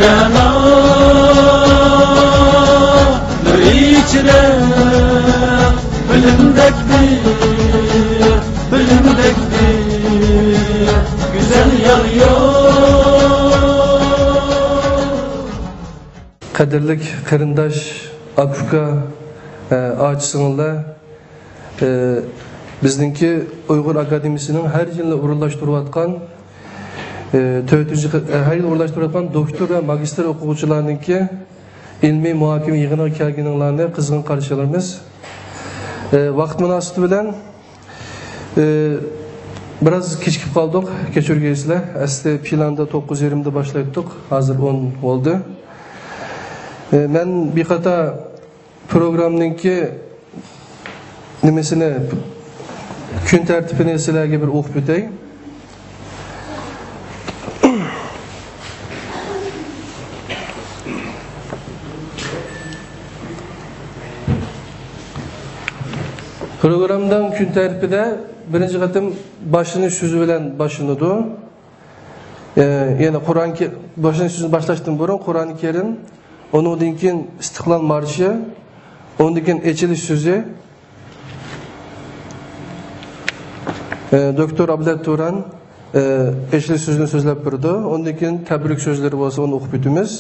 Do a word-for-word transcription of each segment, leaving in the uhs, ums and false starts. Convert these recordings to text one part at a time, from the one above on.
رەنانۇر ئىچىدە بىلىمدەكدۇر، بىلىمدەكدۇر گۈزەل يار يوق. قەدىرلىك قېرىنداش، ئاكا-ئۇكا، ئە، ئاچا-سىڭىللار، ئە، بىزنىڭكى ئۇيغۇر ئاكادېمىيىسىنىڭ ھەر يىلى ئورۇنلاشتۇرۇۋاتقان، ئە، تۆتىنچى قى-، ئە، ھەر يىلى ئورۇنلاشتۇرۇۋاتقان دوكتور ۋە ماگىستىر ئوقۇغۇچىلارنىڭكى ئىلمىي مۇھاكىمە يىغىنىغا كەلگىنىڭلارنى قىزغىن قارشى ئالىمىز. ئە، ۋاقىت مۇناسىۋىتى بىلەن، ئى، بىراز كېچىكىپ قالدۇق، كەچۈرگەيسىلەر. ئەسلى پىلاندا توققۇز يېرىمدا باشلايتتۇق، ھازىر ئون بولدى. ئى، مەن بىر قاتار پروگراممىنىڭكى نېمىسىنى، كۈن تەرتىپىنى سىلەرگە بىر ئوقۇپ ئۆتەي. پروگراممىنىڭ كۈن تەرتىپىدە بىرىنچى قېتىم باشلىنىش سۆزى بىلەن باشلىنىدۇ. ئە، يەنى قۇرئان كە-، باشلىنىش سۆزىنى باشلاشتىن بۇرۇن قۇرئان كەرىم، ئۇنىڭدىن كېيىن ئىستىقلال مارشى، ئۇنىڭدىن كېيىن ئېچىلىش سۆزى. ئە، دوكتور ئابلەت تۇران، ئە، ئېچىلىش سۆزىنى سۆزلەپ بېرىدۇ. ئۇنىڭدىن كېيىن تەبرىك سۆزلىرى بولسا ئۇنى ئوقۇپ ئۆتىمىز.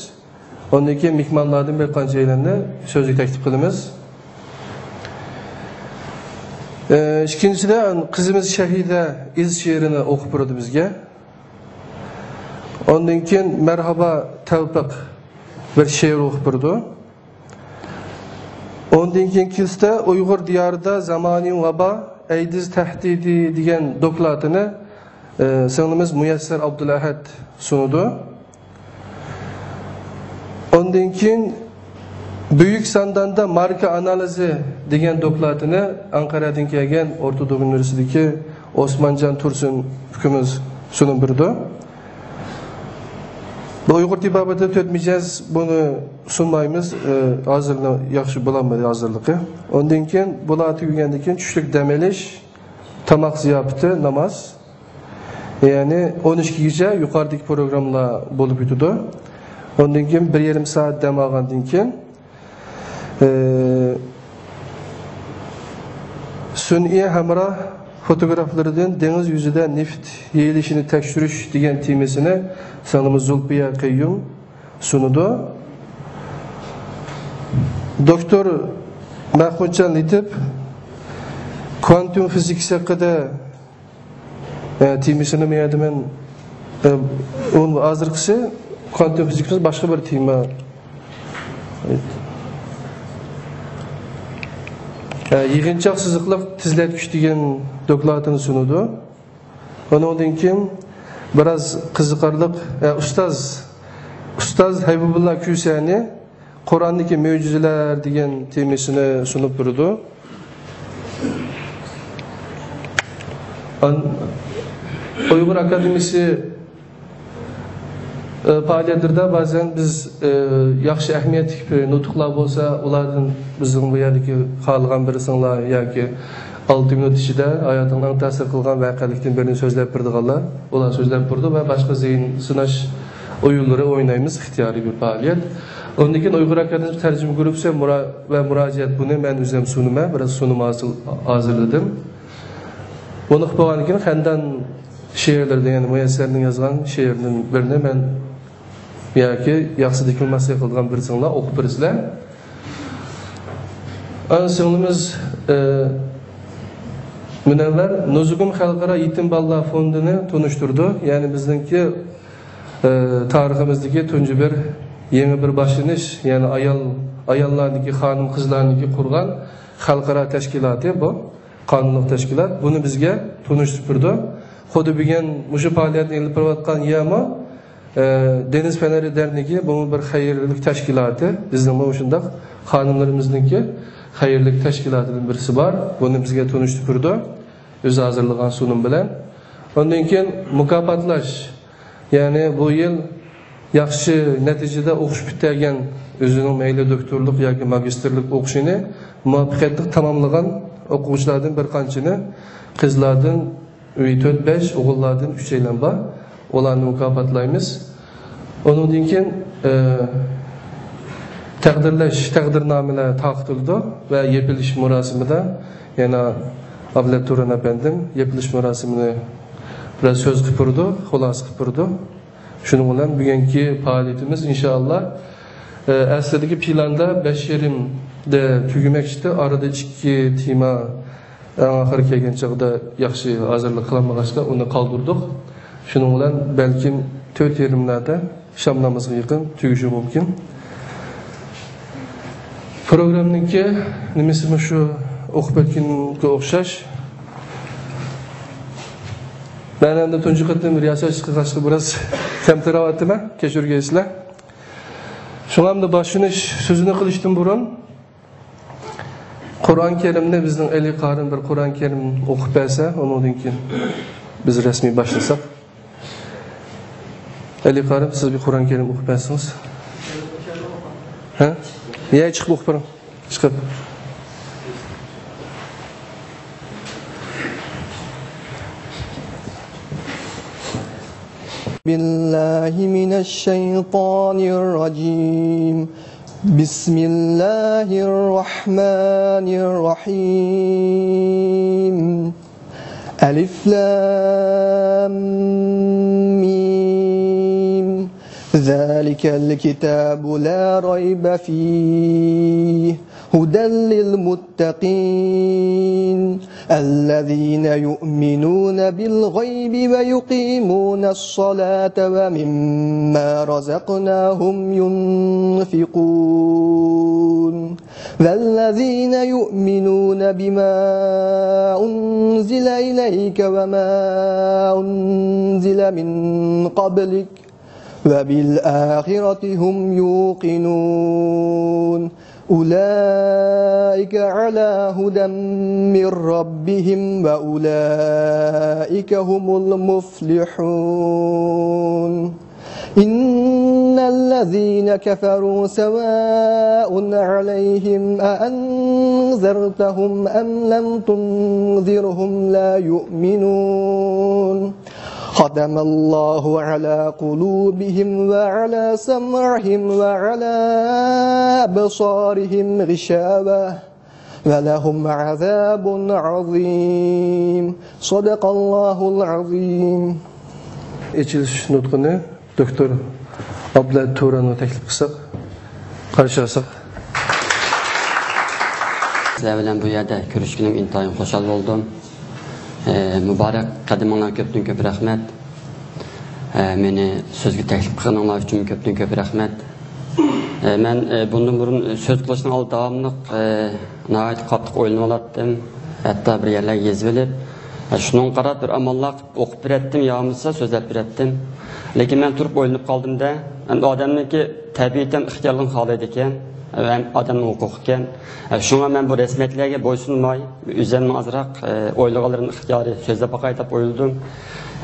ئۇنىڭدىن كېيىن مېھمانلاردىن بىر قانچە ئايلاننى سۆزگە تەكلىپ قىلىمىز. ئە، ئىككىنچىسىدە، قىزىمىز شەھىدە ئىز شېئىرىنى ئوقۇپ بېرىدۇ بىزگە. ئۇنىڭدىن كېيىن مەرھابا تەۋپىق بىر شېئىر ئوقۇپ بېرىدۇ. ئۇنىڭدىن كېيىن كېلىشتە ئۇيغۇر دىيارىدا زامانىۋى ۋابا، ئەيدىز تەھدىتى دېگەن دوكلاتىنى، ئە، سىڭلىمىز مۇيەسسەر ئابدۇلئەھەد سۇنىدۇ. ئۇندىن كېيىن بۈيۈك سانداندا ماركا ئانالىزى دېگەن دوكلاتىنى ئەنقەرەدىن كەلگەن ئورتا دوغۇ ئۇنىۋېرسىتېتىدىكى ئوسمانجان تۇرسۇن ئۇكىمىز سۇنۇپ بېرىدۇ. بۇ ئۇيغۇر تېبابىتى تۆت مىجەز، بۇنى سۇنمايمىز، ئى، ھازىرلا ياخشى بولالمىدى ھازىرلىقى. ئۇندىن كېيىن بۇلار تۈگىگەندىن كېيىن چۈشلۈك دەم ئېلىش، تاماق زىياپىتى، ناماز. يەنى ئون ئىككىگىچە يۇقىرىدىكى پروگراممىلار بولۇپ ئۆتىدۇ. ئۇندىن كېيىن بىر يېرىم سائەت دەم ئالغاندىن كېيىن، ئى، سۈنئىي ھەمراھ فوتوگرافلىرىدىن دېڭىز يۈزىدە نېفىت يېيىلىشىنى تەكشۈرۈش دېگەن تېمىسىنى سىڭلىمىز زۇلپىيە قەييۇم سۇنىدۇ. دوكتور مەخمۇتجان لېتىپ كۋانتۇم فىزىكىسى ھەققىدە ئە، تېمىسىنى مەيەدىمەن، ئە، ئۇ ھازىرقىسى كۋانتۇم فىزىكىسى باشقا بىر تېما. ئە، يىغىنچاق سىزىقلىق تېزلەتكۈچ دېگەن دوكلاتىنى سۇنىدۇ. ئۇنىڭدىن كېيىن بىراز قىزىقارلىق، ئە، ئۇستاز، ئۇستاز ھەبىبۇللا كۈسەنى قۇرئاندىكى مۆجىزىلەر دېگەن تېمىسىنى سۇنۇپ بېرىدۇ. ئان-، ئۇيغۇر ئاكادېمىيىسى، ئى، پائالىيەتلىرىدە بازەن بىز، ئى، ياخشى ئەھمىيەتلىك بىر نۇتۇقلار بولسا، ئۇلاردىن بىزنىڭ بۇ يەردىكى خالىغان بىرسىڭلار ياكى ئالتە مىنۇت ئىچىدە ھاياتىڭنى ئەڭ تەسىر قىلغان ۋەقەلىكتىن بىرنى سۆزلەپ بېرىدىغانلار، ئۇلار سۆزلەپ بېرىدۇ ۋە باشقا زېھىن سىناش ئويۇنلىرى ئوينايمىز، ئىختىيارىي بىر پائالىيەت. ئۇندىن كېيىن ئۇيغۇر ئاكادېمىيىسى تەرجىمە گۇرۇپپىسى مۇرا-، ۋە مۇراجىئەت، بۇنى مەن ئۆزۈم سۇنىمەن، بىراز سۇنۇم ھازىر-، ھازىرلىدىم. بۇنى قىلىپ بولغاندىن كېيىن خەندان شېئىرلىرىدىن، يەنى مۇيەسسەرنىڭ يازغان شېئىرىدىن بىرنى مەن ياكى ياخشى دېكلاماتسىيە قىلىدىغان بىرسىڭلار ئوقۇپ بېرىسىلەر. ئانا سىڭلىمىز، ئى، مۇنەۋۋەر نۇزۇگۇم خەلقئارا يېتىم بالىلار فوندىنى تونۇشتۇردى. يەنى بىزنىڭكى، ئى، تارىخىمىزدىكى تۇنجى بىر يېڭى بىر باشلىنىش، يەنى ئايال، ئاياللارنىڭكى، خانىم-قىزلارنىڭكى قۇرغان خەلقئارا تەشكىلاتى بۇ. قانۇنلۇق تەشكىلات بۇنى بىزگە تونۇشتۇرۇپ بېرىدۇ. خۇددى بۈگۈن مۇشۇ پائالىيەتنى ئېلىپ بېرىۋاتقان يەرمۇ، ئە، دېڭىز پەنلىرى دەرنىكى، بۇمۇ بىر خەيرلىك تەشكىلاتى. بىزنىڭمۇ مۇشۇنداق خانىملىرىمىزنىڭكى خەيرلىك تەشكىلاتىدىن بىرسى بار. بۇنى بىزگە تونۇشتۇرۇپ بېرىدۇ، ئۆزى ھازىرلىغان سۇنۇم بىلەن. ئاندىن كېيىن مۇكاپاتلاش. يەنى بۇ يىل ياخشى نەتىجىدە ئوقۇش پۈتتۈرگەن، ئۆزىنىڭ مەيلى دوكتورلۇق ياكى ماگىستىرلىق ئوقۇشىنى مۇۋەپپەقىيەتلىك تاماملىغان ئوقۇغۇچىلاردىن بىر قانچىنى، قىزلاردىن تۆت بەش، ئوغۇللاردىن ئۈچەيلەن بار، ئۇلارنى مۇكاپاتلايمىز. ئۇنىڭدىن كېيىن ئى، تەقدىرلەش، تەقدىرنامىلەر تارقىتىلىدۇ ۋە يېپىلىش مۇراسىمىدا يەنە ئابلەت تۇران ئەپەندىم يېپىلىش مۇراسىمىنى بىرەر سۆز قىلىپ بېرىدۇ، خۇلاسە قىلىپ بېرىدۇ. شۇنىڭ بىلەن بۈگۈنكى پائالىيىتىمىز ئىنشائاللا، ئە، ئەسلىدىكى پىلاندا بەش يېرىمدە تۈگىمەكچىدى. ئارىدا ئىككى تېما ئەڭ ئاخىرى كەلگەن چاغدا ياخشى ھازىرلىق قىلالمىغاچقا ئۇنى قالدۇردۇق. شۇنىڭ بىلەن بەلكىم تۆت يېرىملاردا شام نامىزىغا يېقىن تۈگىشى مۇمكىن. پروگراممىنىڭكى نېمىسىمۇ شۇ ئوقۇپ ئۆتكەنگە ئوخشاش. مەن ئەمدى تۇنجى قېتىم رىياسەتچىلىك قىلغاچقا بىراز كەمتەرەۋاتىمەن، كەچۈرگەيسىلەر. شۇڭا ئەمدى باشلىنىش سۆزىنى قىلىشتىن بۇرۇن قۇرئان كەرىمنى بىزنىڭ ئەلى قارىم بىر قۇرئان كەرىم ئوقۇپ بەرسە، ئۇنىڭدىن كېيىن بىز رەسمىي باشلىساق. ئەلى قارىم، سىز بىر قۇرئان كەرىم ئوقۇپ بەرسىڭىز. ھە؟ يە، چىقىپ ئوقۇپ بېرىڭ. چىقىپ. بالله من الشيطان الرجيم. بسم الله الرحمن الرحيم. ألف لام ميم. ذلك الكتاب لا ريب فيه. هدى للمتقين. الذين يؤمنون بالغيب ويقيمون الصلاة ومما رزقناهم ينفقون. والذين يؤمنون بما أنزل إليك وما أنزل من قبلك وبالآخرة هم يوقنون. أولئك على هدى من ربهم وأولئك هم المفلحون. إن الذين كفروا سواء عليهم أأنذرتهم أم لم تنذرهم لا يؤمنون. ختم الله على قلوبهم وعلى سمعهم وعلى أبصارهم غشاوة ولهم عذاب عظيم. صدق الله العظيم. ئېچىلىش نۇتقىنى دوكتور ئابلەت تۇرانغا تەكلىپ قىلساق، قارشى ئالساق. سىلەر بىلەن بۇ يەردە كۆرۈشكىنىم ئىنتايىن خۇشال بولدۇم. ئە، مۇبارەك قەدىمىڭلارغا كۆپتىن كۆپ رەھمەت. ئە، مېنى سۆزگە تەكلىپ قىلغىنىڭلار ئۈچۈن كۆپتىن كۆپ رەھمەت. ئە، مەن، ئە، بۇندىن بۇرۇن سۆز قىلىشنىڭ ئالدىدا داۋاملىق، ئە، ناھايىتى قاتتىق ئويلىنىۋالاتتىم. ھەتتا بىر يەرلەرگە يېزىۋېلىپ، ئە، شۇنىڭغا قاراپ بىر ئاماللار قىلىپ ئوقۇپ بېرەتتىم يا بولمىسا سۆزلەپ بېرەتتىم. لېكىن مەن تۇرۇپ ئويلىنىپ قالدىم-دە، ئەمدى ئادەمنىڭكى تەبىئىتى ھەم ئىختىيارلىقنى خالايدىكەن، ھەم ئادەمنىڭ ھوقۇقىكەن. شۇڭا مەن بۇ رەسمىيەتلەرگە بويسۇنماي، ئۆزۈمنىڭ ئازراق، ئە، ئويلىغانلىرىمنى ئىختىيارىي سۆزلەپ باقاي دەپ ئويلىدىم.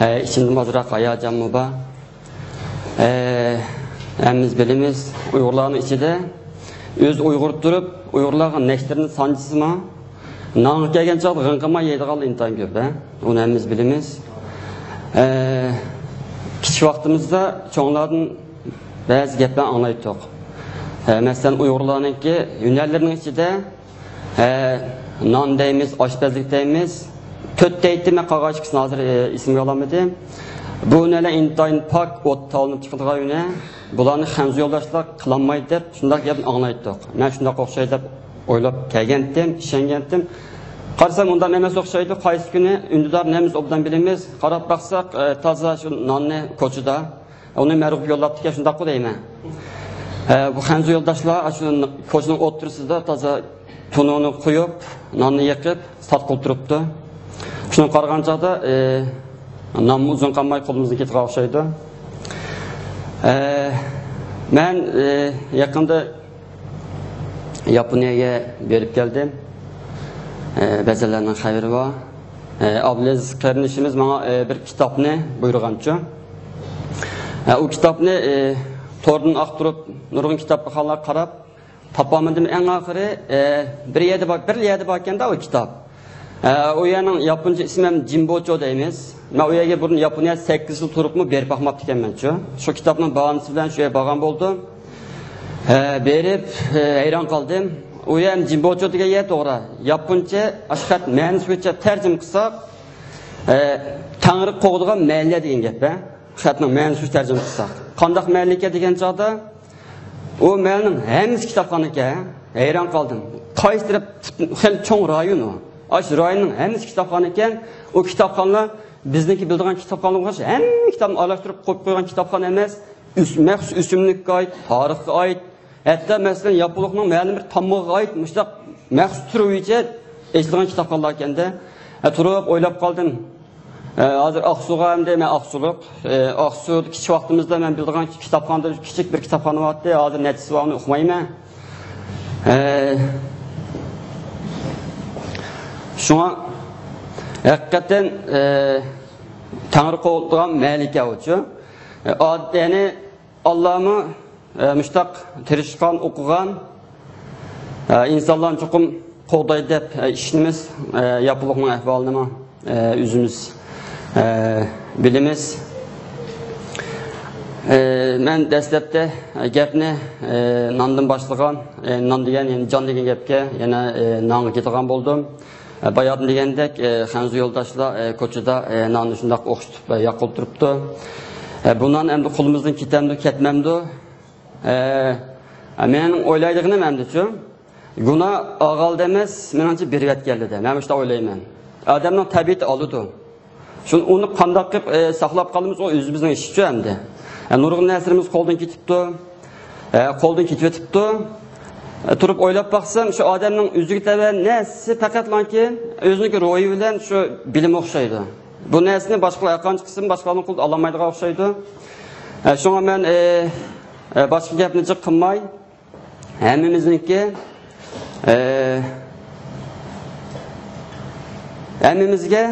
ئە، ئىچىمدىمۇ ئازراق ھاياجانمۇ بار. ئە، ھەممىمىز بىلىمىز، ئۇيغۇرلارنىڭ ئىچىدە ئۆزى ئۇيغۇر تۇرۇپ، ئۇيغۇرلارغا نەشتىرىنى سانجىسىمۇ، نانغا كەلگەن چاغدا غىڭ قىلماي يەيدىغانلار ئىنتايىن كۆپ، ھە؟ ئۇنى ھەممىمىز بىلىمىز. ئە، كىچىك ۋاقتىمىزدا چوڭلاردىن بەزى گەپلەرنى ئاڭلايتتۇق. ئە، مەسىلەن، ئۇيغۇرلارنىڭكى ھۈنەرلىرىنىڭ ئىچىدە، ئە، نان دەيمىز، ئاشپەزلىك دەيمىز، تۆت دەيتتى، مەن قالغان ئىككىسىنى ھازىر، ئە، ئېسىمگە ئالالمىدىم. بۇ ھۈنەرلەر ئىنتايىن پاك، ئوت تاۋلىنىپ چىقىدىغان ھۈنەر. بۇلارنى خەنزۇ يولداشلار قىلالمايدۇ دەپ شۇنداق گەپنى ئاڭلايتتۇق. مەن شۇنداق ئوخشايدۇ دەپ ئويلاپ كەلگەنتىم، ئىشەنگەنتىم. قارىسام ئۇنداق ئەمەس ئوخشايدۇ. قايسى كۈنى ئۈندىدار نېمىز ئوبدان بىلىمىز. قاراپ باقساق، ئە، تازا شۇ ناننى كوچىدا، ئۇنى مەرغۇپ يوللاپتىكەن، شۇنداققۇ دەيمەن. ئە، بۇ خەنزۇ يولداشلار شۇ كوچىنىڭ ئوتتۇرىسىدا تازا تونۇرنى قويۇپ، ناننى يېقىپ، ساتقىلى تۇرۇپتۇ. شۇنىڭغا قارىغان چاغدا، ئە، نانمۇ ئۇزۇن قالماي قولىمىزدىن كېتىدىغان ئوخشايدۇ. ئە، مەن، ئە، يېقىندا ياپونىيەگە بېرىپ كەلدىم. ئە، بەزىلەرنىڭ خەۋىرى بار. ئە، ئابلىز قېرىندىشىمىز ماڭا، ئە، بىر كىتابنى بۇيرۇغانچۇ. ئە، ئۇ كىتابنى، ئە، توردىن ئاختۇرۇپ، نۇرغۇن كىتابخانلارغا قاراپ، تاپالمىدىم. ئەڭ ئاخىرى، ئە، بىر يەردە بار، بىر يەردە باركەن-دە ئۇ كىتاب. ئە، ئۇ يەرنىڭ ياپونچە ئىسمى ھەم جىمبوچو دەيمىز. مەن ئۇ يەرگە بۇرۇن ياپونىيەدە سەككىز يىل تۇرۇپمۇ بېرىپ باقماپتىكەنمەنچۇ. شۇ كىتابنىڭ باھانىسى بىلەن شۇ يەرگە بارغان بولدۇم. ئە، بېرىپ، ئە، ھەيران قالدىم. ئۇ يەر ھەم جىمبوچو دېگەن يەر توغرا. ياپونچە ئاشۇ خەت مەنىسى بويىچە تەرجىمە قىلساق، ئە، تەڭرى قوغدىغان مەھەللە دېگەن گەپ، ھە؟ خەتنىڭ مەنىسى بويىچە تەرجىمە قىلساق. قانداق مەھەللە ئىكەن دېگەن چاغدا، ئۇ مەھەللىنىڭ ھەممىسى كىتابخانا ئىكەن. ھەيران قالدىم. قايسى تەرەپ، خېلى چوڭ رايون ئۇ. ئاشۇ رايوننىڭ ھەممىسى كىتابخانا ئىكەن. ئۇ كىتابخانىلار بىزنىڭكى بىلىدىغان كىتابخانىلار ئوخشاش ھەممە كىتابنى ئارىلاشتۇرۇپ قويۇپ قويغان كىتابخانا ئەمەس. ئۆس-، مەخسۇس ئۆسۈملۈككە ئائىت، تارىخقا ئائىت، ھەتتا مەسىلەن ياپونلۇقنىڭ مەلۇم بىر تامغىغا ئائىت مۇشۇنداق مەخسۇس تۈر بويىچە ئېچىلغان كىتابخانىلار ئىكەن-دە. ھە، تۇرۇپ ئويلاپ قالدىم. ئە، ھازىر ئاقسۇغا ئەمدى مەن ئاقسۇلۇق. ئە، ئاقسۇ كىچىك ۋاقتىمىزدا مەن بىلىدىغان كىتابخانىدا كىچىك بىر كىتابخانا بارتتى. ھازىر نەچچىسى بار ئۇنى ئۇقمايمەن. ئە، شۇڭا ھەقىقەتەن، ئە، تەڭرى قوغدىغان مەلىكە ئۇچۇ. ئە، ئاد-، يەنى ئاللامۇ، ئە، مۇشتاق تىرىشقان، ئوقۇغان، ئە، ئىنسانلارنى چوقۇم قوغدايدۇ دەپ، ئە، ئىشىنىمىز. ئە، ياپونلۇقنىڭ ئەھۋالىنىمۇ، ئە، ئۆزىمىز، ئە، بىلىمىز. ئە، مەن دەسلەپتە، ئە، گەپنى، ئە، ناندىن باشلىغان، ئە، نان دېگەن، يەنى جان دېگەن گەپكە، يەنە، ئە، نانغا كېتىدىغان بولدۇم. ئە، باياتىن دېگەندەك، ئە، خەنزۇ يولداشلار، ئە، كوچىدا، ئە، ناننى شۇنداق ئوخشىتىپ، ئە، ياقىلتۇرۇپتۇ. ئە، بۇ نان ئەمدى قولىمىزدىن كېتەمدۇ، كەتمەمدۇ؟ ئە، مېنىڭ ئويلايدىغىنىم ئەمدىچۇ، گۇناھ ئالغاندا ئەمەس، مېنىڭچە بېرىۋەتكەنلىدە. مەن مۇشۇنداق ئويلايمەن. ئادەمنىڭ تەبىئىتى ئالىدۇ. شۇنى، ئۇنى قانداق قىلىپ، ئە، ساقلاپ قالىمىز، ئۇ ئۆزىمىزنىڭ ئىشىچۇ ئەمدى. ئە، نۇرغۇن نەرسىلىرىمىز قولدىن كېتىپتۇ. ئە، قولدىن كېتىۋېتىپتۇ. ئە، تۇرۇپ ئويلاپ باقسام، شۇ ئادەمنىڭ ئۆزىگە تەۋە نەرسىسى پەقەتلانكى ئۆزىنىڭكى روھى بىلەن شۇ بىلىمى ئوخشايدۇ. بۇ نەرسىنى باشقىلار ھەرقانچە قىلسىمۇ، باشقىلارنىڭ قولىدا ئالالمايدىغان ئوخشايدۇ. ئە، شۇڭا مەن، ئە، ئە، باشقا گەپنى جىق قىلماي، ھەممىمىزنىڭكى، ئە، ھەممىمىزگە،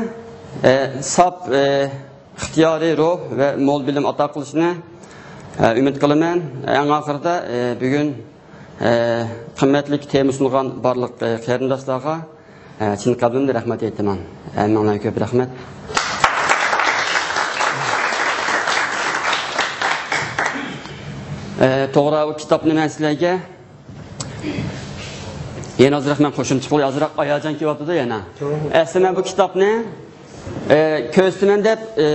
ئە، ساپ، ئە، ئىختىيارىي روھ ۋە مول بىلىم ئاتا قىلىشىنى، ئە، ئۈمىد قىلىمەن. ئەڭ ئاخىرىدا، ئە، بۈگۈن، ئە، قىممەتلىك تېما سۇنغان بارلىق، ئە، قېرىنداشلارغا، ئە، چىن قەلبىمدىن رەھمەت ئېيتىمەن. ھەممىڭلارغا كۆپ رەھمەت. ئە، توغرا، بۇ كىتابنى مەن سىلەرگە يەنە ئازراق مەن قوشۇمچە قىلىپ، ئازراق ھاياجان كېلىۋاتىدۇ يەنە. توغرا. ئەسلى مەن بۇ كىتابنى، ئە، كۆرسىتىمەن دەپ، ئە،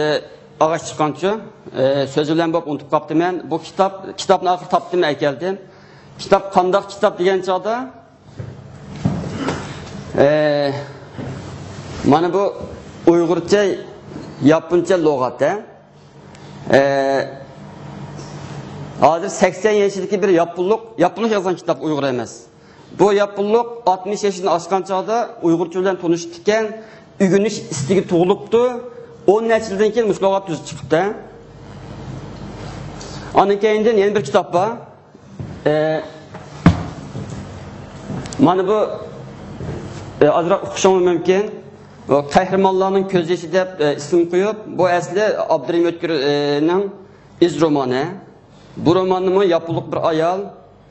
ئاغاچ چىققانچۇ، ئە، سۆزى بىلەن بولۇپ ئۇنتۇپ قاپتىمەن. بۇ كىتاب، كىتابنى ئاخىر تاپتىم، ئەكەلدىم. كىتاب قانداق كىتاب دېگەن چاغدا، ئە، مانا بۇ ئۇيغۇرچە، ياپونچە لۇغەت، ھە؟ ئە، ھازىر سەكسەن يېشىدىكى بىر ياپونلۇق، ياپونلۇق يازغان كىتاب، ئۇيغۇر ئەمەس. بۇ ياپونلۇق ئاتمىش يېشىدىن ئاشقان چاغدا ئۇيغۇرچە بىلەن تونۇشۇپتىكەن، ئۆگىنىش ئىستىكى تۇغۇلۇپتۇ. ئون نەچچە يىلدىن كېيىن مۇشۇ لۇغەت تۈزۈپ چىقىپتۇ. ئاندىن كېيىندىن يەنە بىر كىتاب بار. ئە، مانا بۇ، ئە، ئازراق ئۇقۇشىڭىز مۇمكىن. بۇ قەھرىمانلارنىڭ كۆز يېشى دەپ، ئە، ئىسىم قويۇپ، بۇ ئەسلى ئابدۇرېھىم ئۆتكۈرنىڭ ئىز رومانى. بۇ روماننىمۇ ياپونلۇق بىر ئايال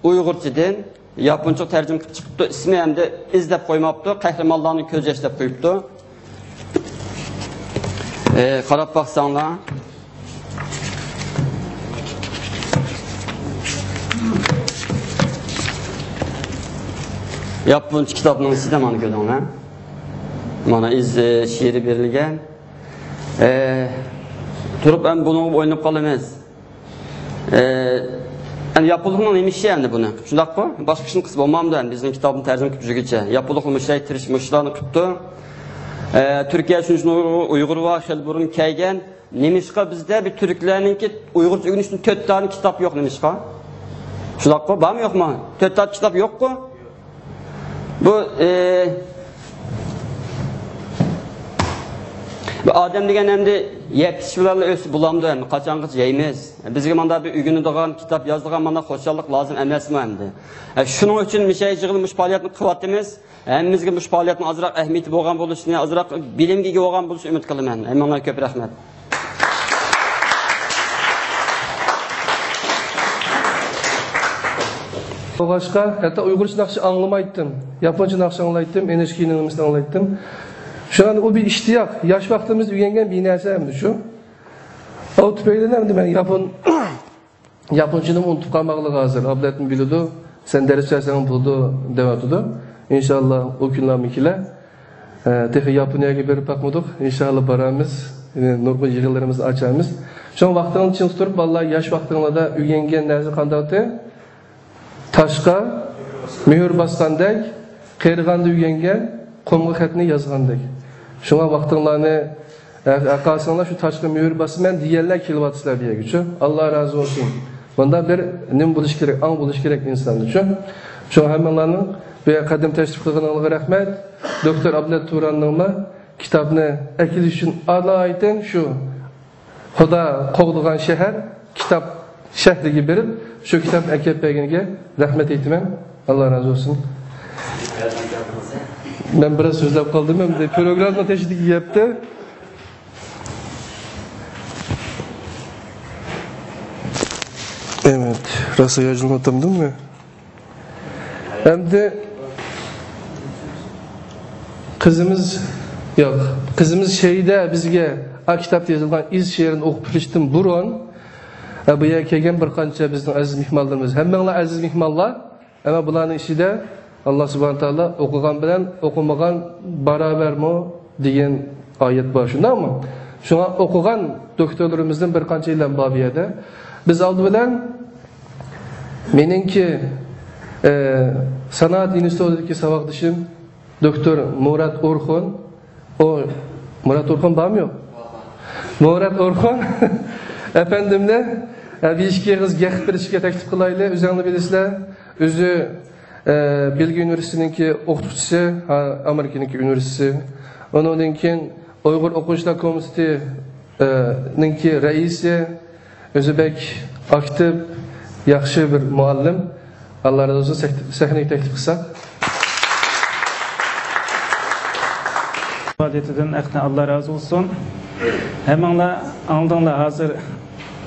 ئۇيغۇرچىدىن ياپونچىغا تەرجىمە قىلىپ چىقىپتۇ. ئىسمى ئەمدى ئىز دەپ قويماپتۇ، قەھرىمانلارنىڭ كۆز يېشى دەپ قويۇپتۇ. ئى، قاراپ باقساڭلار. ياپونچە كىتابنىڭ ئىچىدە مانا كۆردۈڭلار. مانا ئىز، ئى، شېئىرى بېرىلگەن. ئى، تۇرۇپ ھەم بۇنىڭغا ئويلىنىپ قالىمىز. ئى، ئەمدى ياپونلۇقنىڭ نېمە ئىشى ئەمدى بۇنى؟ شۇنداققۇ؟ باشقا ئىشنى قىلسا بولمامدۇ ئەمدى بىزنىڭ كىتابنى تەرجىمە قىلىپ يۈرگۈچە؟ ياپونلۇقنىمۇ شۇنداق تىرىشىپ مۇشۇلارنى قىپتۇ. ئى، تۈركىيە شۇنچە ئۇيغۇر ۋار، خېلى بۇرۇن كەلگەن. نېمىشقا بىزدە بىر تۈركلەرنىڭكى ئۇيغۇرچە ئۆگىنىشتىن تۆت دانە كىتاب يوق نېمىشقا؟ شۇنداققۇ؟ بارمۇ يوقمۇ؟ تۆت دانە كىتاب يوققۇ؟ بۇ، ئى، بۇ ئادەم دېگەن ئەمدى يەپ ئىچىش بىلەنلا ئۆسسە بولامدۇ؟ ئەمدى قاچانغىچە يەيمىز؟ بىزگە ماندا بىر ئۆگىنىدىغان، كىتاب يازىدىغان مانا خۇشاللىق لازىم ئەمەسمۇ ئەمدى؟ ئە، شۇنىڭ ئۈچۈن مىشەي جىغىل مۇشۇ پائالىيەتنى قىلىۋاتىمىز. ھەممىمىزگە مۇشۇ پائالىيەتنىڭ ئازراق ئەھمىيىتى بولغان بولۇشىنى، ئازراق بىلىمگە ئىگە بولغان بولۇشىنى ئۈمىد قىلىمەن. ھەممىڭلارغا كۆپ رەھمەت. بولغاچقا، ھەتتا ئۇيغۇرچە ناخشا ئاڭلىمايتتىم. ياپونچە ناخشا ئاڭلايتتىم، ئېن ئېچ كېينىڭ نېمىسىنى ئاڭلايتتىم. شۇڭا ئۇ بىر ئىشتىياق، ياش ۋاقتىمىزدا ئۆگەنگەن بىر نەرسە ئەمدى شۇ. ئۇ تۈپەيلىدىن ئەمدى مەن ياپون، ياپونچىنىمۇ ئۇنتۇپ قالماقلىق ھازىر. ئابلەتمۇ بىلىدۇ، سەن دەرس بەرسەڭ بولىدۇ دەۋاتىدۇ. ئىنشاللا ئۇ كۈنلەرمۇ كېلە. ئە، تېخى ياپونىيەگە بېرىپ باقمىدۇق. ئىنشاللا بارارمىز. يەنە نۇرغۇن يىغىنلىرىمىزنى ئاچارمىز. شۇڭا ۋاقتىڭلارنى چىڭ تۇتۇپ، بالىلار، ياش ۋاقتىڭلاردا ئۆگەنگەن نەرسە قانداقتى؟ تاشقا مۆھۈر باسقاندەك، قېرىغاندا ئۆگەنگەن، قۇمغا خەتنى يازغاندەك. شۇڭا ۋاقتىڭلارنى ھە-، ھەققاسىڭلار شۇ تاشقا مۆھۈر باسىمەن دېگەنلەر كېلىۋاتىسىلەر بۇ يەرگىچۇ. ئاللا رازى بولسۇن. بۇندا بىر نېمە بولۇشى كېرەك، ئاڭ بولۇشى كېرەك ئىنساننىچۇ. شۇڭا ھەممىڭلارنىڭ بۇ يەرگە قەدەم تەشرىپ قىلغىنىڭلارغا رەھمەت. دوكتور ئابلەت تۇراننىڭمۇ كىتابنى ئەكېلىش ئۈچۈن ئالايىتەن شۇ خۇدا قوغدىغان شەھەر كىتاب شەھىرىگە بېرىپ، شۇ كىتابنى ئەكەپ بەرگىنىگە رەھمەت ئېيتىمەن. ئاللا رازى بولسۇن. مەن بىراز سۆزلەپ قالدىم، ئەمدى پروگرامما تېشىدىكى گەپتە. ئەمەت، راسا ياجىلماتامدىممۇ؟ ئەمدى قىزىمىز، ياق، قىزىمىز شەيدە بىزگە ئا كىتابتا يېزىلغان ئىز شېئىرىنى ئوقۇپ بېرىشتىن بۇرۇن، ئە، بۇ يەرگە كەلگەن بىر قانچە بىزنىڭ ئەزىز مېھمانلىرىمىز، ھەممەڭلار ئەزىز مېھمانلار، ئەمما بۇلارنىڭ ئىچىدە ئاللا سۇبھانە تائالا ئوقۇغان بىلەن ئوقۇمىغان باراۋەرمۇ دېگەن ئايەت بار، شۇنداقمۇ؟ شۇڭا ئوقۇغان دوكتورلىرىمىزدىن بىر قانچە ئىللەم بار بۇ يەردە. بىز ئالدى بىلەن مېنىڭكى، ئە، سانائەت ئىنستىتۇتىدىكى ساۋاقدىشىم دوكتور مۇرات ئورخۇن. ئۇ، مۇرات ئورخۇن بارمۇ يوق؟ مۇرات ئورخۇن ئەپەندىمنى، ئە، بىر ئىككى ئېغىز گەپ بېرىشكە تەكلىپ قىلايلى. ئۆزۈڭلار بىلىسىلەر، ئۆزى، ئە، بېلگىيە ئۇنىۋېرسىتېتىنىڭكى ئوقۇتقۇچىسى، ھا، ئامېرىكىنىڭكى ئۇنىۋېرسىتېتى. ئۇنىڭدىن كېيىن ئۇيغۇر ئوقۇغۇچىلار كومىتېتى، ئە، نىڭكى رەئىسى، ئۆزى بەك ئاكتىپ، ياخشى بىر مۇئەللىم. ئاللا رازى بولسۇن، سەك-، سەھنىگە تەكلىپ قىلساق. پائالىيىتىدىن ھەقىقەتەن ئاللا رازى بولسۇن. ھەممىڭلار ئاڭلىدىڭلار ھازىر،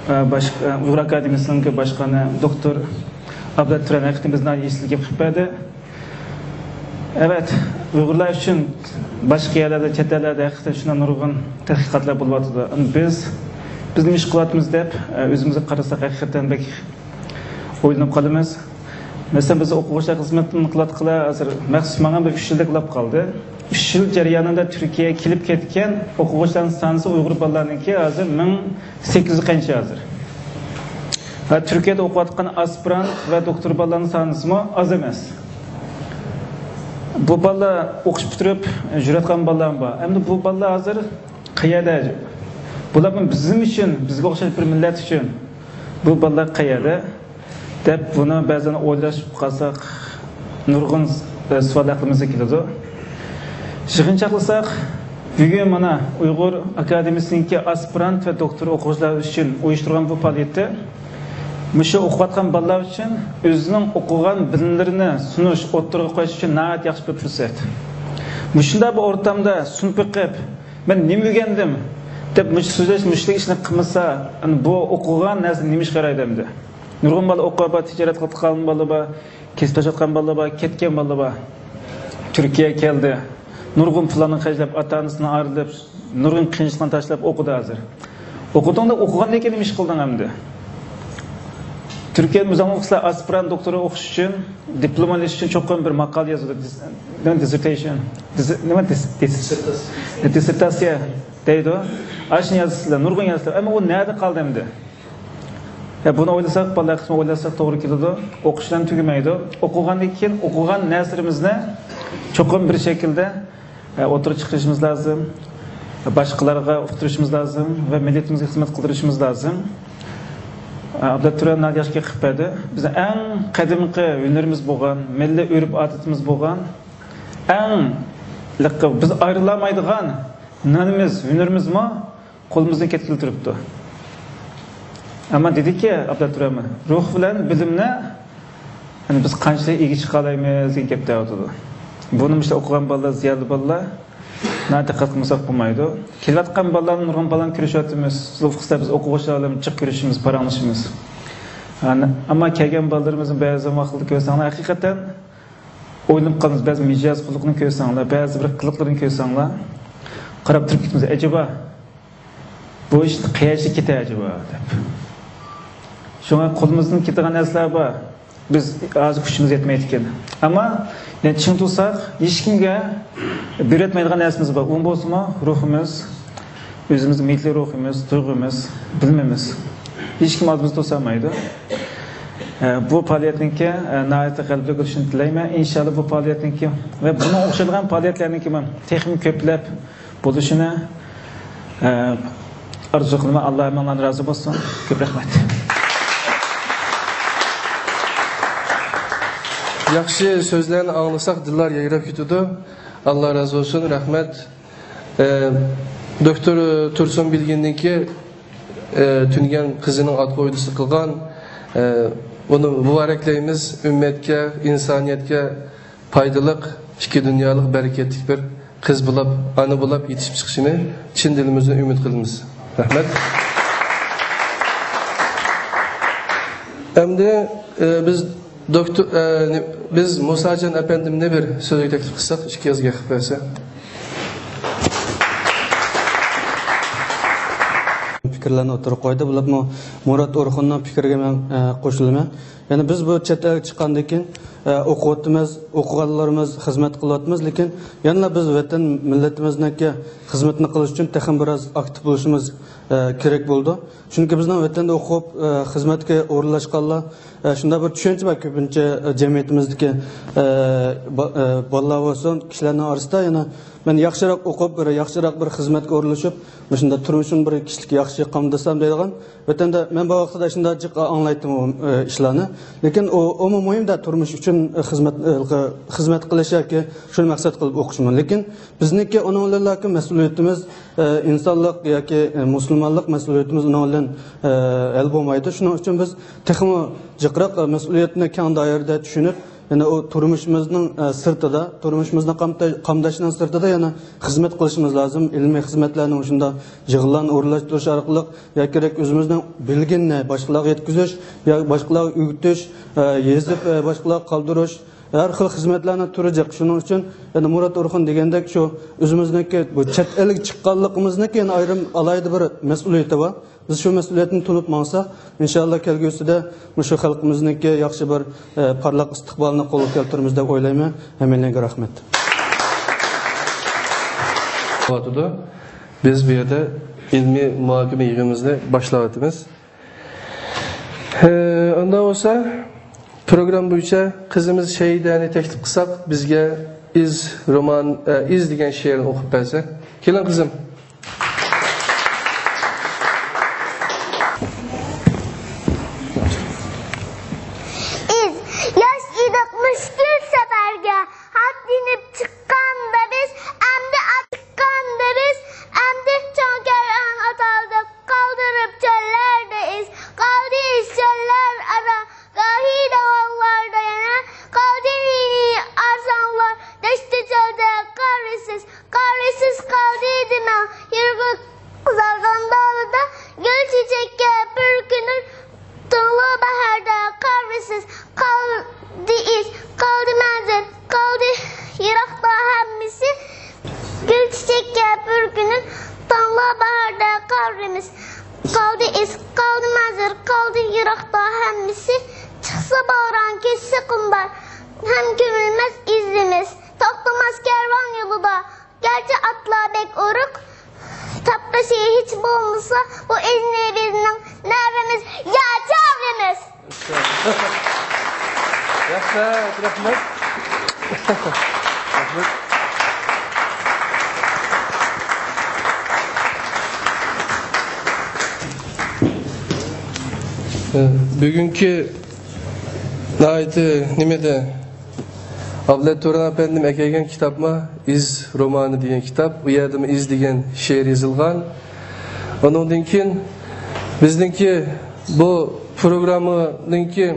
ئە، باش-، ئە، ئۇيغۇر ئاكادېمىيىسىنىڭكى باشقىنى دوكتور ئابلەت تۇران ھەقىقەتەن بىزنى يېشىل گەپ قىلىپ بەردى. ئەۋەت، ئۇيغۇرلار ئۈچۈن باشقا يەرلەردە، چەت ئەللەردە ھەقىقەتەن شۇنداق نۇرغۇن تەتقىقاتلار بولۇۋاتىدۇ. بىز، بىز نېمە ئىش قىلىۋاتىمىز دەپ، ئە، ئۆزىمىزگە قارىساق ھەقىقەتەن بەك ئويلىنىپ قالىمىز. مەسىلەن، بىز ئوقۇغۇچىلار خىزمىتىنى قىلىۋاتقىلى ھازىر مەخسۇس ماڭا بىر ئۈچ يىلدەك بولۇپ قالدى. ئۈچ يىل جەريانىدا تۈركىيەگە كېلىپ كەتكەن ئوقۇغۇچىلارنىڭ سانىسى ئۇيغۇر بالىلارنىڭكى ھازىر مىڭ سەككىز يۈز قانچە ھازىر. ھە، تۈركىيەدە ئوقۇۋاتقان ئاسپىرانت ۋە دوكتور بالىلارنىڭ سانىسىمۇ ئاز ئەمەس. بۇ بالىلار ئوقۇش پۈتتۈرۈپ يۈرۈۋاتقان بالىلارمۇ بار. ئەمدى بۇ بالىلار ھازىر قەيەردە؟ بۇلار بىزنىڭ ئۈچۈن، بىزگە ئوخشاش بىر مىللەت ئۈچۈن بۇ بالىلار قەيەردە؟ دەپ بۇنى بەزىدە ئويلاشىپ قالساق، نۇرغۇن، ئە، سوئال ئەقلىمىزگە كېلىدۇ. يىغىنچاقلىساق، بۈگۈن مانا ئۇيغۇر ئاكادېمىيىسىنىڭكى ئاسپىرانت ۋە دوكتور ئوقۇغۇچىلار ئۈچۈن ئۇيۇشتۇرغان بۇ پائالىيىتى مۇشۇ ئوقۇۋاتقان بالىلار ئۈچۈن ئۆزىنىڭ ئوقۇغان بىلىملىرىنى سۇنۇش، ئوتتۇرىغا قويۇش ئۈچۈن ناھايىتى ياخشى بىر پۇرسەت. مۇشۇنداق بىر ئورتامدا سۇنۇپ بېقىپ، مەن نېمە ئۆگەندىم دەپ مۇشۇ سۆزلەش، مۇشۇنداق ئىشنى قىلمىسا، ئەنە بۇ ئوقۇغان نەرسە نېمە ئىشقا يارايدۇ ئەمدى؟ نۇرغۇن بالا ئوقۇۋاتىدۇ، تىجارەت قىلىۋاتقان بالا بار، كەسىپ تاشلاۋاتقان بالا بار، كەتكەن بالا بار. تۈركىيەگە كەلدى. نۇرغۇن پۇللارنى خەجلەپ، ئاتا-ئانىسىدىن ئايرىلىپ، نۇرغۇن قىيىنچىلىقنى تاشلاپ ئوقۇدى ھازىر. ئوقۇدۇڭدا، ئوقۇغاندىن كېيىن نېمە ئىش قىلدىڭ ئەمدى؟ تۈركىيەدە ئۆزۈڭلار ئوقۇسىلا، ئاسپىرانت دوكتورا ئوقۇش ئۈچۈن، دىپلوم ئېلىش ئۈچۈن چوقۇم بىر ماقالە يازىدۇ. دىس-، نېمە، دىسسېرتېيشن. دىس-، نېمە، دىس-، دىس-، دىسسېرتاتسىيە دەيدۇ. ئاشۇنى يازىسىلەر، نۇرغۇن يازىسىلەر. ئەمما ئۇ نەدە قالدى ئەمدى؟ يا، بۇنى ئويلىساق، بالىلار قىسمى ئويلىساق توغرا كېلىدۇ. ئوقۇش بىلەن تۈگىمەيدۇ. ئوقۇغاندىن كېيىن ئوقۇغان نەرسىلىرىمىزنى چوقۇم بىر شەكىلدە، ئە، ئوتتۇرىغا چىقىرىشىمىز لازىم. باشقىلارغا ئۇقتۇرۇشىمىز لازىم ۋە مىللىتىمىزگە خىزمەت قىلدۇرۇشىمىز لازىم. ئە، ئابلەت تۇران ناھايىتى ياخشى گەپ قىلىپ بەردى. بىزنىڭ ئەڭ قەدىمكى ھۈنىرىمىز بولغان، مىللىي ئۆرپ-ئادىتىمىز بولغان، ئەڭ لىققى بىز ئايرىلالمايدىغان نانىمىز، ھۈنىرىمىزمۇ قولىمىزدىن كەتكىلى تۇرۇپتۇ. ئەمما دېدىكى، ئابلەت تۇرانمۇ، روھ بىلەن بىلىمنى، يەنى بىز قانچىلىك ئىگە چىقالايمىز دېگەن گەپ دەۋاتىدۇ. بۇنى مۇشۇ ئوقۇغان بالىلار، زىيالىي بالىلار ناھايىتى دىققەت قىلمىساق بولمايدۇ. كېلىۋاتقان بالىلارنى نۇرغۇن بالىلارنى كۆرۈشۈۋاتىمىز. سىز ئوقۇسىلەر، بىز ئوقۇغۇچىلار بىلەن جىق كۆرۈشىمىز، پاراڭلىشىمىز. يەنى، ئەمما كەلگەن بالىلىرىمىزنى بەزى ۋاقىتتا كۆرسەڭلار، ھەقىقەتەن ئويلىنىپ قالىمىز، بەزى مىجەز خۇلقىنى كۆرسەڭلار، بەزى بىر قىلىقلىرىنى كۆرسەڭلار، قاراپ تۇرۇپ كېتىمىز، ئەجەبا، بۇ ئىش قەيەرگە كېتەر ئەجەبا دەپ. شۇڭا قولىمىزدىن كېتىدىغان نەرسىلەر بار. بىز ھازىر كۈچىمىز يەتمەيدىكەن. ئەمما، يەنى چىڭ تۇرساق، ھېچكىمگە بېرىۋەتمەيدىغان نەرسىمىز بار. ئۇ بولسىمۇ روھىمىز، ئۆزىمىزنىڭ مىللىي روھىمىز، تۇيغۇمىز، بىلىمىمىز. ھېچكىم ئالدىمىزدا توسالمايدۇ. ئە، بۇ پائالىيەتنىڭكى، ئە، ناھايىتى غەلىبىلىك بولۇشىنى تىلەيمەن. ئىنشاللا بۇ پائالىيەتنىڭكى ۋە بۇنىڭغا ئوخشايدىغان پائالىيەتلەرنىڭكى تېخىمۇ كۆپلەپ بولۇشىنى، ئە، ئارزۇ قىلىمەن. ئاللا ھەممىڭلاردىن رازى بولسۇن. كۆپ رەھمەت. ياخشى سۆزلەرنى ئاڭلىساق، دىللار يايراپ كېتىدۇ. ئاللا رازى بولسۇن. رەھمەت. ئە، دوكتور تۇرسۇن بىلگىننىڭكى، ئە، تۈنىگەن قىزىنىڭ ئات قويدۇسى قىلغان، ئە، ئۇنى مۇبارەكلەيمىز. ئۈممەتكە، ئىنسانىيەتكە پايدىلىق، ئىككى دۇنيالىق بەرىكەتلىك بىر قىز بولاپ، ئانا بولاپ يېتىشىپ چىقىشىنى چىن دىلىمىزدىن ئۈمىد قىلىمىز. رەھمەت. ئەمدى، ئە، بىز دوكتور، ئە، نې-، بىز مۇساجان ئەپەندىمنى بىر سۆزگە تەكلىپ قىلساق، ئىككى ئېغىز گەپ قىلىپ بەرسە. پىكىرلەرنى ئوتتۇرىغا قويدى. بولۇپمۇ مۇرات ئورخۇننىڭ پىكرىگە مەن، ئە، قوشۇلىمەن. يەنى بىز بۇ چەت ئەلگە چىققاندىن كېيىن، ئە، ئوقۇۋاتىمىز، ئوقۇغانلىرىمىز خىزمەت قىلىۋاتىمىز، لېكىن يەنىلا بىز ۋەتەن مىللىتىمىزنىڭكى خىزمىتىنى قىلىش ئۈچۈن تېخىمۇ بىراز ئاكتىپ بولۇشىمىز، ئە، كېرەك بولىدۇ. چۈنكى بىزنىڭ ۋەتەندە ئوقۇپ، ئە، خىزمەتكە ئورۇنلاشقانلار، ئە، شۇنداق بىر چۈشەنچە بار، كۆپىنچە، ئە، جەمئىيىتىمىزدىكى، ئە، با-، ئە، بالىلار بولسۇن، كىشىلەرنىڭ ئارىسىدا يەنە مەن ياخشىراق ئوقۇپ، بىر ياخشىراق بىر خىزمەتكە ئورۇنلىشىپ، مۇشۇنداق تۇرمۇشۇمنى بىر كىشىلىك ياخشى قامدىسام دەيدىغان، ۋەتەندە مەن بار ۋاقتىدا شۇنداق جىق ئاڭلايتتىم ئۇ، ئە، ئىشلارنى. لېكىن ئۇ، ئۇمۇ مۇھىم-دە، تۇرمۇش ئۈچۈن، ئە، خىزمەت، ئە، خىزمەت قىلىش ياكى شۇنى مەقسەت قىلىپ ئوقۇشمۇ. لېكىن بىزنىڭكى ئۇنىڭ بىلەنلا مەسئۇلىيىتىمىز، ئە، ئىنسانلىق ياكى، ئە، مۇسۇلمانلىق مەسئۇلىيىتىمىز ئۇنىڭ بىلەن، ئە، ھەل بولمايدۇ. شۇنىڭ ئۈچۈن بىز تېخىمۇ جىقراق، ئە، مەسئۇلىيەتنى كەڭ دائىرىدە چۈشىنىپ، يەنە ئۇ تۇرمۇشىمىزنىڭ، ئە، سىرتىدا، تۇرمۇشىمىزنى قامتا-، قامداشنىڭ سىرتىدا يەنە خىزمەت قىلىشىمىز لازىم. ئىلمىي خىزمەتلەرنى مۇشۇنداق يىغىنلارنى ئورۇنلاشتۇرۇش ئارقىلىق ياكى كېرەك ئۆزىمىزنىڭ بىلگىنىنى باشقىلارغا يەتكۈزۈش، يا باشقىلارغا ئۆگىتىش، ئە، يېزىپ، ئە، باشقىلارغا قالدۇرۇش، ھەر خىل خىزمەتلەرنىڭ تۈرى جىق. شۇنىڭ ئۈچۈن يەنە مۇرات ئورخۇن دېگەندەك شۇ ئۆزىمىزنىڭكى بۇ چەت ئەلگە چىققانلىقىمىزنىڭكى يەنە ئايرىم ئالاھىدە بىر مەسئۇلىيىتى بار. بىز شۇ مەسئۇلىيەتنى تونۇپ ماڭساق، ئىنشاللا كەلگۈسىدە مۇشۇ خەلقىمىزنىڭكى ياخشى بىر، ئە، پارلاق ئىستىقبالىنى قولغا كەلتۈرىمىز دەپ ئويلايمەن. ھەممەيلەنگە رەھمەت. بولۇۋاتىدۇ. بىز بۇ يەردە ئىلمىي مۇھاكىمە يىغىنىمىزنى باشلاۋاتىمىز. ھە، ئۇنداق بولسا، پروگرامما بويىچە قىزىمىز شەھىدەنى تەكلىپ قىلساق، بىزگە ئىز رومان، ئە، ئىز دېگەن شېئىرنى ئوقۇپ بەرسە. كېلىڭ، قىزىم. ئىز. ياش ئىدۇق مۈشكۈل سەپەرگە، ئاتلىنىپ چىققاندا بىز، ئەمدى ئات چىققاندا بىز، ئەمدى چوڭ كەرۋان ئاتالدۇق، قالدۇرۇپ چۆللەردە ئىز. قالدى ئىز چۆللەر ئارا، گاھى داۋانلاردا يەنە، قالدى ئارزانلار دەشتى چۆلدە قارىسىز. قارىسىز قالدى دېمەڭ، يۈرىكى قىزارغان دالىدا، گۈل چېچەككە بۈركىنىپ، تاڭلا باھاردا قارىسىز. قالدى ئىز، قالدى مەنزىل، قالدى يىراقتا ھەممىسى. گۈل چېچەككە بۈركىنىپ، تاڭلا باھاردا قارىمىز. قالدى ئىز، قالدى مەنزىل، قالدى يىراقتا ھەممىسى. چىقسا بوران، كەتسە قۇملار، ھەم كۆمۈلمەس ئىزىمىز. توختىماس كەرۋان يولىدا، گەرچە ئاتلار بەك ئورۇق، تاپقۇسى ھېچ بولمىسا، بۇ ئىزنى بىزنىڭ نەۋرىمىز يا چاغىمىز. رەھمەت، رەھمەت. رەھمەت. بۈگۈنكى ناھايىتى نېمىدە ئابلەت تۇرۇن ئەپەندىم ئەكەلگەن كىتابمۇ ئىز رومانى دېگەن كىتاب. ئۇ يەردىمۇ ئىز دېگەن شېئىر يېزىلغان. ئۇنىڭدىن كېيىن بىزنىڭكى بۇ پروگراممىنىڭكى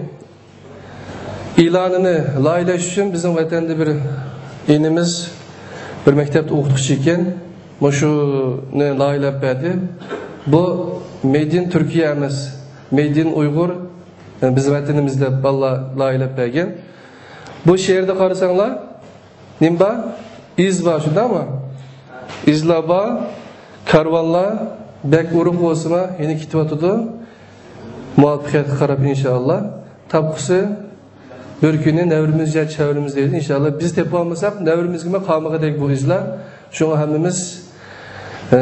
ئېلانىنى لايىھەلەش ئۈچۈن بىزنىڭ ۋەتەندە بىر ئىنىمىز بىر مەكتەپتە ئوقۇتقۇچى ئىكەن. مۇشۇنى لايىھەلەپ بەردى. بۇ مەيدىن تۈركىيە ئەمەس، مەيدىن ئۇيغۇر، بىز ۋەتىنىمىز دەپ بالىلار لايىھەلەپ بەرگەن. بۇ شېئىردا قارىساڭلار، نېمە بار؟ ئىز بار، شۇنداقمۇ؟ ئىزلار بار، كارۋانلار بەك ئۇرۇق بولسىمۇ يەنە كېتىۋاتىدۇ. مۇۋەپپەقىيەتكە قاراپ ئىنشائاللا. تاپقۇسى بىر كۈنى نەۋرىمىز يا چەۋرىمىز دەيدۇ. ئىنشائاللا بىز تېپىۋالمىساق نەۋرىمىزگىمۇ قالمىغۇدەك بۇ ئىزلار. شۇڭا ھەممىمىز، ئە،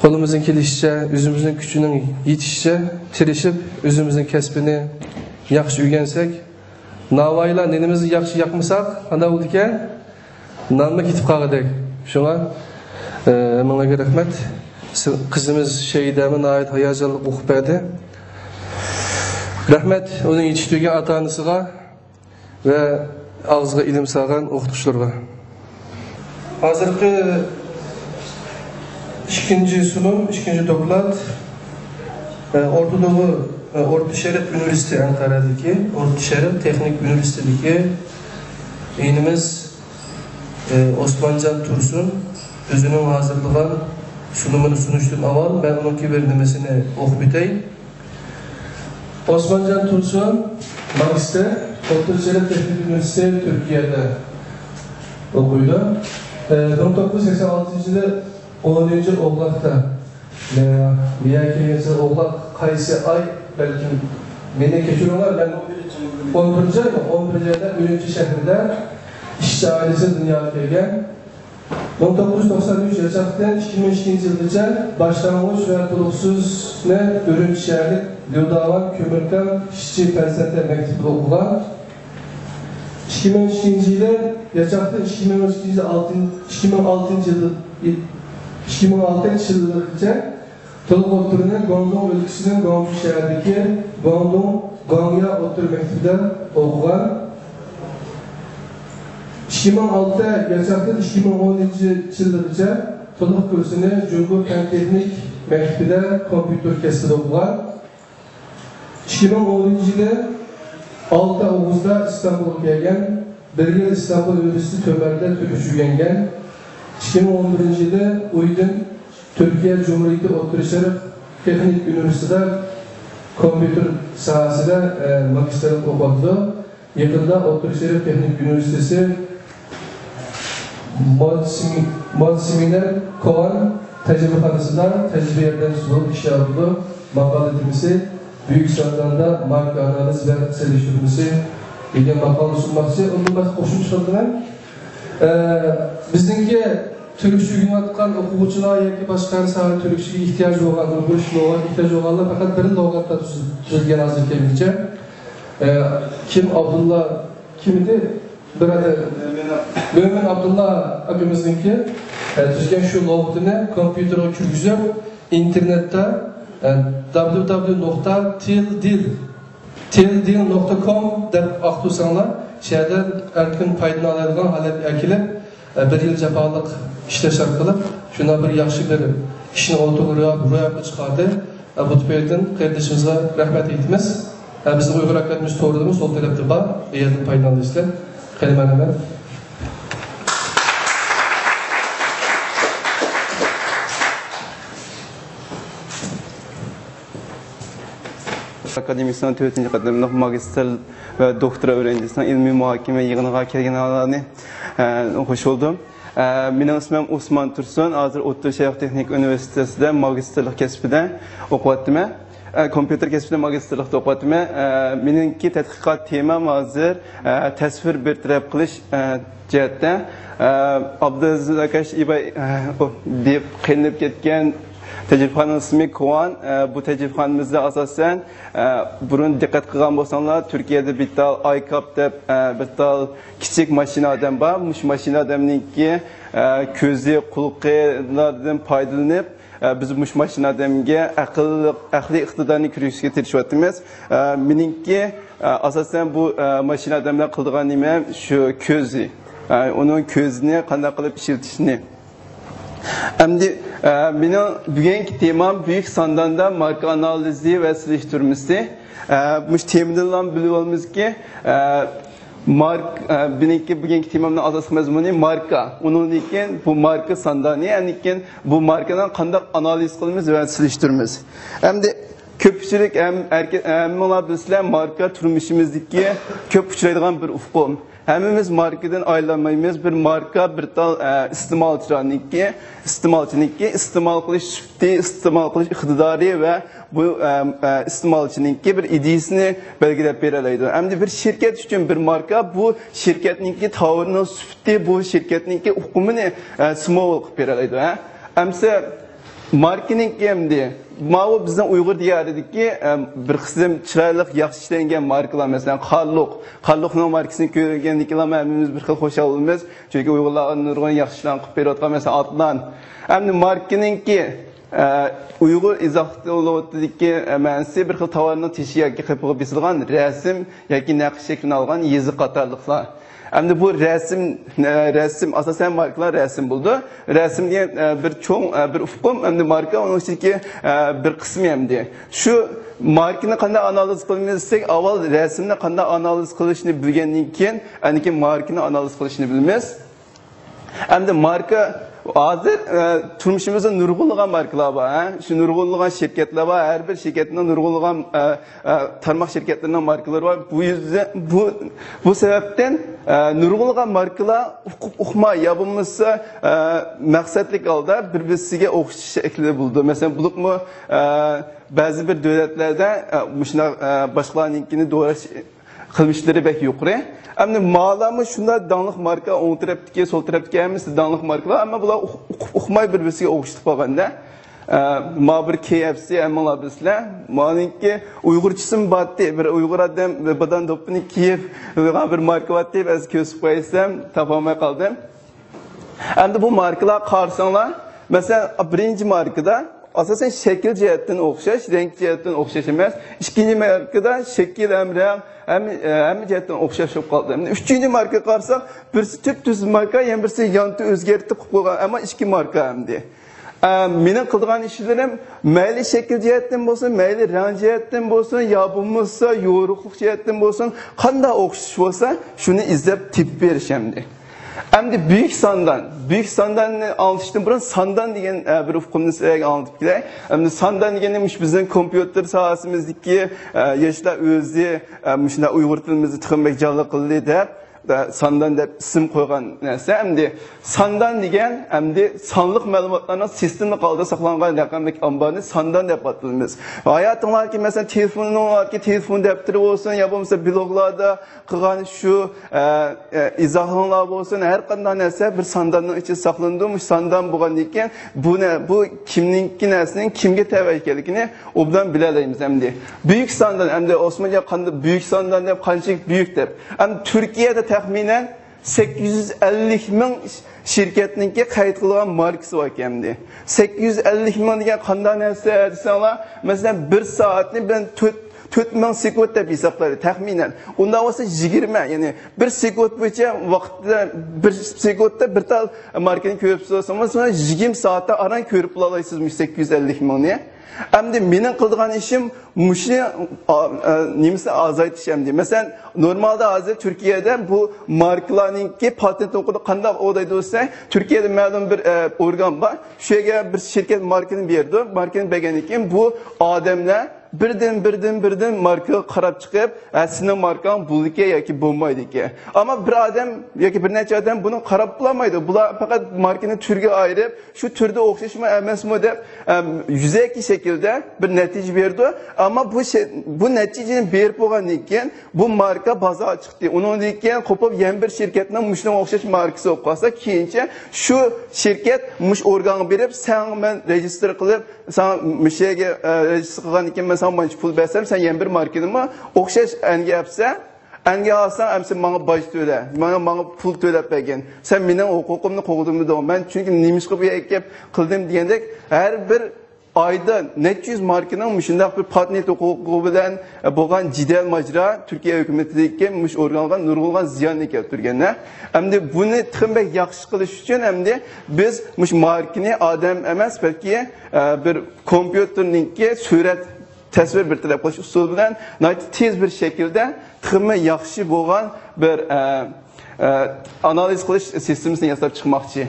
قولىمىزدىن كېلىشىچە، ئۆزىمىزنىڭ كۈچىنىڭ يېتىشىچە تىرىشىپ، ئۆزىمىزنىڭ كەسپىنى ياخشى ئۆگەنسەك، ناۋايىلا نېنىمىزنى ياخشى ياقمىساق، قانداق بولىدىكەن؟ نانمۇ كېتىپ قالغۇدەك. شۇڭا، ئە، ھەممىڭلارغا رەھمەت. سىز، قىزىمىز شەيدەمۇ ناھايىتى ھاياجانلىق ئوقۇپ بەردى. رەھمەت ئۇنى يېتىشتۈرگەن ئاتا-ئانىسىغا ۋە ئاغزىغا ئىلىم سالغان ئوقۇتقۇچىلىرىغا. ھازىرقى ئىككىنچى سۇنۇم، ئىككىنچى دوكلات، ئە، ئورتا دوغۇ، ئە، ئورتا شەرق ئۇنىۋېرسىتېتى ئەنقەرەدىكى، ئورتا شەرق تېخنىك ئۇنىۋېرسىتېتىدىكى ئىنىمىز، ئە، ئوسمانجان تۇرسۇن ئۆزىنىڭ ھازىرلىغان سۇنۇمىنى سۇنۇشتىن ئاۋۋال مەن ئۇنىڭكى بىر نېمىسىنى ئوقۇپ ئۆتەي. ئوسمانجان تۇرسۇن، ماگىستىر، ئوتتۇرا شەرق تېخنىك ئۇنىۋېرسىتېتى تۈركىيەدە ئوقۇيدۇ. ئە، مىڭ توققۇز يۈز سەكسەن ئالتىنچى يىلى ئونىنچى ئوغلاقتا، ئە، مېيەگە كەلگەن ئوغلاق قايسى ئاي، بەلكىم مېنى كەچۈرۈڭلار، مەن ئون بىرىنچى ئاي، ئون بىرىنچى ئايدا ئۈرۈمچى شەھىرىدە ئىشچى ئائىلىسىدە دۇنياغا كەلگەن. مىڭ توققۇز يۈز توقسان ئۈچ ياچاقتىن ئىككى مىڭ ئىككىنچى يىلغىچە باشلانغۇچ ۋە تولۇقسىزنى ئۈرۈمچى شەھەرلىك ليۇداۋان كۆمۈركان ئىشچى پەن سەنئەت مەكتىپىدە ئوقۇغان. ئىككى مىڭ ئىككىنچى يىلى ياچاقتىن ئىككى مىڭ ئىككىنچى يىل ئالتىن-، ئىككى مىڭ ئالتىنچى يىل، ئىككى مىڭ ئالتىنچى يىلغىچە تولۇق ئوتتۇرىنى گۇاڭدۇڭ ئۆلكىسىنىڭ گۇاڭجۇ شەھىرىدىكى گۇاڭدۇڭ گۇاڭيا ئوتتۇرا مەكتىپىدە ئوقۇغان. ئىككى مىڭ ئالتە ياچاقتىن ئىككى مىڭ ئونىنچى يىللىرىچە تولۇق كۇرسىنى جۇڭگو پەن تېخنىك مەكتىپىدە كومپيۇتېر كەسپىدە ئوقۇغان. ئىككى مىڭ ئونىنچى يىلى ئالتە ئاۋغۇستتا ئىستانبۇلغا كەلگەن. بىر يىل ئىستانبۇل ئۇنىۋېرسىتېتى تۆمەردە تۈركچە ئۆگەنگەن. ئىككى مىڭ ئون بىرىنچى يىلى ئۇيدىن تۈركىيە جۇمھۇرىيىتى ئوتتۇرا شەرق تېخنىك ئۇنىۋېرسىتېتىدا كومپيۇتېر ساھەسىدە، ئە، ماگىستىرلىق ئوقۇۋاتىدۇ. يېقىندا ئوتتۇرا شەرق تېخنىك ئۇنىۋېرسىتېتى ماتسىمى-، ماتسىمىنەر كوۋان تەجرىبىخانىسىدا تەجرىبە ياردەمچىسى بولۇپ ئىشلەۋاتىدۇ. ماقالە تېمىسى: بۈيۈك سانداندا ماركا ئانالىز ۋە سېلىشتۇرمىسى دېگەن ماقالىنى سۇنماقچى. ئۇندىن باشقا قوشۇمچە قىلىمەن. ئە، بىزنىڭكى تۈركچە ئۆگىنىۋاتقان ئوقۇغۇچىلار ياكى باشقا ھەر ساھەدە تۈركچىگە ئېھتىياج بولغان، ئۇيغۇرچە لۇغەتكە ئېھتىياج بولغانلار پەقەت بىر لۇغەتتە تۈز-، تۈزۈلگەن ھازىر كەلگۈچە. ئە، كىم، ئابدۇللا، كىم ئىدى؟ بىر ئادەم، مۆمىن ئابدۇللا ئاكىمىزنىڭكى، ئە، تۈزگەن شۇ لۇغىتىنى كومپيۇتېرغا كىرگۈزۈپ، ئىنتېرنېتتا، ئە، دابليۇ دابليۇ نۇقتا تىل دىل، تىل دىل نۇقتا كوم دەپ ئاختۇرساڭلار، شۇ يەردە ئەركىن پايدىلىنالايدىغان ھالەتكە ئەكېلىپ، بىر يىل جاپالىق ئىشلەش ئارقىلىق شۇنداق بىر ياخشى بىر ئىشنى ئوتتۇرىغا روياپقا چىقاردى. بۇ تۈپەيلىدىن قېرىندىشىمىزغا رەھمەت ئېيتىمىز. بىزنىڭ ئۇيغۇر ئاكادېمىيىسى تورىمۇ سول تەرەپتە بار. ئۇ يەردىن پايدىلىنىسىلەر. قېنى، مەن رەھمەت. ئاكادېمىيىسىنىڭ تۆتىنچى قېتىملىق ماگىستىر ۋە دوكتورا ئۆگەنچىسىنىڭ ئىلمىي مۇھاكىمە يىغىنىغا كەلگىنىڭلارنى، ئە، خوش بولدۇم. ئە، مېنىڭ ئىسمىم ئوسمان تۇرسۇن. ھازىر ئوتتۇرا شەرق تېخنىك ئۇنىۋېرسىتېتىدا ماگىستىرلىق كەسپىدە ئوقۇۋاتىمەن. ئە، كومپيۇتېر كەسپىدە ماگىستىرلىقتا ئوقۇۋاتىمەن. ئە، مېنىڭكى تەتقىقات تېمام ھازىر، ئە، تەسۋىر بىر تەرەپ قىلىش، ئە، جەھەتتە، ئە، ئابدۇلئەزىز ئاكاش ئىباي، ئە، ئۇ دېيىپ قىينىلىپ كەتكەن تەجرىبىخانىنىڭ ئىسمى كوۋان. ئە، بۇ تەجرىبىخانىمىزدا ئاساسەن، ئە، بۇرۇن دىققەت قىلغان بولساڭلار، تۈركىيەدە بىر تال ئايكاپ دەپ، ئە، بىر تال كىچىك ماشىنا ئادەم بار. مۇشۇ ماشىنا ئادەمنىڭكى، ئە، كۆزى، قۇلىقىلاردىن پايدىلىنىپ، ئە، بىز مۇشۇ ماشىنا ئادەمگە ئەقىل، ئەقلىي ئىقتىدارنى كۆرسىتىشكە تىرىشىۋاتىمىز. ئە، مېنىڭكى، ئە، ئاساسەن بۇ، ئە، ماشىنا ئادەملەر قىلىدىغان نېمەم شۇ كۆزى. ئە، ئۇنىڭ كۆزىنى قانداق قىلىپ ئىشلىتىشنى. ئەمدى، ئە، مېنىڭ بۈگۈنكى تېمام بۈيۈك سانداندا ماركا ئانالىزى ۋە سېلىشتۇرمىسى. ئە، مۇشۇ تېمىدىنلا بىلىۋالىمىزكى، ئە، مارك-، ئە، بۈگۈنكى، بۈگۈنكى تېمامنىڭ ئاساسلىق مەزمۇنى ماركا. ئۇنىڭدىن كېيىن بۇ ماركا ساندانى، ئاندىن كېيىن بۇ ماركىنى قانداق ئانالىز قىلىمىز ۋە سېلىشتۇرىمىز. ئەمدى كۆپچىلىك ھەم ھەممىڭلار بىلىسىلەر، ماركا تۇرمۇشىمىزدىكى كۆپ ئۇچرايدىغان بىر ئۇقۇم. ھەممىمىز ماركىدىن ئايرىلالمايمىز. بىر ماركا بىر تال، ئە، ئىستېمالچىلارنىڭكى، ئىستېمالچىنىڭكى ئىستېمال قىلىش سۈپىتى، ئىستېمال قىلىش ئىقتىدارى ۋە بۇ، ئە، ئە، ئىستېمالچىنىڭكى بىر ئىدىيىسىنى بەلگىلەپ بېرەلەيدۇ. ئەمدى بىر شىركەت ئۈچۈن بىر ماركا بۇ شىركەتنىڭكى تاۋىرىنىڭ سۈپىتى، بۇ شىركەتنىڭكى ئۇقۇمىنى، ئە، سىمۋول قىلىپ بېرەلەيدۇ، ھە. ئەمسە ماركىنىڭكى ئەمدى، ماۋۇ بىزنىڭ ئۇيغۇر دىيارىدىكى، ئە، بىر قىسىم چىرايلىق، ياخشى ئىشلەنگەن ماركىلار، مەسىلەن، قارلۇق. قارلۇقنىڭ ماركىسىنى كۆرگەندىن كېيىنلا ھەممىمىز بىر خىل خۇشال بولىمىز. چۈنكى ئۇيغۇرلارغا نۇرغۇن ياخشى ئىشلارنى قىلىپ بېرىۋاتقان، مەسىلەن، ئاتلان. ئەمدى ماركىنىڭكى، ئە، ئۇيغۇر ئىزاھ لۇغىتىدىكى، ئە، مەنىسى بىر خىل تاۋارنىڭ تېشى ياكى قېپىغا بېسىلغان رەسىم ياكى نەقىش شەكلىنى ئالغان يېزىق قاتارلىقلار. ئەمدى بۇ رەسىم، ئە، رەسىم، ئاساسەن ماركىلار رەسىم بولىدۇ. رەسىم دېگەن، ئە، بىر چوڭ، ئە، بىر ئۇقۇم، ئەمدى ماركا ئۇنىڭ ئىچىدىكى، ئە، بىر قىسمى ئەمدى. شۇ ماركىنى قانداق ئانالىز قىلىمىز دېسەك، ئاۋۋال رەسىمنى قانداق ئانالىز قىلىشنى بىلگەندىن كېيىن، ئاندىن كېيىن ماركىنى ئانالىز قىلىشنى بىلىمىز. ئەمدى ماركا ھازىر، ئە، تۇرمۇشىمىزدا نۇرغۇنلىغان ماركىلار بار، ھە؟ شۇ نۇرغۇنلىغان شىركەتلەر بار، ھەر بىر شىركەتنىڭ نۇرغۇنلىغان، ئە، ئە، تارماق شىركەتلىرىنىڭ ماركىلىرى بار. بۇ يۈزدە، بۇ، بۇ سەۋەبتىن، ئە، نۇرغۇنلىغان ماركىلار ئۇقۇپ ئۇقماي يا بولمىسا، ئە، مەقسەتلىك ھالدا بىر-بىرسىگە ئوخشىشىش شەكلىدە بولىدۇ. مەسىلەن، بولۇپمۇ، ئە، بەزى بىر دۆلەتلەردە، ئە، مۇشۇنداق، ئە، باشقىلارنىڭكىنى دوراش قىلمىشلىرى بەك يۇقىرى. ئەمدى مالارمۇ شۇنداق داڭلىق ماركا، ئوڭ تەرەپتىكى، سول تەرەپتىكى ھەممىسى داڭلىق ماركىلار، ئەمما بۇلار ئۇق-، ئۇق-، ئۇقماي بىر-بىرسىگە ئوخشىتىپ قالغاندا. ئە، ما بىر كېي ئېف سى، ھەممىڭلار بىلىسىلەر. مانىڭكى ئۇيغۇرچىسىمۇ بارتتى. بىر ئۇيغۇر ئادەم بىر بادام دوپپىنى كىيىپ، بىر ماركا بارتتى، بەزى كۆرسىتىپ قويسام، تاپالماي قالدىم. ئەمدى بۇ ماركىلارغا قارىساڭلار، مەسىلەن، بىرىنچى ماركىدا ئاساسەن شەكىل جەھەتتىن ئوخشاش، رەڭ جەھەتتىن ئوخشاش ئەمەس. ئىككىنچى ماركىدا شەكىل ھەم رەڭ ھەم، ھەممە جەھەتتىن ئوخشاش بولۇپ قالدى. ئەمدى ئۈچىنچى ماركىغا قارىساق، بىرسى تۈپتۈز ماركا، يەنە بىرسى يانتۇ ئۆزگەرتىپ قىلىپ قويغان، ئەمما ئىككى ماركا ئەمدى. ئە، مېنىڭ قىلىدىغان ئىشلىرىم مەيلى شەكىل جەھەتتىن بولسۇن، مەيلى رەڭ جەھەتتىن بولسۇن، يا بولمىسا يورۇقلۇق جەھەتتىن بولسۇن، قانداق ئوخشىتىش بولسا، شۇنى ئىزدەپ تېپىپ بېرىش ئەمدى. ئەمدى بۈيۈك ساندان. بۈيۈك سانداننى ئاڭلىتىشتىن بۇرۇن ساندان دېگەن، ئە، بىر ئۇقۇمنى سىلەرگە ئاڭلىتىپ كېتەي. ئەمدى ساندان دېگەننى مۇشۇ بىزنىڭ كومپيۇتېر ساھەسىمىزدىكى، ئە، ياشلار ئۆزى، ئە، مۇشۇنداق ئۇيغۇر تىلىمىزنى تېخىمۇ بەك جانلىق قىلدى دەپ، ئە، ساندان دەپ ئىسىم قويغان نەرسە. ئەمدى ساندان دېگەن ئەمدى سانلىق مەلۇماتلارنىڭ سىستېمىلىق ھالدا ساقلانغان رەقەملىك ئامبارنى ساندان دەپ ئاتىمىز. ھاياتىڭلاردىكى، مەسىلەن، تېلېفونۇڭلاردىكى تېلېفون دەپتىرى بولسۇن، يا بولمىسا بىلوگلاردا قىلغان شۇ، ئە، ئە، ئىزاھلىرىڭلار بولسۇن، ھەر قانداق نەرسە بىر سانداننىڭ ئىچىدە ساقلىنىدۇ. مۇشۇ ساندان بولغاندىن كېيىن بۇ نە-، بۇ كىمنىڭكى نەرسىنىڭ كىمگە تەۋە ئىكەنلىكىنى ئوبدان بىلەلەيمىز ئەمدى. بۈيۈك ساندان، ئەمدى ئوسمانجان قانداق بۈيۈك ساندان دەپ، قانچىلىك بۈيۈك دەپ. ئەمدى تۈركىيەدە تەخمىنەن سەككىز يۈز ئەللىك مىڭ شىركەتنىڭكى قەيت قىلغان ماركىسى بار ئىكەن ئەمدى. سەككىز يۈز ئەللىك مىڭ دېگەن قانداق نەرسە دېسەڭلار، مەسىلەن، بىر سائەتنى بىلەن تۆت تۆت مىڭ سېكۇنت دەپ ھېسابلايدۇ تەخمىنەن. ئۇنداق بولسا يىگىرمە، يەنى بىر سېكۇنت بويىچە ۋاقىتتا، بىر سېكۇنتتا بىر تال ماركىنى كۆرۈپ بولسىڭىز، يىگىرمە سائەتتە ئاران كۆرۈپ بولالايسىز مۇشۇ سەككىز يۈز ئەللىك مىڭنى. ئەمدى مېنىڭ قىلىدىغان ئىشىم مۇشۇنى، ئا، ئا، نېمىسىنى ئازايتىش ئەمدى. مەسىلەن، نورمالدا ھازىر تۈركىيەدە بۇ ماركىلارنىڭكى پاتېنت ھوقۇقىنى قانداق قوغدايدۇ دېسە، تۈركىيەدە مەلۇم بىر، ئە، ئورگان بار. شۇ يەرگە بىر شىركەت ماركىنى بېرىدۇ. ماركىنى بەرگەندىن كېيىن بۇ ئادەملەر بىردىن، بىردىن، بىردىن ماركىغا قاراپ چىقىپ، ھە، سېنىڭ ماركاڭ بولىدىكەن ياكى بولمايدىكەن. ئەمما بىر ئادەم ياكى بىر نەچچە ئادەم بۇنى قاراپ بولالمايدۇ. بۇلار پەقەت ماركىنى تۈرگە ئايرىپ، شۇ تۈردە ئوخشاشمۇ ئەمەسمۇ دەپ، ئەم، يۈزەكى شەكىلدە بىر نەتىجە بېرىدۇ. ئەمما بۇ شە-، بۇ نەتىجىنى بېرىپ بولغاندىن كېيىن، بۇ ماركا بازارغا چىقتى. ئۇنىڭدىن كېيىن قوپۇپ يەنە بىر شىركەتنىڭ مۇشۇنىڭغا ئوخشاش ماركىسى بولۇپ قالسا، كېيىنچە شۇ شىركەت مۇشۇ ئورگانغا بېرىپ، سەن مەن رېجىستر قىلىپ، ساڭا مۇشۇ يەرگە، ئە، رېجىستر قىلغاندىن كېيىن مەن ساڭا مانچە پۇل بەرسەم، سەن يەنە بىر ماركىنىمۇ ئوخشاش ئەنگە ئەپسەن، ئەنگە ئالساڭ، ئەمسە ماڭا باج تۆلە، ماڭا، ماڭا پۇل تۆلەپ بەرگىن. سەن مېنىڭ ھوقۇقۇمنى قوغدىمىدىڭ. مەن چۈنكى نېمىشقا بۇ يەرگە كېلىپ قىلدىم دېگەندەك، ھەر بىر ئايدا نەچچە يۈز ماركىنىڭ مۇشۇنداق بىر پاتېنت ھوقۇقى بىلەن بولغان جېدەل ماجىرا تۈركىيە ھۆكۈمىتىدىكى مۇشۇ ئورگانغا نۇرغۇنلىغان زىياننى كەلتۈرگەن. ئەمدى بۇنى تېخىمۇ بەك ياخشى قىلىش ئۈچۈن ئەمدى بىز مۇشۇ ماركىنى ئادەم ئەمەس، بەلكى، ئە، بىر كومپيۇتېرنىڭكى سۈرەت، تەسۋىر بىر تەرەپ قىلىش ئۇسۇلى بىلەن ناھايىتى تېز بىر شەكىلدە تېخىمۇ ياخشى بولغان بىر، ئە، ئە، ئانالىز قىلىش سىستېمىسىنى ياساپ چىقماقچى.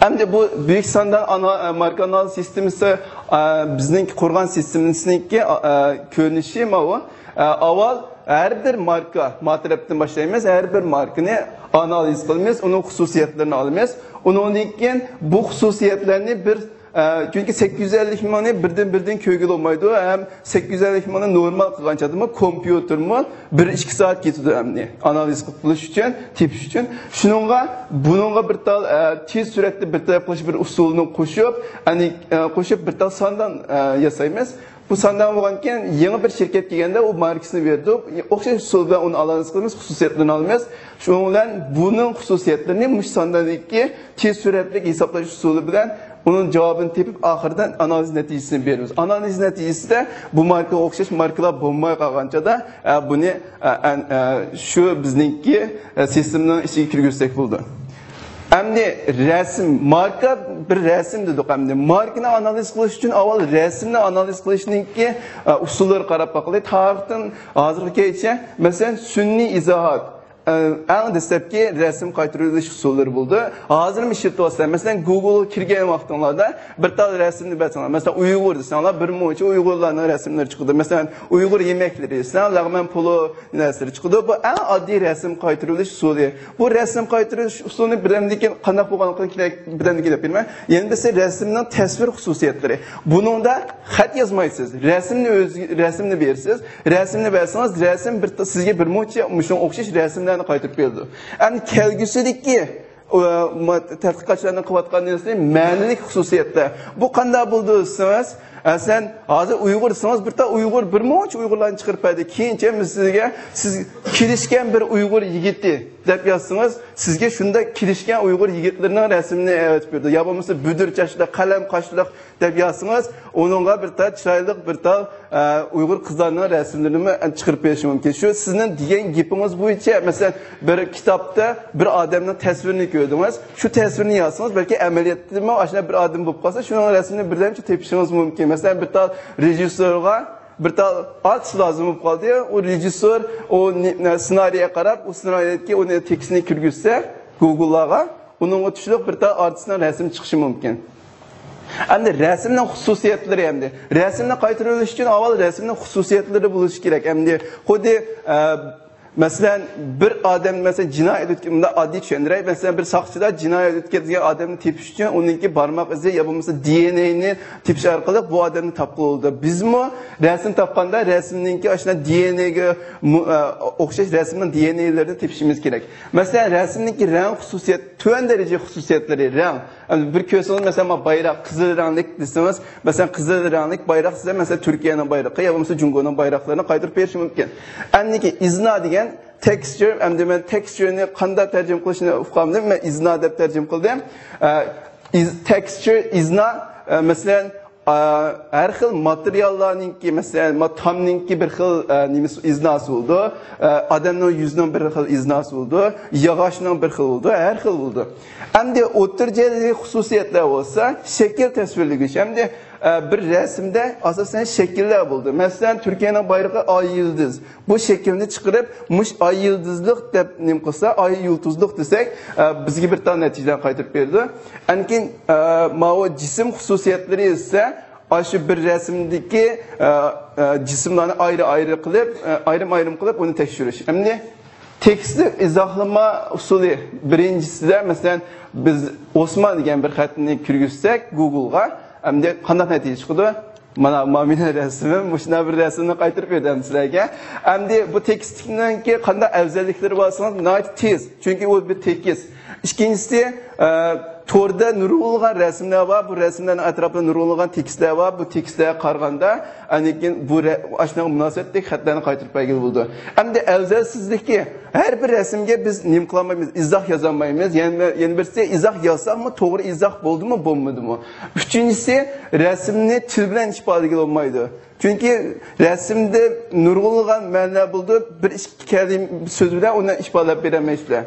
ئەمدى بۇ بۈيۈك ساندان ئانا-، ماركا ئانالىز سىستېمىسى، ئە، بىزنىڭ قۇرغان سىستېمىسىنىڭكى، ئە، كۆرۈنۈشى ماۋۇ. ئە، ئاۋۋال ھەر بىر ماركا، ما تەرەپتىن باشلايمىز، ھەر بىر ماركىنى ئانالىز قىلىمىز، ئۇنىڭ خۇسۇسىيەتلىرىنى ئالىمىز. ئۇنىڭدىن كېيىن بۇ خۇسۇسىيەتلەرنى بىر، ئە، چۈنكى سەككىز يۈز ئەللىك مىڭنى بىردىن، بىردىن كۆرگىلى بولمايدۇ، ھەم سەككىز يۈز ئەللىك مىڭنى نورمال قىلغان چاغدىمۇ كومپيۇتېرمۇ بىر ئىككى سائەت كېتىدۇ ئەمدى ئانالىز قىلىش ئۈچۈن، تېپىش ئۈچۈن. شۇنىڭغا، بۇنىڭغا بىر تال، ئە، تېز سۈرئەتتە بىر تەرەپ قىلىش بىر ئۇسۇلىنى قوشۇپ، ئەنى، ئە، قوشۇپ بىر تال ساندان، ئە، ياسايمىز. بۇ ساندان بولغاندىن كېيىن يېڭى بىر شىركەت كەلگەندە ئۇ ماركىسىنى بېرىدۇ. ئوخشاش ئۇسۇل بىلەن ئۇنى ئانالىز قىلىمىز، خۇسۇسىيەتلىرىنى ئالىمىز. شۇنىڭ بىلەن بۇنىڭ خۇسۇسىيەتلىرىنى مۇشۇ سانداندىكى تېز سۈرئەتلىك ھېسابلاش ئۇسۇلى بىلەن ئۇنىڭ جاۋابىنى تېپىپ، ئاخىرىدا ئانالىز نەتىجىسىنى بېرىمىز. ئانالىز نەتىجىسىدە بۇ ماركىغا ئوخشاش ماركىلار بولماي قالغان چاغدا، ئە، بۇنى، ئە، ئەن-، ئە، شۇ بىزنىڭكى، ئە، سىستېمىنىڭ ئىچىگە كىرگۈزسەك بولىدۇ. ئەمدى رەسىم، ماركا بىر رەسىم دېدۇق ئەمدى. ماركىنى ئانالىز قىلىش ئۈچۈن ئاۋۋال رەسىمنى ئانالىز قىلىشنىڭكى، ئە، ئۇسۇللىرىغا قاراپ باقايلى. تارىختىن ھازىرغىچە، مەسىلەن، سۈنئىي ئىزاھات، ئە، ئەڭ دەسلەپكى رەسىم قايتۇرۇۋېلىش ئۇسۇللىرى بولدى. ھازىرمۇ ئىشلىتىۋاتىسىلەر. مەسىلەن، گۇگلغا كىرگەن ۋاقتىڭلاردا بىر تال رەسىمنى بەرسەڭلار، مەسىلەن، ئۇيغۇر دېسەڭلار، بىر مۇنچە ئۇيغۇرلارنىڭ رەسىملىرى چىقىدۇ. مەسىلەن، ئۇيغۇر يېمەكلىرى دېسەڭ، لەغمەن پولۇ نەرسىلىرى چىقىدۇ. بۇ ئەڭ ئاددىي رەسىم قايتۇرۇۋېلىش ئۇسۇلى. بۇ رەسىم قايتۇرۇۋېلىش ئۇسۇلىنى بىلەمدىكىن قانداق بولغانلىقىنى كېرەك، بىلەمدىكىن دەپ بېرىمەن. يەنە بىرسى رەسىمنىڭ تەسۋىر خۇسۇسىيەتلىرى. بۇنىڭدا خەت يازمايسىز. رەسىمنى ئۆز-، رەسىمنى بېرىسىز. رەسىمنى بەرسىڭىز، رەسىم بىر، سىزگە بىر مۇنچە مۇشۇنىڭغا ئوخشاش رەسىملەرنى قايتۇرۇپ بېرىدۇ. ئەمدى كەلگۈسىدىكى ئۇ، ما-، تەتقىقاتچىلارنىڭ قىلىۋاتقان نەرسىسى مەنىلىك خۇسۇسىيەتتە. بۇ قانداق بولىدۇ دېسىڭىز، مەسىلەن، ھازىر ئۇيغۇر دېسىڭىز، بىر تال ئۇيغۇر، بىر مۇنچە ئۇيغۇرلارنى چىقىرىپ بەردى. كېيىنچە بىز سىزگە سىز كېلىشكەن بىر ئۇيغۇر يىگىتى دەپ يازسىڭىز، سىزگە شۇنداق كېلىشكەن ئۇيغۇر يىگىتلىرىنىڭ رەسىمىنى ئەۋەتىپ بېرىدۇ. يا بولمىسا بۈدۈر چاچلىق، قەلەم قاشلىق دەپ يازسىڭىز، ئۇنىڭغا بىر تال چىرايلىق بىر تال، ئە، ئۇيغۇر قىزلارنىڭ رەسىملىرىنىمۇ چىقىرىپ بېرىشى مۇمكىن. شۇ سىزنىڭ دېگەن گېپىڭىز بويىچە، مەسىلەن، بىر كىتابتا بىر ئادەمنىڭ تەسۋىرىنى كۆردىڭىز. شۇ تەسۋىرنى يازسىڭىز، بەلكى ئەمەلىيەتتىمۇ ئاشۇنداق بىر ئادەم بولۇپ قالسا، شۇنىڭ رەسىمىنى بىردەمچە تېپىشىڭىز مۇمكىن. مەسىلەن، بىر تال رېژىسسورغا بىر تال ئارتىس لازىم بولۇپ قالدى. ئۇ رېژىسسور ئۇ نى-، نە-، سېنارىيەگە قاراپ، ئۇ سېنارىيەدىكى ئۇنى تېكىستىنى كىرگۈزسە گوگلغا، ئۇنىڭغا چۈشلۈك بىر تال ئارتىسنىڭ رەسىمى چىقىشى مۇمكىن. ئەمدى رەسىمنىڭ خۇسۇسىيەتلىرى، ئەمدى رەسىمنى قايتۇرۇۋېلىش ئۈچۈن ئاۋۋال رەسىمنىڭ خۇسۇسىيەتلىرى بولۇشى كېرەك. ئەمدى خۇددى، ئە، مەسىلەن، بىر ئادەم، مەسىلەن، جىنايەت ئۆتكەن، مۇنداق ئاددىي چۈشەندۈرەي. مەسىلەن، بىر ساقچىدا جىنايەت ئۆتكۈزگەن ئادەمنى تېپىش ئۈچۈن ئۇنىڭكى بارماق ئىزى يا بولمىسا دى ئېن ئەينى تېپىش ئارقىلىق بۇ ئادەمنى تاپقىلى بولىدۇ. بىزمۇ رەسىم تاپقاندا رەسىمنىڭكى ئاشۇنداق دى ئېن ئەيگە مۇ-، ئە، ئوخشاش رەسىمنىڭ دى ئېن ئەيلىرىنى تېپىشىمىز كېرەك. مەسىلەن، رەسىمنىڭكى رەڭ خۇسۇسىيەت، تۆۋەن دەرىجە خۇسۇسىيەتلىرى، رەڭ. بىر كۆرسىڭىز، مەسىلەن، ما بايراق قىزىل رەڭلىك دېسىڭىز، مەسىلەن، قىزىل رەڭلىك بايراق سىزگە، مەسىلەن، تۈركىيەنىڭ بايرىقى يا بولمىسا جۇڭگونىڭ بايراقلىرىنى قايتۇرۇپ بېرىشى مۇمكىن. ئەمدىكى ئىزنا دېگەن تېكىستچۇر، ئەمدى مەن تېكىستچۇرنى قانداق تەرجىمە قىلىشنى ئۇقالمىدىم، مەن ئىزنا دەپ تەرجىمە قىلدىم. ئە، ئىز-، تېكىستچۇر، ئىزنا، ئە، مەسىلەن، ئە، ھەر خىل ماتېرىياللارنىڭكى، مەسىلەن، ما-، تامنىڭكى بىر خىل، ئە، نېمىسى، ئىزناسى بولىدۇ، ئە، ئادەمنىڭ يۈزىنىڭ بىر خىل ئىزناسى بولىدۇ، ياغاچنىڭ بىر خىل بولىدۇ، ھەر خىل بولىدۇ. ئەمدى ئوتتۇرا دەرىجىلىك خۇسۇسىيەتلەر بولسا شەكىل تەسۋىرلىگۈچ. ئەمدى، ئە، بىر رەسىمدە ئاساسەن شەكىللەر بولىدۇ. مەسىلەن، تۈركىيەنىڭ بايرىقى ئاي يىلدىز. بۇ شەكىلنى چىقىرىپ، مۇشۇ ئاي يىلدىزلىق دەپ نېمە قىلسا، ئاي يۇلتۇزلۇق دېسەك، ئە، بىزگە بىر تال نەتىجىلەرنى قايتۇرۇپ بېرىدۇ. ئاندىن كېيىن، ئە، ماۋۇ جىسىم خۇسۇسىيەتلىرى دېسە، ئاشۇ بىر رەسىمدىكى، ئە، ئە، جىسىملارنى ئايرى-ئايرى قىلىپ، ئە، ئايرىم-ئايرىم قىلىپ ئۇنى تەكشۈرۈش. ئەمدى تېكىستلىك ئىزاھلىما ئۇسۇلى بىرىنچىسىدە، مەسىلەن، بىز ئوسمان دېگەن بىر خەتنى كىرگۈزسەك گوگلغا، ئەمدى قانداق نەتىجە چىقىدۇ؟ مانا، مانا مېنىڭ رەسىمىم، مۇشۇنداق بىر رەسىمنى قايتۇرۇپ بېرىمەن سىلەرگە. ئەمدى بۇ تېكىستنىڭكى قانداق ئەۋزەللىكلىرى بار دېسىڭىز، ناھايىتى تېز. چۈنكى ئۇ بىر تېكىست. ئىككىنچىسى، ئە، توردا نۇرغۇنلىغان رەسىملەر بار. بۇ رەسىملەرنىڭ ئەتراپىدا نۇرغۇنلىغان تېكىستلەر بار. بۇ تېكىستلەرگە قارىغاندا، ئاندىن كېيىن بۇ رە-، ئاشۇنىڭغا مۇناسىۋەتلىك خەتلەرنى قايتۇرۇپ بەرگىلى بولىدۇ. ئەمدى ئەۋزەلسىزلىكى، ھەر بىر رەسىمگە بىز نېمە قىلالمايمىز، ئىزاھ يازالمايمىز. يەنە، يەنە بىرسى، ئىزاھ يازساقمۇ توغرا ئىزاھ بولدىمۇ، بولمىدىمۇ؟ ئۈچىنچىسى، رەسىمنى تىل بىلەن ئىپادىلىگىلى بولمايدۇ. چۈنكى رەسىمدە نۇرغۇنلىغان مەنىلەر بولىدۇ، بىر ئىككى كەلىمە سۆز بىلەن ئۇنى ئىپادىلەپ بېرەلمەيسىلەر.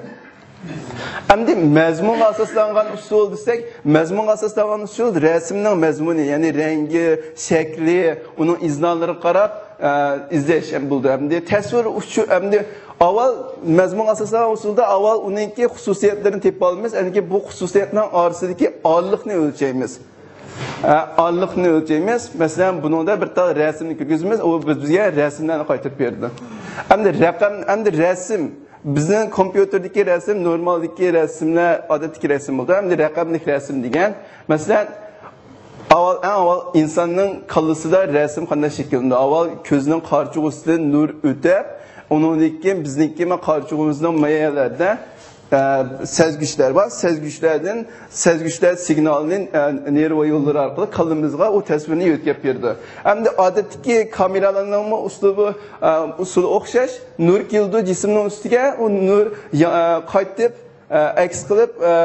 ئەمدى مەزمۇنغا ئاساسلانغان ئۇسۇل دېسەك، مەزمۇنغا ئاساسلانغان ئۇسۇل رەسىمنىڭ مەزمۇنى، يەنى رەڭگى، شەكلى، ئۇنىڭ ئىزنالىرىغا قاراپ، ئە، ئىزدەش ھەم بولىدۇ. ئەمدى تەسۋىر ئۈچۈن، ئەمدى ئاۋۋال مەزمۇنغا ئاساسلانغان ئۇسۇلدا ئاۋۋال ئۇنىڭكى خۇسۇسىيەتلىرىنى تېپىپ ئالىمىز. ئەمدى بۇ خۇسۇسىيەتنىڭ ئارىسىدىكى ئارىلىقنى ئۆلچەيمىز. ئە، ئارىلىقنى ئۆلچەيمىز. مەسىلەن، بۇنىڭدا بىر تال رەسىمنى كىرگۈزىمىز، ئۇ بىز، بىزگە رەسىملەرنى قايتۇرۇپ بېرىدۇ. ئەمدى رەقەم، ئەمدى رەسىم، بىزنىڭ كومپيۇتېردىكى رەسىم، نورمالدىكى رەسىملەر، ئادەتتىكى رەسىم بولىدۇ. ئەمدى رەقەملىك رەسىم دېگەن، مەسىلەن، ئاۋۋال، ئەڭ ئاۋۋال ئىنساننىڭ كاللىسىدا رەسىم قانداق شەكىللىنىدۇ؟ ئاۋۋال كۆزنىڭ قارىچۇقىسىدىن نۇر ئۆتۈپ، ئۇنىڭدىن كېيىن بىزنىڭكى مانا قارىچۇقىمىزنىڭ مايەلەردە، ئە، سەزگۈچلەر بار. سەزگۈچلەردىن، سەزگۈچلەر سىگنالنى، ئە، نېرۋا يوللىرى ئارقىلىق كاللىمىزغا ئۇ تەسۋىرنى يۆتكەپ بېرىدۇ. ئەمدى ئادەتتىكى كامېرالارنىڭمۇ ئۇسلۇبى، ئە، ئۇسۇلى ئوخشاش. نۇر كېلىدۇ جىسىمنىڭ ئۈستىگە، ئۇ نۇر يا-، ئە، قايتىپ، ئە، ئەكس قىلىپ، ئە،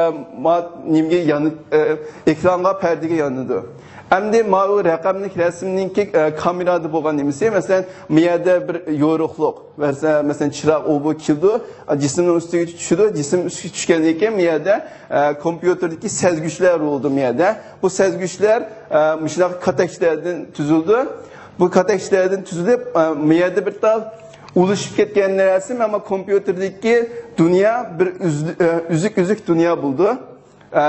ما-، نېمىگە يانىد-، ئە، ئېكرانغا، پەردىگە يانىدۇ. ئەمدى ماۋۇ رەقەملىك رەسىمنىڭكى، ئە، كامېرادا بولغان نېمىسى، مەسىلەن، مۇ يەردە بىر يورۇقلۇق، مەسىلەن، مەسىلەن، چىراغ ئۇ بۇ كېلىدۇ، جىسىمنىڭ ئۈستىگە چۈشىدۇ، جىسىم ئۈستىگە چۈشكەندىن كېيىن مۇ يەردە، ئە، كومپيۇتېردىكى سەزگۈچلەر بولىدۇ مۇ يەردە. بۇ سەزگۈچلەر، ئە، مۇشۇنداق كاتەكچىلەردىن تۈزۈلىدۇ. بۇ كاتەكچىلەردىن تۈزۈلۈپ، ئە، مۇ يەردە بىر تال ئۇلىشىپ كەتكەن رەسىم، ئەمما كومپيۇتېردىكى دۇنيا بىر ئۈز-، ئە، ئۈزۈك-ئۈزۈك دۇنيا بولىدۇ. ئە،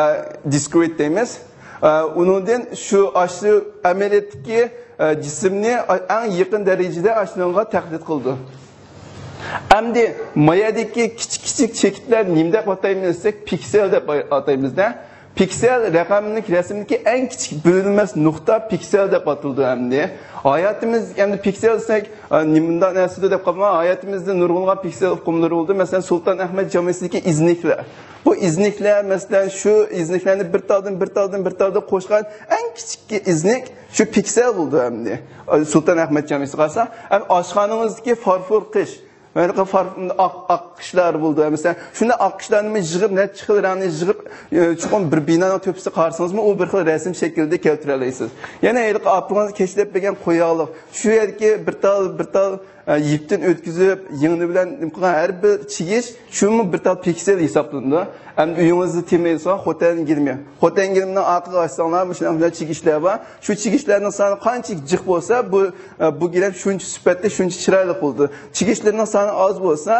دىسكرېت دەيمىز. ئە، ئۇنىڭدىن شۇ ئاشۇ ئەمەلىيەتتىكى، ئە، جىسىمنى ئەڭ يېقىن دەرىجىدە ئاشۇنىڭغا تەقلىد قىلىدۇ. ئەمدى مۇ يەردىكى كىچىك كىچىك چېكىتلەر نېمە دەپ ئاتايمىز دېسەك، پىكسېل دەپ ئاتايمىزدە. پىكسېل رەقەملىك رەسىمدىكى ئەڭ كىچىك بۆلۈنمەس نۇقتا پىكسېل دەپ ئاتىلىدۇ ئەمدى. ھاياتىمىز، ئەمدى پىكسېل دېسەك، ئە، نېمە مۇنداق نەرسىدۇ دەپ قالما، ھاياتىمىزدا نۇرغۇنلىغان پىكسېل ئۇقۇملىرى بولدى. مەسىلەن، سۇلتان ئەخمەت جامىسىدىكى ئىزنىكلەر. بۇ ئىزنىكلەر، مەسىلەن، شۇ ئىزنىكلەرنى بىر تالدىن بىر تالدىن بىر تالدا قوشقان ئەڭ كىچىككى ئىزنىك شۇ پىكسېل بولىدۇ ئەمدى. سۇلتان ئەخمەت جامىسىغا قارىساق، ئەم، ئاشخانىڭىزدىكى فارفور قىش، ھېلىقى فار-، ئاق، ئاق قىشلار بولىدۇ. مەسىلەن، شۇنداق ئاق قىشلارنى يىغىپ، نەچچە خىل رەڭنى يىغىپ، ئە، چوقۇم بىر بىنانىڭ تۆپىسىگە قارىسىڭىزمۇ، ئۇ بىر خىل رەسىم شەكلىدە كەلتۈرەلەيسىز. يەنە ھېلىقى ئاپىڭىز كەشلەپ بەرگەن قوياقلىق، شۇ يەردىكى بىر تال، بىر تال، ئە، يىپتىن ئۆتكۈزۈپ، يىڭنە بىلەن نېمە قىلغان ھەر بىر چىگىش، شۇمۇ بىر تال پىكسېل ھېسابلىنىدۇ. ئەمدى ئۆيىڭىزدە تېمىيسىغان خوتەن گىلىمى. خوتەن گىلىمىنىڭ ئارقىغا ئاچساڭلار، مۇشۇنداق چىگىشلەر بار. شۇ چىگىشلەرنىڭ سانى قانچىلىك جىق بولسا، بۇ، ئە، بۇ گىلەم شۇنچە سۈپەتلىك، شۇنچە چىرايلىق بولىدۇ. چىگىشلىرىنىڭ سانى ئاز بولسا،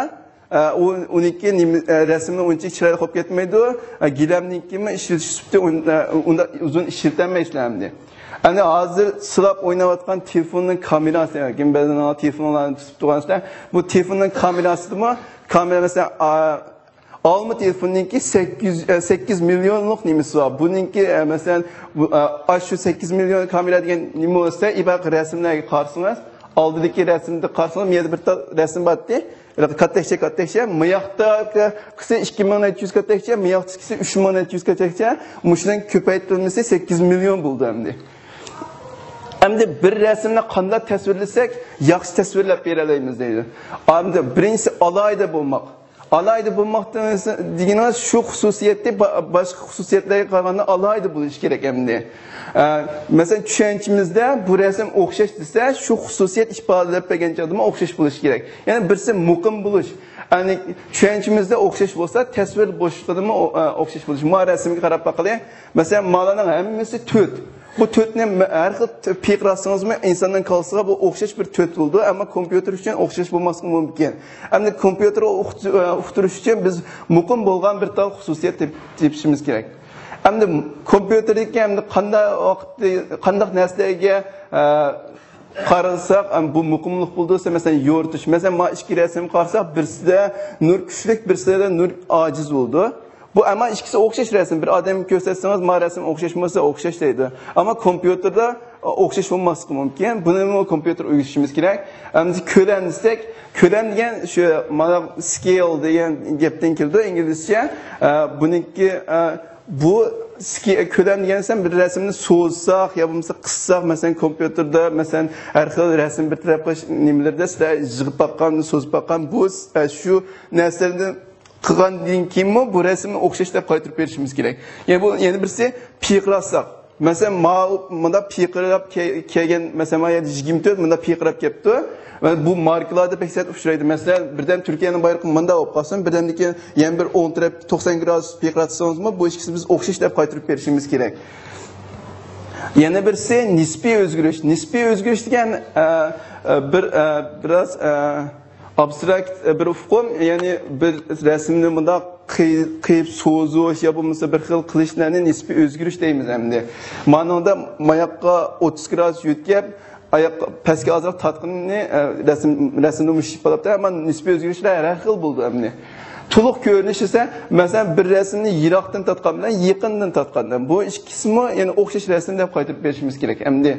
ئە، ئۇ، ئۇنىڭكى نېمە، ئە، رەسىمى ئۇنچە چىرايلىق بولۇپ كەتمەيدۇ. ئە، گىلەمنىڭكىمۇ ئىشلىتىش سۈپىتى ئۇن-، ئە، ئۇنداق ئۇزۇن ئىشلىتەلمەيسىلەر ئەمدى. ئەنە ھازىر سىلاپ ئويناۋاتقان تېلېفوننىڭ كامېراسى، كىم بەزىلەرنىڭ تېلېفونلارنى تۇتۇپ تۇرغانسىلەر، بۇ تېلېفوننىڭ كامېراسىدىمۇ، كامېرا مەسىلەن، ئا، ئالما تېلېفوننىڭكى سەككىز يۈز، ئە، سەككىز مىليونلۇق نېمىسى بار. بۇنىڭكى، ئە، مەسىلەن، بۇ، ئە، ئاشۇ سەككىز مىليون كامېرا دېگەن نېمە بولسا، ئىبارەت رەسىملەرگە قارىسىڭىز، ئالدىدىكى رەسىمدە قارىسىڭىز، مۇ يەردە بىر تال رەسىم بارتتى. كاتتەكچە، كاتتەكچە، مۇياقتىكىسى ئىككى مىڭ نەچچە يۈز كاتتەكچە، مۇياقتىكىسى ئۈچ مىڭ نەچچە يۈز كاتتەكچە، مۇشۇنىڭ كۆپەيتىلمىسى سەككىز مىليون بولدى ئەمدى. ئەمدى بىر رەسىمنى قانداق تەسۋىرلىسەك، ياخشى تەسۋىرلەپ بېرەلەيمىز دەيدۇ. ئەمدى بىرىنچىسى ئالاھىدە بولماق. ئالاھىدە بولماق دېگىنىڭىز شۇ خۇسۇسىيەتتە با-، باشقا خۇسۇسىيەتلەرگە قارىغاندا ئالاھىدە بولۇشى كېرەك ئەمدى. ئە، مەسىلەن، چۈشەنچىمىزدە بۇ رەسىم ئوخشاش دېسە، شۇ خۇسۇسىيەت ئىپادىلەپ بەرگەن چاغدىمۇ ئوخشاش بولۇشى كېرەك. يەنە بىرسى مۇقىم بولۇش. يەنى چۈشەنچىمىزدە ئوخشاش بولسا، تەسۋىر بوشلۇقىدىمۇ ئو-، ئە، ئوخشاش بولۇش. ما رەسىمگە قاراپ باقىلى. مەسىلەن، مالارنىڭ ھەممىسى تۆت. بۇ تۆتنى مە-، ھەر خىل ت-، پىرقىراتسىڭىزمۇ، ئىنساننىڭ كاللىسىغا بۇ ئوخشاش بىر تۆت بولىدۇ، ئەمما كومپيۇتېر ئۈچۈن ئوخشاش بولماسلىقى مۇمكىن. ئەمدى كومپيۇتېرغا ئۇقت-، ئە، ئۇقتۇرۇش ئۈچۈن بىز مۇقىم بولغان بىر تال خۇسۇسىيەت تېپ-، تېپىشىمىز كېرەك. ئەمدى كومپيۇتېردىكى ئەمدى قانداق ۋاقىتتا، قانداق نەرسىلەرگە، ئە، قارىساق، ئەم، بۇ مۇقىملىق بولىدۇ دېسە، مەسىلەن، يورۇتۇش. مەسىلەن، ما ئىككى رەسىمگە قارىساق، بىرسىدە نۇر كۈچلۈك، بىرسىدە نۇر ئاجىز بولىدۇ. بۇ ئەمما ئىككىسى ئوخشاش رەسىم. بىر ئادەمگە كۆرسەتسىڭىز، ما رەسىم ئوخشاش بولسا ئوخشاش دەيدۇ. ئەمما كومپيۇتېردا ئوخشاش بولماسلىقى مۇمكىن. بۇنىمۇ كومپيۇتېر ئۆگىتىشىمىز كېرەك. ئەمدى كۆلەم دېسەك، كۆلەم دېگەن شۇ مانا سكېيل دېگەن گەپتىن كېلىدۇ ئىنگلىزچە. ئە، بۇنىڭكى، ئە، بۇ سكې-، كۆلەم دېگەن دېسەم، بىر رەسىمنى سوزساق يا بولمىسا قىسساق، مەسىلەن، كومپيۇتېردا، مەسىلەن، ھەر خىل رەسىم بىر تەرەپ قىلىش نېمىلىرىدە سىلەر يىغىپ باققان، سوزۇپ باققان بۇ، ئە، شۇ نەرسىلەرنى قىلغاندىن كېيىنمۇ بۇ رەسىمنى ئوخشاش دەپ قايتۇرۇپ بېرىشىمىز كېرەك. يەنە بۇ، يەنە بىرسى پىرقىراتساق. مەسىلەن، ماۋۇ مۇنداق پىرقىراپ كە-، كەلگەن، مەسىلەن، مانا يەردە يىگىرمە تۆت مۇنداق پىرقىراپ كەپتۇ. مانا بۇ ماركىلاردا بەك سەت ئۇچرايدۇ. مەسىلەن، بىردەم تۈركىيەنىڭ بايرىقى مۇنداق بولۇپ قالسۇن، بىردەمدىن كېيىن يەنە بىر ئوڭ تەرەپ توقسان گرادۇس پىرقىراتسىڭىزمۇ، بۇ ئىككىسىنى بىز ئوخشاش دەپ قايتۇرۇپ بېرىشىمىز كېرەك. يەنە بىرسى نىسپىي ئۆزگىرىش. نىسپىي ئۆزگىرىش دېگەن، ئە، ئە، بىر، ئە، بىراز، ئە، ئابستراكت، ئە، بىر ئۇقۇم، يەنى بىر رەسىمنى مۇنداق قىي-، قىيىپ سوزۇش يا بولمىسا بىر خىل قىلىشلارنى نىسپىي ئۆزگىرىش دەيمىز ئەمدى. مانىڭدا ماياققا ئوتتۇز گرادۇس يۆتكەپ، ئاياق پەسكە ئازراق تارتقىنىنى، ئە، رەسىم، رەسىمدە مۇشۇ ئىپادىلەپتۇ. ئەمما نىسپىي ئۆزگىرىشلەر ھەر خىل بولىدۇ ئەمدى. تولۇق كۆرۈنۈش ئىسە، مەسىلەن، بىر رەسىمنى يىراقتىن تارتقان بىلەن يېقىندىن تارتقان، بۇ ئىككىسىمۇ يەنە ئوخشاش رەسىم دەپ قايتۇرۇپ بېرىشىمىز كېرەك. ئەمدى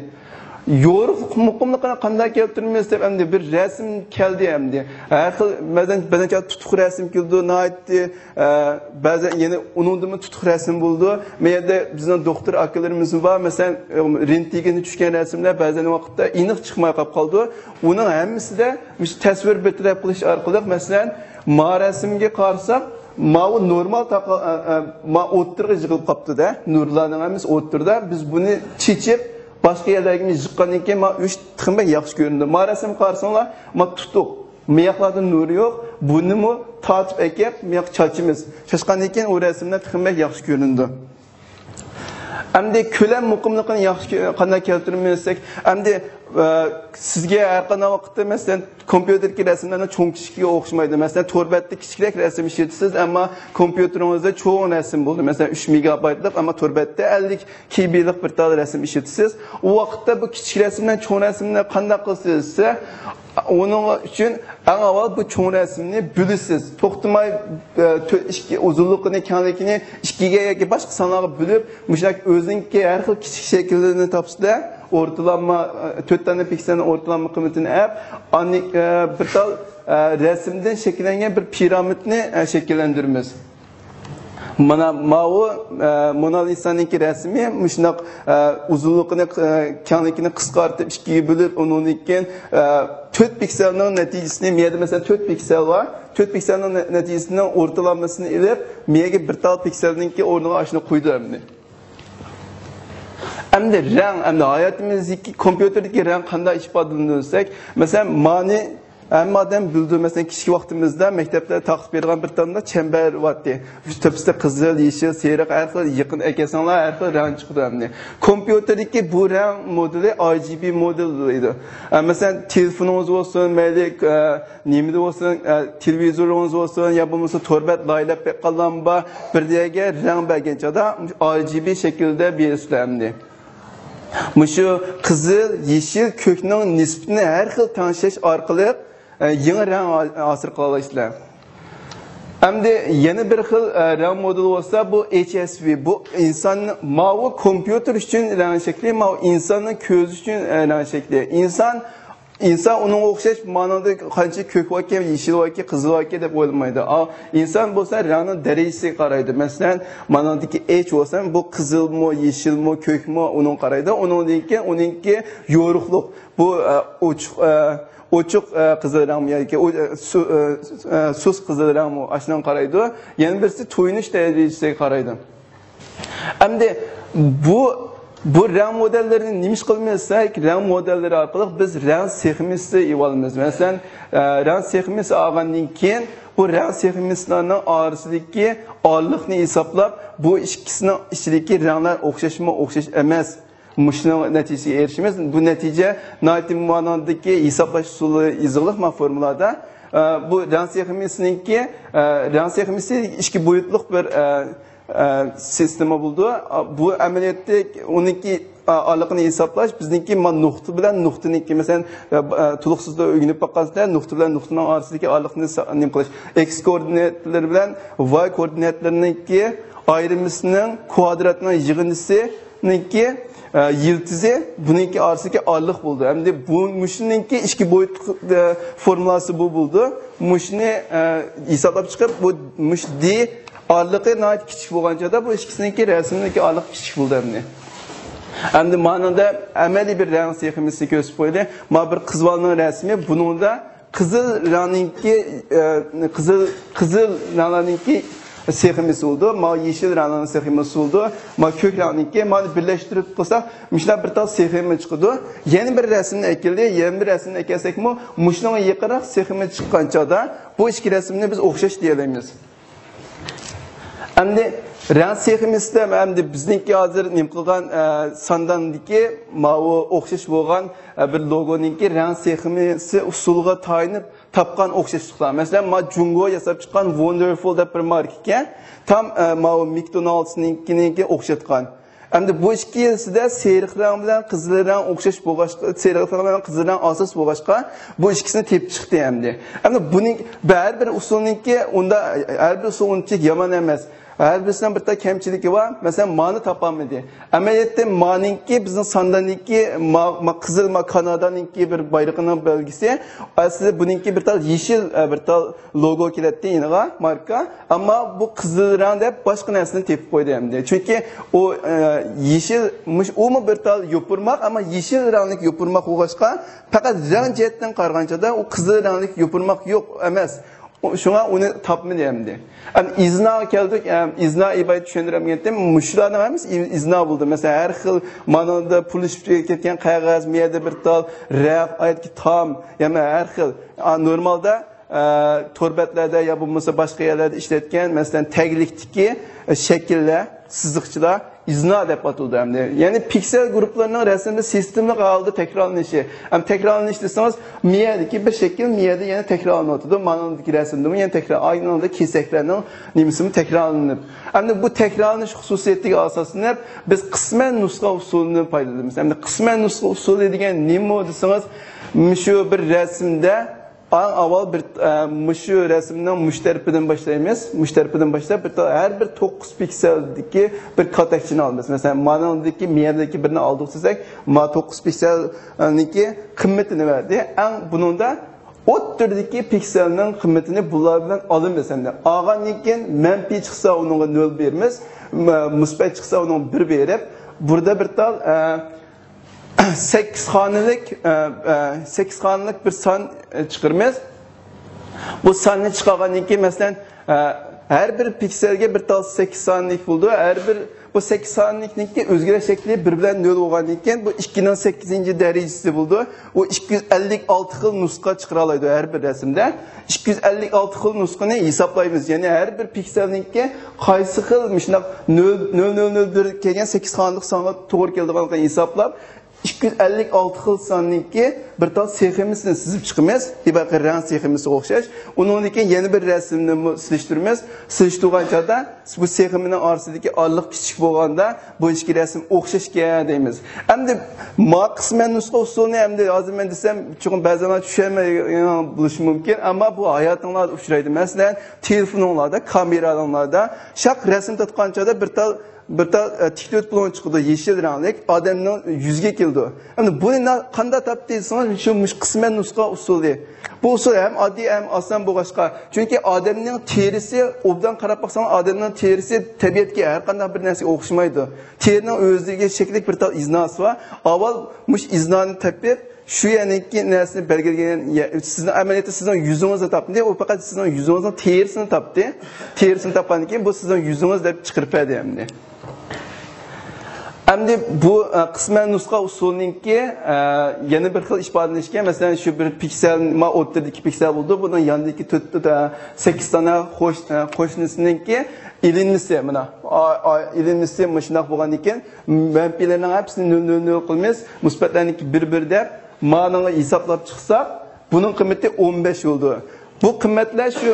يورۇقلۇق مۇقىملىقىنى قانداق كەلتۈرىمىز دەپ، ئەمدى بىر رەسىم كەلدى ئەمدى. ھەر خىل، بەزەن، بەزەن چاغدا تۇتۇق رەسىم كېلىدۇ، ناھايىتى، ئە، بەزەن يەنە ئۇنىڭدىنمۇ تۇتۇق رەسىم بولىدۇ. مەن يەردە بىزنىڭ دوختۇر ئاكىلىرىمىزمۇ بار، مەسىلەن، رېنتگېنگە چۈشكەن رەسىملەر بەزەن ۋاقىتتا ئېنىق چىقماي قاپ قالىدۇ. ئۇنىڭ ھەممىسىدە مۇشۇ تەسۋىر بىر تەرەپ قىلىش ئارقىلىق، مەسىلەن، ما رەسىمگە قارىساق، ماۋۇ نورمال تاقا-، ئە، ئە، ما ئوتتۇرىغا يىغىلىپ قاپتۇ-دە، نۇرلارنىڭ ھەممىسى ئوتتۇرىدا. بىز بۇنى چېچىپ، باشقا يەرلەرگە يىغقاندىن كېيىن، ما ئۈچ تېخىمۇ بەك ياخشى كۆرۈندى. ما رەسىمگە قارىساڭلار، ما تۇتۇق. مىياقلاردىن نۇر يوق. بۇنىمۇ تارتىپ ئەكەپ، مىياق چاچىمىز. چاچقاندىن كېيىن ئۇ رەسىملەر تېخىمۇ بەك ياخشى كۆرۈنىدۇ. ئەمدى كۆلەم مۇقىملىقىنى ياخشى كۆ-، قانداق كەلتۈرىمىز دېسەك، ئەمدى، ئە، سىزگە ھەر قانداق ۋاقىتتا، مەسىلەن، كومپيۇتېردىكى رەسىملەرنىڭ چوڭ كىچىكىگە ئوخشىمايدۇ. مەسىلەن، تور بەتتە كىچىكرەك رەسىم ئىشلىتىسىز، ئەمما كومپيۇتېرىڭىزدا چوڭ رەسىم بولىدۇ. مەسىلەن، ئۈچ مېگابايتلىق، ئەمما تور بەتتە ئەللىك كىبىلىق بىر تال رەسىم ئىشلىتىسىز. ئۇ ۋاقىتتا بۇ كىچىك رەسىم بىلەن چوڭ رەسىمنى قانداق قىلىسىز دېسە، ئۇنىڭ ئۈچۈن ئەڭ ئاۋۋال بۇ چوڭ رەسىمنى بۆلىسىز. توختىماي، ئە، تۆ-، ئىككى، ئۇزۇنلۇقىنى، كەڭلىكىنى ئىككىگە ياكى باشقا سانلارغا بۆلۈپ، مۇشۇنداق ئۆزىنىڭكى ھەر خىل كىچىك شەكىللىرىنى تاپسىلا، ئورتىلانما، ئە، تۆت دانە پىكسېلنىڭ ئورتىلانما قىممىتىنى ئەپ، ئاندىن، ئە، بىر تال، ئە، رەسىمدىن شەكىللەنگەن بىر پىرامىدنى، ئە، شەكىللەندۈرىمىز. مانا ماۋۇ، ئە، مونا لىسانىڭكى رەسىمى مۇشۇنداق، ئە، ئۇزۇنلۇقىنى، ئە، كەڭلىكىنى قىسقارتىپ ئىككىگە بۆلۈپ، ئۇنىڭدىن كېيىن، ئە، تۆت پىكسېلنىڭ نەتىجىسىنى، مۇ يەردە مەسىلەن تۆت پىكسېل بار، تۆت پىكسېلنىڭ نە-، نەتىجىسىنىڭ ئورتىلانمىسىنى ئېلىپ، مۇ يەرگە بىر تال پىكسېلنىڭكى ئورنىغا ئاشۇنى قويىدۇ ئەمدى. ئەمدى رەڭ، ئەمدى ھاياتىمىزدىكى كومپيۇتېردىكى رەڭ قانداق ئىپادىلىنىدۇ دېسەك، مەسىلەن، مانى ھەممە ئادەم بىلىدۇ، مەسىلەن، كىچىك ۋاقتىمىزدا مەكتەپتە تارقىتىپ بېرىدىغان بىر تال چەمبەر بارتى. تۆپىسىدە قىزىل، يېشىل، سېرىق، ھەر خىل يېقىن ئەكەلسەڭلار، ھەر خىل رەڭ چىقىدۇ ئەمدى. كومپيۇتېردىكى بۇ رەڭ مودېلى ئار جى بى مودېل دەيدۇ. ئە، مەسىلەن، تېلېفونىڭىز بولسۇن، مەيلى، ئە، نېمىدە بولسۇن، ئە، تېلېۋىزورىڭىز بولسۇن، يا بولمىسا تور بەت لايىھەلەپ بېقىلغان بار، بىر يەرگە رەڭ بەرگەن چاغدا ئار جى بى شەكلىدە بېرىسىلەر ئەمدى. مۇشۇ قىزىل، يېشىل، كۆكنىڭ نىسبىتىنى ھەر خىل تەڭشەش ئارقىلىق، ئە، يېڭى رەڭ ھا-، ھاسىل قىلالايسىلەر. ئەمدى يەنە بىر خىل، ئە، رەڭ مودېلى بولسا، بۇ ئېچ ئېس ۋى. بۇ ئىنسان، ماۋۇ كومپيۇتېر ئۈچۈن رەڭ شەكلى، ماۋۇ ئىنساننىڭ كۆزى ئۈچۈن، ئە، رەڭ شەكلى. ئىنسان، ئىنسان ئۇنىڭغا ئوخشاش مانىڭدا قانچە كۆك باركەن، يېشىل باركەن، قىزىل باركەن دەپ ئويلىمايدۇ. ئا، ئىنسان بولسا رەڭنىڭ دەرىجىسىگە قارايدۇ. مەسىلەن، مانىڭدىكى ئېچ بولسا، بۇ قىزىلمۇ، يېشىلمۇ، كۆكمۇ، ئۇنىڭغا قارايدۇ. ئۇنىڭدىن كېيىن ئۇنىڭكى يورۇقلۇق. بۇ، ئە، ئوچۇق، ئە، ئوچۇق، ئە، قىزىل رەڭمۇ ياكى ئو-، ئە، سۇ-، ئە، ئە، سۇس قىزىل رەڭمۇ، ئاشۇنىڭغا قارايدۇ. يەنە بىرسى تويۇنۇش دەرىجىسىگە قارايدۇ. ئەمدى بۇ، بۇ رەڭ مودېللىرىنى نېمە ئىش قىلىمىز دېسەك، رەڭ مودېللىرى ئارقىلىق بىز رەڭ سخېمىسى ئېلىۋالىمىز. مەسىلەن، ئە، رەڭ سخېمىسى ئالغاندىن كېيىن، بۇ رەڭ سخېمىسىلارنىڭ ئارىسىدىكى ئارىلىقنى ھېسابلاپ، بۇ ئىككىسىنىڭ ئىچىدىكى رەڭلەر ئوخشاشمۇ، ئوخشاش ئەمەس. مۇشۇنىڭ نەتىجىسىگە ئېرىشىمىز. بۇ نەتىجە ناھايىتى مانادىكى ھېسابلاش ئۇسۇلى يېزىقلىق ما فورمۇلادا. ئە، بۇ رەڭ سخېمىسىنىڭكى، ئە، رەڭ سخېمىسى ئىككى بويۇتلۇق بىر، ئە، ئە، سىستېما بولىدۇ. ئا، بۇ ئەمەلىيەتتە ئۇنىڭكى، ئا، ئارىلىقىنى ھېسابلاش بىزنىڭكى ما نۇقتا بىلەن نۇقتىنىڭكى، مەسىلەن، ئە، ئە، تولۇقسىزدا ئۆگىنىپ باققانسىلەر، نۇقتا بىلەن نۇقتىنىڭ ئارىسىدىكى ئارىلىقنى سا-، نېمە قىلىش. ئېكس كوئوردىناتلىرى بىلەن ۋاي كوئوردىناتلىرىنىڭكى ئايرىمىسىنىڭ كۋادراتىنىڭ يىغىندىسى نىڭكى، ئە، يىلتىزى بۇنىڭكى ئارىسىدىكى ئارىلىق بولىدۇ. ئەمدى بۇ مۇشۇنىڭكى ئىككى بويۇتلۇق، ئە، فورمۇلاسى بۇ بولىدۇ. مۇشۇنى، ئە، ھېسابلاپ چىقىپ، بۇ مۇش دى ئارىلىقى ناھايىتى كىچىك بولغان چاغدا بۇ ئىككىسىنىڭكى رەسىمدىكى ئارىلىق كىچىك بولىدۇ ئەمدى. ئەمدى مانىڭدا ئەمەلىي بىر رەڭ سخېمىسىنى كۆرسىتىپ قويدى. ما بىر قىز بالىنىڭ رەسىمى، بۇنىڭدا قىزىل رەڭنىڭكى، ئە، قىزىل، قىزىل رەڭلەرنىڭكى سخېمىسى بولىدۇ. ما يېشىل رەڭنىڭ سخېمىسى بولىدۇ. ما كۆك رەڭنىڭكى، مانى بىرلەشتۈرۈپ قىلساق، مۇشۇنداق بىر تال سخېما چىقىدۇ. يەنە بىر رەسىمنى ئەكەلدى. يەنە بىر رەسىمنى ئەكەلسەكمۇ، مۇشۇنىڭغا يېقىنراق سخېما چىققان چاغدا بۇ ئىككى رەسىمنى بىز ئوخشاش دېيەلەيمىز. ئەمدى رەڭ سخېمىسىدا ئەمدى بىزنىڭكى ھازىر نېمە قىلغان، ئە، سانداندىكى ماۋۇ ئوخشاش بولغان، ئە، بىر لوگونىڭكى رەڭ سخېمىسى ئۇسۇلىغا تايىنىپ تاپقان ئوخشاشلىقلار. مەسىلەن، ما جۇڭگو ياساپ چىققان ۋوندېرفۇل دەپ بىر ماركا ئىكەن. تام، ئە، ماۋۇ ماكدونالدسنىڭكىنىڭكى ئوخشاتقان. ئەمدى بۇ ئىككىلىسىدە سېرىق رەڭ بىلەن قىزىل رەڭ ئوخشاش بولغاچقا، سېرىق رەڭ بىلەن قىزىل رەڭ ئاساس بولغاچقا، بۇ ئىككىسىنى تېپىپ چىقتى ئەمدى. ئەمدى بۇنىڭ ھەر بىر ئۇسۇلنىڭكى ئۇندا، ھەر بىر ئۇسۇل ئۇنچىلىك يامان ئەمەس. ھەر بىرسىنىڭ بىر تال كەمچىلىكى بار. مەسىلەن، مانى تاپالمىدى. ئەمەلىيەتتە مانىڭكى بىزنىڭ ساندانىڭكى ما، ما قىزىل، ما كانادانىڭكى بىر بايرىقىنىڭ بەلگىسى. ئەسلىدە بۇنىڭكى بىر تال يېشىل، ئە، بىر تال لوگو كېلەتتى يېنىغا، ماركا. ئەمما بۇ قىزىل رەڭ دەپ باشقا نەرسىنى تېپىپ قويدى ئەمدى. چۈنكى ئۇ، ئە، يېشىل، مۇش-، ئۇمۇ بىر تال يوپۇرماق، ئەمما يېشىل رەڭلىك يوپۇرماق بولغاچقا، پەقەت رەڭ جەھەتتىن قارىغانچادا ئۇ قىزىل رەڭلىك يوپۇرماق يوق ئەمەس. ئۇ، شۇڭا ئۇنى تاپمىدى ئەمدى. ئەمدى ئىزناغا كەلدۇق. ئەم، ئىزنا ئىبارەت چۈشەندۈرەلمىگەنتىم. مۇشۇلارنىڭ ھەممىسى ئىز-، ئىزنا بولدى. مەسىلەن، ھەر خىل مانىڭدا پۇل ئىشلىپ كەتكەن قەغەز، مۇ يەردە بىر تال رەڭ، ئايەتتىكى تام، يەنە ھەر خىل. ئا، نورمالدا، ئە، تور بەتلەردە يا بولمىسا باشقا يەرلەردە ئىشلەتكەن، مەسىلەن، تەگلىكتىكى، ئە، شەكىللەر، سىزىقچىلار ئىزنا دەپ ئاتىلىدۇ ئەمدى. يەنى پىكسېل گۇرۇپپىلىرىنىڭ رەسىمدە سىستېمىلىق ھالدا تەكرارلىنىشى. ئەمدى تەكرارلىنىش دېسىڭىز، مۇ يەردىكى بىر شەكىل مۇ يەردە يەنە تەكرارلىنىۋاتىدۇ. مانىڭدىكى رەسىمدىمۇ يەنە تەكرار، ئاينىڭدا كېسەكلەرنىڭ نېمىسىمۇ تەكرارلىنىپ. ئەمدى بۇ تەكرارلىنىش خۇسۇسىيىتىگە ئاساسلىنىپ، بىز قىسمەن نۇسخا ئۇسۇلىنى پايدىلىنىمىز. ئەمدى قىسمەن نۇسخا ئۇسۇلى دېگەن نېمە دېسىڭىز، مۇشۇ بىر رەسىمدە ئەڭ ئاۋۋال بىر، ئە، مۇشۇ رەسىمنىڭ مۇشۇ تەرىپىدىن باشلايمىز. مۇشۇ تەرىپىدىن باشلاپ، بىر تا-، ھەر بىر توققۇز پىكسېلدىكى بىر كاتەكچىنى ئالىمىز. مەسىلەن، مانىڭدىكى مۇ يەردىكى بىرنى ئالدۇق دېسەك، ما توققۇز پىكسېلنىڭكى قىممىتىنى بەردى. ئەڭ بۇنىڭدا ئوتتۇرىدىكى پىكسېلنىڭ قىممىتىنى بۇلار بىلەن ئالىمىز ئەمدى. ئالغاندىن كېيىن مەنپىي چىقسا ئۇنىڭغا نۆل بېرىمىز، مە-، مۇسبەت چىقسا ئۇنىڭغا بىر بېرىپ، بۇردا بىر تال، ئە، سەككىز خانىلىك، ئە، ئە، سەككىز خانىلىك بىر سان، ئە، چىقىرىمىز. بۇ ساننى چىقارغاندىن كېيىن، مەسىلەن، ئە، ھەر بىر پىكسېلگە بىر تال سەككىز سانىلىك بولىدۇ. ھەر بىر بۇ سەككىز سانىلىكنىڭكى ئۆزگىرىش شەكلى بىر بىلەن نۆل بولغاندىن كېيىن، بۇ ئىككىنىڭ سەككىزىنچى دەرىجىسى بولىدۇ. ئۇ ئىككى يۈز ئەللىك ئالتە خىل نۇسخا چىقىرالايدۇ ھەر بىر رەسىمدە. ئىككى يۈز ئەللىك ئالتە خىل نۇسخىنى ھېسابلايمىز. يەنى ھەر بىر پىكسېلنىڭكى قايسى خىل مۇشۇنداق نۆل، نۆل نۆل نۆل بىر كەلگەن سەككىز خانىلىق سانغا توغرا كېلىدىغانلىقىنى ھېسابلاپ، ئىككى يۈز ئەللىك ئالتە خىل ساننىڭكى بىر تال سخېمىسىنى سىزىپ چىقىمىز. ئىبارەتكە رەڭ سخېمىسىغا ئوخشاش. ئۇنىڭدىن كېيىن يەنە بىر رەسىمنىمۇ سېلىشتۇرىمىز. سېلىشتۇرغان چاغدا بۇ سخېمىنىڭ ئارىسىدىكى ئارىلىق كىچىك بولغاندا، بۇ ئىككى رەسىم ئوخشاشكەن دەيمىز. ئەمدى ما قىسمەن نۇسخا ئۇسۇلىنى ئەمدى ھازىر مەن دېسەم، چوقۇم بەزىلەر چۈشەنمەيدىغان بولۇشى مۇمكىن، ئەمما بۇ ھاياتىڭلاردا ئۇچرايدۇ. مەسىلەن، تېلېفونۇڭلاردا، كامېرالاڭلاردا شاق رەسىم تارتقان چاغدا بىر تال، بىر تال، ئە، تىك تۆت بۇلۇڭ چىقىدۇ، يېشىل رەڭلىك، ئادەمنىڭ يۈزىگە كېلىدۇ. ئەمدى بۇنى نا-، قانداق تاپتى دېسىڭىز، شۇ مۇشۇ قىسمەن نۇسخا ئۇسۇلى. بۇ ئۇسۇل ھەم ئاددىي، ھەم ئاسان بولغاچقا، چۈنكى ئادەمنىڭ تېرىسى، ئوبدان قاراپ باقساڭلار، ئادەمنىڭ تېرىسى تەبىئەتكە ھەر قانداق بىر نەرسىگە ئوخشىمايدۇ. تېرىنىڭ ئۆزىگە شەكىللىك بىر تال ئىزناسى بار. ئاۋۋال مۇشۇ ئىزنانى تېپىپ، شۇ يەرنىڭكى نەرسىنى بەلگىلىگەن يە-، سىزنىڭ ئەمەلىيەتتە سىزنىڭ يۈزىڭىزنى تاپتى. ئۇ پەقەت سىزنىڭ يۈزىڭىزنىڭ تېرىسىنى تاپتى. تېرىسىنى تاپقاندىن كېيىن، بۇ سىزنىڭ يۈزىڭىز دەپ چىقىرىپ بەردى ئەمدى. ئەمدى بۇ، ئە، قىسمەن نۇسخا ئۇسۇلىنىڭكى، ئە، يەنە بىر خىل ئىپادىلىنىشكە، مەسىلەن، شۇ بىر پىكسېل، ما ئوتتۇرىدىكى پىكسېل بولىدۇ، بۇنىڭ ياندىكى تۆت، تۆت، ئە، سەككىز دانە قوش-، ئە، قوشنىسىنىڭكى ئېلىنمىسى، مانا، ئا-، ئا-، ئېلىنمىسى مۇشۇنداق بولغاندىن كېيىن، مەنپىيلەرنىڭ ھەپسىنى نۆل، نۆل، نۆل قىلىمىز، مۇسبەتلەرنىڭكى بىر، بىر دەپ، مانىڭغا ھېسابلاپ چىقساق، بۇنىڭ قىممىتى ئون بەش بولىدۇ. بۇ قىممەتلەر شۇ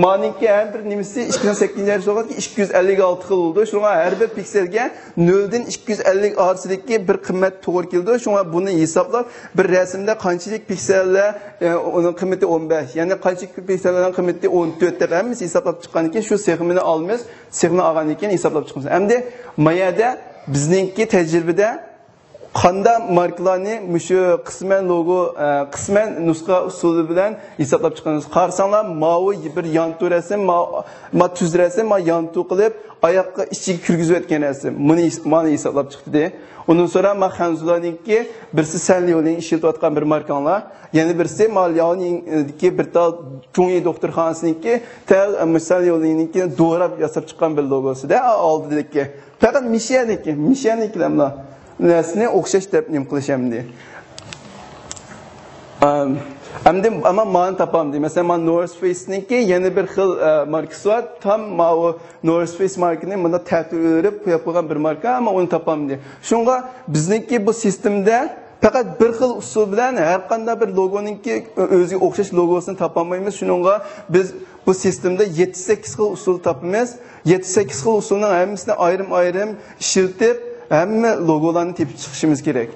مانىڭكى ھەر بىر نېمىسى ئىككى يۈز سەككىزىنچى دەرس بولغاندىكىن ئىككى يۈز ئەللىك ئالتە خىل بولىدۇ. شۇڭا ھەر بىر پىكسېلگە نۆلدىن ئىككى يۈز ئەللىك ئارىسىدىكى بىر قىممەت توغرا كېلىدۇ. شۇڭا بۇنى ھېسابلاپ، بىر رەسىمدە قانچىلىك پىكسېللەر، ئە، ئۇنىڭ قىممىتى ئون بەش، يەنى قانچىلىك پىكسېللەرنىڭ قىممىتى ئون تۆت دەپ ھەممىسى ھېسابلاپ چىققاندىن كېيىن، شۇ سخېمىنى ئالىمىز، سخېمىنى ئالغاندىن كېيىن ھېسابلاپ چىقىمىز. ئەمدى ما يەردە بىزنىڭكى تەجرىبىدە قانداق ماركىلارنى مۇشۇ قىسمەن لوگو، ئە، قىسمەن نۇسخا ئۇسۇلى بىلەن ھېسابلاپ چىقىمىز؟ قارىساڭلار، ماۋۇ بىر يانتۇ رەسىم، ما، ما تۈز رەسىم، ما يانتۇ قىلىپ، ئاياققا ئىچىگە كىرگۈزۈۋەتكەن رەسىم. مۇنى ھېس-، مانا ھېسابلاپ چىقتى. ئۇندىن سورا ما خەنزۇلارنىڭكى بىرسى سەنليۇلىڭ ئىشلىتىۋاتقان بىر ماركاڭلار، يەنە بىرسى ما لياۋنىڭدىكى بىر تال چۇڭيى دوختۇرخانىسىنىڭكى تەل، ئە، سەنليۇلىڭنىڭكى دوراپ ياساپ چىققان بىر لوگوسىدا، ئالدىدىكى. پەقەت مىشيەنىكى، مىشيەنىكىلەرلا نەرسىنى ئوخشاش دەپ نېمە قىلىش ئەمدى. ئەم، ئەمدى ئەمما مانى تاپامدى. مەسىلەن، مانا نورس فېيسنىڭكى يەنە بىر خىل، ئە، ماركىسى بار. تام ماۋۇ نورس فېيس ماركىنى مۇنداق تەتۈر ئۆرۈپ قويۇپ قويغان بىر ماركا، ئەمما ئۇنى تاپامدى. شۇڭا بىزنىڭكى بۇ سىستېمىدا پەقەت بىر خىل ئۇسۇل بىلەن ھەر قانداق بىر لوگونىڭكى ئۆزىگە ئوخشاش لوگوسىنى تاپالمايمىز. شۇنىڭغا بىز بۇ سىستېمىدا يەتتە سەككىز خىل ئۇسۇل تاپىمىز. يەتتە سەككىز خىل ئۇسۇلنىڭ ھەممىسىنى ئايرىم-ئايرىم ئىشلىتىپ، ھەممە لوگولارنى تېپىپ چىقىشىمىز كېرەك.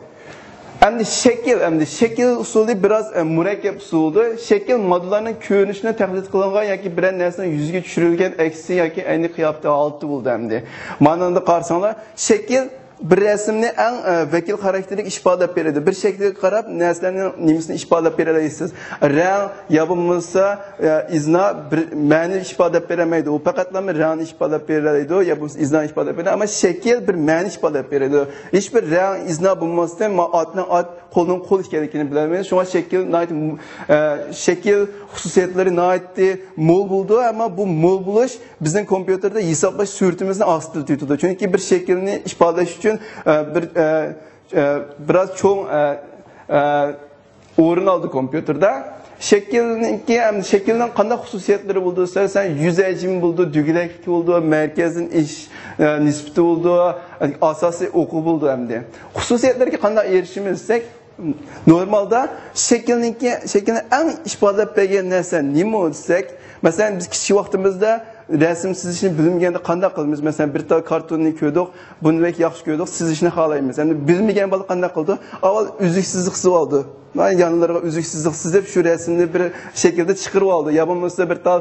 ئەمدى شەكىل، ئەمدى شەكىل ئۇسۇلى بىراز، ئە، مۇرەككەپ ئۇسۇلدۇر. شەكىل ماددىلارنىڭ كۆرۈنۈشىنى تەقلىد قىلىنغان ياكى بىرەر نەرسىنىڭ يۈزىگە چۈشۈرۈلگەن ئەكسى ياكى ئەينى قىياپىتى ھالىتى بولىدۇ ئەمدى. مانىڭدا قارىساڭلار، شەكىل بىر رەسىمنى ئەڭ، ئە، ۋەكىل خاراكتېرلىك ئىپادىلەپ بېرىدۇ. بىر شەكىلگە قاراپ نەرسىلەرنىڭ نېمىسىنى ئىپادىلەپ بېرەلەيسىز. رەڭ يا بولمىسا، ئە، ئىزنا بىر مەنە ئىپادىلەپ بېرەلمەيدۇ. ئۇ پەقەتلا رەڭنى ئىپادىلەپ بېرەلەيدۇ يا بولمىسا ئىزنانى ئىپادىلەپ بېرەلەيدۇ. ئەمما شەكىل بىر مەنە ئىپادىلەپ بېرىدۇ. ھېچبىر رەڭ، ئىزنا بولماستىن، ما-، ئاتنىڭ ئات، قولنىڭ قول ئىكەنلىكىنى بىلەلمەيمىز. شۇڭا شەكىل ناھايىتى، ئە، شەكىل خۇسۇسىيەتلىرى ناھايىتى مول بولىدۇ، ئەمما بۇ مول بولۇش بىزنىڭ كومپيۇتېردا ھېسابلاش سۈرئىتىمىزنى ئاستىلىتىۋېتىدۇ. چۈنكى بىر شەكىلنى ئىپادىلەش ئۈچۈن، ئە، بىر، ئە، ئە، بىراز چوڭ، ئە، ئە، ئورۇن ئالىدۇ كومپيۇتېردا. شەكىلنىڭكى، ئەمدى شەكىلنىڭ قانداق خۇسۇسىيەتلىرى بولىدۇ دېسە، مەسىلەن، يۈز ھەجمى بولىدۇ، دۆگىلەكلىكى بولىدۇ، مەركەزدىن ئېشىش، ئە، نىسبىتى بولىدۇ، ئاساسىي ئوقى بولىدۇ ئەمدى. خۇسۇسىيەتلەرگە قانداق ئېرىشىمىز دېسەك، نورمالدا شەكىلنىڭكى، شەكىلنى ئەڭ ئىپادىلەپ بەرگەن نەرسە نېمە دېسەك، مەسىلەن، بىز كىچىك ۋاقتىمىزدا رەسىم سىزىشنى بىلمىگەندە قانداق قىلىمىز؟ مەسىلەن، بىر تال كارتوننى كۆردۇق، بۇنى بەك ياخشى كۆردۇق، سىزىشنى خالايمىز. ئەمدى بىلمىگەن بالا قانداق قىلىدۇ؟ ئاۋۋال ئۈزۈك سىزىق سىزىۋالىدۇ. يانلىرىغا ئۈزۈك سىزىق سىزىپ، شۇ رەسىمنى بىر شەكىلدە چىقىرىۋالىدۇ. يا بولمىسا بىر تال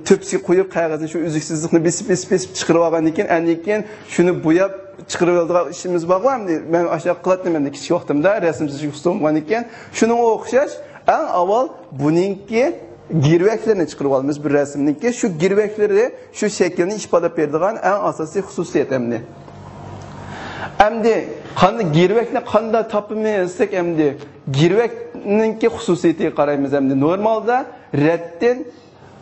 تۆپىسىگە قويۇپ، قەغەزنى شۇ ئۈزۈك سىزىقنى بېسىپ، بېسىپ، بېسىپ چىقىرىۋالغاندىن كېيىن، ئاندىن كېيىن شۇنى بوياپ چىقىرىۋالىدىغان ئىشىمىز بارغۇ. ئەمدى مەن ئاشۇنداق قىلاتتىم ئەمدى كىچىك ۋاقتىمدا، رەسىم سىزىش ئۇستىم بولغاندىن كېيىن. شۇنىڭغا ئوخشاش، ئەڭ ئاۋۋال بۇنىڭكى گىرۋەكلىرىنى چىقىرىۋالىمىز بىر رەسىمنىڭكى. شۇ گىرۋەكلىرى شۇ شەكىلنى ئىپادىلەپ بېرىدىغان ئەڭ ئاساسىي خۇسۇسىيەت ئەمدى. ئەمدى قانداق گىرۋەكنى قانداق تاپىمىز دېسەك، ئەمدى گىرۋەكنىڭكى خۇسۇسىيىتىگە قارايمىز. ئەمدى نورمالدا رەتتىن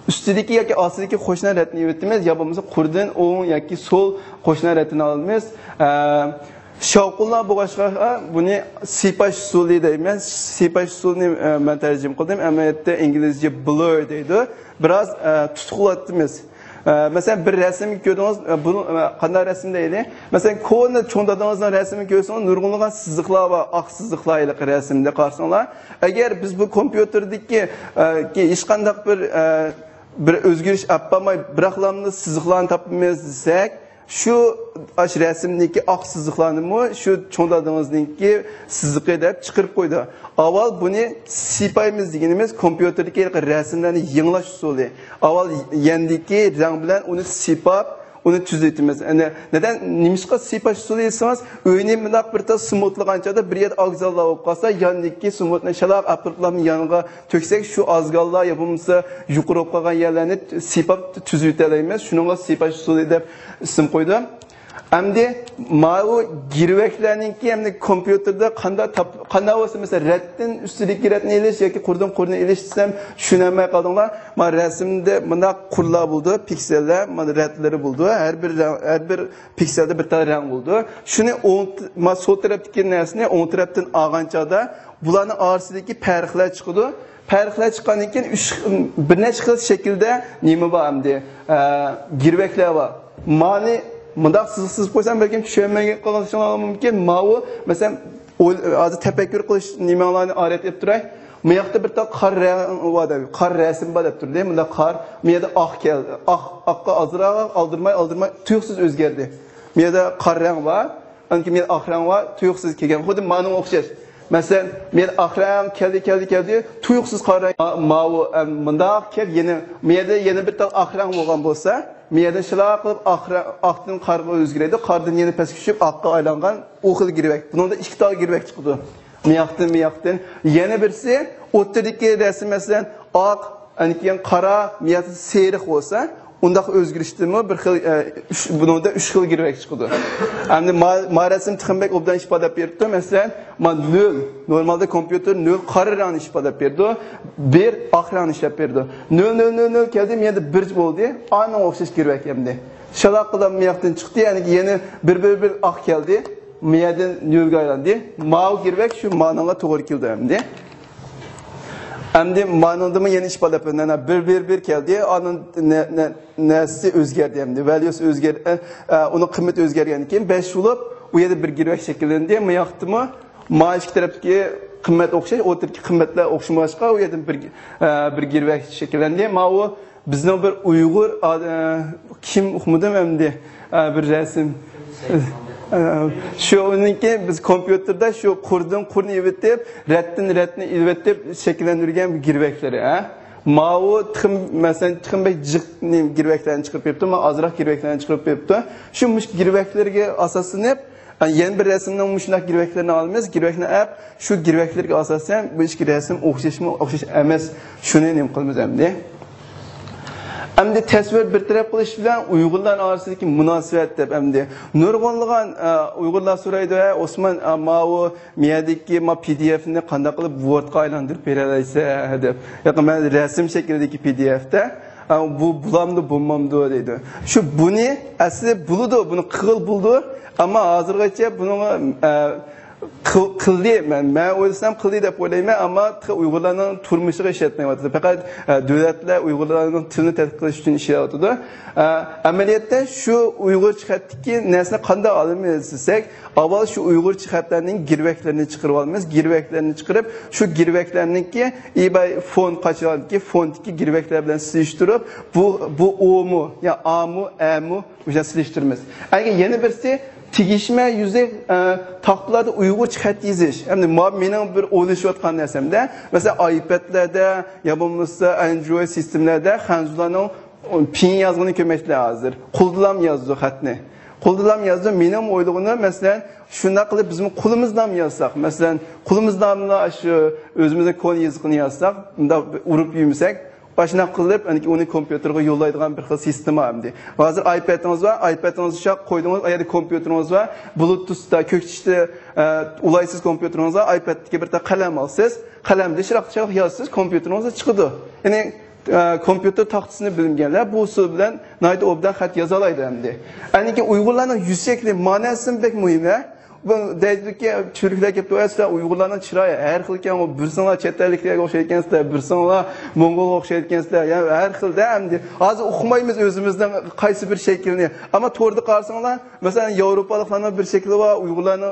ئۈستىدىكى ياكى ئاستىدىكى قوشنا رەتنى ئېلىۋېتىمىز، يا بولمىسا قۇردىن ئوڭ ياكى سول قوشنا رەتنى ئالىمىز. ئە، شاۋقۇنلار بولغاچقا، بۇنى سىيپاش ئۇسۇلى دەيمەن. سىيپاش ئۇسۇلىنى، ئە، مەن تەرجىمە قىلدىم. ئەمەلىيەتتە ئىنگلىزچە بلۇر دەيدۇ. بىراز، ئە، تۇتۇقلاۋاتىمىز. ئە، مەسىلەن، بىر رەسىمگە كۆردىڭىز، ئە، بۇنى، ئە، قانداق رەسىم دەيلى؟ مەسىلەن، كونا چوڭ دادىڭىزنىڭ رەسىمىنى كۆرسىڭىز، نۇرغۇنلىغان سىزىقلار بار، ئاق سىزىقلار ھېلىقى رەسىمدە قارىساڭلار. ئەگەر بىز بۇ كومپيۇتېردىكى، ئە، كى-، ھېچقانداق بىر، ئە، بىر ئۆزگىرىش ئەپ بارماي، بىراقلامدا سىزىقلارنى تاپىمىز دېسەك، شۇ ئاشۇ رەسىمدىكى ئاق سىزىقلارنىمۇ شۇ چوڭ دادىڭىزنىڭكى سىزىقى دەپ چىقىرىپ قويدى. ئاۋۋال بۇنى سىيپايمىز دېگىنىمىز كومپيۇتېردىكى رەسىملەرنى يېڭىلاش ئۇسۇلى. ئاۋۋال يەندىكى رەڭ بىلەن ئۇنى سىيپاپ، ئۇنى تۈزىتىمىز. ئەنە، نەدەن، نېمىشقا سىيپاش ئۇسۇلى دېسىڭىز، ئۆينى مۇنداق بىر تال سېمونتلىغان چاغدا بىر يەردە ئاغزاللار بولۇپ قالسا، ياندىكى سېمونتنى شالاق ئاپىرىپلا يانغا تۆكسەك، شۇ ئازگاللار يا بولمىسا يۇقىرى بولۇپ قالغان يەرلەرنى سىيپاپ تۈزىۋېتەلەيمىز. شۇنىڭغا سىيپاش ئۇسۇلى دەپ ئىسىم قويدۇم. ئەمدى ماۋۇ گىرۋەكلەرنىڭكى ئەمدى كومپيۇتېردا قانداق تاپ-، قانداق بولسا، مەسىلەن، رەتتىن ئۈستىدىكى رەتنى ئېلىش ياكى قۇردىن قۇرنى ئېلىش دېسەم، چۈشىنەلمەي قالدىڭلار. مانا رەسىمدە مۇنداق قۇرلار بولىدۇ، پىكسېللار، مانا رەتلىرى بولىدۇ. ھەر بىر رەڭ، ھەر بىر پىكسېلدا بىر تال رەڭ بولىدۇ. شۇنى ئوڭ، ما-، سول تەرەپتىكى نەرسىنى ئوڭ تەرەپتىن ئالغان چاغدا بۇلارنىڭ ئارىسىدىكى پەرقلەر چىقىدۇ. پەرقلەر چىققاندىن كېيىن ئۈچ، بىر نەچچە خىل شەكىلدە نېمە بار ئەمدى؟ ئە، گىرۋەكلەر بار. مانى مۇنداق سىزىق سىزىپ قويسام، بەلكىم چۈشەنمەي قېلىشىڭلار مۇمكىن. ماۋۇ، مەسىلەن، ئوي-، ھازىر تەپەككۇر قىلىش نېمەڭلارنى ئارىيەت ئېلىپ تۇراي. مۇ ياقتا بىر تال قار رەڭ بار دەپ، قار رەسىم بار دەپ تۇردى. مۇنداق قار، مۇ يەردە ئاق كەلدى. ئاق، ئاققا ئازراق ئالدىرماي، ئالدىرماي، تۇيۇقسىز ئۆزگەردى. مۇ يەردە قار رەڭ بار. ئاندىن كېيىن مۇ يەردە ئاق رەڭ بار، تۇيۇقسىز كەلگەن. خۇددى مانىڭغا ئوخشاش. مەسىلەن، مۇ يەردە ئاق رەڭ كەلدى، كەلدى، كەلدى. تۇيۇقسىز قارا رەڭ، ما-، ماۋۇ، ئە، مۇنداق كەپ، يەنە مۇ يەردە يەنە بىر تال ئاق رەڭ بولغان بولسا، مۇ يەردىن شىلاق قىلىپ ئاق رەڭ، ئاقتىن قارغا ئۆزگىرىدۇ، قاردىن يەنە پەسكە چۈشۈپ ئاققا ئايلانغان ئۇ خىل گىرۋەك. بۇنىڭدا ئىككى تال گىرۋەك چىقىدۇ. مۇ ياقتىن، مۇ ياقتىن. يەنە بىرسى، ئوتتۇرىدىكى رەسىم، مەسىلەن، ئاق، ئاندىن كېيىن قارا، مۇ ياقتا سېرىق بولسا، ئۇنداق ئۆزگىرىشتىنمۇ بىر خىل، ئە، ئۈچ، بۇنىڭدا ئۈچ خىل گىرۋەك چىقىدۇ. ئەمدى ما-، ما رەسىم تېخىمۇ بەك ئوبدان ئىپادىلەپ بېرىپتۇ. مەسىلەن، ما نۆل، نورمالدا كومپيۇتېر نۆل قارا رەڭنى ئىپادىلەپ بېرىدۇ، بىر ئاق رەڭنى ئىشلەپ بېرىدۇ. نۆل، نۆل، نۆل، نۆل كەلدى، مۇ يەردە بىر بولدى. ئانىڭغا ئوخشاش گىرۋەك ئەمدى. شالاققىدان مۇ ياقتىن چىقتى، يەنى يەنە بىر، بىر، بىر ئاق كەلدى. مۇ يەردىن نۆلگە ئايلاندى. ماۋۇ گىرۋەك شۇ مانىڭغا توغرا كېلىدۇ ئەمدى. ئەمدى مانىڭدىمۇ يەنە ئىپادىلەپ، مانا بىر، بىر، بىر كەلدى. ئانىڭ نە-، نە-، نەرسىسى ئۆزگەردى ئەمدى. ۋەليۇسى ئۆزگەر-، ئە، ئە، ئۇنىڭ قىممىتى ئۆزگەرگەندىن كېيىن بەش بولۇپ، ئۇ يەردە بىر گىرۋەك شەكىللەندى. ماياقتىمۇ ما ئىككى تەرەپتىكى قىممەت ئوخشاش، ئوتتۇرىدىكى قىممەتلەر ئوخشىمىغاچقا، ئۇ يەردىن بىر، ئە، بىر گىرۋەك شەكىللەندى. ماۋۇ بىزنىڭ بىر ئۇيغۇر ئا-، ئە، كىم ئۇقمىدىم ئەمدى، ئە، بىر رەسىم. ئە، شۇ ئۇنىڭكى بىز كومپيۇتېردا شۇ قۇردىن قۇرنى ئېلىۋېتىپ، رەتتىن رەتنى ئېلىۋېتىپ شەكىللەندۈرگەن بىر گىرۋەكلىرى، ھە؟ ماۋۇ تېخىم، مەسىلەن، تېخىم بەك جىق نېمە گىرۋەكلەرنى چىقىرىپ بېرىپتۇ، مانا ئازراق گىرۋەكلەرنى چىقىرىپ بېرىپتۇ. شۇ مۇشۇ گىرۋەكلەرگە ئاساسلىنىپ، ئە، يەنە بىر رەسىمنىڭ مۇشۇنداق گىرۋەكلىرىنى ئالىمىز، گىرۋەكنى ئەپ، شۇ گىرۋەكلەرگە ئاساسەن بۇ ئىككى رەسىم ئوخشاشمۇ، ئوخشاش ئەمەس، شۇنى نېمە قىلىمىز ئەمدى. ئەمدى تەسۋىر بىر تەرەپ قىلىش بىلەن ئۇيغۇرلار ئارىسىدىكى مۇناسىۋەت دەپ ئەمدى نۇرغۇنلىغان، ئە، ئۇيغۇرلار سورايدۇ، ھە، ئوسمان، ئە، ماۋۇ مىيەدىكى ما پى دى ئېفنى قانداق قىلىپ ۋوردقا ئايلاندۇرۇپ بېرەلەيسەن دەپ. ياقى مەن رەسىم شەكلىدىكى پى دى ئېفتا، ئە، بۇ بولامدۇ، بولمامدۇ دەيدۇ. شۇ بۇنى ئەسلى بولىدۇ، بۇنى قىلغىلى بولىدۇ، ئەمما ھازىرغىچە بۇنىڭغا، ئە، قىل-، قىلدى، مەن، مەن ئويلىسام قىلدى دەپ ئويلايمەن، ئەمما تېخى ئۇيغۇرلارنىڭ تۇرمۇشىغا ئىشلەتمەيۋاتىدۇ. پەقەت، ئە، دۆلەتلەر ئۇيغۇرلارنىڭ تىلىنى تەتقىق قىلىش ئۈچۈن ئىشلەۋاتىدۇ. ئە، ئەمەلىيەتتە شۇ ئۇيغۇرچە خەتتىكى نەرسىنى قانداق ئالىمىز دېسەك، ئاۋۋال شۇ ئۇيغۇرچە خەتلەرنىڭ گىرۋەكلىرىنى چىقىرىۋالىمىز. گىرۋەكلەرنى چىقىرىپ، شۇ گىرۋەكلەرنىڭكى ئىباي فونت قاچىلارنىڭكى فونتتىكى گىرۋەكلەر بىلەن سېلىشتۇرۇپ، بۇ، بۇ ئومۇ، يا ئامۇ، ئەمۇ، مۇشۇنداق سېلىشتۇرىمىز. ئەگەر يەنە بىرسى تېگىشمە يۈزەك، ئە، تاختىلاردا ئۇيغۇرچە خەت يېزىش. ئەمدى ما-، مېنىڭ بىر ئويلىشىۋاتقان نەرسەمدە، مەسىلەن، ئايپەدلەردە يا بولمىسا ئەندرويد سىستېمىلەردە خەنزۇلارنىڭ پىڭ يازغىنى كۆرمەكتە ھازىر. قولدىلام يازىدۇ خەتنى. قولدىلام يازىدۇ. مېنىڭ ئويلىغىنىم، مەسىلەن، شۇنداق قىلىپ بىزمۇ قولىمىزدىلا يازساق، مەسىلەن، قولىمىزدىلا شۇ ئۆزىمىزنىڭ كونا يېزىقىنى يازساق، مۇنداق ئۇرۇپ يۈرمىسەك، ئاشۇنداق قىلىپ، ئۇنى كومپيۇتېرغا يوللايدىغان بىر خىل سىستېما ئەمدى. ھازىر ئايپەدىڭىز بار، ئايپەدىڭىزنى شۇنداق قويدىڭىز، ئۇ يەردە كومپيۇتېرىڭىز بار، بلۇتۇستا، كۆك چىشتا، ئە، ئۇلايسىز كومپيۇتېرىڭىزغا، ئايپەدتىكى بىر تال قەلەم ئالىسىز، قەلەمدە شۇنداق، شۇنداق يازىسىز، كومپيۇتېرىڭىزدا چىقىدۇ. يەنى، ئە، كومپيۇتېر تاختىسىنى بىلمىگەنلەر بۇ ئۇسۇل بىلەن ناھايىتى ئوبدان خەت يازالايدۇ ئەمدى. ئەنكى ئۇيغۇرلارنىڭ يۈز شەكلى، ماناسىمۇ بەك مۇھىم، ھە؟ بۇ دەيدۇكى، تۈركلەر كېلىپ تۇرۇۋاتىدۇ، سىلەر ئۇيغۇرلارنىڭ چىرايى ھەر خىلكەن، بىرسىڭلار چەت ئەللىكلەرگە ئوخشايدىكەنسىلەر، بىرسىڭلار موڭغۇلغا ئوخشايدىكەنسىلەر، يا ھەر خىلدە ئەمدى. ھازىر ئۇقمايمىز ئۆزىمىزنىڭ قايسى بىر شەكلىنى. ئەمما توردا قارىساڭلار، مەسىلەن، ياۋروپالىقلارنىڭ بىر شەكلى بار، ئۇيغۇرلارنىڭ،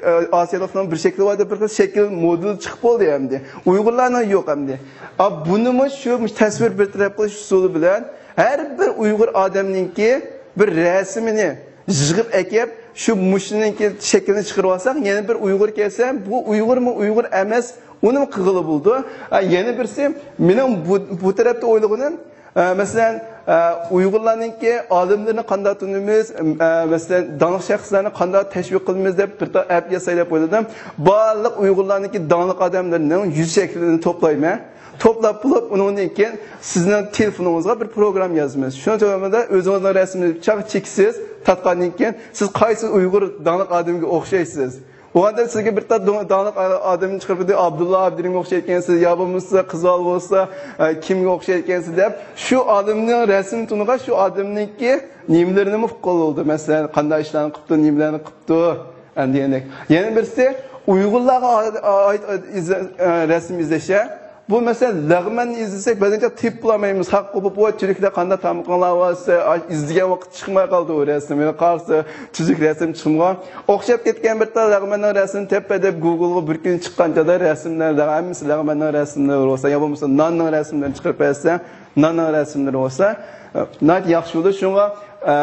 ئە، ئاسىيالىقلارنىڭ بىر شەكلى بار دەپ بىر خىل شەكىل مودېل چىقىپ بولدى ئەمدى. ئۇيغۇرلارنىڭ يوق ئەمدى. ئا، بۇنىمۇ شۇ تەسۋىر بىر تەرەپ قىلىش ئۇسۇلى بىلەن ھەر بىر ئۇيغۇر ئادەمنىڭكى بىر رەسىمىنى يىغىپ ئەكەپ، شۇ مۇشۇنىڭكى شەكلىنى چىقىرىپ ئالساق، يەنە بىر ئۇيغۇر كەلسە، بۇ ئۇيغۇرمۇ، ئۇيغۇر ئەمەس، ئۇنىمۇ قىلغىلى بولىدۇ. ئە، يەنە بىرسى، مېنىڭ بۇ، بۇ تەرەپتە ئويلىغىنىم، ئە، مەسىلەن، ئە، ئۇيغۇرلارنىڭكى ئالىملىرىنى قانداق تونۇيمىز، ئە، مەسىلەن، داڭلىق شەخسلەرنى قانداق تەشۋىق قىلىمىز دەپ بىر تال ئەپ ياساي دەپ ئويلىدىم. بارلىق ئۇيغۇرلارنىڭكى داڭلىق ئادەملىرىنىڭ يۈز شەكلىنى توپلايمەن. توپلاپ بولۇپ، ئۇنىڭدىن كېيىن سىزنىڭ تېلېفونىڭىزغا بىر پروگرامما يازىمىز. شۇنىڭ داۋامىدا ئۆزىڭىزنىڭ رەسىمىنى چاق چېكىسىز، تارتقاندىن كېيىن سىز قايسى ئۇيغۇر داڭلىق ئادەمگە ئوخشايسىز؟ ئۇ ئاندىن سىزگە بىر تال داڭ-، داڭلىق ئادەمنى چىقىرىپ بېرىدۇ، ئابدۇللا ئابدۇرېھىمگە ئوخشايدىكەنسىز، يا بولمىسا قىزال بولسا، ئە، كىمگە ئوخشايدىكەنسىز دەپ، شۇ ئادەمنىڭ رەسىمى تونۇغاچ، شۇ ئادەمنىڭكى نېمىلىرىنىمۇ ئۇققىلى بولىدۇ. مەسىلەن، قانداق ئىشلارنى قىپتۇ، نېمىلەرنى قىپتۇ، ئەمدى يەنە، يەنە بىرسى، ئۇيغۇرلارغا ئائىت، ئائىت، ئائىت ئىزلە-، ئە، رەسىم ئىزدەشتە، بۇ، مەسىلەن، لەغمەننى ئىزدىسەك، بەزىدە تېپىپ بولالمايمىز. خەق قوپۇپ، ۋاي، تۈركلەر قانداق تامىقىڭلار بارسا، ئىزدىگەن ۋاقىت چىقماي قالدى ئۇ رەسىم. يەنە قارىسا، تۈزۈك رەسىم چىقمىغان. ئوخشاپ كەتكەن بىر تال لەغمەننىڭ رەسىمىنى تېپىپ دەپ گوگلغا بىر كۈن چىققان چاغدا رەسىملەر، ھەممىسى لەغمەننىڭ رەسىملىرى بولسا، يا بولمىسا ناننىڭ رەسىملىرىنى چىقىرىپ بەرسە، ناننىڭ رەسىملىرى بولسا، ئە، ناھايىتى ياخشى بولىدۇ. شۇڭا، ئە،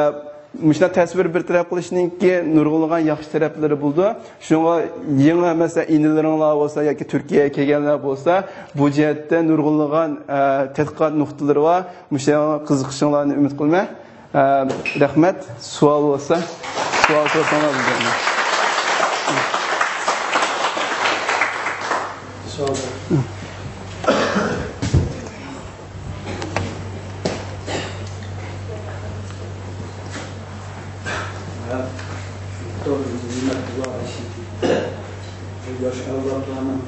مۇشۇنداق تەسۋىر بىر تەرەپ قىلىشنىڭكى نۇرغۇنلىغان ياخشى تەرەپلىرى بولىدۇ. شۇڭا يېڭى، مەسىلەن، ئىنىلىرىڭلار بولسا ياكى تۈركىيەگە كەلگەنلەر بولسا، بۇ جەھەتتە نۇرغۇنلىغان، ئە، تەتقىقات نۇقتىلىرى بار. مۇشۇنىڭغا قىزىقىشىڭلارنى ئۈمىد قىلىمەن. ئە، رەھمەت. سوئال بولسا، سوئال سورىساڭلار بىزدىن. سوئال. ياش ئەۋلادلارنىڭ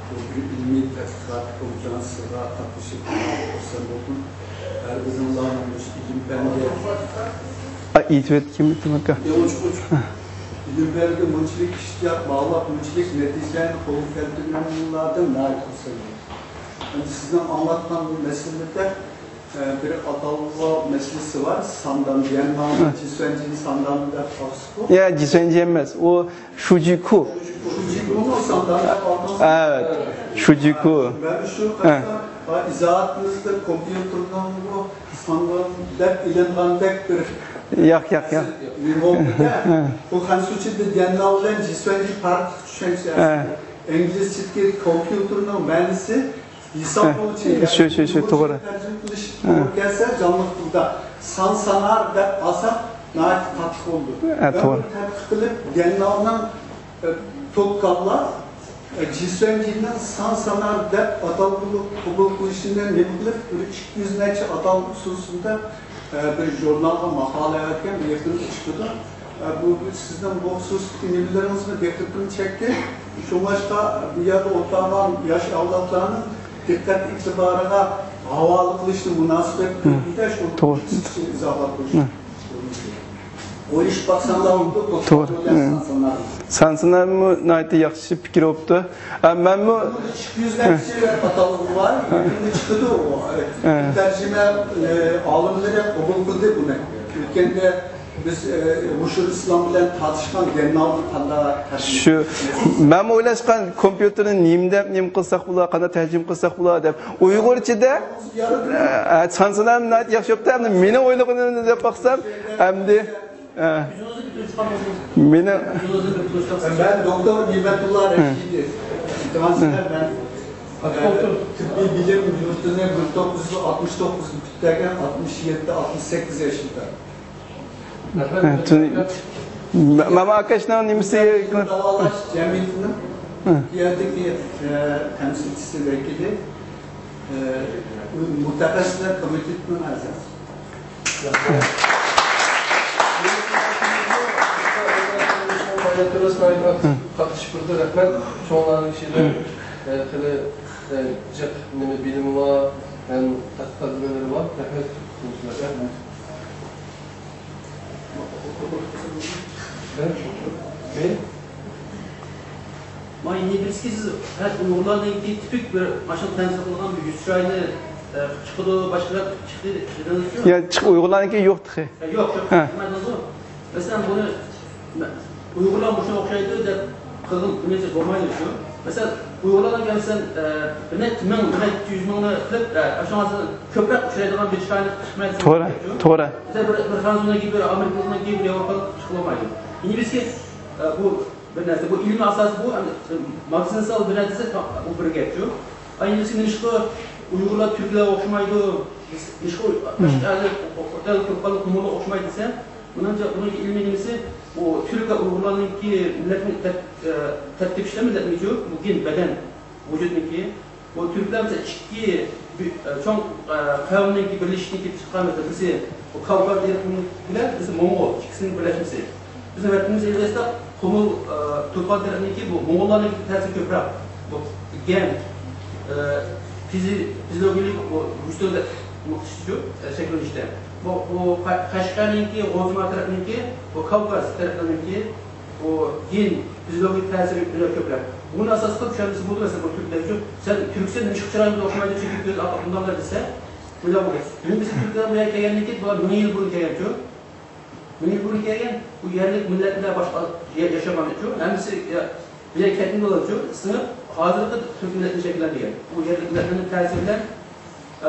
بۇ ئىلمىي تەتقىقات كونفېرېنسىيىسىغا قاتنىشىپ خۇرسەن بولدۇم. ھەرگىزىڭلارنىڭ مۇشۇ ئىلىم پەنگە ئا، ئېيتىۋەت، كىم ئېيتتىم ئاكا؟ ئېغۇچ، ئېغۇچ. ئىلىم پەنگە مۇنچىلىك ئىشتىياق باغلاپ، مۇنچىلىك نەتىجىلەرنى قولغا كەلتۈرگەنلىكىڭلاردىن ناھايىتى خۇرسەنمەن. سىزنىڭ ئاڭلاتقان مەسىلىدە، ئە، بىر ئاتالغۇ مەسىلىسى بار. ساندان، يەنناڭ، ھە. جىسۈەنجىنى ساندان دەپ ئاتىسىغۇ. يا، جىسۈەنجى ئەمەس. ئۇ شۇجىكۇ. شۇجىكۇمۇ ساندان دەپ ئاتىسىغۇ. ئەۋەت. شۇجىكۇ. مەن شۇ ھە. قايتا، ئىزاھاتىڭىزدا كومپيۇتېرنىڭ بۇ ساندان دەپ ئېلىنغاندەك بىر ياق، ياق، ياق. نېمە بولدى-دە؟ ھە. بۇ خەنزۇچىدا ديەنناۋ بىلەن جىسۈەنجى پەرقلىق چۈشەنچە. ھە. ئىنگلىزچىدىكى كومپيۇتېرنىڭ مەنىسى ھېسابلىغۇچى، ھە، شۇ، شۇ، شۇ، توغرا. تەرجىمە قىلىش ھە. توغرا كەلسە، جانلىق تىلدا سان سانار دەپ ئالساق، ناھايىتى قاتتىق بولىدۇ. ھە، مەن توغرا. بۇنى تەتقىق قىلىپ، ديەنناۋنىڭ، ئە، توككاللا، ئە، جىسۈەنجىنىڭ سان سانار دەپ ئاتالغۇلۇق قوبۇل قىلىشىنى نېمە قىلىپ، بىر ئىككى يۈز نەچچە ئاتالغۇ خۇسۇسىدا، ئە، بىر ژۇرنالغا ماقالە ئەۋەتكەن، بۇ يېقىندا چىقىدۇ. ئە، بۇ، بۇ سىزنىڭ بۇ خۇسۇسلۇقتىكى نېمىلىرىڭىزمۇ دىققىتىمنى چەكتى. شۇڭلاشقا بۇ يەردە ئولتۇرغان ياش ئەۋلادلارنىڭ دىققەت ئېتىبارىغا ھاۋالە قىلىشنى مۇناسىۋەت ھە. كۆرگىنىدە شۇ توغرا. قىسقىچە ئىزاھلاپ قويۇش. ھە. ئويلىشىپ باقساڭلار بولىدۇ، توغرا. توختاپ ھە. سان سانار. سان سانارمۇ ناھايىتى ياخشى پىكىر بوپتۇ. ئە، مەنمۇ ئىككى يۈز نەچچە ئاتالغۇ بار، يېقىندا چىقىدۇ. ھە. تەرجىمە، ئە، ئالىملىرى قوبۇل قىلدى بۇنى. ئۆتكەندە بىز، ئە، ھۇشۇر ئىسلام بىلەن تارتىشقان دەمنالدى قانداق تەرجىمە شۇ، مەنمۇ ئويلاشقان، كومپيۇتېرنى نېمە دەپ، نېمە قىلساق بولا، قانداق تەرجىمە قىلساق بولا دەپ. ئۇيغۇرچىدا، ئە، سان سانار ناھايىتى ياخشى بوپتۇ. ئەمدى مېنىڭ ئويلىغىنىمنى دەپ باقسام، ئەمدى، ئە، مېنىڭ مەن دوكتور نېمەتۇللا ھە. رەشىدى. ئىلتىماس ھە. بىلەن مەن، ئە، تىببىي بىلىم يۇرتىنى بىر توققۇز يۈز ئاتمىش توققۇزدا پۈتتۈرگەن، ئاتمىش يەتتە، ئاتمىش سەككىز ياشىمدا. ھە، تۈن-، ما-، ماما ئاكاشنىڭ نېمىسى؟ داۋالاش جەمئىيىتىنىڭ ھە. بۇ يەردىكى، ئە، تەمسىلچىسى ۋەكىلى، ئە، مۇتەخەسسىسلەر كومىتېتىنىڭ ئەزاسى. قاتنىشىپ تۇردى، رەھمەت. شۇڭلارنىڭ ئىچىدە، ئە، خېلى، ئە، جىق نېمە بىلىمى بار ھەم تەتقىقات نېمىلىرى بار. رەھمەت. مانا ئىنگلىزكە سىز ھەر ئۇيغۇرلارنىڭكى تىپىك بىر ماشىنا تەمسىل قىلغان بىر يۈز چىراينى، ئە، چىقىدۇ، باشقىلار چىقتى دېدىڭىزچۇ؟ يا، چىق-، ئۇيغۇرلارنىڭكى يوق تېخى. يا، يوق، يوق. ھە. مەسىلەن، بۇنى ئۇيغۇرلار مۇشۇنى ئوخشايدۇ دەپ قىلغان نېمىسى بولمايدۇ شۇ. مەسىلەن، ئۇيغۇرلارنىڭ كەلسەم، ئە، بىر نەچچە مىڭ، بىر نەچچە يۈز مىڭنى قىلىپ، ئە، ئاشۇ كۆپرەك ئۇچرايدىغان بىر چىراينى قىلىپ چىقمايدۇ. توغرا، توغرا. مەسىلەن، بىر، بىر خەنزۇنىڭكى، بىر ئامېرىكىلىقنىڭكى، بىر ياۋروپالىق چىقىپ بولمايدۇ. ئىنگلىزكە، ئە، بۇ بىر نەرسە، بۇ ئىلمىي ئاساسى بۇ، ئەمدى، ئە، ماگىزىنسال بىر نەرسە دېسە، تا-، ئۇ بىر گەپ شۇ. ئا، ئىنگلىزكە نېمىشقا ئۇيغۇرلار تۈركلەرگە ئوخشىمايدۇ، نېمىشقا باشقا ئەللەر، ئوتەل تۇرپانلىق قۇمۇلغا ئوخشىمايدۇ دېسە، بۇنىڭ، بۇنىڭكى ئىلمىي نېمىسى، بۇ تۈركلەر ئۇيغۇرلارنىڭكى مىللەتنى تەپ-، ئە، تەپ تېپىشتا مىللەتنىچۇ، بۇ گېن بەدەن، ۋۇجۇدنىڭكى. بۇ تۈركلەر مىسال ئىككى بۈ-، ئە، چوڭ، ئە، قەۋمنىڭكى بىرلىشىشىنىڭكى چىققان مەسىلىسى، بۇ كاۋكاز ئىرقىنىڭكى بىلەن بىز موڭغۇل ئىككىسىنىڭ بىرلەشمىسى. بىزنىڭ ۋەتىنىمىز ئەلۋەتتە قۇمۇل، ئە، تۇرپان تەرەپنىڭكى بۇ موڭغۇللارنىڭكى تەسىرى كۆپرەك. بۇ گەن، ئە، فىزى-، فىزىولوگىيەلىك بۇ ۋۇجۇدنىڭ نۇقتىسىچۇ، ئە، شەكىللىنىشتە. بۇ، بۇ قە-، قەشقەرنىڭكى، غوزىمار تەرەپنىڭكى، بۇ كاۋكاز تەرەپلەرنىڭكى بۇ گېن فىزىولوگىيە تەسىرى بىلەن كۆپرەك. بۇنى ئاساس قىلىپ چۈشەنمىسە بولىدۇ، مەسىلەن، بۇ تۈركلەرچۇ، سەن تۈركسەن، نېمىشقا چىرايىڭ ئوخشىمايدۇ، چۈنكى كۆز ئاپاق بۇنداقلار دېسە، بۇنداق بولىدۇ. بۈگۈن بىز تۈركلەر بۇ يەرگە كەلگەندىن كېيىن، بۇلار مىڭ يىل بۇرۇن كەلگەنچۇ. مىڭ يىل بۇرۇن كەلگەن، بۇ يەرلىك مىللەتلەر باشقا يە-، ياشىغانچۇ. ھەممىسى يا-، بۇ يەرگە كەتكەن بولغانچۇ، سىڭىپ، ھازىرقى تۈرك مىللىتىنى شەكىللەندۈرگەن. بۇ يەرلىك مىللەتلەرنىڭ تەسىرى بىلەن، ئە،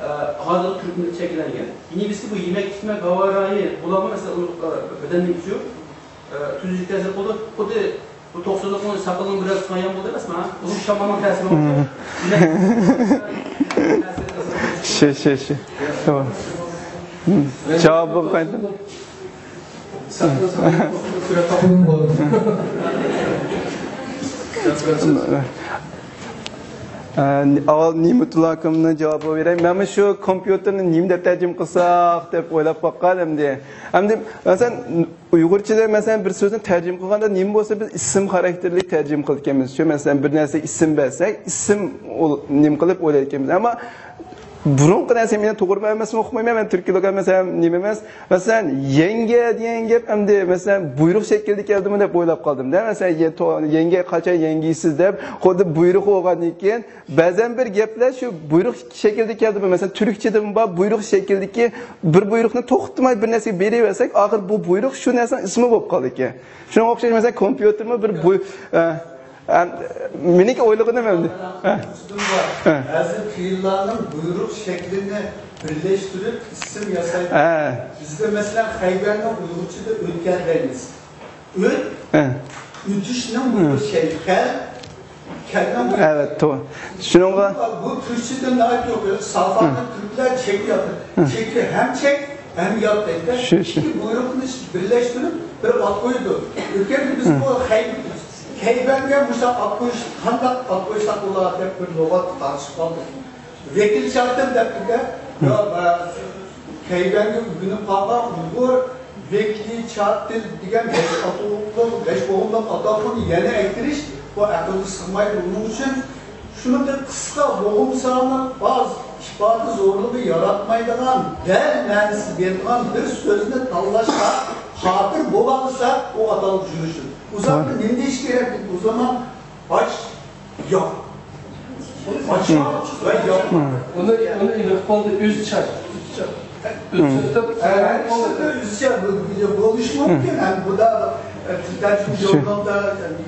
ئە، ھازىرقى تۈرك مىللىتى شەكىللەنگەن. يەنە بىرسى بۇ يېمەك-ئىچمەك، ھاۋا رايى، بۇلارمۇ مەسىلەن، ئۇ، ئە، بەدەننىڭ ئىچى، ئە، تۈزۈلۈشىگە تەسىر قىلىدۇ. خۇددى بۇ توقسانلىقنىڭ ساقىلىنىڭ بىرەر سايان بولدى ئەمەسمۇ، ھە؟ بۇ شامالنىڭ تەسىرى بولدى. شۇ، شۇ، شۇ. تامام. جاۋابىغا قايتىڭ. ئە، ئاۋۋال نېمىتۇللا ئاكامنىڭ جاۋابىغا بېرەي. مەنمۇ شۇ كومپيۇتېرنى نېمە دەپ تەرجىمە قىلساق دەپ ئويلاپ باققان ئەمدى. ئەمدى، مەسىلەن، ئۇيغۇرچىدا، مەسىلەن، بىر سۆزنى تەرجىمە قىلغاندا نېمە بولسا بىز ئىسىم خاراكتېرلىك تەرجىمە قىلىدىكەنمىز. شۇ، مەسىلەن، بىر نەرسىگە ئىسىم بەرسەك، ئىسىم ئول-، نېمە قىلىپ ئويلايدىكەنمىز. ئەمما بۇرۇنقى نەرسە مېنىڭ توغرىمۇ ئەمەسمۇ ئۇقمايمەن، مەن تۈركىيەلىك ئەمەس، ھەم نېمە ئەمەس. مەسىلەن، يەڭگە دېگەن گەپ ئەمدى، مەسىلەن، بۇيرۇق شەكلىدە كەلدىمۇ دەپ ئويلاپ قالدىم-دە. مەسىلەن، يە-، تو-، يەڭگە قاچان يەڭگە يەيسىز دەپ، خۇددى بۇيرۇق بولغاندىن كېيىن، بەزەن بىر گەپلەر شۇ بۇيرۇق شەكلىدە كەلدىمۇ، مەسىلەن، تۈركچىدىمۇ بار، بۇيرۇق شەكلىدىكى بىر بۇيرۇقنى توختىماي بىر نەرسىگە بېرىۋەرسەك، ئاخىر بۇ بۇيرۇق شۇ نەرسىنىڭ ئىسمى بولۇپ قالىدىكەن. شۇنىڭغا ئوخشاش، مەسىلەن، كومپيۇتېرمۇ بىر بۇي-، ئە، ئە، مېنىڭكى ئويلىغىنىم ئەمدى. ئە، ئە. بەزى تىللارنىڭ بۇيرۇق شەكلىنى بىرلەشتۈرۈپ ئىسىم ياسايدۇ. ئە. بىزدە، مەسىلەن، خەيبەرنى ئۇيغۇرچىدا ئۆتكەر دەيمىز. ئۆت، ئە. ئۆتۈشنىڭ بىر شەي، خەل، كەلنىڭ بىر ئەۋەت، توغرا. شۇنىڭغا بۇ تۈركچىدە ناھايىتى يۇقىرى. سافانى تۈركلەر چەك ياپتى. چەككە ھەم چەك، ھەم ياپ دەيدۇ. شۇ، شۇ. ئىككى بۇيرۇقنى بىرلەشتۈرۈپ بىر ئات قويىدۇ. ئۆتكەندە بىز بۇ خەي-، خەيبەنگە مۇشۇنداق ئات قويۇش، قانداق ئات قويساق بولار دەپ بىر لۇغەتتە تارتىشىپ قالدۇق. ۋەكىل چاتىل دەپتۇ-دە، يا، ئە، خەيبەنگە ئۆگىنىپ قالغان ئۇيغۇر ۋەكىل چاتىل دېگەن بەش ئاتالغۇلۇق، بەش بوغۇملۇق ئاتالغۇنى يەنە ئەكىرىش، بۇ ئەقىلگە سىغمايدۇ. ئۇنىڭ ئۈچۈن شۇنىڭدەك قىسقا، بوغۇم سانلىق، ئاز، ئىپادە زورلۇقى ياراتمايدىغان، دەل مەنىسى بېرىدىغان بىر سۆزنى تاللاشقا قادىر بولالىسا، ئۇ ئاتالغۇ يۈرۈشىدۇ. ئۇ زامان نېمە دېيىش كېرەك؟ ئۇ زامان باش ياق. ئاچما ۋە ياق. ئۇنى، ئۇنى ئېنىق قىلدى، ئۆزىچە. ئۆزىچە. ئۆزىچە بولۇشى مۇمكىن. ھەم بۇدا، ئە، تەرجىمە ژۇرنالدا،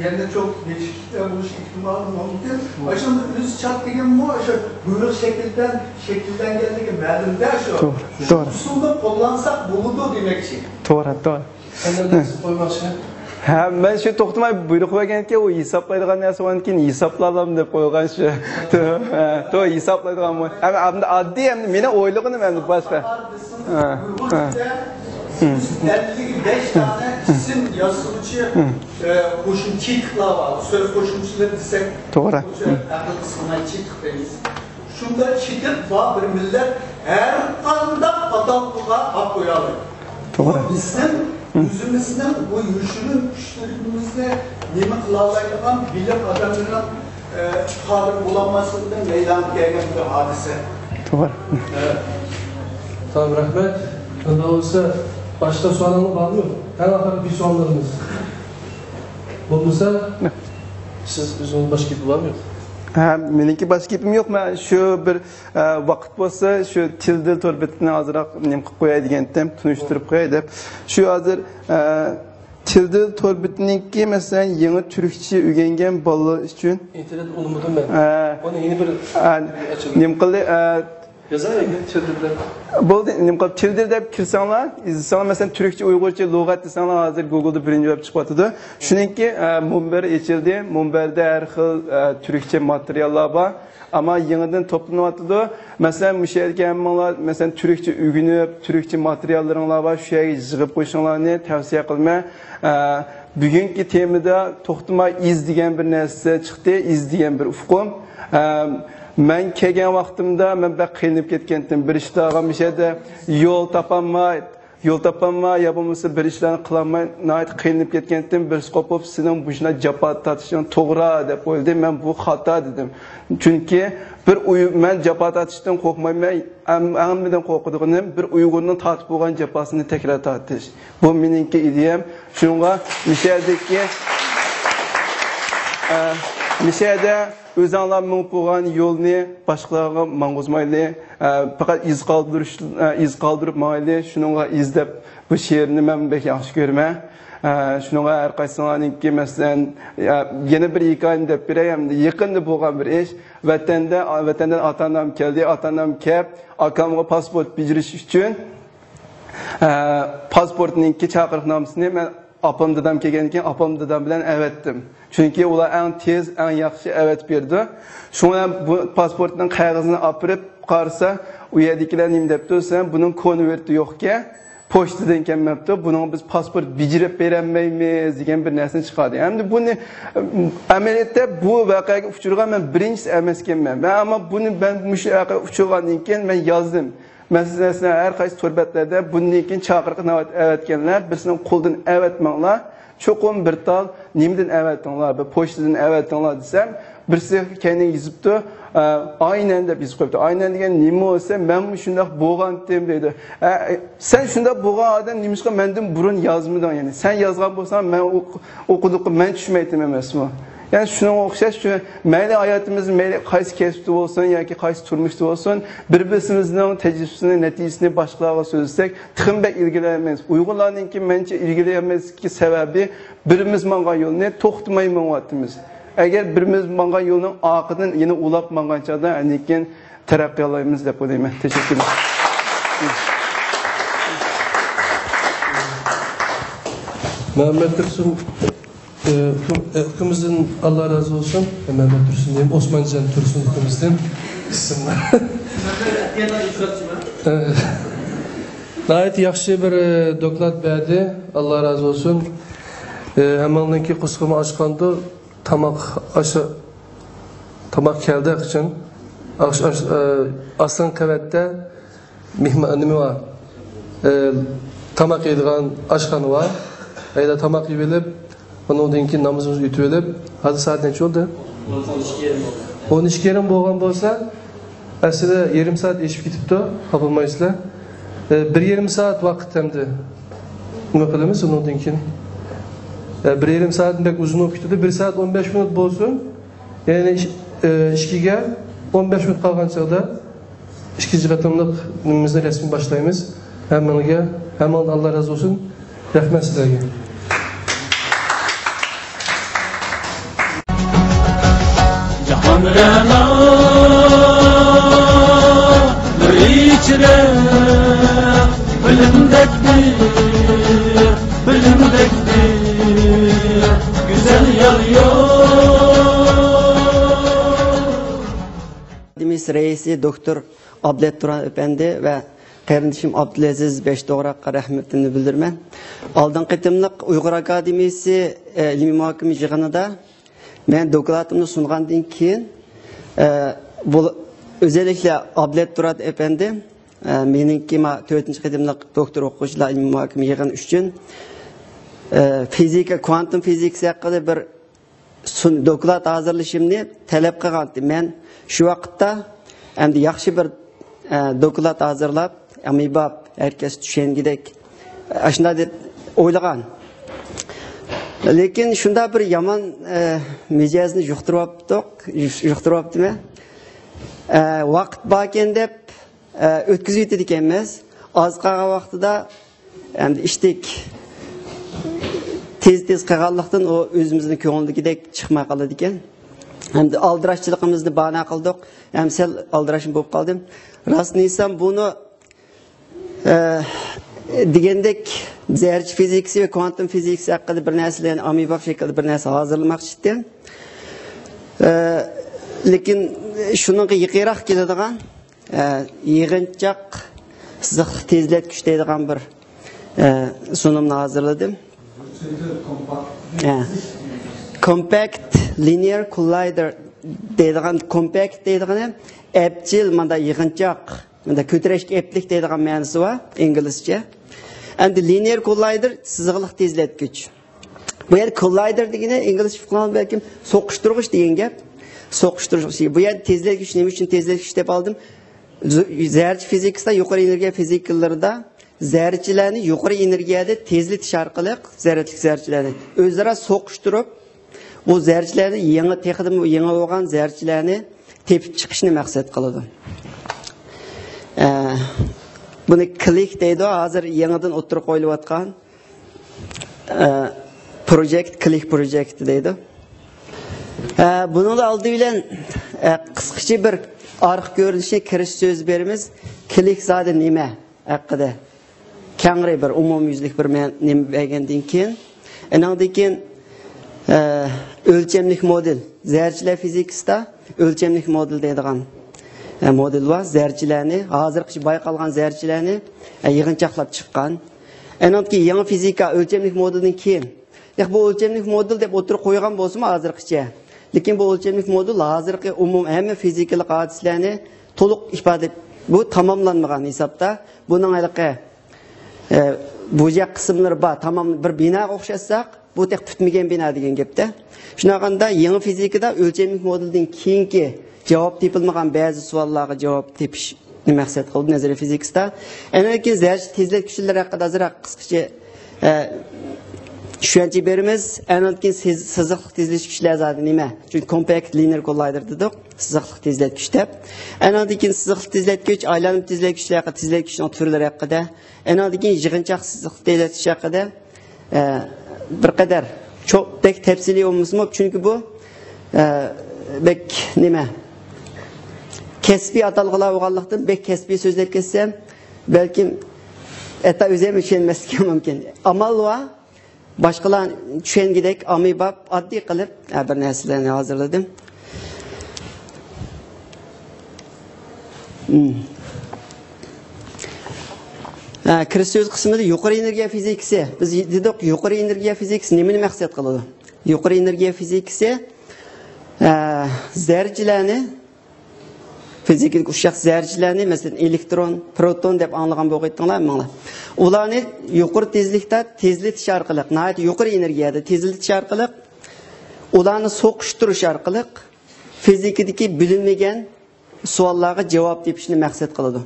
يەنە چوڭ دېيىشلىكلەر بولۇشى ئېھتىمالى مۇمكىن. ئاشۇ ئۆزىچە دېگەنمۇ ئاشۇ بۇيرۇق شەكلىدە شەكىللەنگەنلىكى مەلۇمدە شۇ. توغرا، شۇ توغرا. ئۇسۇلنى قوللانساق بولىدۇ دېمەكچى. توغرا، توغرا. سەندىن بىرسى قويماقچى. ھە، مەن شۇ توختىماي بۇيرۇق بەرگەنكەن، ئۇ ھېسابلايدىغان نەرسە بولغاندىكىن ھېسابلالام دەپ قويغان شۇ. ھە، تو ھېسابلايدىغان بۇ. ھەم، ھەم ئاددىي، ھەم مېنىڭ ئويلىغىنىم ھەم باشقا. ھە، ھە. ئەللىك بەش دانە ئىسىم ياسىغۇچى، ئە، قوشۇم چېتىقلار بار. سۆز قوشۇمچىلىرى دېسەك، توغرا. ئەقىل قىسمىنى چېتىق دەيمىز. شۇنداق چېتىق بار بىر مىللەت ھەر قانداق ئاتالغۇغا ئات قويالايدۇ. توغرا. بۇ بىزنىڭ ئۆزىمىزنىڭ بۇ يوشۇرۇن كۈچلىرىمىزنى نېمە قىلالايدىغان بىلىم ئادەملىرىنىڭ، ئە، قادىر بولالماسلىقىدىن مەيدانغا كەلگەن بىر ھادىسە. توغرا. ئە. تامام، رەھمەت. ئەمدى بولسا باشقا سوئالىڭلار بارمۇ؟ ئەڭ ئاخىرقى بىر سوئاللىرىمىز. بولمىسا، سىز ئۆزىڭىز باشقا گېپى بارمۇ يوق؟ ھە، مېنىڭكى باشقا گېپىم يوق. مەن شۇ بىر ئە، ۋاقىت بولسا، شۇ تىل دىل تور بېتىنى ئازراق نېمە قىلىپ قوياي دېگەنتىم، تونۇشتۇرۇپ قوياي دەپ. شۇ ھازىر، ئە، تىل دىل تور بېتىنىڭكى، مەسىلەن، يېڭى تۈركچە ئۆگەنگەن بالىلار ئۈچۈن. ئىنتېرنېت ئۇنىمىدىم مەن. ئە، ئۇنى يەنە بىر ئە، ئاچىلىڭ. نېمە قىلدى؟ ئە، يازاي، تىل دىل دەپ. بولدى، نېمە قىلىپ، تىل دىل دەپ كىرسەڭلار، ئىزدىسەڭلار، مەسىلەن، تۈركچە ئۇيغۇرچە لۇغەت دېسەڭلار، ھازىر گوگلدا بىرىنچى بولۇپ چىقىۋاتىدۇ. شۇنىڭكى، ئە، مۇنبەر ئېچىلدى، مۇنبەردە ھەر خىل، ئە، تۈركچە ماتېرىياللار بار. ئەمما يېڭىدىن توپلىنىۋاتىدۇ. مەسىلەن، مۇشۇ يەردىكى ھەممىڭلار، مەسىلەن، تۈركچە ئۆگىنىپ، تۈركچە ماتېرىياللىرىڭلار بار، شۇ يەرگە يىغىپ قويۇشۇڭلارنى تەۋسىيە قىلىمەن. ئە، بۈگۈنكى تېمىدا توختىماي ئىز دېگەن بىر نەرسە چىقتى، ئىز دېگەن بىر ئۇقۇم. ئە، مەن كەلگەن ۋاقتىمدا مەن بەك قىينىلىپ كەتكەنتىم. بىر ئىشلارغا مۇشۇ يەردە يول تاپالماي، يول تاپالماي يا بولمىسا بىر ئىشلارنى قىلالماي ناھايىتى قىينىلىپ كەتكەنتىم. بىرسى قوپۇپ، سېنىڭ مۇشۇنداق جاپا تارتىشىڭ توغرا دەپ ئويلىدىم. مەن بۇ خاتا دېدىم. چۈنكى بىر ئۇي-، مەن جاپا تارتىشتىن قورقمايمەن. ھەم-، ھەممىدىن قورقىدىغىنىم بىر ئۇيغۇرنىڭ تارتىپ بولغان جاپاسىنى تەكرار تارتىش. بۇ مېنىڭكى ئىدىيەم. شۇنىڭغا مۇشۇ يەردىكى، ئە، مۇشۇ يەردە ئۆزۈڭلار مېڭىپ بولغان يولنى باشقىلارغا ماڭغۇزمايلى. ئە، پەقەت ئىز قالدۇرۇش، ئە، ئىز قالدۇرۇپ ماڭايلى. شۇنىڭغا ئىز دەپ بۇ شېئىرنى مەن بەك ياخشى كۆرىمەن. ئە، شۇنىڭغا ھەر قايسىڭلارنىڭكى، مەسىلەن، ئە، يەنە بىر ھېكايىنى دەپ بېرەي. ئەمدى يېقىندا بولغان بىر ئىش. ۋەتەندە، ۋەتەندىن ئاتا-ئانام كەلدى. ئاتا-ئانام كەپ، ئاكامغا پاسپورت بېجىرىش ئۈچۈن، ئە، پاسپورتنىڭكى چاقىرىقنامىسىنى مەن ئاپام دادام كەلگەندىن كېيىن ئاپام دادام بىلەن ئەۋەتتىم. چۈنكى ئۇلار ئەڭ تېز، ئەڭ ياخشى ئەۋەتىپ بېرىدۇ. شۇڭا بۇ پاسپورتنىڭ قەغىزىنى ئاپىرىپ قارىسا، ئۇ يەردىكىلەر نېمە دەپتۇ دېسە، بۇنىڭ كونۋېرتى يوقكەن، پوچتىدىن كەلمەپتۇ، بۇنىڭغا بىز پاسپورت بېجىرىپ بېرەلمەيمىز دېگەن بىر نەرسىنى چىقاردى. ئەمدى بۇنى، ئەمەلىيەتتە بۇ ۋەقەگە ئۇچرىغان مەن بىرىنچىسى ئەمەسكەنمەن. مەن، ئەمما بۇنى مەن مۇشۇ ۋەقەگە ئۇچرىغاندىن كېيىن مەن يازدىم. مەسىلەن، ھەر قايسى تور بەتلەردە بۇندىن كېيىن چاقىرىقنى ئەۋەت-، ئەۋەتكەنلەر بىرسىنىڭ قولىدىن ئەۋەتمەڭلار، چوقۇم بىر تال نېمىدىن ئەۋەتىڭلار، بىر پوچتىدىن ئەۋەتىڭلار دېسەم، بىرسى كەينىگە يېزىپتۇ، ئە، ئاينەن دەپ يېزىپ قويۇپتۇ. ئاينەن دېگەن نېمە دېسە، مەنمۇ شۇنداق بولغانتىم دەيدۇ. ئە، سەن شۇنداق بولغان ئادەم نېمىشقا مەندىن بۇرۇن يازمىدىڭ؟ يەنى سەن يازغان بولساڭ، مەن ئۇ، ئۇ قۇدۇققا مەن چۈشمەيتتىم ئەمەسمۇ؟ يەنى شۇنىڭغا ئوخشاش، شۇ مەيلى ھاياتىمىزدا، مەيلى قايسى كەسىپتە بولسۇن ياكى قايسى تۇرمۇشتا بولسۇن، بىر-بىرسىمىزنىڭ تەجرىبىسىنى، نەتىجىسىنى باشقىلارغا سۆزلىسەك، تېخىمۇ بەك ئىلگىرىلەيمىز. ئۇيغۇرلارنىڭكى مەنچە ئىلگىرىلەيمەزلىكى سەۋەبى، بىرىمىز ماڭغان يولنى توختىماي مېڭىۋاتىمىز. ئەگەر بىرىمىز ماڭغان يولنىڭ ئارقىدىن يەنە ئۇلاپ ماڭغان چاغدا، ئاندىن كېيىن تەرەققىي قىلالايمىز دەپ ئويلايمەن. تەشەككۈر. مەمەت تۇرسۇن، ئە، ئۇكىمىزدىن ئاللا رازى بولسۇن. مەمەت تۇرسۇن دېيىم، ئوسمانجان تۇرسۇن ئۇكىمىزدىن. ئىسىملار. ئە، ناھايىتى ياخشى بىر، ئە، دوكلات بەردى. ئاللا رازى بولسۇن. ئە، ھەممىڭلارنىڭكى قورسىقىمۇ ئاچقاندۇ. تاماق ئاشا-، تاماق كەلدى قاچان. ئاش-، ئاش-، ئە، ئاستىنقى قەۋەتتە مېھمان، نېمە بار؟ ئە، تاماق يەيدىغان ئاشخانا بار. ئەيلە تاماق يېيىۋېلىپ، ئۇنىڭدىن كېيىن نامىزىمىزنى ئۆتۈۋېلىپ، ھازىر سائەت نەچچە بولدى؟ ئون ئىككى يېرىم بولغان بولسا، ئەسلىدە يېرىم سائەت ئېشىپ كېتىپتۇ، خاپا بولمايسىلەر. ئە، بىر يېرىم سائەت ۋاقىت ئەمدى نېمە قىلىمىز ئۇنىڭدىن كېيىن؟ ئە، بىر يېرىم سائەت بەك ئۇزۇن بولۇپ كېتىدۇ. بىر سائەت ئون بەش مىنۇت بولسۇن. يەنى ئىش-، ئە، ئىككىگە ئون بەش مىنۇت قالغان چاغدا ئىككىنچى قېتىملىق نېمىمىزنى رەسمىي باشلايمىز. ھەممىڭلارگە، ھەممىڭلارغا ئاللا رازى بولسۇن. رەھمەت سىلەرگە. جاھان رەنا نۇر ئىچىدە بىلىمدەكتى، بىلىمدەكتى گۈزەل يار يوق. ئاكادېمىيىسى رەئىسى دوكتور ئابلەت تۇران ئەپەندى ۋە قېرىندىشىم ئابدۇلئەزىز بەشتوغراققا رەھمىتىمنى بىلدۈرىمەن. ئالدىنقى قېتىملىق ئۇيغۇر ئاكادېمىيىسى، ئە، ئىلمىي مۇھاكىمە يىغىنىدا مەن دوكلاتىمنى سۇنغاندىن كېيىن، ئە، بۇ، ئۆزەللىكلە ئابلەت تۇران ئەپەندى، ئە، مېنىڭكى ما تۆتىنچى قېتىملىق دوكتور ئوقۇغۇچىلار ئىلمىي مۇھاكىمە يىغىنى ئۈچۈن، ئە، فىزىكا، كۋانتۇم فىزىكىسى ھەققىدە بىر سۇن-، دوكلات ھازىرلىشىمنى تەلەپ قىلغانتى. مەن شۇ ۋاقىتتا ئەمدى ياخشى بىر، ئە، دوكلات ھازىرلاپ، ئاممىباب، ھەر كەس چۈشەنگۈدەك، ئاشۇنداق دەپ ئويلىغان. لېكىن شۇنداق بىر يامان، ئە، مىجەزنى يۇقتۇرۇۋاپتۇق، يۇ-، يۇقتۇرۇۋاپتىمەن. ئە، ۋاقىت باركەن دەپ، ئە، ئۆتكۈزۈۋېتىدىكەنمىز. ئاز قالغان ۋاقتىدا ئەمدى ئىشتەك تېز-تېز قىلغانلىقتىن، ئۇ ئۆزىمىزنىڭ كۆڭلىدىكىدەك چىقماي قالىدىكەن. ئەمدى ئالدىراشچىلىقىمىزنى باھانە قىلدۇق. ھەم سەل ئالدىراشمۇ بولۇپ قالدىم. راستىنى ئېيتسام، بۇنى، ئە، دېگەندەك زەررىچە فىزىكىسى ۋە كۋانتۇم فىزىكىسى ھەققىدە بىر نەرسىلەرنى، ئاممىباب شەكىلدە بىر نەرسە ھازىرلىماقچى ئىدىم. ئە، لېكىن شۇنىڭغا يېقىنراق كېلىدىغان ئە، يىغىنچاق سىزىقلىق تېزلەتكۈچ دەيدىغان بىر، ئە، سۇنۇمنى ھازىرلىدىم. ئە، Compact Linear Collider دەيدىغان، كومپاكت دەيدىغىنى ئەپچىل، ماندا يىغىنچاق، ماندا كۆتۈرەشكە ئەپلىك دەيدىغان مەنىسى بار ئىنگلىزچە. ئەمدى لىنىيەر كوللايدېر سىزىقلىق تېزلەتكۈچ. بۇ يەردە كوللايدېر دېگىنى ئىنگلىزچە ئۇققىنىڭىز بەلكىم سوقۇشتۇرغۇچ دېگەن گەپ. سوقۇشتۇرغۇچ. بۇ يەردە تېزلەتكۈچ، نېمە ئۈچۈن تېزلەتكۈچ دەپ ئالدىم؟ زو-، زەررىچە فىزىكىسىدا، يۇقىرى ئېنېرگىيە فىزىكىلىرىدا زەررىچىلەرنى يۇقىرى ئېنېرگىيەدە تېزلىتىش ئارقىلىق زەررىتلىك زەررىچىلەرنى ئۆزئارا سوقۇشتۇرۇپ، بۇ زەررىچىلەرنى يېڭى، تېخىدىمۇ يېڭى بولغان زەررىچىلەرنى تېپىپ چىقىشنى مەقسەت قىلىدۇ. ئە، بۇنى كلىك دەيدۇ، ھازىر يېڭىدىن ئوتتۇرىغا قويۇلۇۋاتقان. ئە، پروجېكت، كلىك پروجېكت دەيدۇ. ئە، بۇنىڭدا ئالدى بىلەن، ئە، قىسقىچە بىر ئارقا كۆرۈنۈشنى كىرىش سۆزى بېرىمىز. كلىك زادى نېمە ھەققىدە كەڭرى بىر ئومۇميۈزلۈك بىر مەن-، نېمە بەرگەندىن كېيىن، ئېنىڭدىن كېيىن، ئە، ئۆلچەملىك مودېل، زەررىچىلەر فىزىكىسىدا ئۆلچەملىك مودېل دەيدىغان، ئە، مودېل بار. زەررىچىلەرنى، ھازىرقىچە بايقالغان زەررىچىلەرنى، ئە، يىغىنچاقلاپ چىققان. ئېنىڭدىن كېيىن يېڭى فىزىكا، ئۆلچەملىك مودېلدىن كېيىن. ياق، بۇ ئۆلچەملىك مودېل دەپ ئوتتۇرىغا قويغان بولسىمۇ ھازىرقىچە. لېكىن بۇ ئۆلچەملىك مودېل ھازىرقى ئومۇم ھەممە فىزىكىلىق ھادىسىلەرنى تولۇق ئىپادە بۇ تاماملانمىغان ھېسابتا. بۇنىڭ ھېلىقى، ئە، بۇژە قىسىملىرى بار. تامام بىر بىناغا ئوخشاتساق، بۇ تېخى پۈتمىگەن بىنا دېگەن گەپتە. شۇنداق قىلغاندا يېڭى فىزىكىدا ئۆلچەملىك مودېلدىن كېيىنكى جاۋاب تېپىلمىغان بەزى سوئاللارغا جاۋاب تېپىشنى مەقسەت قىلدى نەزەرىي فىزىكىستا. ئاندىن كېيىن زەررىچە تېزلەتكۈچلەر ھەققىدە ئازراق قىسقىچە، ئە، چۈشەنچە بېرىمىز. ئاندىن كېيىن سىز-، سىزىقلىق تېزلەتكۈچلەر زادى نېمە؟ چۈنكى compact linear collider دېدۇق، سىزىقلىق تېزلەتكۈچ دەپ. ئاندىن كېيىن سىزىقلىق تېزلەتكۈچ، ئايلانما تېزلەتكۈچلەر ھەققىدە، تېزلەتكۈچنىڭ تۈرلىرى ھەققىدە. ئاندىن كېيىن يىغىنچاق سىزىقلىق تېزلەتكۈچ ھەققىدە، ئە، بىر قەدەر چوڭ، بەك تەپسىلىي بولمىسىمۇ، چۈنكى بۇ، ئە، بەك نېمە، كەسپىي ئاتالغۇلار بولغانلىقتىن، بەك كەسپىي سۆزلەپ كەتسەم، بەلكىم ھەتتا ئۆزۈم چۈشەنمەسلىكىم مۇمكىن. ئامال بار، باشقىلار چۈشەنگۈدەك ئاممىباب، ئاددىي قىلىپ، ھە، بىر نەرسىلەرنى ھازىرلىدىم. مم. ھە، كىرىش سۆز قىسمىدا يۇقىرى ئېنېرگىيە فىزىكىسى. بىز دېدۇق، يۇقىرى ئېنېرگىيە فىزىكىسى نېمىنى مەقسەت قىلىدۇ؟ يۇقىرى ئېنېرگىيە فىزىكىسى، ھە، زەررىچىلەرنى، فىزىكىدىكى ئۇششاق زەررىچىلەرنى، مەسىلەن، ئېلېكترون، پروتون دەپ ئاڭلىغان بولغايتتىڭلار ھەممىڭلار. ئۇلارنى يۇقىرى تېزلىكتە تېزلىتىش ئارقىلىق، ناھايىتى يۇقىرى ئېنېرگىيەدە تېزلىتىش ئارقىلىق، ئۇلارنى سوقۇشتۇرۇش ئارقىلىق فىزىكىدىكى بىلىنمىگەن سوئاللارغا جاۋاب تېپىشنى مەقسەت قىلىدۇ.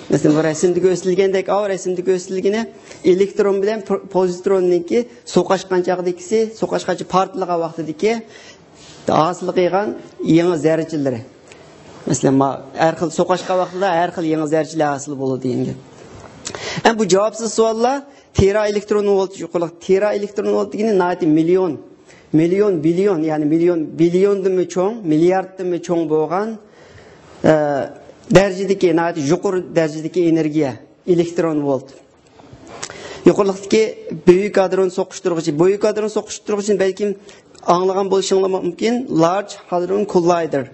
مەسىلەن، بۇ رەسىمدە كۆرسىتىلگەندەك، ئاۋۇ رەسىمدە كۆرسىتىلگىنى ئېلېكترون بىلەن پو-، پوزىتروننىڭكى سوقۇشقان چاغدىكىسى، سوقۇشقانچە پارتلىغان ۋاقتىدىكى ھاسىل قىلغان يېڭى زەررىچىلىرى. مەسىلەن، ما-، ھەر خىل سوقۇشقان ۋاقتىدا ھەر خىل يېڭى زەررىچىلەر ھاسىل بولىدۇ دېگەن گەپ. ئەمما بۇ جاۋابسىز سوئاللار تېرا ئېلېكترون ۋولت يۇقىرىلىق، تېرا ئېلېكترون ۋولت دېگىنى ناھايىتى مىليون، مىليون، بىليون، يەنى مىليون، بىليوندىنمۇ چوڭ، مىلياردتىنمۇ چوڭ بولغان، ئە، دەرىجىدىكى، ناھايىتى يۇقىرى دەرىجىدىكى ئېنېرگىيە، ئېلېكترون ۋولت. يۇقىرىلىقتىكى بۈيۈك ھادرون سوقۇشتۇرغۇچى. بۈيۈك ھادرون سوقۇشتۇرغۇچىنى بەلكىم ئاڭلىغان بولۇشۇڭلار مۇمكىن. Large Hadron Collider.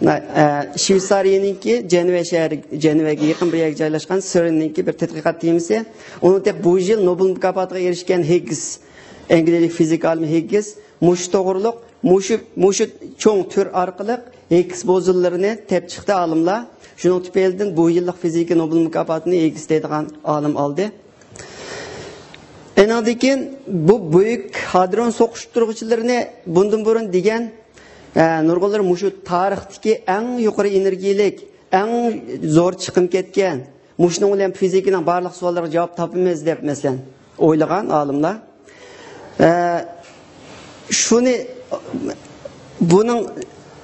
ئە، شۋېتسارىيەنىڭكى جەنۋە شەھىرى، جەنۋەگە يېقىن بىر يەرگە جايلاشقان سېرننىڭكى بىر تەتقىقات تېمىسى. ئۇنىڭ دەپ بۇ يىل نوبېل مۇكاپاتىغا ئېرىشكەن ھىگگىس، ئەنگلىيەلىك فىزىكا ئالىمى ھىگگىس، مۇشۇ توغرۇلۇق، مۇشۇ، مۇشۇ چوڭ تۈر ئارقىلىق ھىگگىس بوزونلىرىنى تېپىپ چىقتى ئالىملار. شۇنىڭ تۈپەيلىدىن بۇ يىللىق فىزىكا نوبېل مۇكاپاتىنى ھىگگىس دەيدىغان ئالىم ئالدى. ئېنىڭدىن كېيىن بۇ بۈيۈك ھادرون سوقۇشتۇرغۇچىلىرىنى بۇندىن بۇرۇن دېگەن، ئە، نۇرغۇنلىرى مۇشۇ تارىختىكى ئەڭ يۇقىرى ئېنېرگىيەلىك، ئەڭ زور چىقىم كەتكەن، مۇشۇنىڭ بىلەن فىزىكىنىڭ بارلىق سوئاللىرىغا جاۋاب تاپىمىز دەپ، مەسىلەن، ئويلىغان ئالىملار. ئە، شۇنى، بۇنىڭ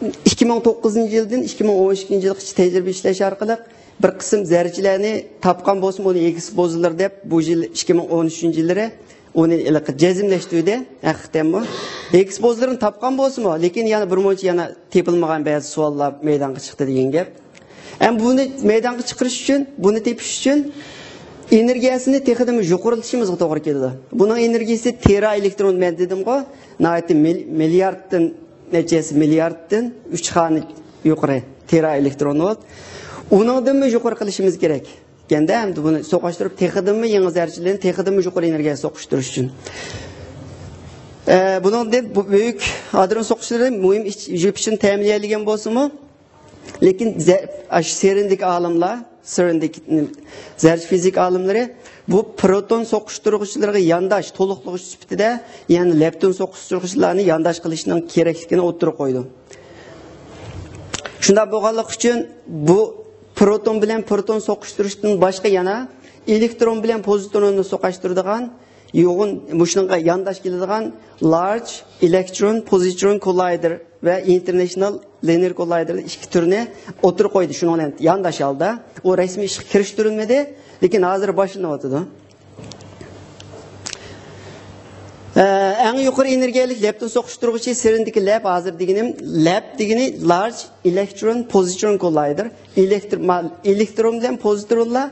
ئىككى مىڭ توققۇزىنچى يىلدىن ئىككى مىڭ ئون ئىككىنچى يىلغىچە تەجرىبە ئىشلەش ئارقىلىق بىر قىسىم زەررىچىلەرنى تاپقان بولسىمۇ، ئۇنى ھىگگىس بوزونلىرى دەپ، بۇ يىل ئىككى مىڭ ئون ئۈچىنچى يىللىرى ئۇنى ھېلىقى جەزملەشتۈردى. ھەقىقەتەنمۇ ھىگگىس بوزونلىرىنى تاپقان بولسىمۇ، لېكىن يەنە بىر مۇنچە يەنە تېپىلمىغان بەزى سوئاللار مەيدانغا چىقتى دېگەن گەپ. ئەمما بۇنى مەيدانغا چىقىرىش ئۈچۈن، بۇنى تېپىش ئۈچۈن ئېنېرگىيەسىنى تېخىدىمۇ يۇقىرىلىشىمىزغا توغرا كېلىدۇ. بۇنىڭ ئېنېرگىيىسى تېرا ئېلېكترون، مەن دېدىمغۇ، ناھايىتى مىل-، مىلياردتىن، نەچچە يۈز مىلياردتىن ئۈچ خانە يۇقىرى تېرا ئېلېكترون ۋولت. ئۇنىڭدىنمۇ يۇقىرى قىلىشىمىز كېرەك. دېگەندە، ئەمدى بۇنى سوقۇشتۇرۇپ، تېخىدىنمۇ يېڭى زەررىچىلەرنى، تېخىدىنمۇ يۇقىرى ئېنېرگىيە سوقۇشتۇرۇش ئۈچۈن. ئە، بۇنىڭدىن بۇ بۈيۈك ھادرون سوقۇشلىرى مۇھىم ئىش-، يۈپ ئۈچۈن تەمىنلىيەلىگەن بولسىمۇ، لېكىن زە-، ئاشۇ سېرندىكى ئالىملار، سېرندىكى، نېمە، زەررىچە فىزىكا ئالىملىرى بۇ پروتون سوقۇشتۇرغۇچىلىرىغا يانداش، تولۇقلىغۇچ سۈپىتىدە يەنە لەپتون سوقۇشتۇرغۇچىلارنى يانداش قىلىشنىڭ كېرەكلىكىنى ئوتتۇرىغا قويىدۇ. شۇنداق بولغانلىقى ئۈچۈن بۇ پروتون بىلەن پروتون سوقۇشتۇرۇشتىن باشقا يەنە ئېلېكترون بىلەن پوزىتروننى سوقۇشتۇرىدىغان يوغۇن، مۇشۇنىڭغا يانداش كېلىدىغان Large Electron Positron Collider ۋە International Linear Collider ئىككى تۈرنى ئوتتۇرىغا قويدى. شۇنىڭ بىلەن يانداش ھالدا ئۇ رەسمىي ئىشقا كىرىشتۈرۈلمىدى، لېكىن ھازىر باشلىنىۋاتىدۇ. ئە، ئەڭ يۇقىرى ئېنېرگىيەلىك لەپتىن سوقۇشتۇرغۇچى سېرىندىكى لەپ، ھازىر دېگىنىم، لەپ دېگىنى Large Electron Positron Collider. ئېلېكتر-، ما-، ئېلېكترون بىلەن پوزىترونلار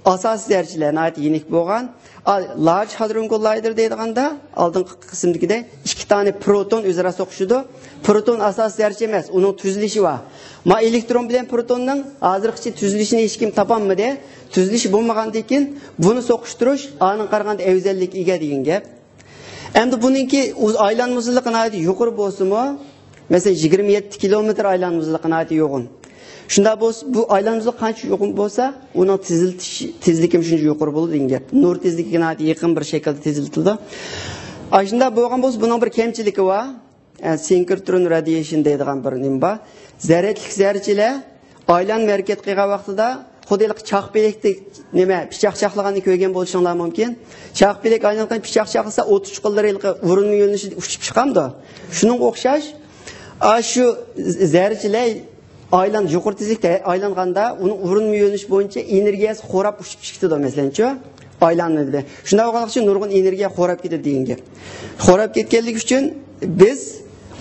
ئاساسىي زەررىچىلەر ناھايىتى يېنىك بولغان. ئا-، Large Hadron Collider دەيدىغاندا، ئالدىنقى قىسىمدىكىدەك ئىككى دانە پروتون ئۆزئارا سوقۇشىدۇ. پروتون ئاساسىي زەررىچە ئەمەس، ئۇنىڭ تۈزۈلۈشى بار. ما ئېلېكترون بىلەن پروتوننىڭ ھازىرغىچە تۈزۈلۈشىنى ھېچكىم تاپالمىدى. تۈزۈلۈشى بولمىغاندىن كېيىن بۇنى سوقۇشتۇرۇش ئانىڭغا قارىغاندا ئەۋزەللىككە ئىگە دېگەن گەپ. ئەمدى بۇنىڭكى ئۇز-، ئايلانما ئۇزۇنلۇقى ناھايىتى يۇقىرى بولسىمۇ، مەسىلەن، يىگىرمە يەتتە كىلومېتىر ئايلانما ئۇزۇنلۇقى ناھايىتى يوغۇن. شۇنداق بولسا، بۇ ئايلانمىلىق قانچە يۇقىرى بولسا، ئۇنىڭ تېزلىتىش تېزلىكى شۇنچە يۇقىرى بولىدۇ دېگەن گەپ. نۇر تېزلىكىگە ناھايىتى يېقىن بىر شەكىلدە تېزلىتىلىدۇ. ئاشۇنداق بولغان بولسا، بۇنىڭ بىر كەمچىلىكى بار. ئە، سىنكرترون رادىيېيشن دەيدىغان بىر نېمە بار. زەرەتلىك زەرچىلەر ئايلانما ھەرىكەت قىلغان ۋاقتىدا خۇددى ھېلىقى چاقپەيلىكتەك نېمە، پىچاق چاقلىغاننى كۆرگەن بولۇشۇڭلار مۇمكىن. چاقپەيلىك ئايلانغان پىچاق چاقلىسا، ئوت ئۇچقۇنلىرى ھېلىقى ئۇرۇلما يۆنىلىشىدە ئۇچۇپ چىقامدۇ؟ شۇنىڭغا ئوخشاش، ئاشۇ زەرچىلەر ئايلان-، يۇقىرى تېزلىكتە ئايلانغاندا، ئۇنىڭ ئۇرۇلما يۆنىلىشى بويىچە ئېنېرگىيەسى خوراپ ئۇچۇپ چىقىدۇ، مەسىلەنچۇ، ئايلانمىدى. شۇنداق بولغانلىقى ئۈچۈن نۇرغۇن ئېنېرگىيە خوراپ كېتىدۇ دېگەن گەپ. خوراپ كەتكەنلىكى ئۈچۈن بىز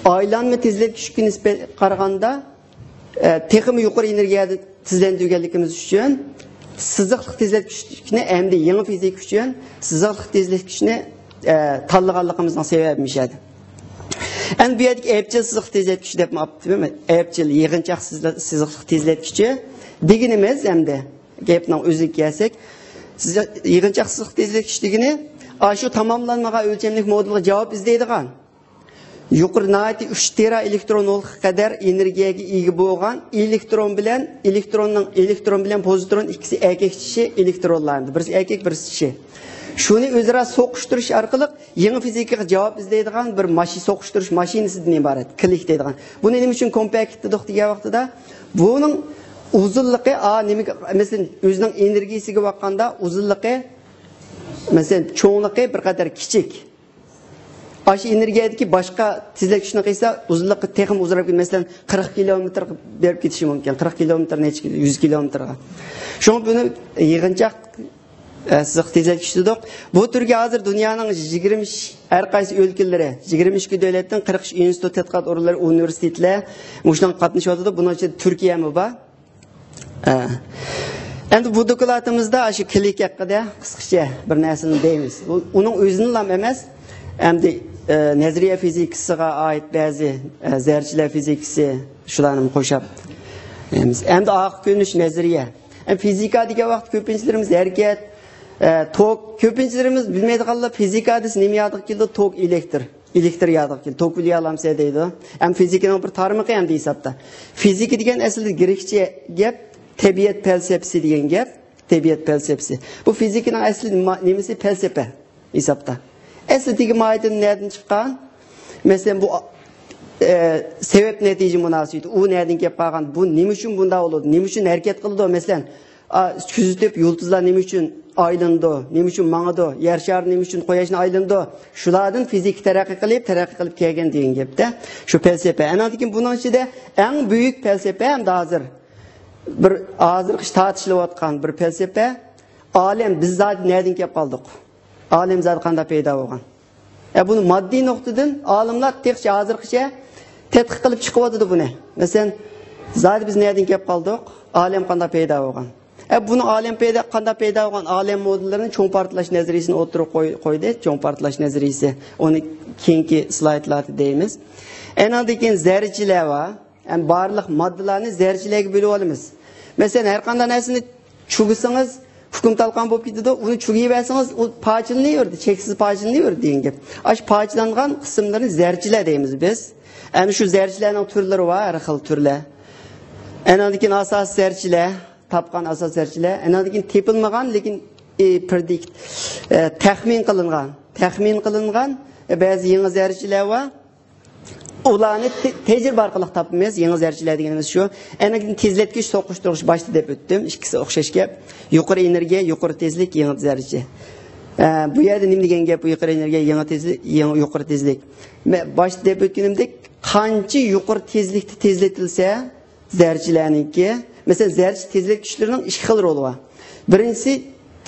ئايلانما تېزلەتكۈچكە نىسبەت قارىغاندا، ئە، تېخىمۇ يۇقىرى ئېنېرگىيەدە تېزلەندۈرگەنلىكىمىز ئۈچۈن سىزىقلىق تېزلەتكۈچنى ئەمدى يېڭى فىزىكا ئۈچۈن سىزىقلىق تېزلەتكۈچنى، ئە، تاللىغانلىقىمىزنىڭ سەۋەبى مۇشۇ ئەدى. ئەمدى بۇ يەردىكى ئەپچىل سىزىق تېزلەتكۈچ دەپمۇ ئاپتىمەن. ئەپچىل يىغىنچاق سىزلا-، سىزىقلىق تېزلەتكۈچى دېگىنىمىز ئەمدى گەپنىڭ ئۆزىگە كەلسەك، سىزىق-، يىغىنچاق سىزىق تېزلەتكۈچ دېگىنى ئاشۇ تاماملانمىغان ئۆلچەملىك مودېلغا جاۋاب ئىزدەيدىغان، يۇقىرى ناھايىتى ئۈچ تېرا ئېلېكترون ۋولتقا قەدەر ئېنېرگىيەگە ئىگە بولغان ئېلېكترون بىلەن، ئېلېكتروننىڭ، ئېلېكترون بىلەن پوزىترون ئىككىسى ئەركەك چىشى ئېلېكترونلار. بىرسى ئەركەك، بىرسى چىشى. شۇنى ئۆزئارا سوقۇشتۇرۇش ئارقىلىق يېڭى فىزىكىغا جاۋاب ئىزدەيدىغان بىر ماشىنا، سوقۇشتۇرۇش ماشىنىسىدىن ئىبارەت، كلىك دەيدىغان. بۇنى نېمە ئۈچۈن كومپاكت دېدۇق دېگەن ۋاقتىدا، بۇنىڭ ئۇزۇنلۇقى، ئا، نېمىگە، مەسىلەن، ئۆزىنىڭ ئېنېرگىيىسىگە باققاندا ئۇزۇنلۇقى، مەسىلەن، چوڭلۇقى بىر قەدەر كىچىك. ئاشۇ ئېنېرگىيەدىكى باشقا تېزلەتكۈچنى قىلسا، ئۇزۇنلۇقى تېخىمۇ ئۇزىراپ كېتىپ، مەسىلەن، قىرىق كىلومېتىرغا بېرىپ كېتىشى مۇمكىن. قىرىق كىلومېتىر نەچچە كىلو-، يۈز كىلومېتىرغا. شۇڭا بۇنى يىغىنچاق، ئە، سىزىق تېزلەتكۈچ دېدۇق. بۇ تۈرگە ھازىر دۇنيانىڭ يىگىرمە ئۈچ، ھەر قايسى ئۆلكىلىرى، يىگىرمە ئىككى دۆلەتتىن قىرىق ئۈچ ئىنستىتۇت، تەتقىقات ئورۇنلىرى، ئۇنىۋېرسىتېتلەر مۇشۇنىڭغا قاتنىشىۋاتىدۇ. بۇنىڭ ئىچىدە تۈركىيەمۇ بار. ئە، ئەمدى بۇ دوكلاتىمىزدا شۇ كلىك ھەققىدە قىسقىچە بىر نەرسىنى دەيمىز. ئۇ، ئۇنىڭ ئۆزىنىلا ئەمەس، ئەمدى، ئە، نەزەرىيە فىزىكىسىغا ئائىت بەزى، ئە، زەرچىلەر فىزىكىسى، شۇلارنىمۇ قوشاپ دەيمىز. ئەمدى ئارقا كۆرۈنۈش نەزەرىيە. ئەمدى فىزىكا دېگەن ۋاقىت كۆپىنچىلىرىمىز ھەرىكەت، ئە، توك، كۆپىنچىلىرىمىز بىلمەيدىغانلار فىزىكا دېسە نېمە يادىغا كېلىدۇ؟ توك، ئېلېكتر. ئېلېكتر يادىغا كېلىدۇ. توك بىلىۋالامسەن دەيدۇ. ئەمما فىزىكىنىڭ بىر تارمىقى ئەمدى ھېسابتا. فىزىكا دېگەن ئەسلىدە گرېكچە گەپ، تەبىئەت پەلسەپىسى دېگەن گەپ. تەبىئەت پەلسەپىسى. بۇ فىزىكىنىڭ ئەسلى ما-، نېمىسى؟ پەلسەپە ھېسابتا. ئەسلىدىكى ماھىيىتى نەدىن چىققان؟ مەسىلەن، بۇ، ئە، سەۋەب نەتىجە مۇناسىۋىتى. ئۇ نەدىن كېلىپ قالغان؟ بۇ نېمە ئۈچۈن بۇنداق بولىدۇ؟ نېمە ئۈچۈن ھەرىكەت قىلىدۇ؟ مەسىلەن، ئا، كۆزىتىپ يۇلتۇزلار نېمە ئۈچۈن ئايلىنىدۇ، نېمە ئۈچۈن ماڭىدۇ، يەر شارى نېمە ئۈچۈن قۇياشنى ئايلىنىدۇ، شۇلاردىن فىزىكا تەرەققىي قىلىپ، تەرەققىي قىلىپ كەلگەن دېگەن گەپتە. شۇ پەلسەپە. ئاندىن كېيىن بۇنىڭ ئىچىدە ئەڭ بۈيۈك پەلسەپە ئەمدى ھازىر بىر ھازىرقى تارتىشىلىۋاتقان بىر پەلسەپە، ئالەم، بىز زادى نەدىن كېلىپ قالدۇق؟ ئالەم زادى قانداق پەيدا بولغان؟ ئە، بۇنى ماددىي نۇقتىدىن ئالىملار تېخىچە ھازىرغىچە تەتقىق قىلىپ چىقىۋاتىدۇ بۇنى. مەسىلەن، زادى بىز نەدىن كېلىپ قالدۇق؟ ئالەم قانداق پەيدا بولغان؟ ئە، بۇنى ئالەم پەيدا، قانداق پەيدا بولغان ئالەم مودېللىرىنى چوڭ پارتلاش نەزەرىيىسىنى ئوتتۇرىغا قوي-، قويدى. چوڭ پارتلاش نەزەرىيىسى. ئۇنى كېيىنكى سلايدلاردا دەيمىز. ئەنىڭدىن كېيىن زەررىچىلەر بار. ھەم بارلىق ماددىلارنى زەررىچىلەرگە بۆلۈپ ئالىمىز. مەسىلەن، ھەر قانداق نەرسىنى چۈگىسىڭىز، كۇكۇم تالقان بولۇپ كېتىدۇ. ئۇنى چۈگىيىۋەرسىڭىز، ئۇ پارچىلىنىۋېرىدۇ، چەكسىز پارچىلىنىۋېرىدۇ دېگەن گەپ. ئاشۇ پارچىلانغان قىسىملىرىنى زەررىچىلەر دەيمىز بىز. ئەنە شۇ زەررىچىلەرنىڭ تۈرلىرى بار، ھەر خىل تۈرلەر. ئەنىڭدىن كېيىن ئاساسىي زەررىچىلەر، تاپقان ئاساسىي زەررىچىلەر. ئەنىڭدىن كېيىن تېپىلمىغان، لېكىن، ئى، پرېدىكت، ئە، تەخمىن قىلىنغان، تەخمىن قىلىنغان، ئە، بەزى يېڭى زەررىچىلەر بار. ئۇلارنى تە-، تەجرىبە ئارقىلىق تاپىمىز. يېڭى زەررىچىلەر دېگىنىمىز شۇ. ئەنە تېزلەتكۈچ، سوقۇشتۇرغۇچ باشتا دەپ ئۆتتۈم. ئىككىسى ئوخشاش گەپ. يۇقىرى ئېنېرگىيە، يۇقىرى تېزلىك، يېڭى زەررىچە. ئە، بۇ يەردە نېمە دېگەن گەپ؟ بۇ يۇقىرى ئېنېرگىيە، يېڭى تېزلىك، يېڭى يۇقىرى تېزلىك. مەن باشتا دەپ ئۆتكىنىمدەك، قانچە يۇقىرى تېزلىكتە تېزلىتىلسە، زەررىچىلەرنىڭكى، مەسىلەن، زەررىچە تېزلەتكۈچلىرىنىڭ ئىككى خىل رولى بار. بىرىنچىسى،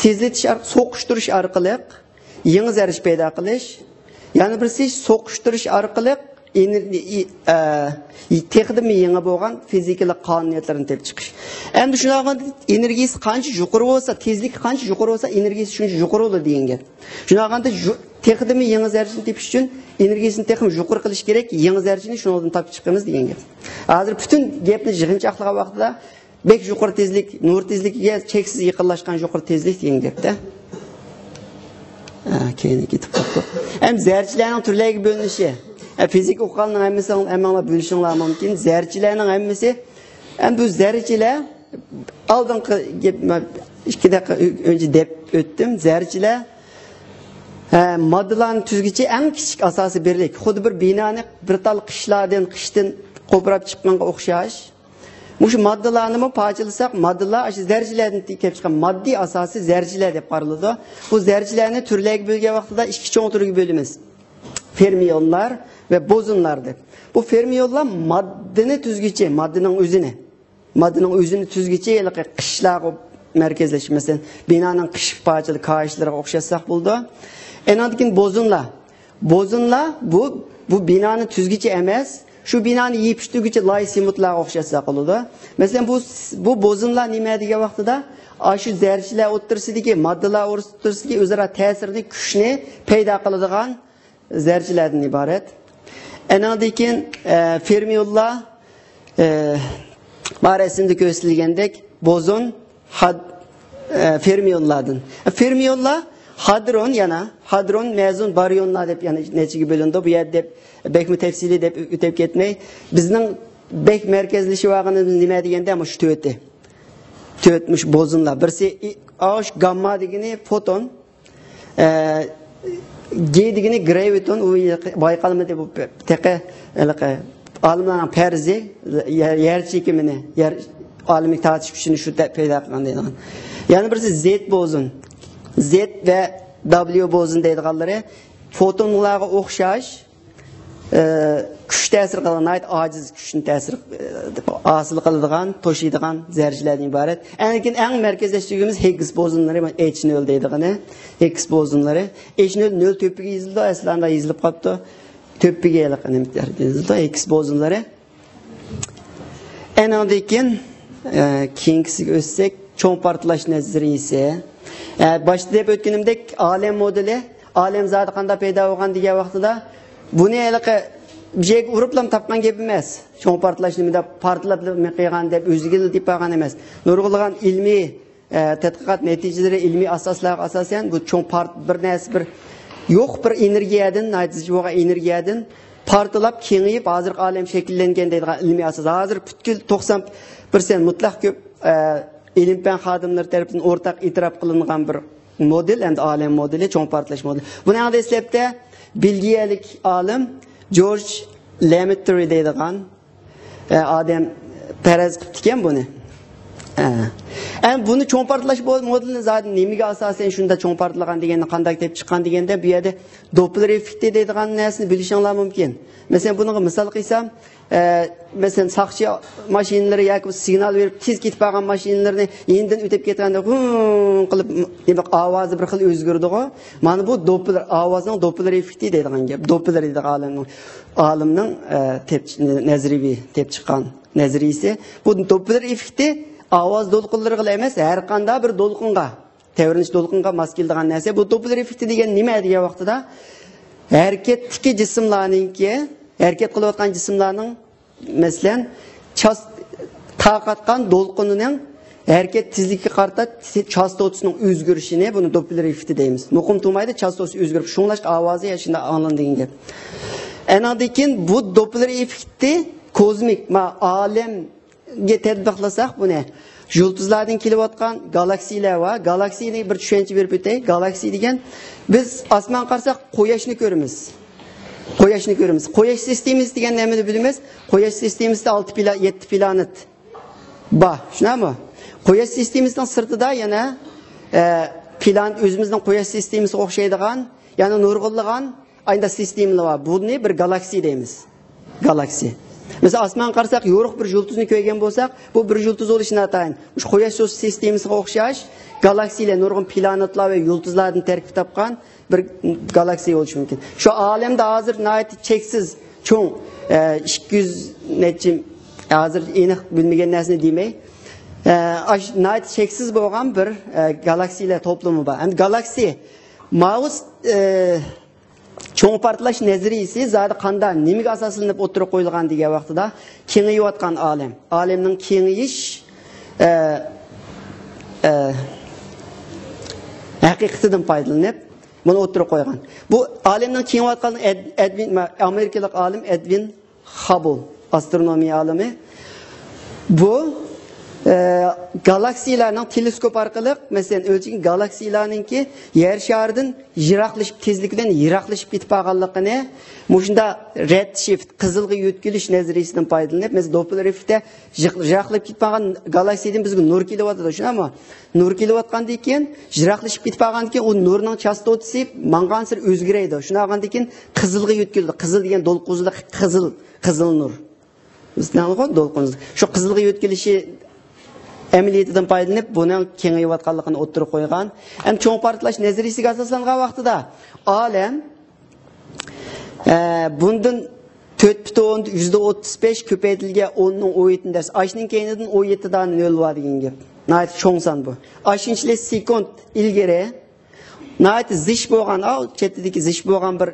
تېزلىتىش ئارق-، سوقۇشتۇرۇش ئارقىلىق يېڭى زەررىچە پەيدا قىلىش، يەنە بىرسى سوقۇشتۇرۇش ئارقىلىق ئېنېر-، ئى-، ئى-، ئە، تېخىدىنمۇ يېڭى بولغان فىزىكىلىق قانۇنىيەتلەرنى تېپىپ چىقىش. ئەمدى شۇنداق بولغاندا ئېنېرگىيىسى قانچە يۇقىرى بولسا، تېزلىكى قانچە يۇقىرى بولسا، ئېنېرگىيىسى شۇنچە يۇقىرى بولىدۇ دېگەن گەپ. شۇنداق بولغاندا يۇ-، تېخىدىنمۇ يېڭى زەررىچىنى تېپىش ئۈچۈن ئېنېرگىيىسىنى تېخىمۇ يۇقىرى قىلىش كېرەك، يېڭى زەررىچىنى شۇنىڭدىن تاپىپ چىقىمىز دېگەن گەپ. ھازىر پۈتۈن گەپنى يىغىنچاقلىغان ۋاقتىدا بەك يۇقىرى تېزلىك، نۇر تېزلىكىگە چەكسىز يېقىنلاشقان يۇقىرى تېزلىك دېگەن گەپتە. ھە، كەينىگە كېتىپ قاپتۇق. ئەمدى زەررىچىلەرنىڭ تۈرلەرگە بۆلۈنۈشى. ھە، فىزىكا ئوقۇغاننىڭ ھەممىسى، ھەممىڭلار بۆلۈشۈڭلار مۇمكىن. زەررىچىلەرنىڭ ھەممىسى ئەمدى بۇ زەررىچىلەر، ئالدىنقى گەپ، مەن ئىككى دەقىقە ئۆ-، ئۆنچە دەپ ئۆتتۈم. زەررىچىلەر، ھە، ماددىلارنى تۈزگۈچى ئەڭ كىچىك ئاساسىي بىرلىك. خۇددى بىر بىنانى بىر تال قىشلاردىن، قىشتىن قوپۇراپ چىققانغا ئوخشاش. مۇشۇ ماددىلارنىمۇ پارچىلىساق، ماددىلار ئاشۇ زەررىچىلەردىن كېلىپ چىققان ماددىي ئاساسى زەررىچىلەر دەپ قارىلىدۇ. بۇ زەررىچىلەرنى تۈرلەرگە بۆلگەن ۋاقتىدا ئىككى چوڭ تۈرگە بۆلىمىز. فېرمىيونلار ۋە بوزونلار دەپ. بۇ فېرمىيونلار ماددىنى تۈزگۈچى، ماددىنىڭ ئۆزىنى. ماددىنىڭ ئۆزىنى تۈزگۈچى ھېلىقى قىشلارغا مەركەزلەشكەن، مەسىلەن، بىنانىڭ قىش پارچىلىق كاھىشلىرىغا ئوخشاتساق بولىدۇ. ئەنىڭدىن كېيىن بوزونلار. بوزونلار بۇ، بۇ بىنانى تۈزگۈچى ئەمەس، شۇ بىنانى يېپىشتۈرگۈچى لاي سېمونتلارغا ئوخشاتساق بولىدۇ. مەسىلەن، بۇ، بۇ بوزونلار نېمە دېگەن ۋاقتىدا، ئاشۇ زەررىچىلەر ئوتتۇرىسىدىكى، ماددىلار ئوتتۇرىسىدىكى ئۆزئارا تەسىرنى، كۈچنى پەيدا قىلىدىغان زەررىچىلەردىن ئىبارەت. ئەنىڭدىن كېيىن، ئە، فېرمىيونلار، ئە، ما رەسىمدە كۆرسىتىلگەندەك بوزون، ھاد-، ئە، فېرمىيونلاردىن. فېرمىيونلار ھادرون، يەنە ھادرون، مەزون، باريونلار دەپ يەنە نەچچىگە بۆلۈنىدۇ. بۇ يەردە دەپ بەكمۇ تەپسىلىي دەپ ئۆتۈپ كەتمەي. بىزنىڭ بەك مەركەزلىشىۋالغىنىمىز نېمە دېگەندە، مۇشۇ تۆتى. تۆت مۇشۇ بوزونلار. بىرسى ئى-، ئاش، گامما دېگىنى فوتون. ئە، گې دېگىنى گرېۋىتون، ئۇ بايقالمىدى، بۇ تېخى ھېلىقى ئالىملارنىڭ پەرىزى، يەر، يەر چېكىمىنى، يەر ئالىمىنىڭ تارتىش كۈچىنى شۇ دەپ پەيدا قىلغان دەيدىغان. يەنە بىرسى زېد بوزون. زېد ۋە دابليۇ بوزون دەيدىغانلىرى فوتونلارغا ئوخشاش، ئە، كۈچ تەسىر قىلىدىغان، ناھايىتى ئاجىز كۈچنى تەسىر، ئە، ھاسىل قىلىدىغان، توشۇيدىغان زەررىچىلەردىن ئىبارەت. ئەنە كېيىن ئەڭ مەركەزلەشتۈرگۈمىز ھىگگىس بوزونلىرى، ئېچ نۆل دەيدىغىنى، ھىگگىس بوزونلىرى. ئېچ نۆل، نۆل تۆپىگە يېزىلىدۇ، ئەسلىدە يېزىلىپ قاپتۇ. تۆپىگە ھېلىقى نېمە يېزىلىدۇ، ھىگگىس بوزونلىرى. ئەنىڭدىن كېيىن، ئە، كېيىنكىسىگە ئۆتسەك، چوڭ پارتلاش نەزەرىيىسى. ئە، باشتا دەپ ئۆتكىنىمدەك، ئالەم مودېلى، ئالەم زادى قانداق پەيدا بولغان دېگەن ۋاقتىدا، بۇنى ھېلىقى بىر يەرگە ئۇرۇپلا تاپقان گەپ ئەمەس. چوڭ پارتلاش نېمە دەپ، پارتلاپ نېمە قىلغان دەپ ئۆزىگىلا دېپ بارغان ئەمەس. نۇرغۇنلىغان ئىلمىي، ئە، تەتقىقات نەتىجىلىرى، ئىلمىي ئاساسلارغا ئاساسەن، بۇ چوڭ پارت-، بىر نەرسە، بىر يوق بىر ئېنېرگىيەدىن، ناھايىتى زىچ بولغان ئېنېرگىيەدىن پارتلاپ، كېڭىيىپ، ھازىرقى ئالەم شەكىللەنگەن دەيدىغان ئىلمىي ئاساس. ھازىر پۈتكۈل توقسان پىرسەنت مۇتلەق كۆپ، ئە، ئىلىم-پەن خادىملىرى تەرىپىدىن ئورتاق ئېتىراپ قىلىنغان بىر مودېل، ئەمدى ئالەم مودېلى، چوڭ پارتلاش مودېلى. بۇنىڭ دەسلەپتە بېلگىيەلىك ئالىم جورج لېمېترى دەيدىغان، ئە، ئادەم پەرەز قىپتىكەن بۇنى. ئە. ئەمدى بۇنى چوڭ پارتلاش مو-، مودېلىنى زادى نېمىگە ئاساسەن شۇنداق چوڭ پارتلىغان دېگەننى قانداق كېلىپ چىققان دېگەندە، بۇ يەردە دوپلېر ئېففېكتى دەيدىغان نەرسىنى بىلىشىڭلار مۇمكىن. مەسىلەن، بۇنىڭغا مىسال قىلسام، ئە، مەسىلەن، ساقچى ماشىنىلىرى ياكى بۇ سىگنال بېرىپ تېز كېتىپ بارغان ماشىنىلىرىنى يېنىدىن ئۆتۈپ كەتكەندە ھۇڭ قىلىپ، نېمە، ئاۋازى بىر خىل ئۆزگىرىدىغۇ. مانا بۇ دوپلېر، ئاۋازنىڭ دوپلېر ئېففېكتى دەيدىغان گەپ. دوپلېر دەيدىغان ئالىمنىڭ، ئالىمنىڭ، ئە، تېپ-، نەزەرىيەۋى، تېپ چىققان نەزەرىيىسى. بۇ دوپلېر ئېففېكتى ئاۋاز دولقۇنلىرىغىلا ئەمەس، ھەر قانداق بىر دولقۇنغا، تەۋرىنىش دولقۇنغا ماس كېلىدىغان نەرسە. بۇ دوپلېر ئېففېكتى دېگەن نېمە دېگەن ۋاقتىدا، ھەرىكەتتىكى جىسىملارنىڭكى، ھەرىكەت قىلىۋاتقان جىسىملارنىڭ، مەسىلەن، چاس-، تارقاتقان دولقۇنىنىڭ ھەرىكەت تېزلىكىگە قارىتا چاستوتىسىنىڭ ئۆزگىرىشىنى، بۇنى دوپلېر ئېففېكتى دەيمىز. مۇقىم تۇرمايدۇ، چاستوتىسى ئۆزگىرىپ، شۇڭلاشقا ئاۋازى شۇنداق ئاڭلىنىدۇ دېگەن گەپ. ئەنىڭدىن كېيىن بۇ دوپلېر ئېففېكتى كوزمىك، ما، ئالەمگە تەتبىقلىساق بۇنى، يۇلتۇزلاردىن كېلىۋاتقان گالاكسىيلار بار. گالاكسىينى بىر چۈشەنچە بېرىپ ئۆتەي. گالاكسىي دېگەن، بىز ئاسمانغا قارىساق، قۇياشنى كۆرىمىز. قۇياشنى كۆرىمىز. قۇياش سىستېمىسى دېگەن نېمىنى بىلىمىز؟ قۇياش سىستېمىسىدە ئالتە پلا-، يەتتە پلانېت بار، شۇنداقمۇ؟ قۇياش سىستېمىسىنىڭ سىرتىدا يەنە، ئە، پلانېت، ئۆزىمىزنىڭ قۇياش سىستېمىسىغا ئوخشايدىغان، يەنە نۇرغۇنلىغان ئايدا سىستېمىلار بار. بۇنى بىر گالاكسىي دەيمىز. گالاكسىي. مەسىلەن، ئاسمانغا قارىساق، يورۇق بىر يۇلتۇزنى كۆرگەن بولساق، بۇ بىر يۇلتۇز بولۇشى ناتايىن. مۇشۇ قۇياش سىستېمىسىغا ئوخشاش گالاكسىيلار، نۇرغۇن پلانېتلار ۋە يۇلتۇزلاردىن تەركىب تاپقان بىر گالاكسىيە بولۇشى مۇمكىن. شۇ ئالەمدە ھازىر ناھايىتى چەكسىز چوڭ، ئە، ئىككى يۈز نەچچە، ھازىر ئېنىق بىلمىگەن نەرسىنى دېمەي، ئە، ئاش-، ناھايىتى چەكسىز بولغان بىر، ئە، گالاكسىيلار توپلىمى بار. ئەمدى گالاكسىيە، ماۋۇ، ئە، چوڭ پارتلاش نەزەرىيىسى زادى قانداق، نېمىگە ئاساسلىنىپ ئوتتۇرىغا قويۇلغان دېگەن ۋاقتىدا، كېڭىيىۋاتقان ئالەم، ئالەمنىڭ كېڭىيىش، ئە، ئە، ھەقىقىتىدىن پايدىلىنىپ، بۇنى ئوتتۇرىغا قويغان. بۇ ئالەمنىڭ كېڭىيىۋاتقانلىقىنى ئەد-، ئەدۋىن، ئامېرىكىلىق ئالىم ئەدۋىن خابل، ئاسترونومىيە ئالىمى، بۇ، ئە، گالاكسىيلارنىڭ تېلېسكوپ ئارقىلىق، مەسىلەن، ئۆلچىگەن گالاكسىيلارنىڭكى يەر شارىدىن يىراقلىشىپ، تېزلىك بىلەن يىراقلىشىپ كېتىپ قالغانلىقىنى، مۇشۇنداق رەد شىفت، قىزىلغا يۆتكىلىش نەزەرىيىسىدىن پايدىلىنىپ، مەسىلەن، دوپپلېر ئېففېكتى يىق-، يىراقلاپ كېتىپ قالغان گالاكسىيىدىن بىزگە نۇر كېلىۋاتىدۇ، شۇنداقمۇ؟ نۇر كېلىۋاتقاندىن كېيىن، يىراقلىشىپ كېتىپ قالغاندىن كېيىن، ئۇ نۇرنىڭ چاستوتىسى ماڭغانسېرى ئۆزگىرەيدۇ. شۇنداق بولغاندىن كېيىن، قىزىلغا يۆتكىلىدۇ. قىزىل دېگەن دولقۇنلۇق، قىزىل، قىزىل نۇر. بىز نېمە دولقۇن؟ شۇ قىزىلغا يۆتكىلىشى ئەمەلىيىتىدىن پايدىلىنىپ، بۇنىڭ كېڭىيىۋاتقانلىقىنى ئوتتۇرىغا قويغان. ئەمدى چوڭ پارتلاش نەزەرىيىسىگە ئاساسلانغان ۋاقتىدا ئالەم، ئە، بۇندىن تۆت پۈتۈن يۈزدە ئوتتۇز بەش كۆپەيتىلگەن ئوننىڭ ئون يەتتە دەرسى. ئاشنىڭ كەينىدىن ئون يەتتە دانە نۆل بار دېگەن گەپ. ناھايىتى چوڭ سان بۇ. ئاشۇنچىلىك سېكۇنت ئىلگىرى ناھايىتى زىچ بولغان، ئاۋۇ چەتتىكى زىچ بولغان بىر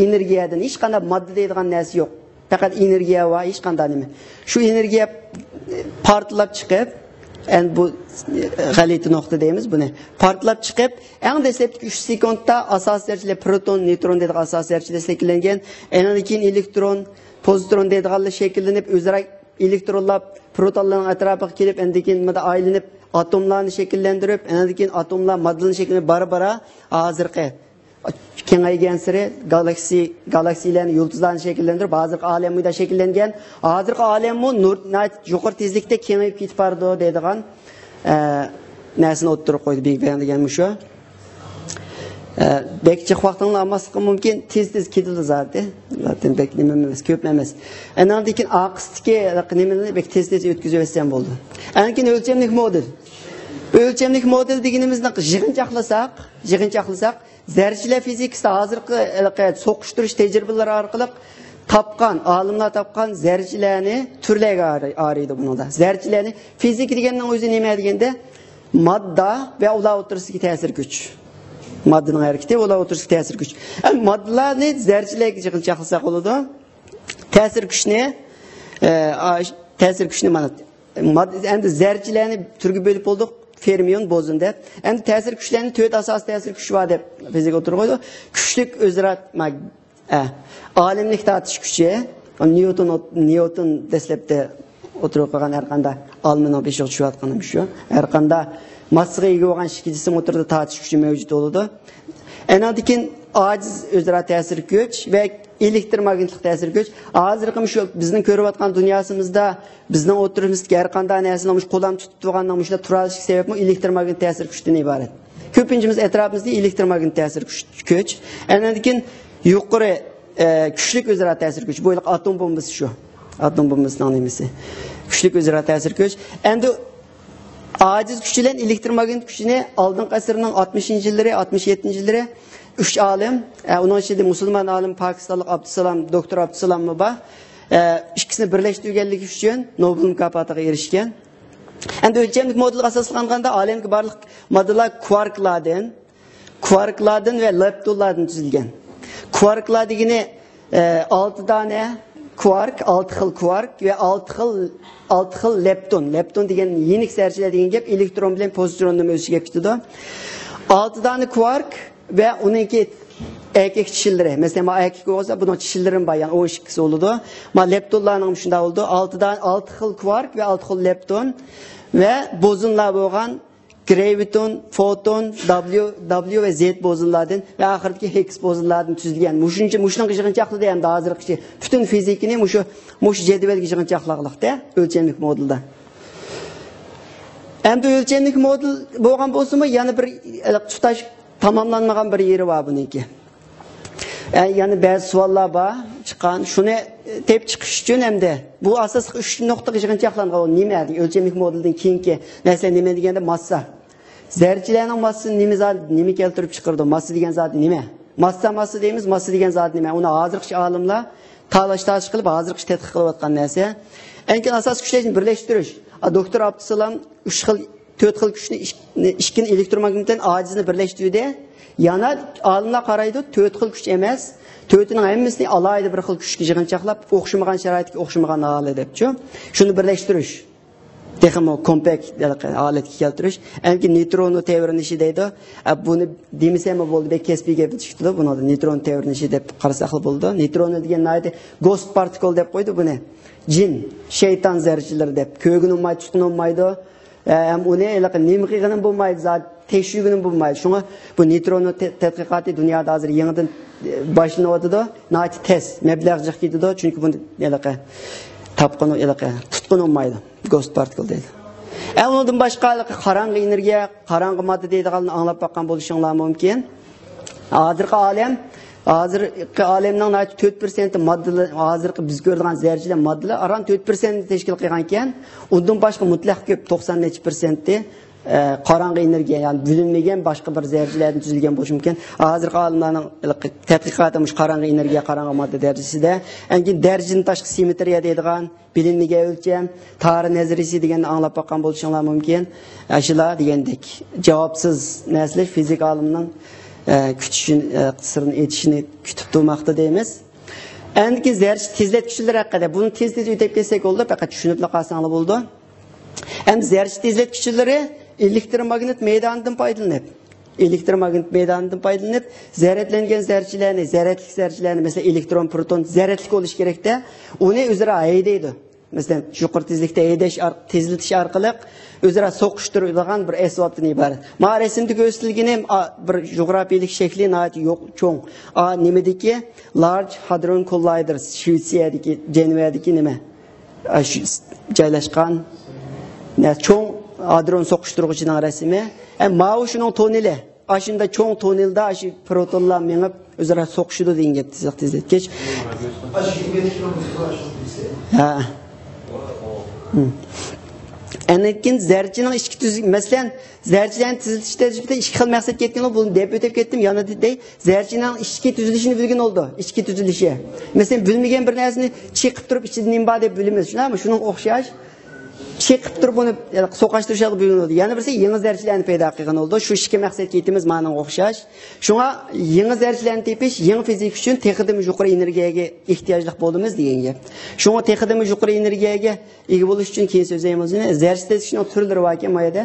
ئېنېرگىيەدىن، ھېچقانداق ماددا دەيدىغان نەرسە يوق. پەقەت ئېنېرگىيە بار، ھېچقانداق نېمە. شۇ ئېنېرگىيە پارتلاپ چىقىپ، ئەمدى بۇ غەلىتە نۇقتا دەيمىز بۇنى. پارتلاپ چىقىپ، ئەڭ دەسلەپكى ئۈچ سېكۇنتتا ئاساسىي زەررىچىلەر پروتون، نېيترون دەيدىغان ئاساسىي زەررىچىلەر شەكىللەنگەن. ئەنىڭدىن كېيىن ئېلېكترون، پوزىترون دەيدىغانلار شەكىللىنىپ، ئۆزئارا ئېلېكترونلار پروتونلارنىڭ ئەتراپىغا كېلىپ، ئەندىن كېيىن مۇندا ئايلىنىپ، ئاتوملارنى شەكىللەندۈرۈپ، ئەندىن كېيىن ئاتوملار ماددىلارنى شەكىللەندۈرۈپ، بارا-بارا ھازىرقى كېڭەيگەنسېرى گالاكسىي، گالاكسىيلارنى، يۇلتۇزلارنى شەكىللەندۈرۈپ، ھازىرقى ئالەم بۇيىدا شەكىللەنگەن. ھازىرقى ئالەممۇ نۇر، ناھايىتى يۇقىرى تېزلىكتە كېڭىيىپ كېتىپ بارىدۇ دەيدىغان، ئە، نەرسىنى ئوتتۇرىغا قويدى. بىگ بەڭ دېگەن مۇشۇ. ئە، بەك جىق ۋاقتىڭلارنى ئالماسلىققا مۇمكىن، تېز-تېز كېتىدۇ زادى. زادى بەك نېمە ئەمەس، كۆپ ئەمەس. ئەنەڭدىن كېيىن ئارقىسىدىكى نېمىنى بەك تېز-تېز ئۆتكۈزۈۋەتسەم بولدى. ئەنەڭدىن كېيىن ئۆلچەملىك مودېل. ئۆلچەملىك مودېل دېگىنىمىزنى يىغىنچاقلىساق، يىغىنچاقلىساق، زەررىچىلەر فىزىكىسىدا ھازىرقى ھېلىقى سوقۇشتۇرۇش تەجرىبىلىرى ئارقىلىق تاپقان، ئالىملار تاپقان زەررىچىلەرنى تۈرلەرگە ئايرى-، ئايرىيدۇ بۇنىڭدا. زەررىچىلەرنى، فىزىكا دېگەننىڭ ئۆزى نېمە دېگەندە، ماددا ۋە ئۇلار ئوتتۇرىسىدىكى تەسىر كۈچ. ماددىنىڭ ھەرىكىتى، ئۇلار ئوتتۇرىسىدىكى تەسىر كۈچ. ئەمما ماددىلارنى زەررىچىلەرگە يىغىنچاقلىساق بولىدۇ. تەسىر كۈچنى، ئە، ئا-، تەسىر كۈچنى مانا، ماد-، ئەمدى زەررىچىلەرنى تۈرگە بۆلۈپ بولدۇق. فېرمىيون، بوزون دەپ. ئەمدى تەسىر كۈچلەرنى تۆت ئاساسىي تەسىر كۈچ بار دەپ فىزىكا ئوتتۇرىغا قويدى. كۈچلۈك ئۆزئارا، ما-، ئە، ئالەملىك تارتىش كۈچى، نيۇتون ئوت-، نيۇتون دەسلەپتە ئوتتۇرىغا قويغان ھەر قانداق ئالمىنىڭ بېشىغا چۈشۈۋاتقىنىمۇ شۇ. ھەر قانداق ماسسىغا ئىگە بولغان ئىككى جىسىم ئوتتۇرىدا تارتىش كۈچى مەۋجۇت بولىدۇ. ئەنىڭدىن كېيىن ئاجىز ئۆزئارا تەسىر كۈچ ۋە ئېلېكتر ماگنىتلىق تەسىر كۈچ. ھازىرقى مۇشۇ بىزنىڭ كۆرۈۋاتقان دۇنياسىمىزدا بىزنىڭ ئوتتۇرىمىزدىكى ھەر قانداق نەرسىنىڭ مۇشۇ قولام تۇتۇپ تۇرغاننىڭ مۇشۇنداق تۇرالىشلىق سەۋەبمۇ ئېلېكتر ماگنىت تەسىر كۈچتىن ئىبارەت. كۆپىنچىمىز ئەتراپىمىزدىكى ئېلېكتر ماگنىت تەسىر كۈچ، كۈچ. ئەنەندىن كېيىن يۇقىرى، ئە، كۈچلۈك ئۆزئارا تەسىر كۈچ. بۇ ھېلىقى ئاتوم بومبىسى شۇ. ئاتوم بومبىسىنىڭ نېمىسى. كۈچلۈك ئۆزئارا تەسىر كۈچ. ئەمدى ئاجىز كۈچ بىلەن ئېلېكتر ماگنىت كۈچىنى ئالدىنقى ئەسىرنىڭ ئاتمىشىنچى يىللىرى، ئاتمىش يەتتىنچى يىللىرى ئۈچ ئالىم، ئە، ئۇنىڭ ئىچىدە مۇسۇلمان ئالىم پاكىستانلىق ئابدۇسالام، دوكتور ئابدۇسالاممۇ بار. ئە، ئىككىسىنى بىرلەشتۈرگەنلىكى ئۈچۈن نوبېل مۇكاپاتىغا ئېرىشكەن. ئەمدى ئۆلچەملىك مودېلغا ئاساسلانغاندا، ئالەمدىكى بارلىق ماددىلار كۋاركلاردىن، كۋاركلاردىن ۋە لېپتونلاردىن تۈزۈلگەن. كۋاركلار دېگىنى، ئە، ئالتە دانە كۋارك، ئالتە خىل كۋارك ۋە ئالتە خىل، ئالتە خىل لېپتون. لېپتون دېگەن يېنىك زەررىچىلەر دېگەن گەپ، ئېلېكترون بىلەن پوزىتروننىڭ ئۆز ئىچىگە كېلىپ كېتىدۇ. ئالتە دانە كۋارك ۋە ئۇنىڭكى ئەركەك چىشىلىرى. مەسىلەن، ما ئەركەك بولسا، بۇنىڭ چىشىلىرىمۇ بار، يەنى ئون ئىككىسى بولىدۇ. ما لېپتونلارنىڭ شۇنداق بولىدۇ. ئالتە دانە، ئالتە خىل كۋارك ۋە ئالتە خىل لېپتون ۋە بوزونلار بولغان گرېۋىتون، فوتون، دابليۇ، دابليۇ ۋە زېد بوزونلاردىن ۋە ئاخىرىدىكى ھىگگس بوزونلاردىن تۈزۈلگەن. مۇشۇنچە، مۇشۇنىڭغا يىغىنچاقلىدى ئەمدى ھازىرقىچە. پۈتۈن فىزىكىنى مۇشۇ، مۇشۇ جەدۋەلگە يىغىنچاقلىغانلىقتا، ئۆلچەملىك مودېلدا. ئەمدى ئۆلچەملىك مودېل بولغان بولسىمۇ، يەنە بىر، ئە، تۇتاش تاماملانمىغان بىر يېرى بار بۇنىڭكى. ئە، يەنە بەزى سوئاللار بار چىققان. شۇنى تېپىپ چىقىش ئۈچۈن ئەمدى بۇ ئاساسلىق ئۈچ نۇقتىغا يىغىنچاقلانغان. ئۇ نېمە؟ ئۆلچەملىك مودېلدىن كېيىنكى مەسىلە نېمە دېگەندە، ماسسا. زەررىچىلەرنىڭ ماسسىسى نېمە زادى، نېمە كەلتۈرۈپ چىقىرىدۇ؟ ماسسا دېگەن زادى نېمە؟ ماسسا، ماسسا دەيمىز، ماسسا دېگەن زادى نېمە؟ ئۇنى ھازىرقىچە ئالىملار تالاش-تارتىش قىلىپ، ھازىرقىچە تەتقىق قىلىۋاتقان نەرسە. ئەنكىن ئاساسىي كۈچلەرنى بىرلەشتۈرۈش. ئا، دوكتور ئابدۇسالام ئۈچ خىل، تۆت خىل كۈچنى، ئىك-، ئىككىنى ئېلېكتروماگنىتتىن ئاجىزنى بىرلەشتۈردى. يەنە ئالىملار قارايدۇ، تۆت خىل كۈچ ئەمەس، تۆتىنىڭ ھەممىسىنى ئالاھىدە بىر خىل كۈچكە يىغىنچاقلاپ، ئوخشىمىغان شارائىتتىكى ئوخشىمىغان ھالى دەپچۇ. شۇنى بىرلەشتۈرۈش. تېخىمۇ كومپەكت ھالەتكە كەلتۈرۈش. ئەنكى نېيترونو تەۋرىنىشى دەيدۇ. ئە، بۇنى دېمىسەممۇ بولىدۇ، بەك كەسپىي گەپ چىقىدۇ. بۇنىڭدا نېيترون تەۋرىنىشى دەپ قارىساقلا بولىدۇ. نېيترونو دېگەن ناھايىتى گوست پارتىكل دەپ قويدى بۇنى. جىن، شەيتان زەررىچىلىرى دەپ. كۆرگىلى بولمايدۇ، تۇتقىلى بولمايدۇ. ئە، ھەم ئۇنى ھېلىقى نېمە قىلغىلى بولمايدۇ، زادى تەكشۈرگىلى بولمايدۇ. شۇڭا بۇ نېيترونو تە-، تەتقىقاتى دۇنيادا ھازىر يېڭىدىن، ئە، باشلىنىۋاتىدۇ. ناھايىتى تەس، مەبلەغ جىق كېتىدۇ، چۈنكى بۇنى ھېلىقى تاپقىلى، ھېلىقى تۇتقىلى بولمايدۇ. گوست پارتىكل دەيدۇ. ئە، ئۇنىڭدىن باشقا ھېلىقى قاراڭغۇ ئېنېرگىيە، قاراڭغۇ ماددا دەيدىغاننى ئاڭلاپ باققان بولۇشۇڭلار مۇمكىن. ھازىرقى ئالەم، ھازىرقى ئالەمنىڭ ناھايىتى تۆت پىرسەنتى ماددىلار، ھازىرقى بىز كۆرىدىغان زەررىچىلەر ماددىلار ئاران تۆت پىرسەنتنى تەشكىل قىلغان ئىكەن، ئۇندىن باشقا مۇتلەق كۆپ، توقسان نەچچە پىرسەنتى، ئە، قاراڭغۇ ئېنېرگىيە، يەنى بۆلۈنمىگەن باشقا بىر زەررىچىلەردىن تۈزۈلگەن بولۇشى مۇمكىن. ھازىرقى ئالىملارنىڭ تەتقىقاتى مۇشۇ قاراڭغۇ ئېنېرگىيە، قاراڭغۇ ماددا دەرىجىسىدە. ئەنكىن دەرىجىدىن تاشقى سىممېترىيە دەيدىغان بىلىنمىگەن ئۆلچەم، تارا نەزەرىيىسى دېگەننى ئاڭلاپ باققان بولۇشۇڭلار مۇمكىن. ئاشۇلار دېگەندەك جاۋابسىز نەرسىلەر فىزىك ئالىمنىڭ، ئە، كۈتۈشىنى، ئە، سىرىنى ئېچىشىنى كۈتۈپ تۇرماقتا دەيمىز. ئەندىكى زەررىچە تېزلەتكۈچلىرى ھەققىدە، بۇنى تېز-تېز ئۆتۈپ كەتسەك بولىدۇ، پەقەت چۈشىنىپلا قالساڭلار بولىدۇ. ئەمدى زەررىچە تېزلەتكۈچلىرى ئېلېكتروماگنىت مەيدانىدىن پايدىلىنىپ، ئېلېكتروماگنىت مەيدانىدىن پايدىلىنىپ، زەرەتلەنگەن زەررىچىلەرنى، زەرەتلىك زەررىچىلەرنى، مەسىلەن، ئېلېكترون، پروتون زەرەتلىك بولۇشى كېرەكتە، ئۇنى ئۆزئارا ھەيدەيدۇ. مەسىلەن، يۇقىرى تېزلىكتە ھەيدەش ئار-، تېزلىتىش ئارقىلىق ئۆزئارا سوقۇشتۇرىدىغان بىر ئەسۋابتىن ئىبارەت. مانا رەسىمدە كۆرسىتىلگىنى، ئا، بىر جۇغراپىيەلىك شەكلى ناھايىتى يوق-، چوڭ. ئا، نېمىدىكى؟ لارج ھادرون كوللايدېر، شۋېتسىيەدىكى، جەنۋەدىكى نېمە؟ ئاشۇ جايلاشقان، نە، چوڭ ھادرون سوقۇشتۇرغۇچىنىڭ رەسىمى. ئە، ماۋۇ شۇنىڭ توننېلى. ئاشۇنداق چوڭ توننېلدا ئاشۇ پروتونلار مېڭىپ، ئۆزئارا سوقۇشىدۇ دېگەن گەپ، تېزلىق تېزلەتكۈچ. ھە. ئاندىن كېيىن زەررىچىنىڭ ئىچكى تۈزۈلۈشى، مەسىلەن، زەررىچىلەرنى تېزلىتىش تەجرىبىسىدە ئىككى خىل مەقسەت كەتكەن، بۇنى دەپ ئۆتۈپ كەتتىم، يەنە دەي. زەررىچىنىڭ ئىچكى تۈزۈلۈشىنى بىلگىلى بولىدۇ، ئىچكى تۈزۈلۈشى. مەسىلەن، بىلمىگەن بىر نەرسىنى چېقىپ تۇرۇپ ئىچىدە نېمە بار دەپ بىلىمىز، شۇنداقمۇ؟ شۇنىڭغا ئوخشاش. چېقىپ تۇرۇپ ئۇنى سوقاشتۇرۇشقا بىلگىلى بولىدۇ. يەنە بىرسى يېڭى زەررىچىلەرنى پەيدا قىلغىلى بولىدۇ. شۇ ئىككى مەقسەتكە يېتىمىز، مانىڭغا ئوخشاش. شۇڭا يېڭى زەررىچىلەرنى تېپىش، يېڭى فىزىكا ئۈچۈن تېخىدىمۇ يۇقىرى ئېنېرگىيەگە ئېھتىياجلىق بولىمىز دېگەن گەپ. شۇڭا تېخىدىمۇ يۇقىرى ئېنېرگىيەگە ئىگە بولۇش ئۈچۈن كېيىن سۆزلەيمىز. زەررىچە تېزلىتىشنىڭ تۈرلىرى باركەن ما يەردە.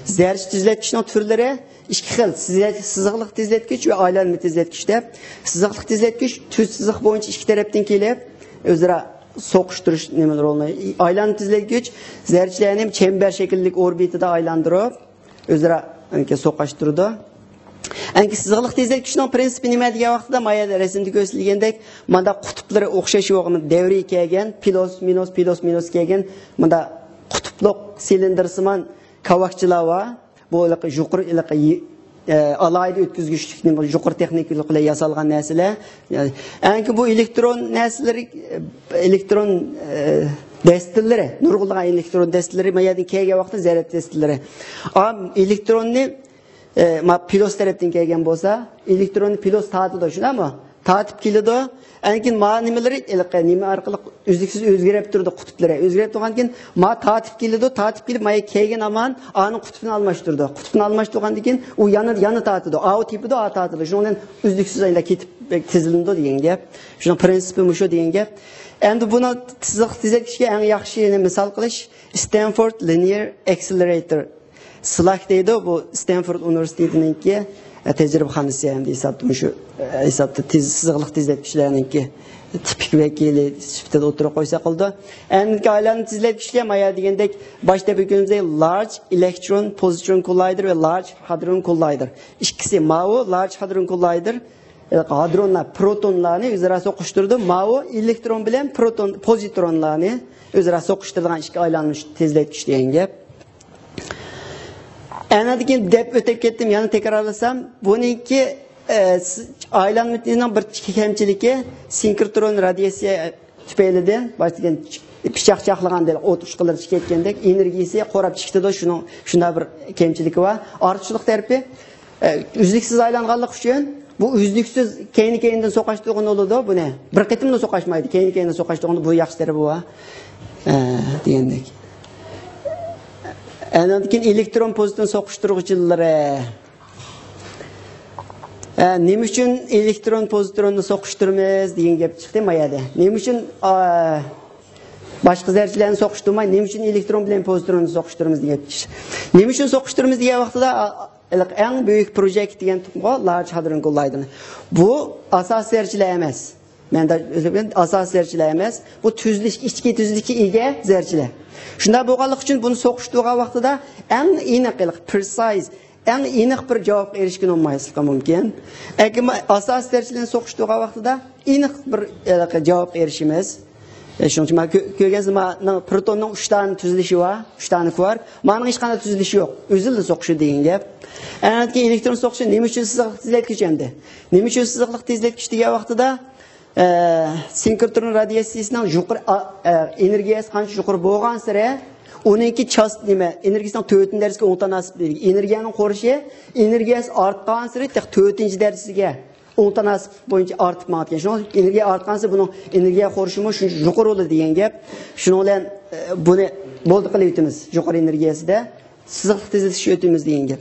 زەررىچە تېزلەتكۈچنىڭ تۈرلىرى ئىككى خىل، سىزە-، سىزىقلىق تېزلەتكۈچ ۋە ئايلانما تېزلەتكۈچ دەپ. سىزىقلىق تېزلەتكۈچ تۈز سىزىق بويىچە ئىككى تەرەپتىن كېلىپ، ئۆزئارا سوقۇشتۇرۇش نېمە رولىنى، ئايلانما تېزلەتكۈچ زەررىچىلەرنى چەمبەر شەكىللىك ئوربىتىدا ئايلاندۇرۇپ، ئۆزئارا سوقۇشتۇرىدۇ. ئەنكى سىزىقلىق تېزلەتكۈچنىڭ پىرىنسىپى نېمە دېگەن ۋاقىتتا، ما يەردە رەسىمدە كۆرسىتىلگەندەك، مانداق قۇتۇپلىرى ئوخشاش بولغان، دەۋرىگە كەلگەن، پلۇس، مىنۇس، پلۇس، مىنۇس كەلگەن، مانداق قۇتۇپلۇق سىلىندىرسىمان كاۋاكچىلار بار. بۇ ھېلىقى يۇقىرى، ھېلىقى، ئە، ئالاھىدە ئۆتكۈزگۈچلۈكنى يۇقىرى تېخنىكىلىق بىلەن ياسالغان نەرسىلەر. ئەنكى بۇ ئېلېكترون نەرسىلىرى، ئېلېكترون، ئە، دەستىلىرى، نۇرغۇنلىغان ئېلېكترون دەستىلىرى ما يەردىن كەلگەن ۋاقىتتا زەرەت دەستىلىرى. ئا، ئېلېكتروننى، ئە، ما پلۇس تەرەپتىن كەلگەن بولسا، ئېلېكتروننى پلۇس تارتىدۇ، شۇنداقمۇ؟ تارتىپ كېلىدۇ. ئەنكىن ما نېمىلىرى، ھېلىقى نېمە ئارقىلىق ئۈزلۈكسىز ئۆزگىرىپ تۇرىدۇ، قۇتۇپلىرى ئۆزگىرىپ تۇرغاندىن كېيىن، ما تارتىپ كېلىدۇ، تارتىپ كېلىپ، ما يەرگە كەلگەن ھامان ئانىڭ قۇتۇپىنى ئالماشتۇرىدۇ. قۇتۇپىنى ئالماشتۇرغاندىن كېيىن، ئۇ يەنە، يەنە تارتىدۇ. ئاۋۇ تېپىدۇ، ئا تارتىدۇ. شۇنىڭ بىلەن ئۈزلۈكسىز ئايدا كېتىپ، تېزلىنىدۇ دېگەن گەپ. شۇنىڭ پىرىنسىپى مۇشۇ دېگەن گەپ. ئەمدى بۇنى تىزىق تېزلەتكۈچكە ئەڭ ياخشى مىسال قىلىش، ستەنفورد لىنىيەر ئەكسېلېراتور. سلاك دەيدۇ، بۇ ستەنفورد ئۇنىۋېرسىتېتىنىڭكى، ئە، تەجرىبىخانىسى ھەمدە ھېسابتا مۇشۇ، ئە، ھېسابتا تېز، سىزىقلىق تېزلەتكۈچلەرنىڭكى تىپىك ۋەكىلى سۈپىتىدە ئوتتۇرىغا قويساق بولىدۇ. ئەمدىكى ئايلانما تېزلەتكۈچكە ما يەردە دېگەندەك، باشتا بىر كۈنىمىزدە لارج ئېلېكترون پوزىترون كوللايدېر ۋە لارج ھادرون كوللايدېر. ئىككىسى ماۋۇ لارج ھادرون كوللايدېر، ھادرونلار پروتونلارنى ئۆزئارا سوقۇشتۇرىدۇ. ماۋۇ ئېلېكترون بىلەن پروتون، پوزىترونلارنى ئۆزئارا سوقۇشتۇرىدىغان ئىككى ئايلانما تېزلەتكۈچ دېگەن گەپ. ئەنەدىكىن دەپ ئۆتۈپ كەتتىم، يەنە تەكرارلىسام، بۇنىڭكى، ئە، س-، ئايلانمىسىنىڭ بىر كەمچىلىكى سىنكروترون رادىياتسىيە تۈپەيلىدىن، باشتىكى پىچاق چاقلىغاندەك، ئوت ئۇچقۇنلىرى چىقىپ كەتكەندەك، ئېنېرگىيىسى خوراپ چىقىدۇ، شۇنىڭ، شۇنداق بىر كەمچىلىكى بار. ئارتۇقچىلىق تەرىپى، ئە، ئۈزلۈكسىز ئايلانغانلىقى ئۈچۈن، بۇ ئۈزلۈكسىز كەينى-كەينىدىن سوقاشتۇرغىلى بولىدۇ بۇنى. بىر قېتىملا سوقاشمايدۇ، كەينى-كەينىدىن سوقاشتۇرغىلى، بۇ ياخشى تەرىپى بار. ئە، دېگەندەك. ئەنەدىن كېيىن ئېلېكترون پوزىترون سوقۇشتۇرغۇچىلىرى. ئە، نېمە ئۈچۈن ئېلېكترون پوزىتروننى سوقۇشتۇرىمىز دېگەن گەپ چىقتى ما يەردە. نېمە ئۈچۈن، ئا، باشقا زەررىچىلەرنى سوقۇشتۇرماي، نېمە ئۈچۈن ئېلېكترون بىلەن پوزىتروننى سوقۇشتۇرىمىز دېگەن گەپ. نېمە ئۈچۈن سوقۇشتۇرىمىز دېگەن ۋاقتىدا، ئا-، ئا-، ئەڭ بۈيۈك پروجېكت دېگەن تۇغۇ لارج هادرون كوللايدېرنى. بۇ ئاساسىي زەررىچىلەر ئەمەس. مەن ئاساسىي زەررىچىلەر ئەمەس. بۇ تۈزۈلۈش، ئىچكى تۈزۈلۈشكە ئىگە زەررىچىلەر. شۇنداق بولغانلىقى ئۈچۈن بۇنى سوقۇشتۇرغان ۋاقتىدا ئەڭ ئېنىق، پرېسايز، ئەڭ ئېنىق بىر جاۋابقا ئېرىشكىلى بولماسلىقى مۇمكىن. ئەگەر ئاساسىي زەررىچىلەرنى سوقۇشتۇرغان ۋاقتىدا ئېنىق بىر، ئە، جاۋابقا ئېرىشىمىز. ئە، شۇنىڭ ئۈچۈن مانا كۆ-، كۆرگەنسىز، مانىڭ پروتوننىڭ ئۈچ دانە تۈزۈلۈشى بار، ئۈچ دانە كۇارك. مانىڭ ھېچقانداق تۈزۈلۈشى يوق. ئۆزىلا سوقۇشىدۇ دېگەن گەپ. ئەنەدىكى ئېلېكترون سوقۇشى نېمە ئۈچۈن سىزىقلىق تېزلەتكۈچ ئەمدى؟ نېمە ئۈچۈن سىزىقلىق تېزلەتكۈچ دېگەن ۋاقتىدا، ئە، سىنكروترون رادىياتسىيىسىنىڭ يۇقىرى، ئا، ئە، ئېنېرگىيەسى قانچە يۇقىرى بولغانسېرى، ئۇنىڭكى چاس-، نېمە، ئېنېرگىيەسىنىڭ تۆتىنچى دەرىجىسىگە ئوڭ تاناسىپ، ئېنېرگىيەنىڭ خورىشى، ئېنېرگىيەسى ئارتقانسېرى تېخى تۆتىنچى دەرىجىسىگە ئوڭ تاناسىپ بويىچە ئارتىپ ماڭىدىكەن. شۇڭا ئېنېرگىيە ئارتقانسېرى بۇنىڭ ئېنېرگىيە خورىشىمۇ شۇنچە يۇقىرى بولىدۇ دېگەن گەپ. شۇنىڭ بىلەن، ئە، بۇنى بولدى قىلىۋېتىمىز. يۇقىرى ئېنېرگىيەسىدە سىزىقلىق تېزلىتىش ئۆتىمىز دېگەن گەپ.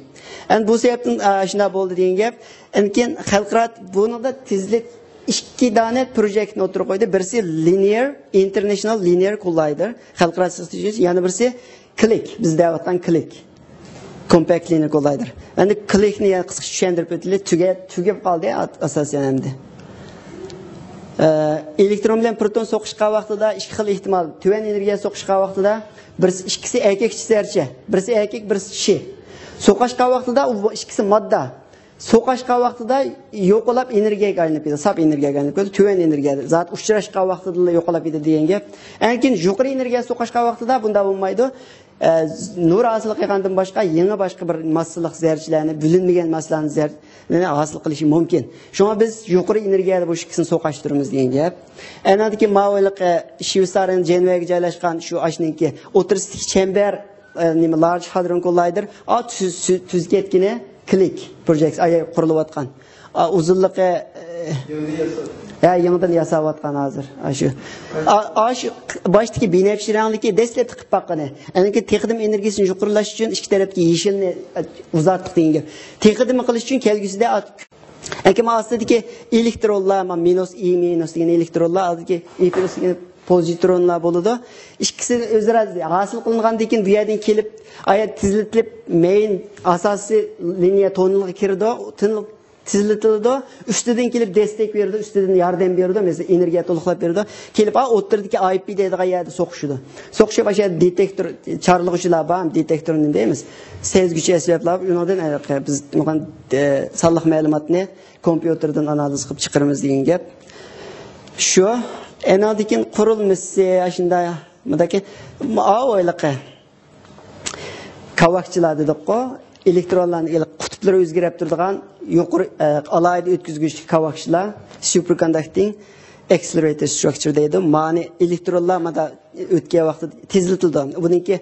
ئەمدى بۇ سەۋەبتىن، ئا، شۇنداق بولدى دېگەن گەپ. ئەمدى كېيىن خەلقئارا بۇنىڭدا تېزلىك ئىككى دانە پروجېكتنى ئوتتۇرىغا قويدى. بىرسى لىنىيەر، ئىنتېرنېشنال لىنىيەر كوللايدېر، خەلقئارا سىزىقلىق تېزلىتىش، يەنە بىرسى كلىك، بىز دەۋاتقان كلىك. كومپاكت لىنىيەر كوللايدېر. ئەمدى كلىكنى يەنە قىسقىچە چۈشەندۈرۈپ ئۆتىلى، تۈگە-، تۈگەپ قالدى ئا-، ئاساسەن ئەمدى. ئە، ئېلېكترون بىلەن پروتون سوقۇشقان ۋاقتىدا ئىككى خىل ئېھتىمال. تۆۋەن ئېنېرگىيە سوقۇشقان ۋاقتىدا بىرسى، ئىككىسى ئەركەك چىسەرچە، بىرسى ئەركەك، بىرسى چىشى. سوقۇشقان ۋاقتىدا ئۇ ئىككىسى ماددا. سوقۇشقان ۋاقتىدا يوقىلاپ ئېنېرگىيەگە ئايلىنىپ كېتىدۇ، ساپ ئېنېرگىيەگە ئايلىنىپ كېتىدۇ، تۆۋەن ئېنېرگىيەدە. زات ئۇچراشقان ۋاقتىدىلا يوقىلاپ كېتىدۇ دېگەن گەپ. ئەنكىن يۇقىرى ئېنېرگىيە سوقۇشقان ۋاقتىدا بۇنداق بولمايدۇ. ئە، نۇر ھاسىل قىلغاندىن باشقا يېڭى باشقا بىر ماسسىلىق زەررىچىلەرنى، بۆلۈنمىگەن ماسسىلارنى زەر-، ھاسىل قىلىشى مۇمكىن. شۇڭا بىز يۇقىرى ئېنېرگىيەدە بۇ ئىككىسىنى سوقاشتۇرىمىز دېگەن گەپ. ئەنەدىكى ماۋۇ ھېلىقى شۋېتسارىيەنىڭ جەنۋەگە جايلاشقان شۇ ئاشنىڭكى ئوتتۇرىسىدىكى چەمبەر، ئە، نېمە، لارج هادرون كوللايدېر، ئا، تۈز-، تۈز-، تۈزۈپ كەتكىنى كلىك پروجېكت، ئاي، قۇرۇلۇۋاتقان. ئا، ئۇزۇنلۇقى، ئە، ھە، يېڭىدىن ياساۋاتقان ھازىر. ئا، شۇ. ئا، ئا، شۇ باشتىكى بىنەپشە رەڭلىكى دەسلەپتە قىلىپ باققىنى. ئەنكى تېخىدىمۇ ئېنېرگىيەسىنى يۇقىرىلاش ئۈچۈن ئىككى تەرەپتىكى يېشىلنى، ئە، ئۇزارتتۇق دېگەن گەپ. تېخىدىمۇ قىلىش ئۈچۈن كەلگۈسىدە، ئا، ئەنكى ما ئاستىدىكى ئېلېكترونلار، ما مىنۇس، ئى مىنۇس دېگەن ئېلېكترونلار، ئالدىدىكى ئى پلۇس دېگەن پوزىترونلار بولىدۇ. ئىككىسى ئۆزئارا ھاسىل قىلىنغاندىن كېيىن بۇ يەردىن كېلىپ، ئايا تېزلىتىلىپ، مەيىن ئاساسىي لىنىيە توننېلغا كىرىدۇ. توننېل تېزلىتىلىدۇ. ئۈستىدىن كېلىپ دەستەك بېرىدۇ، ئۈستىدىن ياردەم بېرىدۇ، مەسىلەن، ئېنېرگىيە تولۇقلاپ بېرىدۇ. كېلىپ، ئا، ئوتتۇرىدىكى ئاي پى دەيدىغان يەردە سوقۇشىدۇ. سوقۇشۇپ، ئاشۇ يەردە دېتېكتور، چارلىغۇچىلار بار، دېتېكتور نېمە دەيمىز؟ سەزگۈچى ئەسۋابلار، ئۇنىڭدىن، ئە، بىز بۇنىڭ، ئە، سانلىق مەلۇماتنى كومپيۇتېردىن ئانالىز قىلىپ چىقىرىمىز دېگەن گەپ. شۇ. ئەنىڭدىن كېيىن قۇرۇلمىسى، ئاشۇنداق، مۇنداكى، ئاۋۇ ھېلىقى كاۋاكچىلار دېدۇققۇ، ئېلېكترونلارنى ئېلىپ، قۇتۇپلىرى ئۆزگىرىپ تۇرىدىغان يۇقىرى، ئە، ئالاھىدە ئۆتكۈزگۈچ كاۋاكچىلار، superconducting accelerator structure دەيدۇ. مانى ئېلېكترونلار مادا ئۆتكەن ۋاقتىدا تېزلىتىلىدۇ. بۇنىڭكى،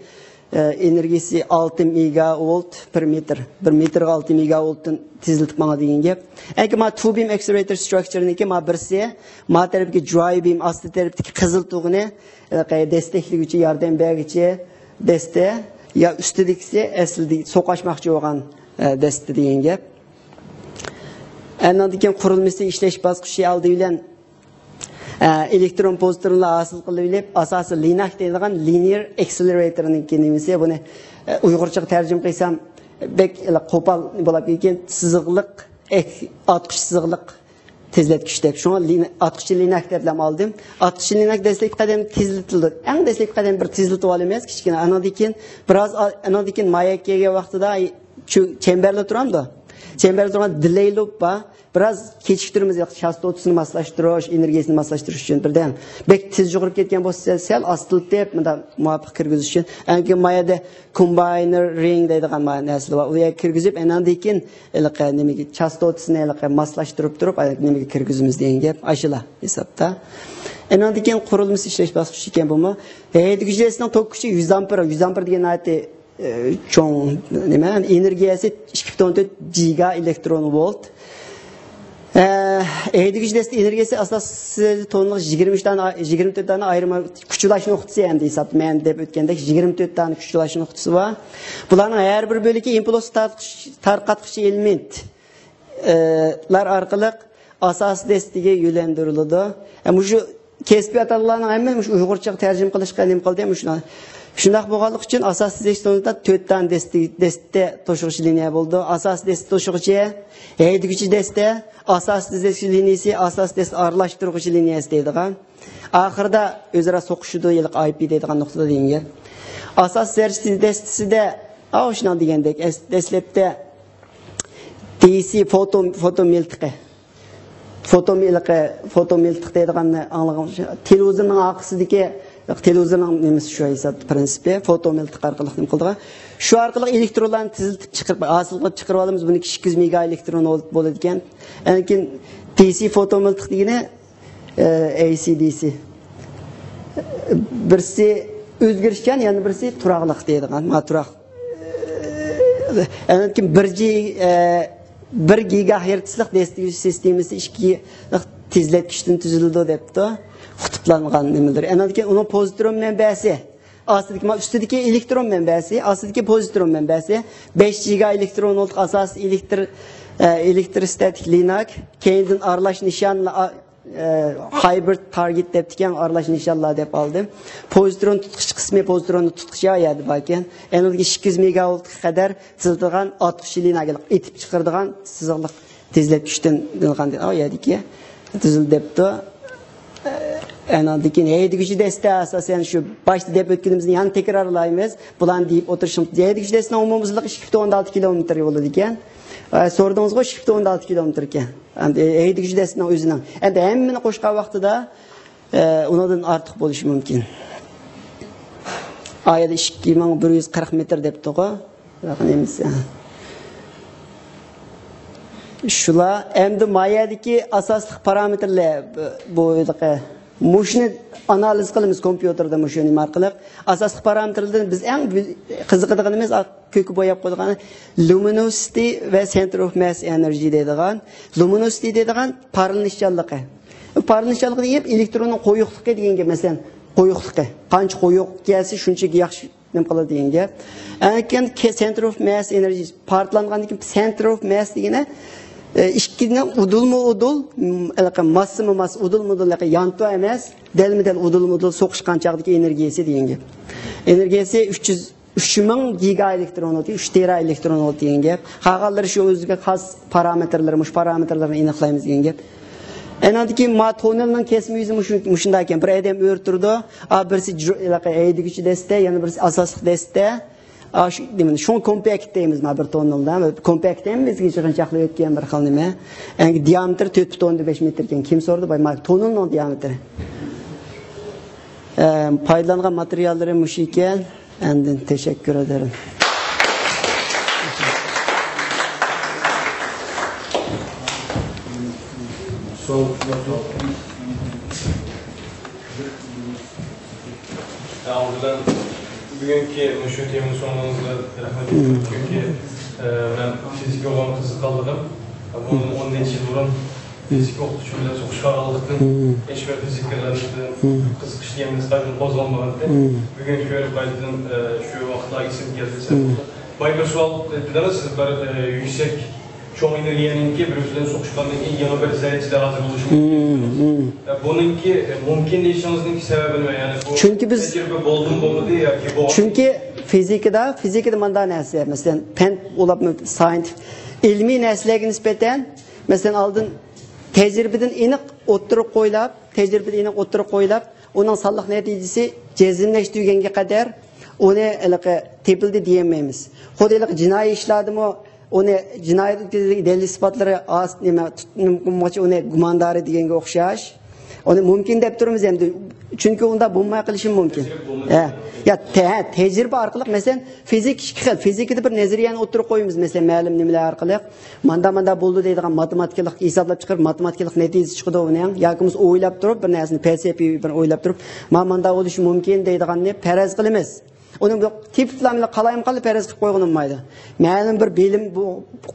ئە، ئېنېرگىيىسى ئالتە مېگاۋولت بىر مېتىر. بىر مېتىرغا ئالتە مېگاۋولتتىن تېزلىتىپ ماڭىدۇ دېگەن گەپ. ئەنكى ما two beam accelerator structure نىڭكى ما بىرسى، ما تەرەپكى dry beam، ئاستى تەرەپتىكى قىزىل تۇغىنى، ئە، دەستەكلىگۈچى، ياردەم بەرگۈچى دەستە، يا ئۈستىدىكىسى ئەسلىدە سوقاشماقچى بولغان، ئە، دەستە دېگەن گەپ. ئەنىڭدىن كېيىن قۇرۇلمىسى، ئىشلەش باسقۇچى ئالدى بىلەن، ئە، ئېلېكترون پوزىترونلار ھاسىل قىلىۋېلىپ، ئاساسىي لىناك دەيدىغان لىنىيەر ئەكسېلېراتورنىڭكى نېمىسى، بۇنى، ئە، ئۇيغۇرچىغا تەرجىمە قىلسام، بەك قوپال بولۇپ كېتىدىكەن، سىزىقلىق، ئەك-، ئاتقۇچ سىزىقلىق تېزلەتكۈچ دەپ. شۇڭا لىن-، ئاتقۇچى لىناك دەپلەم ئالدىم. ئاتقۇچى لىناك دەسلەپكى قەدەم تېزلىتىلدى. ئەڭ دەسلەپكى قەدەم بىر تېزلىتىپ ئالىمىز، كىچىككىنە. ئانىڭدىن كېيىن بىراز ئا-، ئانىڭدىن كېيىن مايەككە كەلگەن ۋاقتىدا، ئاي، شۇ چەمبەرلا تۇرامدۇ؟ چەمبەرلا تۇرغان دېلەي لۇپ بار. بىراز كېچىكتۈرىمىز، چاستوتىسىنى ماسلاشتۇرۇش، ئېنېرگىيىسىنى ماسلاشتۇرۇش ئۈچۈن بىردەم. بەك تېز يۇقىرىپ كەتكەن بولسا، سەل ئاستىلىتىپ، مۇنداق مۇۋاپىق كىرگۈزۈش ئۈچۈن. ئەنكى ما يەردە كومباينېر رىڭ دەيدىغان ما نەرسىلەر بار. ئۇ يەرگە كىرگۈزۈپ، ئەنەندىن كېيىن ھېلىقى نېمىگە، چاستوتىسىنى ھېلىقى ماسلاشتۇرۇپ تۇرۇپ، نېمىگە كىرگۈزىمىز دېگەن گەپ ئاشۇلا ھېسابتا. ئەنەندىن كېيىن قۇرۇلمىسى ئىشلەش باسقۇچى ئىكەن بۇمۇ. ھەيدىگۈچى دەستىنىڭ توك كۈچى يۈز ئامپېر، يۈز ئامپېر دېگەن ناھايىتى، ئە، چوڭ، نېمە، ئېنېرگىيەسى ئىككى پۈتۈن ئوندىن تۆت گىگا ئېلېكترون ۋولت. ئە، ھەيدىگۈچى دەستە ئېنېرگىيەسى ئاساسىي توننىلىق يىگىرمە ئۈچ دانە، يىگىرمە تۆت دانە ئايرىم كۈچ ئۇلاش نۇقتىسى ئەمدى ھېسابتا. مەن دەپ ئۆتكەندەك يىگىرمە تۆت دانە كۈچ ئۇلاش نۇقتىسى بار. بۇلارنىڭ ھەر بىر بۆلىكى ئىمپولس تارقىتقۇچ، تارقاتقۇچ ئېلېمېنت، ئە، لار ئارقىلىق ئاساسىي دەستىگە يۆلەندۈرۈلىدۇ. ئە، مۇشۇ كەسپىي ئاتالغۇلارنىڭ ھەممە مۇشۇ ئۇيغۇرچىغا تەرجىمە قىلىشقا نېمە قىلدى، مۇشۇ. شۇنداق بولغانلىقى ئۈچۈن ئاساسىي دەستە تۆت دانە دەستە، دەستە توشۇغۇچى لىنىيە بولىدۇ. ئاساسىي دەستە توشۇغۇچى، ھەيدىگۈچى دەستە، ئاساسىي دەستە لىنىيىسى، ئاساسىي دەستە ئارىلاشتۇرغۇچى لىنىيەسى دەيدىغان. ئاخىرىدا ئۆزئارا سوقۇشىدۇ، ھېلىقى ئاي پى دەيدىغان نۇقتىدا دېگەن گەپ. ئاساسىي دەستىسىدە، ئاۋۇ شۇنداق دېگەندەك، ئەس-، دەسلەپتە دى سى فوتو، فوتو مىلتىقى. فوتو مىلتىقى، فوتو مىلتىق دەيدىغاننى ئاڭلىغان، تېلېۋىزورنىڭ ئارقىسىدىكى، تېلېۋىزورنىڭ نېمىسى شۇ ھېساب پىرىنسىپى، فوتو مىلتىق ئارقىلىق نېمە قىلىدىغان. شۇ ئارقىلىق ئېلېكترونلارنى تىزىلتىپ چىقىرىپ، ھاسىل قىلىپ چىقىرىۋالىمىز. بۇنىڭكى ئىككى يۈز مېگا ئېلېكترون ۋولت بولىدىكەن. ئاندىن كېيىن دى سى فوتو مىلتىق دېگىنى، ئە، ئەي سى دى سى. بىرسى ئۆزگىرىشچان، يەنە بىرسى تۇراقلىق دەيدىغان. ما تۇراق. ئاندىن كېيىن بىر جى، ئە، بىر گىگاھېرتسلىق دەستە سىستېمىسى ئىككى تېزلەتكۈچتىن تۈزۈلىدۇ دەپتۇ. قۇتۇپلانغان نېمىلىرى. ئاندىن كېيىن ئۇنىڭ پوزىترون مەنبەسى. ئاستىدىكى، ما ئۈستىدىكى ئېلېكترون مەنبەسى، ئاستىدىكى پوزىترون مەنبەسى. بەش گىگا ئېلېكترون ۋولتلۇق ئاساسىي ئېلېكتر، ئە، ئېلېكتروستاتىك لىناك. كەينىدىن ئارىلاش نىشانلار، ئە، ھايبرىد تارگېت دەپتىكەن، ئارىلاش نىشانلار دەپ ئالدىم. پوزىترون تۇتقۇچ قىسمى، پوزىتروننى تۇتقۇچى ئا يەردە باركەن. ئەنىڭدىكى ئىككى يۈز مېگاۋولتقا قەدەر تىزىلىدىغان ئاتقۇچ لىنىيە ئېتىپ چىقىرىدىغان سىزىقلىق تېزلەتكۈچتىن ئېلىنغان، ئا يەردىكى تۈزۈل دەپتۇ. ئەنىڭدىن كېيىن ھەيدىگۈچى دەستە، ئاساسەن شۇ باشتا دەپ ئۆتكىنىمىزنى يەنە تەكرارلايمىز. بۇلارنى دېيىپ ئولتۇرۇشنىڭ، ھەيدىگۈچى دەستىنىڭ ئومۇمىي ئۇزۇنلۇقى ئىككى پۈتۈن ئوندىن ئالتە كىلومېتىر بولىدىكەن. ئە، سورىدىڭىزغۇ، ئىككى پۈتۈن ئوندىن ئالتە كىلومېتىركەن. ئەمدى ھەيدىگۈچى دەستىنىڭ ئۆزىنىڭ. ئەمدى ھەممىنى قوشقان ۋاقتىدا، ئە، ئۇنىڭدىن ئارتۇق بولۇشى مۇمكىن. ئايدا ئىككى مىڭ بىر يۈز قىرىق مېتىر دەپتۇغۇ. نېمىسى؟ شۇلار ئەمدى ما يەردىكى ئاساسلىق پارامېتىرلار، بۇ، بۇ، مۇشۇنى ئانالىز قىلىمىز كومپيۇتېردا، مۇشۇ نېمە ئارقىلىق. ئاساسلىق پارامېتىرلىرىدىن بىز ئەڭ بىل-، قىزىقىدىغىنىمىز، ئا، كۆككە بوياپ قويغان لۇمىنوسىتى ۋە سېنتىر ئوف ماس ئېنېرجى دەيدىغان، لۇمىنوسىتى دەيدىغان پارلىنىشچانلىقى. پارلىنىشچانلىقى دېگەن گەپ ئېلېكتروننىڭ قويۇقلۇقى دېگەن گەپ، مەسىلەن، قويۇقلۇقى. قانچە قويۇق كەلسە، شۇنچە ياخشى نېمە قىلىدۇ دېگەن گەپ. ئەنكىن سېنتىر ئوف ماس ئېنېرجى پارتلانغاندىن كېيىن سېنتىر ئوف ماس دېگىنى، ئە، ئىككىنىڭ ئۇدۇلمۇ ئۇدۇل، م، ھېلىقى ماسسىمۇ ماسسا، ئۇدۇلمۇ ئۇدۇل، ھېلىقى يانتۇ ئەمەس، دەلمۇ دەل ئۇدۇلمۇ ئۇدۇل سوقۇشقان چاغدىكى ئېنېرگىيەسى دېگەن گەپ. ئېنېرگىيەسى ئۈچ يۈز، ئۈچ مىڭ گىگا ئېلېكترون ۋولت، ئۈچ تېرا ئېلېكترون ۋولت دېگەن گەپ. قالغانلىرى شۇ ئۆزىگە خاس پارامېتىرلىرى، مۇشۇ پارامېتىرلارنى ئېنىقلايمىز دېگەن گەپ. ئەنىڭدىن كېيىن ما توننېلنىڭ كېسىمى يۈزى مۇشۇ-، مۇشۇنداق ئىكەن. بىر ئادەم ئۆرە تۇرىدۇ. ئا، بىرسى جۇ-، ھېلىقى ھەيدىگۈچى دەستە، يەنە بىرسى ئاساسلىق دەستە. ئا، شۇ، نېمىنى، شۇڭا كومپاكت دەيمىز، ما بىر توننېلدا. كومپاكت دەيمىز، بىزگە يىغىنچاقلاپ ئۆتكەن بىر خىل نېمە. ئەنگە دىئامېتىرى تۆت پۈتۈن ئوندىن بەش مېتىر ئىكەن. كىم سورىدى؟ باي، ما توننېلنىڭ دىئامېتىرى. ئە، پايدىلانغان ماتېرىياللىرى مۇشۇ ئىكەن. ئاندىن تەشەككۈر ئەدەرىم. ئاۋۋالدىن بۈگۈنكى مۇشۇ تېمىنى سۇنغىنىڭىزغا رەھمەت ئېيتىمەن. چۈنكى، ئە، مەن فىزىكا بولغان قىزىققانلىقىم، بۇنىڭدىن ئون نەچچە يىل بۇرۇن فىزىكا ئوقۇتقۇچى بىلەن سوقۇشقانلىقتىن، ھېچبىر فىزىكىغا نىسبەتەن قىزىقىش دېگەن ھېچقاچان قوزغالمىغانىدى. بۈگۈن شۇ قايتىدىن، ئە، شۇ ۋاقىتلار ئېسىمگە كەلدى. باي، بىر سوئال، دېدىڭىز سىز بىر، ئە، يۈكسەك چوڭ ئېنېرگىيەنىڭكى بىر بىلەن سوقۇشقاندىن كېيىن يېڭى بىر زەررىچىلەر ھازىر بولۇشى مۇمكىن. ئە، بۇنىڭكى، ئە، مۇمكىن دېيىشىڭىزنىڭكى سەۋەبى نېمە؟ يەنى بۇ چۈنكى بىز تەجرىبە بولدىمۇ بولمىدى ياكى بۇ چۈنكى فىزىكىدا، فىزىكىدا مۇنداق نەرسە، مەسىلەن، پەن ئۇلاپمۇ سايېنتىف-، ئىلمىي نەرسىلەرگە نىسبەتەن، مەسىلەن، ئالدىن تەجرىبىدىن ئېنىق ئوتتۇرىغا قويلاپ، تەجرىبىدىن ئېنىق ئوتتۇرىغا قويلاپ، ئۇنىڭ سانلىق نەتىجىسى جەزملەشتۈرگەنگە قەدەر ئۇنى ھېلىقى تېپىلدى دېيەلمەيمىز. خۇددى ھېلىقى جىنايى ئىشلاردىمۇ ئۇنى جىنايەت دەلىل ئىسپاتلىرى ئاز، نېمە، تۇت-، نېمە قىلمىغۇچە ئۇنى گۇماندارى دېگەنگە ئوخشاش. ئۇنى مۇمكىن دەپ تۇرىمىز ئەمدى. چۈنكى ئۇنداق بولماي قېلىشى مۇمكىن. ھە. يا، تە-، ھە، تەجرىبە ئارقىلىق، مەسىلەن، فىزىكا ئىككى خىل. فىزىكىدا بىر نەزەرىيەنى ئوتتۇرىغا قويىمىز، مەسىلەن، مەلۇم نېمىلەر ئارقىلىق. ماندا، ماندا بولىدۇ دەيدىغان ماتېماتىكىلىق ھېسابلاپ چىقىرىپ، ماتېماتىكىلىق نەتىجىسى چىقىدۇ ئۇنىڭ. ياكى بولمىسا ئويلاپ تۇرۇپ، بىر نەرسىنى پەلسەپىۋى بىر ئويلاپ تۇرۇپ، ما-، ماندا بولۇشى مۇمكىن دەيدىغاننى پەرەز قىلىمىز. ئۇنى بۇ تېپىپلا قالايمىقانلا پەرەز قىلىپ قويغىلى بولمايدۇ. مەلۇم بىر بىلىم بۇ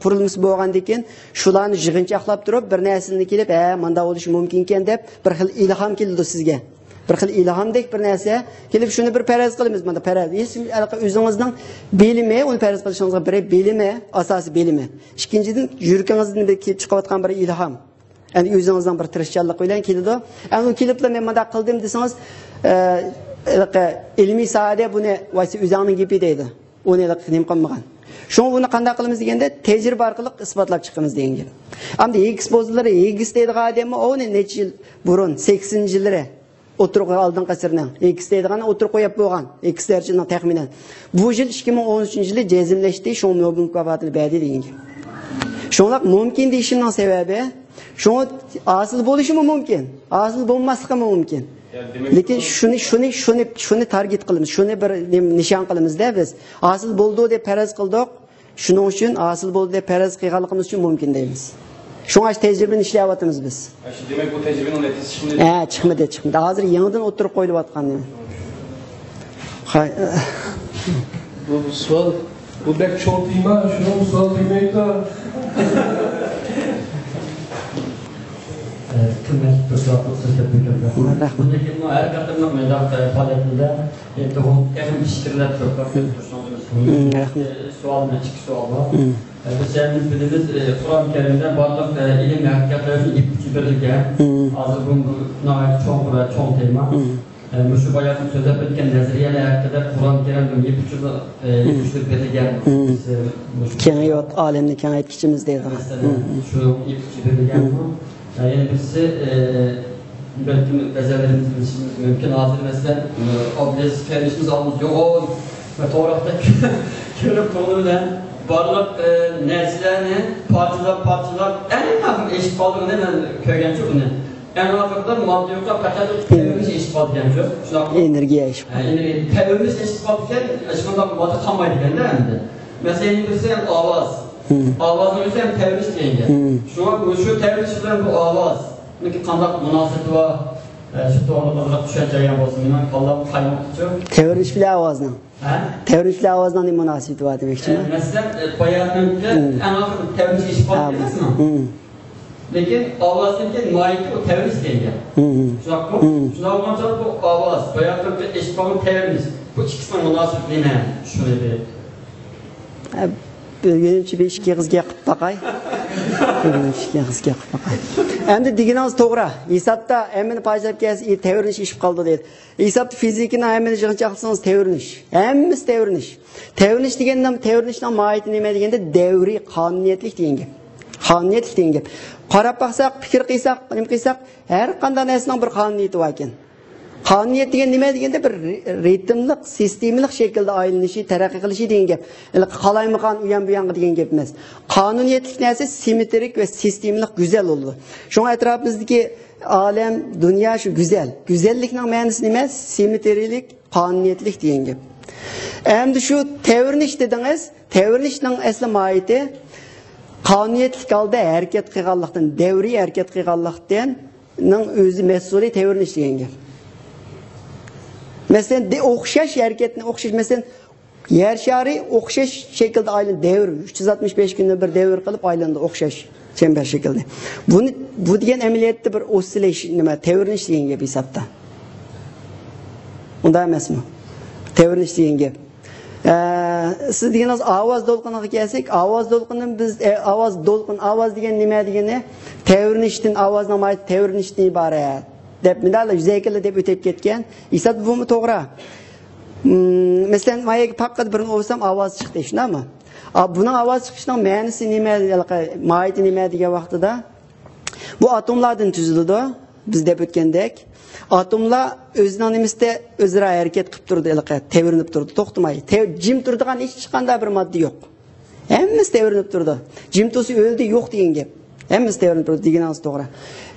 قۇرۇلمىسى بولغاندىن كېيىن، شۇلارنى يىغىنچاقلاپ تۇرۇپ، بىر نەرسىنى كېلىپ، ھە، ماندا بولۇشى مۇمكىنكەن دەپ، بىر خىل ئىلھام كېلىدۇ سىزگە. بىر خىل ئىلھامدەك بىر نەرسە كېلىپ، شۇنى بىر پەرەز قىلىمىز، ماندا پەرەز. ھېچ ھېلىقى ئۆزىڭىزنىڭ بىلىمى، ئۇنى پەرەز قىلىشىڭىزغا بىر بىلىمى، ئاساسىي بىلىمى. ئىككىنچىدىن، يۈرىكىڭىزدىن بىر كېلىپ چىقىۋاتقان بىر ئىلھام. يەنى ئۆزىڭىزنىڭ بىر تىرىشچانلىقى بىلەن كېلىدۇ. ئەمدى كېلىپلا مەن مۇنداق قىلدىم دېسىڭىز، ئە، ھېلىقى ئىلمىي ساھەدە بۇنى ۋايسى ئۆزۈڭنىڭ گېپى دەيدۇ. ئۇنى ھېلىقى نېمە قىلمىغان. شۇڭا بۇنى قانداق قىلىمىز دېگەندە، تەجرىبە ئارقىلىق ئىسپاتلاپ چىقىمىز دېگەن گەپ. ئەمدى ھىگگىس بوزلىرى، ھىگگىس دەيدىغان ئادەممۇ ئۇنى نەچچە يىل بۇرۇن، سەكسىنىنچى يىللىرى، ئوتتۇرا ئالدىنقى ئەسىرنىڭ ھىگگىس دەيدىغان ئوتتۇرىغا قويۇپ بولغان، ھىگگىس دەرىجىنىڭ تەخمىنەن. بۇ يىل ئىككى مىڭ ئون ئۈچىنچى يىلى جەزملەشتى، شۇڭا نوبېل مۇكاپاتىنى بەردى دېگەن گەپ. شۇڭلاق مۇمكىن دېيىشىمنىڭ سەۋەبى، شۇڭا ھاسىل بولۇشىمۇ مۇمكىن، ھاسىل بولماسلىقىمۇ مۇمكىن. لېكىن شۇنى، شۇنى، شۇنى، شۇنى تارگېت قىلىمىز، شۇنى بىر نېمە، نىشان قىلىمىزدە بىز. ھاسىل بولىدۇ دەپ پەرەز قىلدۇق. شۇنىڭ ئۈچۈن ھاسىل بولدى دەپ پەرەز قىلغانلىقىمىز ئۈچۈن مۇمكىن دەيمىز. شۇڭا شۇ تەجرىبىنى ئىشلەۋاتىمىز بىز. ئاشۇ، دېمەك، بۇ تەجرىبىنىڭ نەتىجىسى چىقمىدى. ھە، چىقمىدى، چىقمىدى. ھازىر يېڭىدىن ئوتتۇرىغا قويۇلۇۋاتقان نېمە. خاي-، بۇ سوئال، بۇ بەك چوڭ تېما، شۇنىڭ سوئال دېمەيدۇ. قىممەتلىك دوستلار، سۆزلەپ بېرىڭ. رەھمەت. بۇندىن كېيىنمۇ ھەر قېتىملىق مۇنداق پائالىيەتلەردە تېخىمۇ ئىچكىرىلەپ كۆپرەك تۇرۇشىڭىزنى سورايمىز. مم، رەھمەت. سوئال بىلەن ئىككى سوئال بار. مم. بىز ھەممىمىز بىلىمىز، قۇرئان كەرىمدە بارلىق ئىلىم ھەقىقەتلەرنىڭ يىپ ئۇچى بېرىلگەن. مم. ھازىر بۇ ناھايىتى چوڭ، چوڭ تېما. مم. مۇشۇ باياتىن سۆزلەپ ئۆتكەن نەزەرىيەلەر ھەققىدە قۇرئان كەرىمدە يىپ ئۇچى، يىپ ئۇچى بېرىلگەن. مم. بىز، مۇشۇ كېڭەيت-، ئالەمنى كېڭەيتكۈچىمىز دەيدىغان. مەسىلەن، مم. شۇ يىپ ئۇچى بېرىلگەنمۇ؟ يەنە بىرسى، ئە، بەلكىم بەزەنلىرىمىز بىلىشىمىز مۇمكىن. ھازىر، مەسىلەن، ئابلىز كەلمىشىمىز ئالدىمىزدا يوغان ۋە توغراقتا كۆرۈپ تۇرغىنى بىلەن بارلىق، ئە، نەرسىلەرنى پارچىلاپ، پارچىلاپ، ئەڭ ئاخىرى ئېشىپ قالىدىغىنى مەن كۆرگەنچۇ بۇنى. ئەڭ ئاخىرىدا ماددا يوققا پەقەت تەۋرىنىش ئېشىپ قالىدىكەنچۇ. شۇنداقمۇ؟ ئېنېرگىيە ئېشىپ ھە، قالىدۇ. ئېنېرگىيە، تەۋرىنىش ئېشىپ قالىدىكەن، ھېچقانداق ماددا قالمايدىكەن-دە ئەمدى. مەسىلەن، بىرسى ئاۋاز. مم. ئاۋازنىڭ ئۆزى ھەم تەۋرىنىش دېگەن گەپ. مم. شۇڭا مۇشۇ تەۋرىنىش بىلەن بۇ ئاۋازنىڭكى قانداق مۇناسىۋىتى بار؟ ئە، شۇ توغرىلىق ئازراق چۈشەنچە ئايان بولسۇن. مېنىڭ كاللام قايماقچۇ. تەۋرىنىش بىلەن ئاۋازنىڭ. ھە؟ تەۋرىنىش بىلەن ئاۋازنىڭ نېمە مۇناسىۋىتى بار دېمەكچىمەن. ئە، مەسىلەن، ئە، باياتىنكى مم. ئەڭ ئاخىرى تەۋرىنىش ئېشىپ قالدى ھە، ئەمەسمۇ؟ مم. لېكىن ئاۋازنىڭكى ماھىيىتى ئۇ تەۋرىنىش دېگەن گەپ. مم. شۇنداقمۇ؟ مم. شۇنداق بولغان چاغدا بۇ ئاۋاز، باياتىنكى ئېشىپ قالغان تەۋرىنىش. بۇ ئىككىسىنىڭ مۇناسىۋىتى نېمە؟ شۇنى بىر ئە، بۈگۈنچە بىر ئىككى ئېغىز گەپ قىلىپ باقاي. بۈگۈن ئىككى ئېغىز گەپ قىلىپ باقاي. ئەمدى دېگىنىڭىز توغرا. ھېسابتا ھەممىنى پاجىلاپ كەلسە، ئى، تەۋرىنىش ئېشىپ قالدى دەيدۇ. ھېسابتا فىزىكىنىڭ ھەممىنى يىغىنچاقلىسىڭىز تەۋرىنىش. ھەممىسى تەۋرىنىش. تەۋرىنىش دېگەندە، تەۋرىنىشنىڭ ماھىيىتى نېمە دېگەندە، دەۋرىي قانۇنىيەتلىك دېگەن گەپ. قانۇنىيەتلىك دېگەن گەپ. قاراپ باقساق، پىكىر قىلساق، نېمە قىلساق، ھەر قانداق نەرسىنىڭ بىر قانۇنىيىتى بار ئىكەن. قانۇنىيەت دېگەن نېمە دېگەندە، بىر رى-، رىتىملىق، سىستېمىلىق شەكىلدە ئايلىنىشى، تەرەققىي قىلىشى دېگەن گەپ. ھېلىقى قالايمىقان ئۇيان بۇيانغا دېگەن گەپ ئەمەس. قانۇنىيەتلىك نەرسە سىممېترىك ۋە سىستېمىلىق، گۈزەل بولىدۇ. شۇڭا ئەتراپىمىزدىكى ئالەم، دۇنيا شۇ گۈزەل. گۈزەللىكنىڭ مەنىسى نېمە؟ سىممېترىيلىك، قانۇنىيەتلىك دېگەن گەپ. ئەمدى شۇ تەۋرىنىش دېدىڭىز، تەۋرىنىشنىڭ ئەسلى ماھىيىتى قانۇنىيەتلىك ھالدا ھەرىكەت قىلغانلىقتىن، دەۋرىي ھەرىكەت قىلغانلىقتىن، نىڭ ئۆزى مەسئۇلى تەۋرىنىش دېگەن گەپ. مەسىلەن، دە-، ئوخشاش ھەرىكەتنى ئوخشاش، مەسىلەن، يەر شارى ئوخشاش شەكىلدە ئايلىنىدۇ، دەۋر، ئۈچ يۈز ئاتمىش بەش كۈندە بىر دەۋر قىلىپ ئايلىنىدۇ، ئوخشاش چەمبەر شەكىلدە. بۇنى، بۇ دېگەن ئەمەلىيەتتە بىر ئوسسىللەش، نېمە، تەۋرىنىش دېگەن گەپ ھېسابتا. ئۇنداق ئەمەسمۇ؟ تەۋرىنىش دېگەن گەپ. ئە، سىز دېگىنىڭىز ئاۋاز دولقۇنىغا كەلسەك، ئاۋاز دولقۇنى بىز، ئە، ئاۋاز دولقۇن، ئاۋاز دېگەن نېمە دېگىنى؟ تەۋرىنىشتىن، ئاۋازنىڭ ماھىيىتى تەۋرىنىشتىن ئىبارەت دەپ مۇنداقلا يۈزەكىلا دەپ ئۆتۈپ كەتكەن. ھېسابتا بۇمۇ توغرا. مم، مەسىلەن، ما يەرگە پاققىدە بىرنى ئۇرسام ئاۋاز چىقتى، شۇنداقمۇ؟ ئا، بۇنىڭ ئاۋاز چىقىشىنىڭ مەنىسى نېمە، ماھىيىتى نېمە دېگەن ۋاقتىدا، بۇ ئاتوملاردىن تۈزۈلىدۇ، بىز دەپ ئۆتكەندەك. ئاتوملار ئۆزىنىڭ نېمىسىدە ئۆزئارا ھەرىكەت قىلىپ تۇرىدۇ، ھېلىقى تەۋرىنىپ تۇرىدۇ، توختىماي. تەۋ-، جىم تۇرىدىغان ھېچقانداق بىر ماددا يوق. ھەممىسى تەۋرىنىپ تۇرىدۇ. جىم تۇرسا ئۆلدى، يوق دېگەن گەپ. ھەممىسى تەۋرىنىپ تۇرىدۇ دېگىنىڭىز توغرا.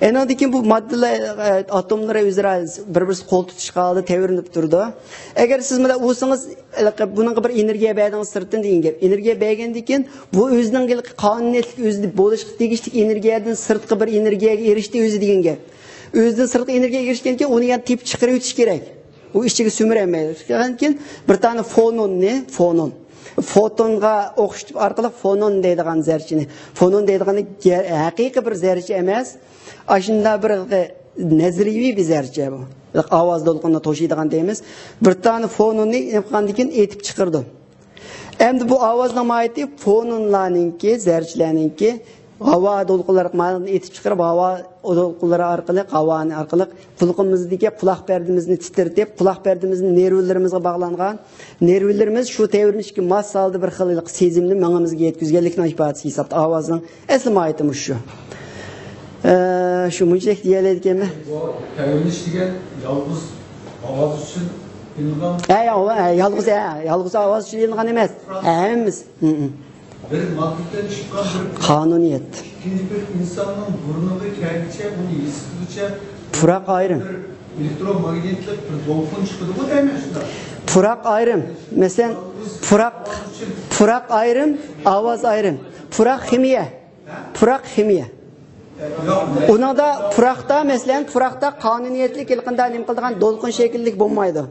ئەنىڭدىن كېيىن بۇ ماددىلار، ئە، ئاتوملىرى ئۆزئارا بىر-بىرسى قول تۇتۇشقان ھالدا تەۋرىنىپ تۇرىدۇ. ئەگەر سىز مانا ئۇرسىڭىز، ھېلىقى بۇنىڭغا بىر ئېنېرگىيە بەردىڭىز سىرتتىن دېگەن گەپ. ئېنېرگىيە بەرگەندىن كېيىن بۇ ئۆزىنىڭ ھېلىقى قانۇنىيەتلىك، ئۆزىدە بولۇشقا تېگىشلىك ئېنېرگىيەدىن سىرتقى بىر ئېنېرگىيەگە ئېرىشتى ئۆزى دېگەن گەپ. ئۆزىدىن سىرتقى ئېنېرگىيەگە ئېرىشكەندىن كېيىن ئۇنى يەنە تېپىپ چىقىرىۋېتىش كېرەك. ئۇ ئىچىگە سۈمۈرەلمەيدۇ. كېيىن بىر دانە فونوننى، فونون، فوتونغا ئوخشىتىپ ئارقىلىق فونون دەيدىغان زەررىچىنى، فونون دەيدىغىنى گە-، ھەقىقىي بىر زەررىچە ئەمەس، ئاشۇنداق بىر نەزەرىيىۋى بىر زەررىچە بۇ. ئاۋاز دولقۇنىنى توشۇيدىغان دەيمىز. بىر دانە فونوننى نېمە قىلغاندىن كېيىن ئېتىپ چىقىرىدۇ. ئەمدى بۇ ئاۋازنىڭ ماھىيىتى فونونلارنىڭكى، زەررىچىلەرنىڭكى ھاۋا دولقۇنلىرى مانىڭدىن ئېتىپ چىقىرىپ، ھاۋا دولقۇنلىرى ئارقىلىق، ھاۋانى ئارقىلىق قۇلىقىمىزدىكى قۇلاق پەردىمىزنى تىترىتىپ، قۇلاق پەردىمىزنى نېرۋىلىرىمىزغا باغلانغان. نېرۋىلىرىمىز شۇ تەۋرىنىشكە ماس ھالدا بىر خىل سېزىمنى مېڭىمىزگە يەتكۈزگەنلىكنىڭ ئىپادىسى ھېسابتا. ئاۋازنىڭ ئەسلى ماھىيىتى مۇشۇ. ئە، شۇ مۇنچىلىك دېيەلەيدىكەنمەن. بۇ تەۋرىنىش دېگەن يالغۇز ئاۋاز ئۈچۈن ئېلىنغان. ھە، يا-، ھە، يالغۇز، ھە، يالغۇز ئاۋاز ئۈچۈن ئېلىنغان ئەمەس. ھەممىسى. ھە، ھە. بىر ماددىدىن چىققان بىر قانۇنىيەت. ئىككىنچى بىر ئىنساننىڭ بۇرنىغا كەلگۈچە، ئۇنى ھېس قىلغۇچە پۇراق ئايرىم. بىر ئېلېكتروماگنىتلىق بىر دولقۇن چىقىدىغۇ دەيمەن شۇنداق. پۇراق ئايرىم. مەسىلەن، پۇراق، پۇراق ئايرىم، ئاۋاز ئايرىم. پۇراق خىمىيە. پۇراق خىمىيە. ئۇنىڭدا پۇراقتا، مەسىلەن، پۇراقتا قانۇنىيەتلىك ھېلىقىندا نېمە قىلىدىغان دولقۇن شەكىللىك بولمايدۇ.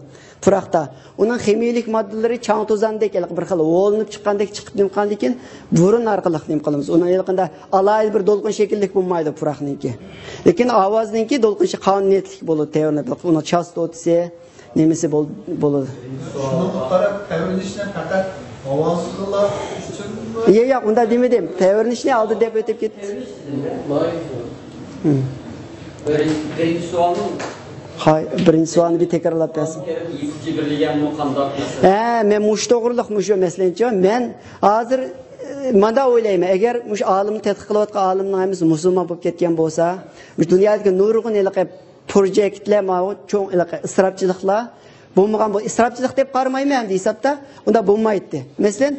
پۇراقتا. ئۇنىڭ خىمىيىلىك ماددىلىرى چاڭ توزاندەك، ھېلىقى بىر خىل ھوۋلىنىپ چىققاندەك چىقىپ نېمە قىلغاندىن كېيىن بۇرۇن ئارقىلىق نېمە قىلىمىز. ئۇنىڭ ھېلىقىندا ئالاھىدە بىر دولقۇن شەكىللىك بولمايدۇ پۇراقنىڭكى. لېكىن ئاۋازنىڭكى دولقۇن شە-، قانۇنىيەتلىك بولىدۇ تەۋرىنىپ. ئۇنىڭ چاستوتىسى، نېمىسى بول-، بولىدۇ. شۇنىڭغا قاراپ تەۋرىنىشنى پەقەت ئاۋازغىلا ئۈچۈنمۇ؟ ياق، ياق، ئۇنداق دېمىدىم. تەۋرىنىشنى ئالدى دەپ ئۆتۈپ كېتىپ. ھىم. بىرىنچى، بىرىنچى سوئالنىڭ ھاي، بىرىنچى سوئالنى بىر تەكرارلاپ بەرسىڭ. كېرەم يىپۇچى بىرلىگەنمۇ قانداق مەسىلە؟ ھە، مەن مۇشۇ توغرىلىق مۇشۇ مەسىلىنىچۇ. مەن ھازىر، ئە، مانداق ئويلايمەن. ئەگەر مۇشۇ ئالىمنى تەتقىق قىلىۋاتقان ئالىمنىڭ ھەممىسى مۇسۇلمان بولۇپ كەتكەن بولسا، مۇشۇ دۇنيادىكى نۇرغۇن ھېلىقى پروجېكتلار، ماۋۇ چوڭ ھېلىقى ئىسراپچىلىقلار بولمىغان بول-، ئىسراپچىلىق دەپ قارىمايمەن ئەمدى ھېسابتا، ئۇنداق بولمايتتى. مەسىلەن،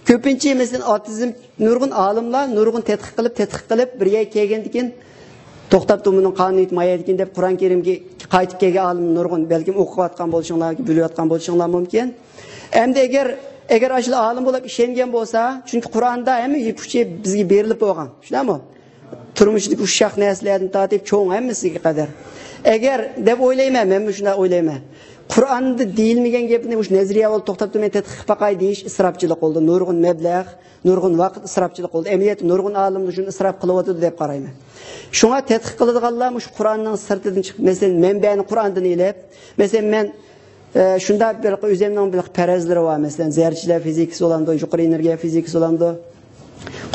كۆپىنچە، مەسىلەن، ئاتېئىزم، نۇرغۇن ئالىملار نۇرغۇن تەتقىق قىلىپ، تەتقىق قىلىپ، بىر يەرگە كەلگەندىن كېيىن، توختاپ تۇر، بۇنىڭ قانۇنىيىتى مايەدىكىن دەپ، قۇرئان كەرىمگە قايتىپ كەلگەن ئالىم نۇرغۇن، بەلكىم ئوقۇۋاتقان بولۇشۇڭلار، بىلىۋاتقان بولۇشۇڭلار مۇمكىن. ئەمدى ئەگەر، ئەگەر ئاشۇ ئالىم بولۇپ ئىشەنگەن بولسا، چۈنكى قۇرئاندا ھەممە يىپۇچى بىزگە بېرىلىپ بولغان، شۇنداقمۇ؟ تۇرمۇشتىكى ئۇششاق نەرسىلەردىن تارتىپ چوڭ ھەممىسىگە قەدەر. ئەگەر دەپ ئويلايمەن، مەنمۇ شۇنداق ئويلايمەن. قۇرئاندا دېيىلمىگەن گەپنى مۇشۇ نەزەرىيە بولۇپ توختاپ تۇرمەي تەتقىق قىلىپ باقاي دېيىش ئىسراپچىلىق بولدى. نۇرغۇن مەبلەغ، نۇرغۇن ۋاقىت ئىسراپچىلىق بولدى. ئەمەلىيەتتە نۇرغۇن ئالىملار شۇنى ئىسراپ قىلىۋاتىدۇ دەپ قارايمەن. شۇڭا تەتقىق قىلىدىغانلار مۇشۇ قۇرئاننىڭ سىرتىدىن چىقىپ، مەسىلەن، مەنبەنى قۇرئاندىن ئېلىپ، مەسىلەن، مەن ئە، شۇنداق بىر ئۆزۈمنىڭ بىر پەرەزلىرى بار، مەسىلەن، زەررىچىلەر فىزىكىسى بولامدۇ، يۇقىرى ئېنېرگىيە فىزىكىسى بولامدۇ.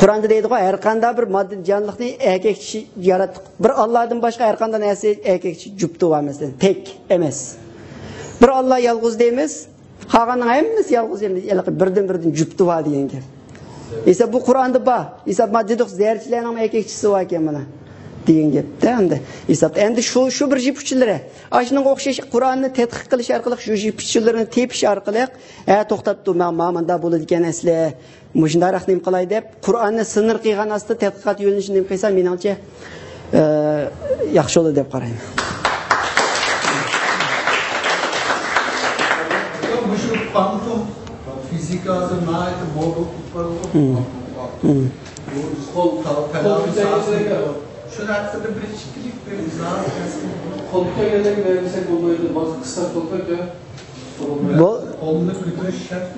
قۇرئاندا دەيدىغۇ، ھەر قانداق بىر ماددە جانلىقنى ئەركەك چىشى ياراتتۇق. بىر ئاللادىن باشقا ھەر قانداق نەرسە ئەركەك چىشى جۈپتى بار، مەسىلەن، تەك ئەمەس. بىر ئاللا يالغۇز دەيمىز، قالغاننىڭ ھەممىسى يالغۇز، يەنى ھېلىقى بىردىن-بىردىن جۈپتى بار دېگەن گەپ. ئېسا بۇ قۇرئاندا بار. ئېسا ما دېدۇق، زەررىچىلەرنىڭ ئەركەك چىشىسى باركەن مانا دېگەن گەپتە ئەمدى. ئېسا ئەمدى شۇ، شۇ بىر يىپۇچىلىرى. ئاشۇنىڭغا ئوخشاش قۇرئاننى تەتقىق قىلىش ئارقىلىق، شۇ يىپۇچىلىرىنى تېپىش ئارقىلىق، ھە، توختاپ تۇر، ما، ما، مانداق بولىدىكەن ئەسلى. مۇشۇنداقراق نېمە قىلاي دەپ، قۇرئاننى سىنىر قىلغان ئاستىدا تەتقىقات يۆنىلىشىنى نېمە قىلسا، مېنىڭچە، ئە، ياخشى بولىدۇ دەپ قارايمەن. مۇشۇ قانۇن فىزىكا ھازىر ناھايىتى مودا بولۇپ بارىدۇ. مم. مم. بۇ قول تەداۋىي ساھەسىدە شۇنىڭ ھەققىدە بىر ئىككىلىك بىر ئىزاھات بەرسىڭىز. قول كەلگەندەك بەرمىسەك بولمايدۇ. بۇ قىسقا قول كەلگەن. بۇ قولنى كۆتۈرۈش شەرت.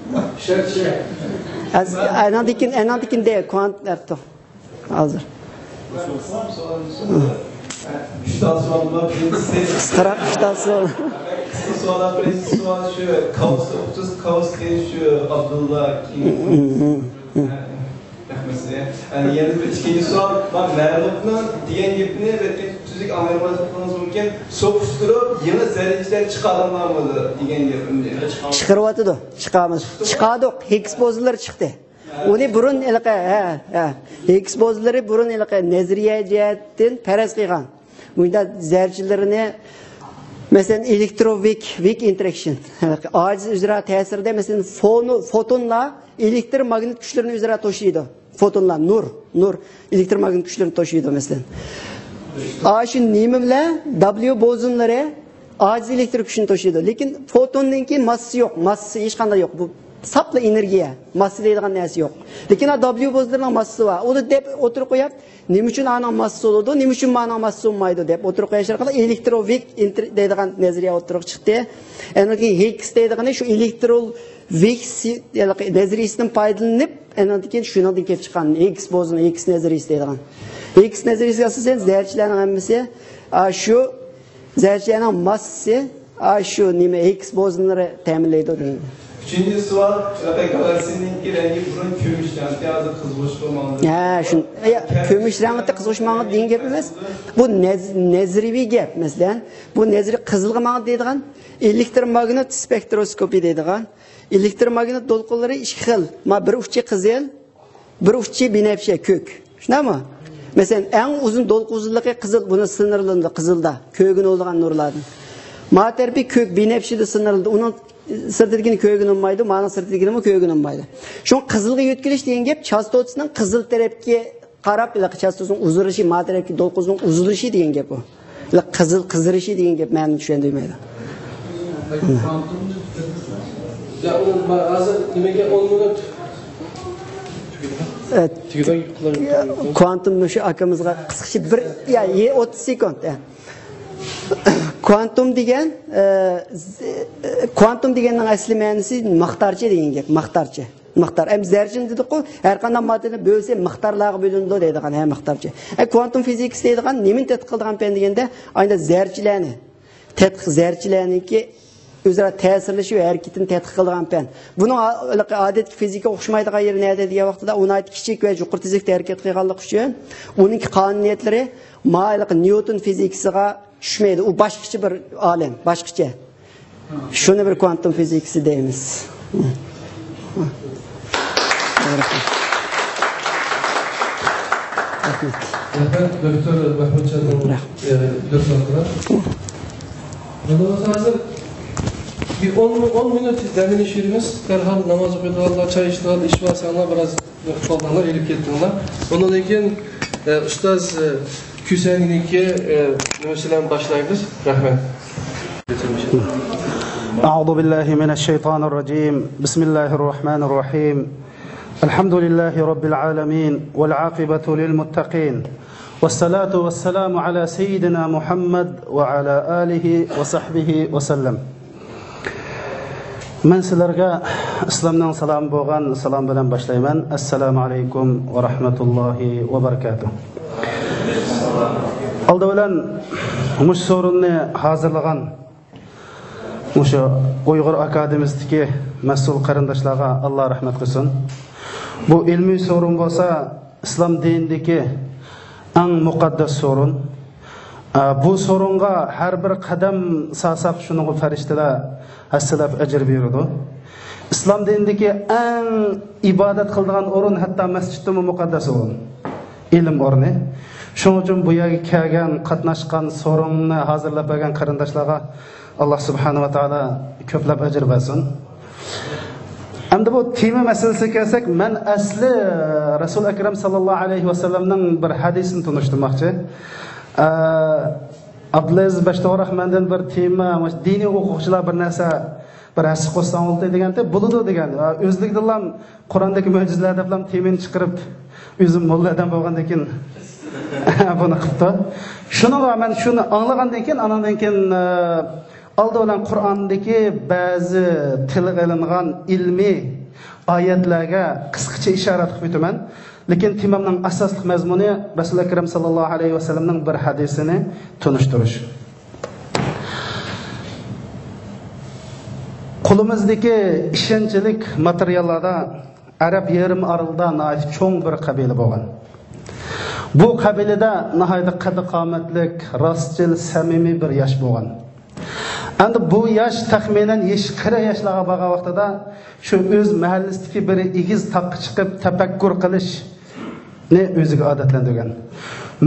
شەرت، شەرت. ئەز-، ئەنىڭدىكىن، ئەنىڭدىكىن دە، كوانت ئەپتۇ. ھازىر. ئۈچ تال سوئال بار، بىرىنچىسى. قىسقىراق ئۈچ تال سوئال. قىسقا سوئال، بىرىنچى سوئال شۇ، كاۋس، ئوقۇتقۇچىسى كاۋس دېگەن شۇ ئابدۇللا كىم؟ رەھمەت سىزگە. يەنە بىر ئىككىنچى سوئال، مەن مەلۇمنىڭ دېگەن گېپىنى بەلكىم تۈزۈك ئاڭلىيالمايدىغان بولۇشىڭىز مۇمكىن. سوقۇشتۇرۇپ يېڭى زەررىچىلەر چىقاردىڭلارمۇ دېگەن گېپىمنى. چىقىرىۋاتىدۇ، چىقارمىز. چىقاردۇق، ھىگگس بوزونلىرى چىقتى. ئۇنى بۇرۇن ھېلىقى، ھە، ھە. ھىگگس بوزونلىرى بۇرۇن ھېلىقى نەزەرىيە جەھەتتىن پەرەز قىلغان. مۇنداق زەررىچىلىرىنى، مەسىلەن، ئېلېكتروۋىك، ۋىك ئىنتېراكشن. ئاجىز ئۆزئارا تەسىردە، مەسىلەن، فونو-، فوتونلار ئېلېكتر ماگنىت كۈچلىرىنى ئۆزئارا توشۇيدۇ. فوتونلار، نۇر، نۇر ئېلېكتر ماگنىت كۈچلىرىنى توشۇيدۇ، مەسىلەن. ئاشۇ نېمە بىلەن دابليۇ بوزونلىرى ئاجىز ئېلېكتر كۈچىنى توشۇيدۇ. لېكىن فوتوننىڭكى ماسسىسى يوق، ماسسىسى ھېچقانداق يوق. بۇ ساپلا ئېنېرگىيە، ماسسا دەيدىغان نەرسە يوق. لېكىن ھا دابليۇ بوزونلىرىنىڭ ماسسىسى بار. ئۇنى دەپ ئوتتۇرىغا قويۇپ، نېمە ئۈچۈن ئانىڭ ماسسىسى بولىدۇ، نېمە ئۈچۈن مانىڭ ماسسىسى بولمايدۇ دەپ ئوتتۇرىغا قويۇش ئارقىلىق ئېلېكتروۋىك ئىنتېر-، دەيدىغان نەزەرىيە ئوتتۇرىغا چىقتى. ئاندىن كېيىن ھىگگس دەيدىغىنى شۇ ئېلېكتروۋىك سى-، نەزەرىيىسىدىن پايدىلىنىپ، ئاندىن كېيىن شۇنىڭدىن كېلىپ چىققان ھىگگس بوزونى، ھىگگس نەزەرىيىسى دەيدىغان. ھىگگس نەزەرىيىسىگە ئاساسەن زەررىچىلەرنىڭ ھەممىسى، ئا، شۇ زەررىچىلەرنىڭ ماسسىسى، ئا، شۇ نېمە، ھىگگس بوزونلىرى تەمىنلەيدۇ دېگەن. ئۈچىنچى سوئال، گالاكسىينىڭكى رەڭگى بۇرۇن كۈمۈش رەڭتى، ھازىر قىزغۇچقا ماڭدى. ھە، شۇ، يا، كۈمۈش رەڭتى، قىزغۇچ ماڭدى دېگەن گەپ ئەمەس. بۇ نەز-، نەزەرىي گەپ، مەسىلەن. بۇ نەزەرىي قىزىلغا ماڭدى دەيدىغان، ئېلېكتروماگنىت سپېكتروسكوپى دەيدىغان. ئېلېكتروماگنىت دولقۇنلىرى ئىككى خىل. ما بىر ئۇچى قىزىل، بىر ئۇچى بىنەپشە، كۆك. شۇنداقمۇ؟ مەسىلەن، ئەڭ ئۇزۇن دولقۇن ئۇزۇنلۇقى قىزىل، بۇنى سىنىرلىنىدۇ قىزىلدا، كۆرگىلى بولىدىغان نۇرلاردىن. ما تەرىپى كۆك، بىنەپشىدە سىنىرلىنىدۇ. ئۇنىڭ سىرتىدىكىنى كۆرگىلى بولمايدۇ، مانىڭ سىرتىدىكىنىمۇ كۆرگىلى بولمايدۇ. شۇڭا قىزىلغا يۆتكىلىش دېگەن گەپ چاستوتىسىنىڭ قىزىل تەرەپكە قاراپ، ھېلىقى چاستوتىسىنىڭ ئۇزىرىشى، ما تەرەپكە دولقۇننىڭ ئۇزىرىشى دېگەن گەپ ئۇ. ھېلىقى قىزىل قىزىرىشى دېگەن گەپ مەنىنى چۈشەندۈرمەيدۇ. يا، ئۇنى ما-، ھازىر نېمىگە ئون مىنۇت؟ ئە، تۈگىدىغان يا، كوانتوم مۇشۇ ئاكىمىزغا قىسقىچە بىر، يا، يە، ئوتتۇز سېكۇنت، يا. كوانتوم دېگەن، ئە، ز-، ئە، كوانتوم دېگەننىڭ ئەسلى مەنىسى مىقدارچە دېگەن گەپ، مىقدارچە. مىقدار. ئەمدى زەررىچىنى دېدۇققۇ، ھەر قانداق ماددىنى بۆلسە مىقدارلارغا بۆلۈنىدۇ دەيدىغان، ھە، مىقدارچە. ئە، كوانتوم فىزىكىسى دەيدىغان نېمىنى تەتقىق قىلىدىغان پەن دېگەندە، ئايدا زەررىچىلەرنى تەتقىق، زەررىچىلەرنىڭكى ئۆزئارا تەسىرلىشىش ۋە ھەرىكىتىنى تەتقىق قىلىدىغان پەن. بۇنىڭ ئا-، ئادەتتىكى فىزىكىغا ئوخشىمايدىغان يېرى نەدە دېگەن ۋاقتىدا، ئۇ ناھايىتى كىچىك ۋە يۇقىرى تېزلىكتە ھەرىكەت قىلغانلىقى ئۈچۈن، ئۇنىڭكى قانۇنىيەتلىرى ما ھېلىقى نيۇتون فىزىكىسىغا چۈشمەيدۇ. ئۇ باشقىچە بىر ئالەم، باشقىچە. شۇنى بىر كوانتوم فىزىكىسى دەيمىز. رەھمەت. رەھمەت، دوكتور مەھمۇتجاننىڭ، رەھمەت. ئە، دوكتورلىرى. مانا ھازىر بىر ئون، ئون مىنۇت دەم ئېلىش بېرىمىز. دەرھال ناماز ئوقۇيدىغانلار، چاي ئىچىدىغانلار، ئىچىۋالساڭلار، بىراز قالدىڭلار، ئېلىپ كەتتىڭلار. ئۇنىڭدىن كېيىن، ئە، ئۇستاز، ئە، كۈسەنگىنىڭكى، ئە، نېمىسى بىلەن باشلايمىز. رەھمەت. أعوذ بالله من الشيطان الرجيم. بسم الله الرحمن الرحيم. الحمد لله رب العالمين، والعاقبة للمتقين، والصلاة والسلام على سيدنا محمد وعلى آله وصحبه وسلم. مەن سىلەرگە ئىسلامنىڭ سالامى بولغان سالام بىلەن باشلايمەن. ئەسسالامۇ ئەلەيكۇم ۋە رەھمەتۇللاھى ۋە بەرىكاتۇھ. ئالدى بىلەن مۇشۇ سورۇننى ھازىرلىغان مۇشۇ ئۇيغۇر ئاكادېمىيىسىدىكى مەسئۇل قېرىنداشلارغا ئاللا رەھمەت قىلسۇن. بۇ ئىلمىي سورۇن بولسا ئىسلام دىنىدىكى ئەڭ مۇقەددەس سورۇن. ئە، بۇ سورۇنغا ھەر بىر قەدەم سالساق، شۇنىڭغا پەرىشتىلەر ھەسسىلەپ ئەجىر بېرىدۇ. ئىسلام دىنىدىكى ئەڭ ئىبادەت قىلىدىغان ئورۇن، ھەتتا مەسچىتتىمۇ مۇقەددەس ئورۇن، ئىلىم ئورنى. شۇنىڭ ئۈچۈن بۇ يەرگە كەلگەن، قاتناشقان، سورۇننى ھازىرلاپ بەرگەن قېرىنداشلارغا ئاللا سۇبھانەھۇ ۋە تائالا كۆپلەپ ئەجىر بەرسۇن. ئەمدى بۇ تېما مەسىلىسىگە كەلسەك، مەن ئەسلى رەسۇل ئەكرەم ساللاللاھۇ ئەلەيھى ۋەسەللەمنىڭ بىر ھەدىسىنى تونۇشتۇرماقچى. ئە، ئابدۇلئەزىز بەشتوغراق مەندىن بىر تېما، مۇشۇ دىنىي ھوقۇقچىلار بىر نەرسە، بىر ھەسسە قوشساڭ بولدى دېگەنتى، بولىدۇ دېگەن. ئۆزلۈكىدىنلا قۇراندىكى مۆجىزىلەر دەپلا تېمىنى چىقىرىپ، ئۆزۈم موللا ئادەم بولغاندىن كېيىن بۇنى قىپتۇ. شۇنىڭغا مەن شۇنى ئاڭلىغاندىن كېيىن، ئاناندىن كېيىن، ئە، ئالدى بىلەن قۇرئاندىكى بەزى تىلغا ئېلىنغان ئىلمىي ئايەتلەرگە قىسقىچە ئىشارەت قىلىپ ئۆتىمەن. لېكىن تېمامنىڭ ئاساسلىق مەزمۇنى رەسۇل ئەكرەم ساللاللاھۇ ئەلەيھى ۋەسەللەمنىڭ بىر ھەدىسىنى تونۇشتۇرۇش. قولىمىزدىكى ئىشەنچلىك ماتېرىياللاردا ئەرەب يېرىم ئارىلىدا ناھايىتى چوڭ بىر قەبىلە بولغان. بۇ قەبىلىدە ناھايىتى قەددى-قامەتلىك، راستچىل، سەمىمىي بىر ياش بولغان. ئەمدى بۇ ياش تەخمىنەن يېشى قىرىق ياشلارغا بارغان ۋاقتىدا شۇ ئۆز مەھەللىسىدىكى بىر ئېگىز تاغقا چىقىپ تەپەككۇر قىلىشنى ئۆزىگە ئادەتلەندۈرگەن.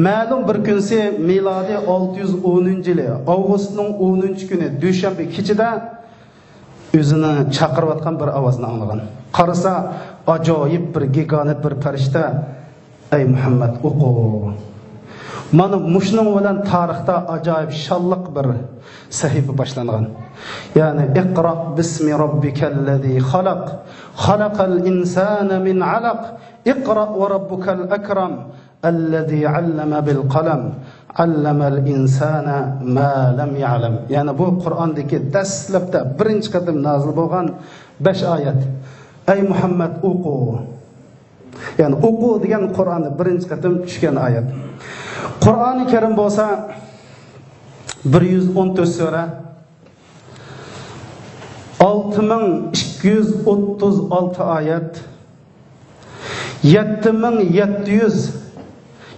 مەلۇم بىر كۈنسى، مىلادىي ئالتە يۈز ئونىنچى يىلى ئاۋغۇستنىڭ ئونىنچى كۈنى دۈشەنبە كېچىدە ئۆزىنى چاقىرىۋاتقان بىر ئاۋازنى ئاڭلىغان. قارىسا، ئاجايىپ بىر گىگانت بىر پەرىشتە، «ئەي مۇھەممەد، ئوقۇ.» مانا مۇشۇنىڭ بىلەن تارىختا ئاجايىپ شانلىق بىر سەھىپە باشلانغان. يەنى، «ئىقرا بىسمى رەببىكەللەزى خەلەق، خەلەقەل ئىنسانە مىن ئەلەق، ئىقرا ۋە رەببۇكەل ئەكرەم، ئەللەزى ئەللەمە بىل قەلەم، ئەللەمەل ئىنسانە مە لەم يەلەم.» يەنى بۇ قۇرئاندىكى دەسلەپتە بىرىنچى قېتىم نازىل بولغان بەش ئايەت. «ئەي مۇھەممەد، ئوقۇ.» يەنى ئوقۇ دېگەن قۇرئاندا بىرىنچى قېتىم چۈشكەن ئايەت. قۇرئانى كەرىم بولسا بىر يۈز ئون تۆت سۈرە، ئالتە مىڭ ئىككى ئىككى يۈز ئوتتۇز ئالتە ئايەت، يەتتە مىڭ يەتتە يۈز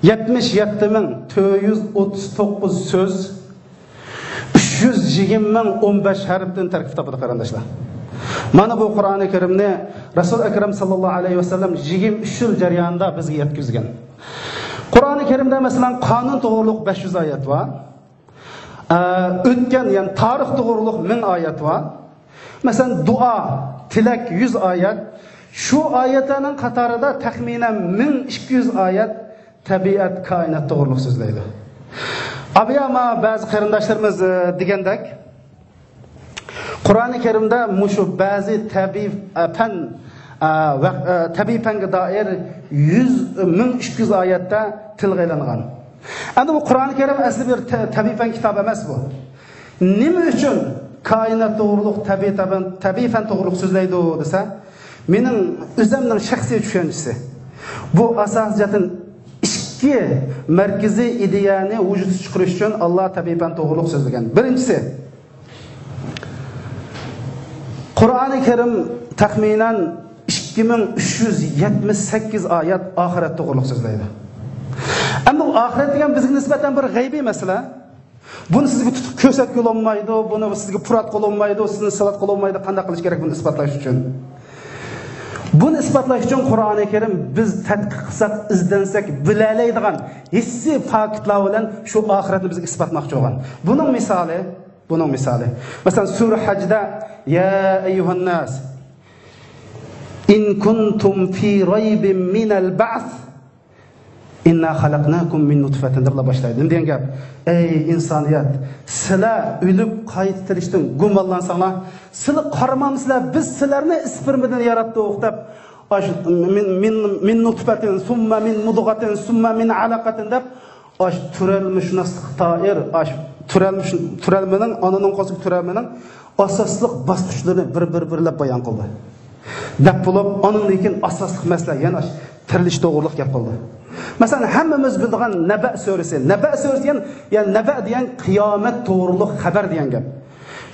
يەتمىش يەتتە مىڭ تۆت يۈز ئوتتۇز توققۇز سۆز، ئۈچ يۈز يىگىرمە مىڭ ئون بەش ھەرپتىن تەركىب تاپىدۇ، قېرىنداشلار. مانا بۇ قۇرئانى كەرىمنى رەسۇل ئەكرەم ساللاللاھۇ ئەلەيھى ۋەسەللەم يىگىرمە ئۈچ يىل جەريانىدا بىزگە يەتكۈزگەن. قۇرئانى كەرىمدە، مەسىلەن، قانۇن توغرۇلۇق بەش يۈز ئايەت بار. ئە، ئۆتكەن، يەنى تارىخ توغرۇلۇق مىڭ ئايەت بار. مەسىلەن، دۇئا، تىلەك يۈز ئايەت. شۇ ئايەتلەرنىڭ قاتارىدا تەخمىنەن مىڭ ئىككى يۈز ئايەت تەبىئەت، كائىنات توغرۇلۇق سۆزلەيدۇ. ئابىياما بەزى قېرىنداشلىرىمىز، ئە، دېگەندەك، قۇرئانى كەرىمدە مۇشۇ بەزى تەبىئىي، ئە، پەن، ئە، ۋە، ئە، تەبىئىي پەنگە دائىر يۈز، مىڭ ئىككى يۈز ئايەتتە تىلغا ئېلىنغان. ئەمدى بۇ قۇرئانى كەرىم ئەسلى بىر تە-، تەبىئىي پەن كىتابى ئەمەس بۇ. نېمە ئۈچۈن كائىنات توغرۇلۇق، تەبىئىي تەبىئەت، تەبىئىي پەن توغرۇلۇق سۆزلەيدۇ دېسە، مېنىڭ ئۆزۈمنىڭ شەخسىي چۈشەنچىسى. بۇ ئاساسىي جەھەتتىن ئىككى مەركىزىي ئىدىيەنى ۋۇجۇدقا چىقىرىش ئۈچۈن ئاللا تەبىئىي پەن توغرۇلۇق سۆزلىگەن. بىرىنچىسى، قۇرئانى كەرىم تەخمىنەن ئىككى مىڭ ئۈچ يۈز يەتمىش سەككىز ئايەت ئاخىرەت توغرۇلۇق سۆزلەيدۇ. ئەمدى بۇ ئاخىرەت دېگەن بىزگە نىسبەتەن بىر غەيبىي مەسىلە. بۇنى سىزگە تۇتۇپ كۆرسەتكىلى بولمايدۇ، بۇنى سىزگە پۇراتقىلى بولمايدۇ، سىزنى سىلاتقىلى بولمايدۇ. قانداق قىلىش كېرەك بۇنى ئىسپاتلاش ئۈچۈن؟ بۇنى ئىسپاتلاش ئۈچۈن قۇرئانى كەرىم بىز تەتقىق قىلساق، ئىزدەنسەك، بىلەلەيدىغان ھېسسىي پاكىتلار بىلەن شۇ ئاخىرەتنى بىزگە ئىسپاتلىماقچى بولغان. بۇنىڭ مىسالى، بۇنىڭ مىسالى. مەسىلەن، سۈرە ھەجدە، يا ئەييۇھەنناس، ئىن كۇنتۇم فى رەيبىن مىنەل بەئس، ئىننا خەلەقناكۇم مىن نۇتفەتىن دەپلا باشلايدۇ. نېمە دېگەن گەپ؟ ئەي ئىنسانىيەت، سىلەر ئۆلۈپ قايتا تىرىلىشتىن گۇمانلانساڭلار، سىلەر قارىمامسىلەر، بىز سىلەرنى ئىسپېرمىدىن ياراتتۇق دەپ، ئاش، مىن، مىن، مىن نۇتفەتىن، سۇممە مىن مۇدغەتىن، سۇممە مىن ئەلەقەتىن دەپ، ئاش تۈرەلمىشۇناسلىققا دائىر، ئاش تۈرەلمىش، تۈرەلمىنىڭ، ئانىنىڭ قورسىقى تۈرەلمىنىڭ ئاساسلىق باسقۇچلىرىنى بىر، بىر، بىرلەپ بايان قىلدى. دەپ بولۇپ، ئانىڭدىن كېيىن ئاساسلىق مەسىلە يەنە ئاش تىرىلىش توغرۇلۇق گەپ قىلدى. مەسىلەن، ھەممىمىز بىلىدىغان نەبە سۈرىسى. نەبە سۈرىسى دېگەن، يەنى نەبە دېگەن قىيامەت توغرۇلۇق خەۋەر دېگەن گەپ.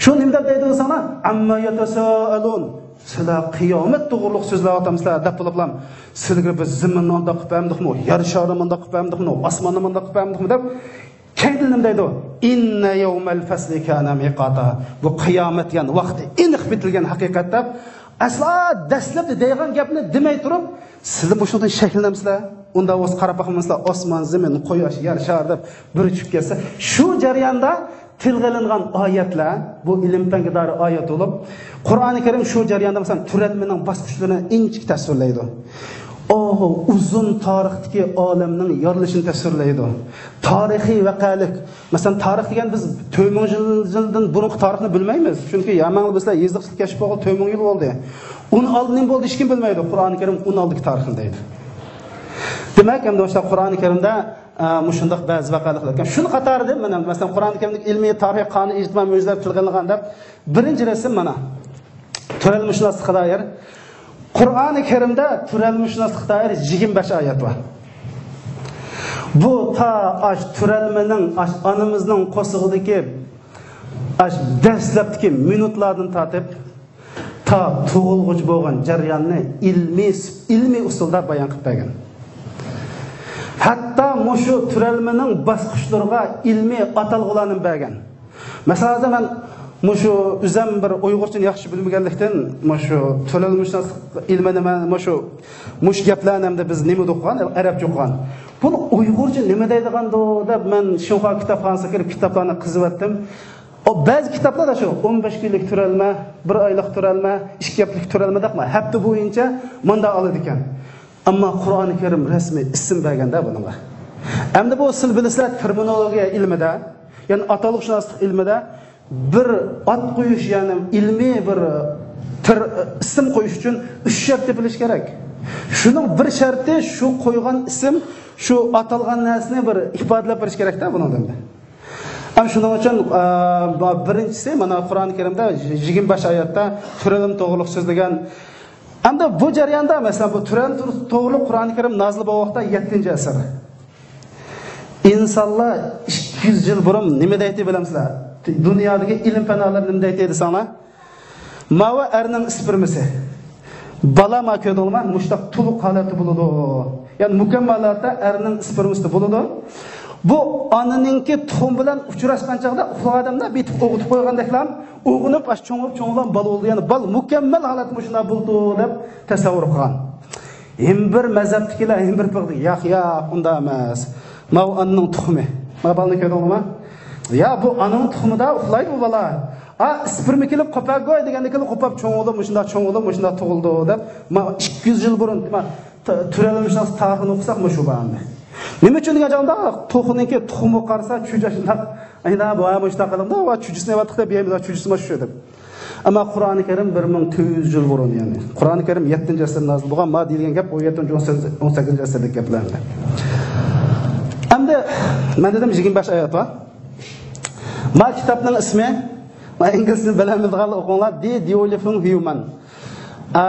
شۇ نېمە دەپ دەيدۇ دېسەڭلار، ئەمما يەتەسائەلۇن. سىلەر قىيامەت توغرۇلۇق سۆزلەۋاتامسىلەر دەپ بولۇپلام، سىلەرگە بىز زېمىننى ئانداق قىلىپ بەرمىدۇقمۇ، يەر شارىنى مانداق قىلىپ بەرمىدۇقمۇ، ئاسماننى مانداق قىلىپ بەرمىدۇقمۇ دەپ، كەينىدىن نېمە دەيدۇ؟ ئىننە يەۋمەل فەسلى كانە مىقاتا. بۇ قىيامەت دېگەن ۋاقتى ئېنىق بىتىلگەن ھەقىقەت دەپ، ئەسلا دەسلەپتە دەيدىغان گەپنى دېمەي تۇرۇپ، سىلەر مۇشۇنىڭدىن شەكلىنەمسىلەر؟ ئۇنداق بولسا قاراپ باقمامسىلەر، ئاسمان، زېمىن، قۇياش، يەر شارى دەپ بىر چۈشۈپ كەتسە. شۇ جەرياندا تىلغا ئېلىنغان ئايەتلەر، بۇ ئىلىم پەنگە دائىر ئايەت بولۇپ، قۇرئانى كەرىم شۇ جەرياندا، مەسىلەن، تۈرەلمىنىڭ باسقۇچلىرىنى ئىنچىكە تەسۋىرلەيدۇ. ئۇ ئۇزۇن تارىختىكى ئالەمنىڭ يارىلىشىنى تەسۋىرلەيدۇ. تارىخىي ۋەقەلىك، مەسىلەن، تارىخ دېگەن بىز تۆت مىڭ يىل، يىلدىن بۇرۇنقى تارىخنى بىلمەيمىز. چۈنكى ھەممىڭلار بىلىسىلەر، يېزىقلىق كەشىپ بولغىلى تۆت مىڭ يىل بولدى. ئۇنىڭ ئالدى نېمە بولدى، ھېچكىم بىلمەيدۇ. قۇرئانى كەرىم ئۇنىڭ ئالدىدىكى تارىخنى دەيدۇ. دېمەك، ئەمدى مۇشۇنداق قۇرئانى كەرىمدە، ئە، مۇشۇنداق بەزى ۋەقەلىكلەر ئىكەن. شۇنىڭ قاتارىدا، مانا، مەسىلەن، قۇرئانى كەرىمدىكى ئىلمىي، تارىخىي، قانۇن، ئىجتىمائىي مۆجىزىلەر تىلغا ئېلىنغان دەپ بىرىنچى رەسىم مانا. تۈرەلمىشۇناسلىققا دائىر. قۇرئانى كەرىمدە تۈرەلمىشۇناسلىققا دائىر يىگىرمە بەش ئايەت بار. بۇ تا ئاش تۈرەلمىنىڭ، ئاش ئانىمىزنىڭ قورسىقىدىكى ئاش دەسلەپتىكى مىنۇتلاردىن تارتىپ تا تۇغۇلغۇچە بولغان جەرياننى ئىلمىي، ئىلمىي ئۇسۇلدا بايان قىلىپ بەرگەن. ھەتتا مۇشۇ تۈرەلمىنىڭ باسقۇچلىرىغا ئىلمىي ئاتالغۇلارنى بەرگەن. مەسىلەن، ھازىر مەن مۇشۇ ئۆزۈم بىر ئۇيغۇرچىنى ياخشى بىلمىگەنلىكتىن، مۇشۇ تۈرەلمىشۇناسلىق ئىلمىنى مەن مۇشۇ، مۇشۇ گەپلەرنى ئەمدى بىز نېمىدە ئوقۇغان، ئەرەبچە ئوقۇغان. بۇنى ئۇيغۇرچە نېمە دەيدىغاندۇ دەپ، مەن شىنخۇا كىتابخانىسىغا كىرىپ كىتابلارنى قېزىۋەتتىم. ئۇ بەزى كىتابلاردا شۇ ئون بەش كۈنلۈك تۈرەلمە، بىر ئايلىق تۈرەلمە، ئىككى ھەپتىلىك تۈرەلمە دەپلا ھەپتە بويىچە مۇنداق ئالىدىكەن. ئەمما قۇرئانى كەرىم رەسمىي ئىسىم بەرگەندە بۇنىڭغا. ئەمدى بۇ سىل بىلىسىلەر، تېرمىنولوگىيە ئىلمىدە، يەنى ئاتالغۇشۇناسلىق ئىلمىدە بىر ئات قويۇش، يەنى ئىلمىي بىر تىر-، ئىسىم قويۇش ئۈچۈن ئۈچ شەرت تېپىلىشى كېرەك. شۇنىڭ بىر شەرتى شۇ قويغان ئىسىم، شۇ ئاتالغان نەرسىنى بىر ئىپادىلەپ بېرىش كېرەكتە بۇنىڭدا. ھەم شۇنىڭ ئۈچۈن، ئە، بىرىنچىسى، مانا، قۇرئانى كەرىمدە يىگىرمە بەش ئايەتتە تۈرەلمە توغرۇلۇق سۆزلىگەن. ئەمدى بۇ جەرياندا، مەسىلەن، بۇ تۈرەلمە توغرۇلۇق قۇرئانى كەرىم نازىل بولغان ۋاقىتتا يەتتىنچى ئەسىر. ئىنسانلار ئىككى يۈز يىل بۇرۇن نېمە دەيتتى بىلەمسىلەر؟ دۇنيادىكى ئىلىم پەن ئالىمى نېمە دەيتتى دېسەڭلار، ماۋۇ ئەرنىڭ ئىسپېرمىسى. بالا، ما كۆردۈڭلارمۇ؟ مۇشۇنداق تولۇق ھالەتتە بولىدۇ. يەنى مۇكەممەل ھالەتتە ئەرنىڭ ئىسپېرمىسىدا بولىدۇ. بۇ ئانىنىڭكى تۇخۇم بىلەن ئۇچراشقان چاغدا ئۇخلىغان ئادەمدە بېتىپ ئوغۇتۇپ قويغاندەكلا ئوغۇنۇپ، ئاش چوڭىيىپ، چوڭىغان بالا بولىدۇ. يەنى بالا مۇكەممەل ھالەتتە مۇشۇنداق بولىدۇ دەپ تەسەۋۋۇر قىلغان. ھېم بىر مەزھەپتىكىلەر، ھېم بىر پىقىدىكى، ياق، ياق، ئۇنداق ئەمەس. ماۋۇ ئانىنىڭ تۇخۇمى. ما بالىنى كۆردۈڭلارمۇ؟ يا، بۇ ئانىنىڭ تۇخۇمىدا ئۇخلايدۇ بۇ بالا. ئا، ئىسپېرما كېلىپ قوپاپ گوي دېگەندە كېلىپ قوپاپ چوڭ بولۇپ، مۇشۇنداق چوڭ بولۇپ، مۇشۇنداق تۇغۇلىدۇ دەپ، ما ئىككى يۈز يىل بۇرۇن، ما، ت-، تۈرەلمىشۇناس تارىخىنى ئوقۇساق، مۇشۇ بار ئەمدى. نېمە ئۈچۈن دېگەن چاغدا، توخۇنىڭكى تۇخۇمىغا قارىسا، چۈجە شۇنداق، ئەينا، بۇ، ھە، مۇشۇنداق قىلىمدا، ۋا، چۈجىسىنى ئەۋەتتۇق دەپ يەيمىز، ۋا، چۈجىسى مانا شۇ دەپ. ئەمما قۇرئانى كەرىم بىر مىڭ تۆت يۈز يىل بۇرۇن، يەنى قۇرئانى كەرىم يەتتىنچى ئەسىردە نازىل بولغان، ما دېيىلگەن گەپ ئون يەتتىنچى، ئون سەككىزىنچى ئەسىردىكى گەپلەر ئەمدى. ئەمدى مەن دېدىم، يىگىرمە بەش ئايەت بار. ما كىتابنىڭ ئىسمى، ما ئىنگلىزچىنى بىلەلمەيدىغانلار ئوقۇڭلار، The Developing Human. ئا،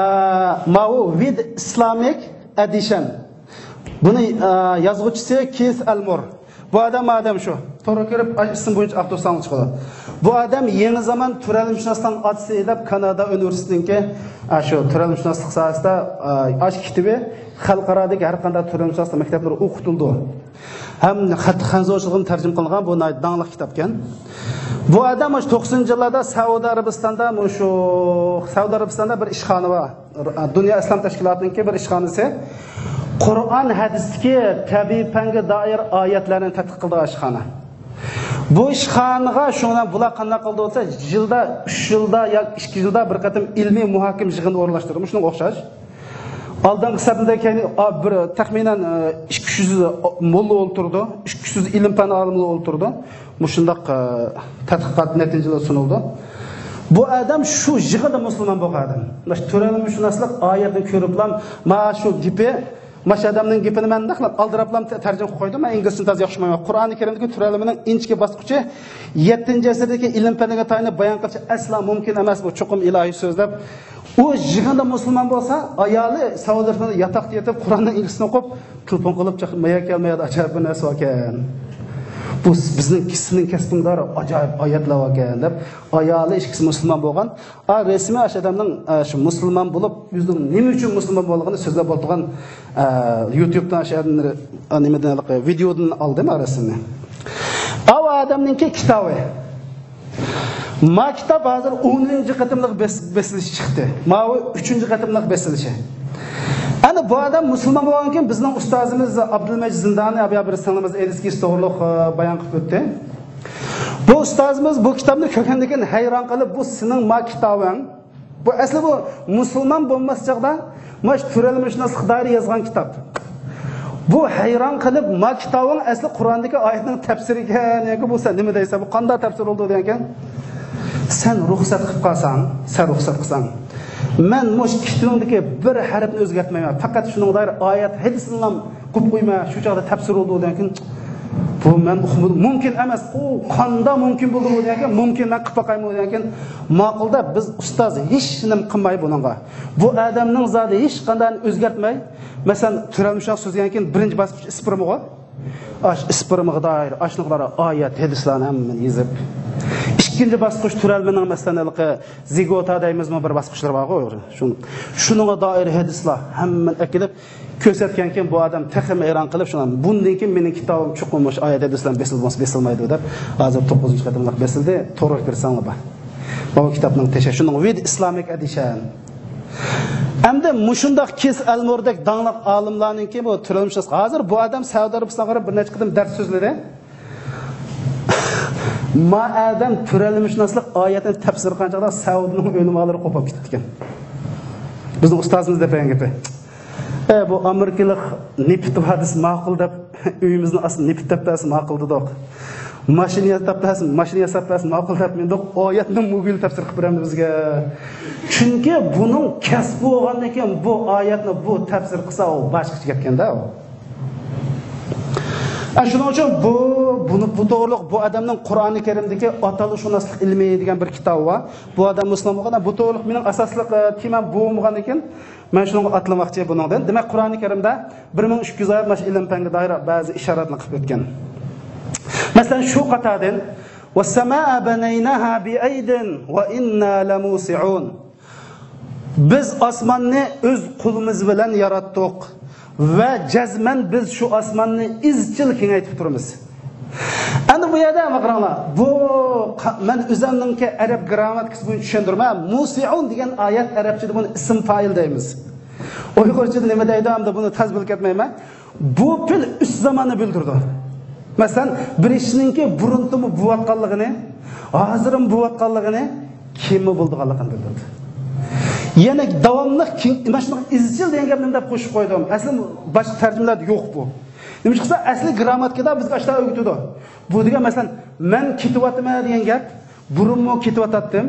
ماۋۇ With Islamic Edition. بۇنى، ئا، يازغۇچىسى كېس ئەلمۇر. بۇ ئادەم، ئادەم شۇ. تورغا كىرىپ، ئاش ئىسمى بويىچە ئاپتور سانغا چىقىدۇ. بۇ ئادەم يېڭى زامان تۈرەلمىشۇناسلارنىڭ ئاتىسى دەپ كانادا ئۇنىۋېرسىتېتىنىڭكى، ئا، شۇ تۈرەلمىشۇناسلىق ساھەسىدە، ئا، ئاش كىتابى خەلقئارادىكى ھەر قانداق تۈرەلمىشۇناسلىق مەكتەپلىرى ئوقۇتۇلىدۇ. ھەم خەت-، خەنزۇچىلىقىدىن تەرجىمە قىلىنغان بۇ ناھايىتى داڭلىق كىتابكەن. بۇ ئادەم مۇشۇ توقسىنىنچى يىللاردا سەئۇدى ئەرەبىستاندا مۇشۇ، سەئۇدى ئەرەبىستاندا بىر ئىشخانا بار. دۇنيا ئىسلام تەشكىلاتىنىڭكى بىر ئىشخانىسى. قۇرئان ھەدىستىكى تەبىئىي پەنگە دائىر ئايەتلەرنى تەتقىق قىلىدىغان ئىشخانا. بۇ ئىشخانىغا شۇڭا بۇلار قانداق قىلىدۇ دېسە، يىلدا، ئۈچ يىلدا ياكى ئىككى يىلدا بىر قېتىم ئىلمىي مۇھاكىمە يىغىنى ئورۇنلاشتۇرىدۇ. شۇنىڭغا ئوخشاش. ئالدىنقى سەپتە كەينى، ئا، بىر تەخمىنەن، ئە، ئىككى يۈز موللا ئولتۇرىدۇ، ئىككى يۈز ئىلىم پەن ئالىملىرى ئولتۇرىدۇ. مۇشۇنداق، ئە، تەتقىقات نەتىجىلىرى سۇنۇلىدۇ. بۇ ئادەم شۇ يىغىندا مۇسۇلمان بولغان ئادەم. مۇشۇ تۈرەلمىشۇناسلىق ئايەتنى كۆرۈپلا، ما شۇ گېپى، ماشۇ ئادەمنىڭ گېپىنى مەن نەقلەپ ئالدىراپلا تەرجىمە قىلىپ قويدۇم. مەن ئىنگلىزچىنى تازا ياخشى ئۇقمايمەن. قۇرئانى كەرىمدىكى تۈرەلمىنىڭ ئىنچىكە باسقۇچى يەتتىنچى ئەسىردىكى ئىلىم پەنگە تايىنىپ بايان قىلىشى ئەسلا مۇمكىن ئەمەس، بۇ چوقۇم ئىلاھىي سۆز دەپ. ئۇ يىغىندا مۇسۇلمان بولسا، ئايالى سەئۇدى ئەرەبىستاندا ياتاقتا يېتىپ، قۇرئاننىڭ ئىنچىكىسىنى ئوقۇپ، تېلېفون قىلىپ چىقىپ، مايا كەل، مايادا ئاجايىپ بىر نەرسە باركەن. بۇ بىزنىڭ، سېنىڭ كەسپىڭدە ئاجايىپ ئايەتلەر باركەن دەپ، ئايالى ئىككىسى مۇسۇلمان بولغان. ئا، رەسىمى ئاشۇ ئادەمنىڭ، ئا، شۇ مۇسۇلمان بولۇپ، ئۆزىنىڭ نېمە ئۈچۈن مۇسۇلمان بولغىنى سۆزلەپ بولىدىغان، ئا، يۇتۇبتىن ئاشۇ ئادەمنى، ئا، نېمىدىن، ۋىدېودىن ئالدىم ئا رەسىمنى. ئاۋۇ ئادەمنىڭكى كىتابى. ما كىتاب ھازىر ئونىنچى قېتىملىق بېس-، بېسىلىشى چىقتى. ماۋۇ ئۈچىنچى قېتىملىق بېسىلىشى. ئەنە بۇ ئادەم مۇسۇلمان بولغاندىن كېيىن بىزنىڭ ئۇستازىمىز ئابدۇلمەجىد زىندانى، ئابىيا بىر سىڭلىمىز ئېدىسكىس توغرۇلۇق، ئا، بايان قىلىپ ئۆتتى. بۇ ئۇستازىمىز بۇ كىتابنى كۆرگەندىن كېيىن ھەيران قېلىپ، بۇ سېنىڭ ما كىتابىڭ. بۇ ئەسلى بۇ مۇسۇلمان بولماس چاغدا ماش تۈرەلمىشۇناسلىق دائىرە يازغان كىتاب. بۇ ھەيران قېلىپ، ما كىتابىڭ ئەسلى قۇرئاندىكى ئايەتنىڭ تەپسىرى ئىكەن، ياكى بۇ سەن نېمە دەيسەن، بۇ قانداق تەپسىر بولىدۇ دېگەنكەن، سەن رۇخسەت قىلىپ قالساڭ، سەن رۇخسەت قىلساڭ، مەن مۇشۇ كىتابىڭدىكى بىر ھەرپنى ئۆزگەرتمەيمەن، پەقەت شۇنىڭغا دائىر ئايەت، ھەدىسنىلا قويۇپ قويما، شۇ چاغدا تەپسىر بولىدۇ دېگەنكىن، بۇ مەن ئۇقمىدىم. مۇمكىن ئەمەس. ئۇ قاندا مۇمكىن بولىدۇ دېگەنكىن، مۇمكىن، مەن قىلىپ باقايمۇ دېگەنكىن، ماقۇل دەپ، بىز ئۇستاز ھېچ نېمە قىلماي بۇنىڭغا. بۇ ئادەمنىڭ زادى ھېچ قانداقنى ئۆزگەرتمەي، مەسىلەن، تۈرەلمىشۇناس سۆزلىگەنكىن، بىرىنچى باسقۇچ ئىسپېرمىغۇ. ئاش ئىسپېرمىغا دائىر، ئاشۇنىڭغا دائىر ئايەت، ھەدىسلەرنى ھەممىنى يېزىپ. ئىككىنچى باسقۇچ تۈرەلمىنىڭ، مەسىلەن، ھېلىقى زىگوتا دەيمىزمۇ، بىر باسقۇچلىرى بارغۇ، شۇ، شۇنىڭغا دائىر ھەدىسلەر ھەممىنى ئەكېلىپ، كۆرسەتكەنكىن، بۇ ئادەم تېخىمۇ ھەيران قېلىپ، شۇڭا بۇندىن كېيىن مېنىڭ كىتابىم چوقۇم مۇشۇ ئايەت ھەدىسلەر بېسىلمىسا بېسىلمايدۇ دەپ، ھازىر توققۇزىنچى قېتىملىق بېسىلدى. تورغا كىرسەڭلار بار. بۇ كىتابنىڭ تېشى شۇنىڭ With Islamic Edition. ئەمدى مۇشۇنداق كېس ئەلمۇردەك داڭلىق ئالىملارنىڭكى بۇ تۈرەلمىشۇناس، ھازىر بۇ ئادەم سەئۇدى ئەرەبىستانغا بېرىپ بىر نەچچە قېتىم دەرس سۆزلىدى. ما ئادەم تۈرەلمىشۇناسلىق ئايەتنى تەپسىر قىلغان چاغدا سەئۇدىنىڭ ئۆلىمالىرى قوپۇپ كېتىپتىكەن. بىزنىڭ ئۇستازىمىز دەپ بەرگەن گېپى. ئە، بۇ ئامېرىكىلىق نېفىت ھەدىسى ماقۇل دەپ، ئۆيىمىزنى ئاستىدا نېفىت دەپ بەرسە ماقۇل دېدۇق. ماشىنا ياساپ بەرسە، ماشىنا ياساپ بەرسە ماقۇل دەپ مىندۇق. ئايەتنى مۇگىل تەپسىر قىلىپ بېرەمدۇ بىزگە. چۈنكى بۇنىڭ كەسپى بولغاندىن كېيىن بۇ ئايەتنى بۇ تەپسىر قىلسا، ئۇ باشقىچە گەپكەن-دە ئۇ. ئە، شۇنىڭ ئۈچۈن بۇ، بۇنى، بۇ توغرۇلۇق بۇ ئادەمنىڭ قۇرئانى كەرىمدىكى ئاتالغۇسىشۇناسلىق ئىلمى دېگەن بىر كىتابى بار. بۇ ئادەم مۇسۇلمان بولغان، بۇ توغرۇلۇق مېنىڭ ئاساسلىق، ئە، تېمام بۇ بولغاندىن كېيىن، مەن شۇنىڭغا ئاتلىماقچى بۇنىڭدىن. دېمەك، قۇرئانى كەرىمدە بىر مىڭ ئىككى يۈز ئايەت مانا شۇ ئىلىم پەنگە دائىر بەزى ئىشارەتلەرنى قىلىپ ئۆتكەن. مەسىلەن، شۇ قاتادىن، والسماء بنيناها بأيد وإنا لموسعون. بىز ئاسماننى ئۆز قولىمىز بىلەن ياراتتۇق ۋە جەزمەن بىز شۇ ئاسماننى ئىزچىل كېڭەيتىپ تۇرىمىز. ئەمدى بۇ يەردە قاراڭلار، بۇ قا-، مەن ئۆزۈمنىڭكى ئەرەب گرامماتىكىسى بويىچە چۈشەندۈرمە، مۇسىئۇن دېگەن ئايەت ئەرەبچىدە بۇنى ئىسىم پائىل دەيمىز. ئۇيغۇرچىدا نېمە دەيدۇ، ئەمدى بۇنى تاز بىلىپ كەتمەيمەن. بۇ پېئىل ئۈچ زاماننى بىلدۈرىدۇ. مەسىلەن، بىر ئىشنىڭكى بۇرۇنتىمۇ بولۇۋاتقانلىقىنى، ھازىرمۇ بولۇۋاتقانلىقىنى، كېيىنمۇ بولىدىغانلىقىنى بىلدۈرىدۇ. يەنە داۋاملىق كېيىن، مانا شۇنىڭ ئىزچىل دېگەن گەپنى دەپ قوشۇپ قويدۇم. ئەسلى باشقا تەرجىمىلەردە يوق بۇ. نېمە ئىش قىلسا، ئەسلى گرامماتىكىدا بىزگە ئاشۇنداق ئۆگىتىدۇ. بۇ دېگەن، مەسىلەن، مەن كېتىۋاتىمەن دېگەن گەپ، بۇرۇنمۇ كېتىۋاتاتتىم،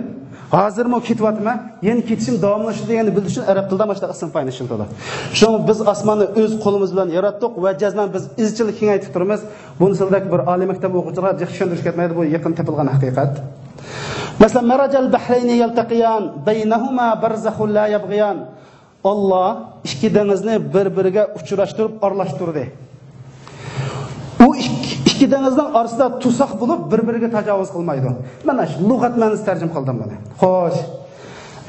ھازىرمۇ كېتىۋاتىمەن، يەنە كېتىشىم داۋاملىشىدۇ دېگەننى بىلدۈرۈش ئۈچۈن ئەرەب تىلىدا مانا شۇنداق ئىسىم پائىلنى ئىشلىتىدۇ. شۇڭا بىز ئاسماننى ئۆز قولىمىز بىلەن ياراتتۇق ۋە جەزمەن بىز ئىزچىل كېڭەيتىپ تۇرىمىز. بۇنى سىلدەك بىر ئالىي مەكتەپ ئوقۇغۇچىلارغا جىق چۈشەندۈرۈش كەتمەيدۇ، بۇ يېقىن تېپىلغان ھەقىقەت. مەسىلەن، مەرەجەل بەھرەينى يەلتەقىيان، بەينەھۇما بەرزەخۇن لا يەبغىيان. ئاللا ئىككى دېڭىزنى بىر-بىرىگە ئۇچراشتۇرۇپ ئارىلاشتۇردى. ئۇ ئىككى، ئىككى دېڭىزنىڭ ئارىسىدا تۇساق بولۇپ، بىر-بىرىگە تاجاۋۇز قىلمايدۇ. مانا شۇ لۇغەت مەنىسى تەرجىمە قىلدىم بۇنى. خوش.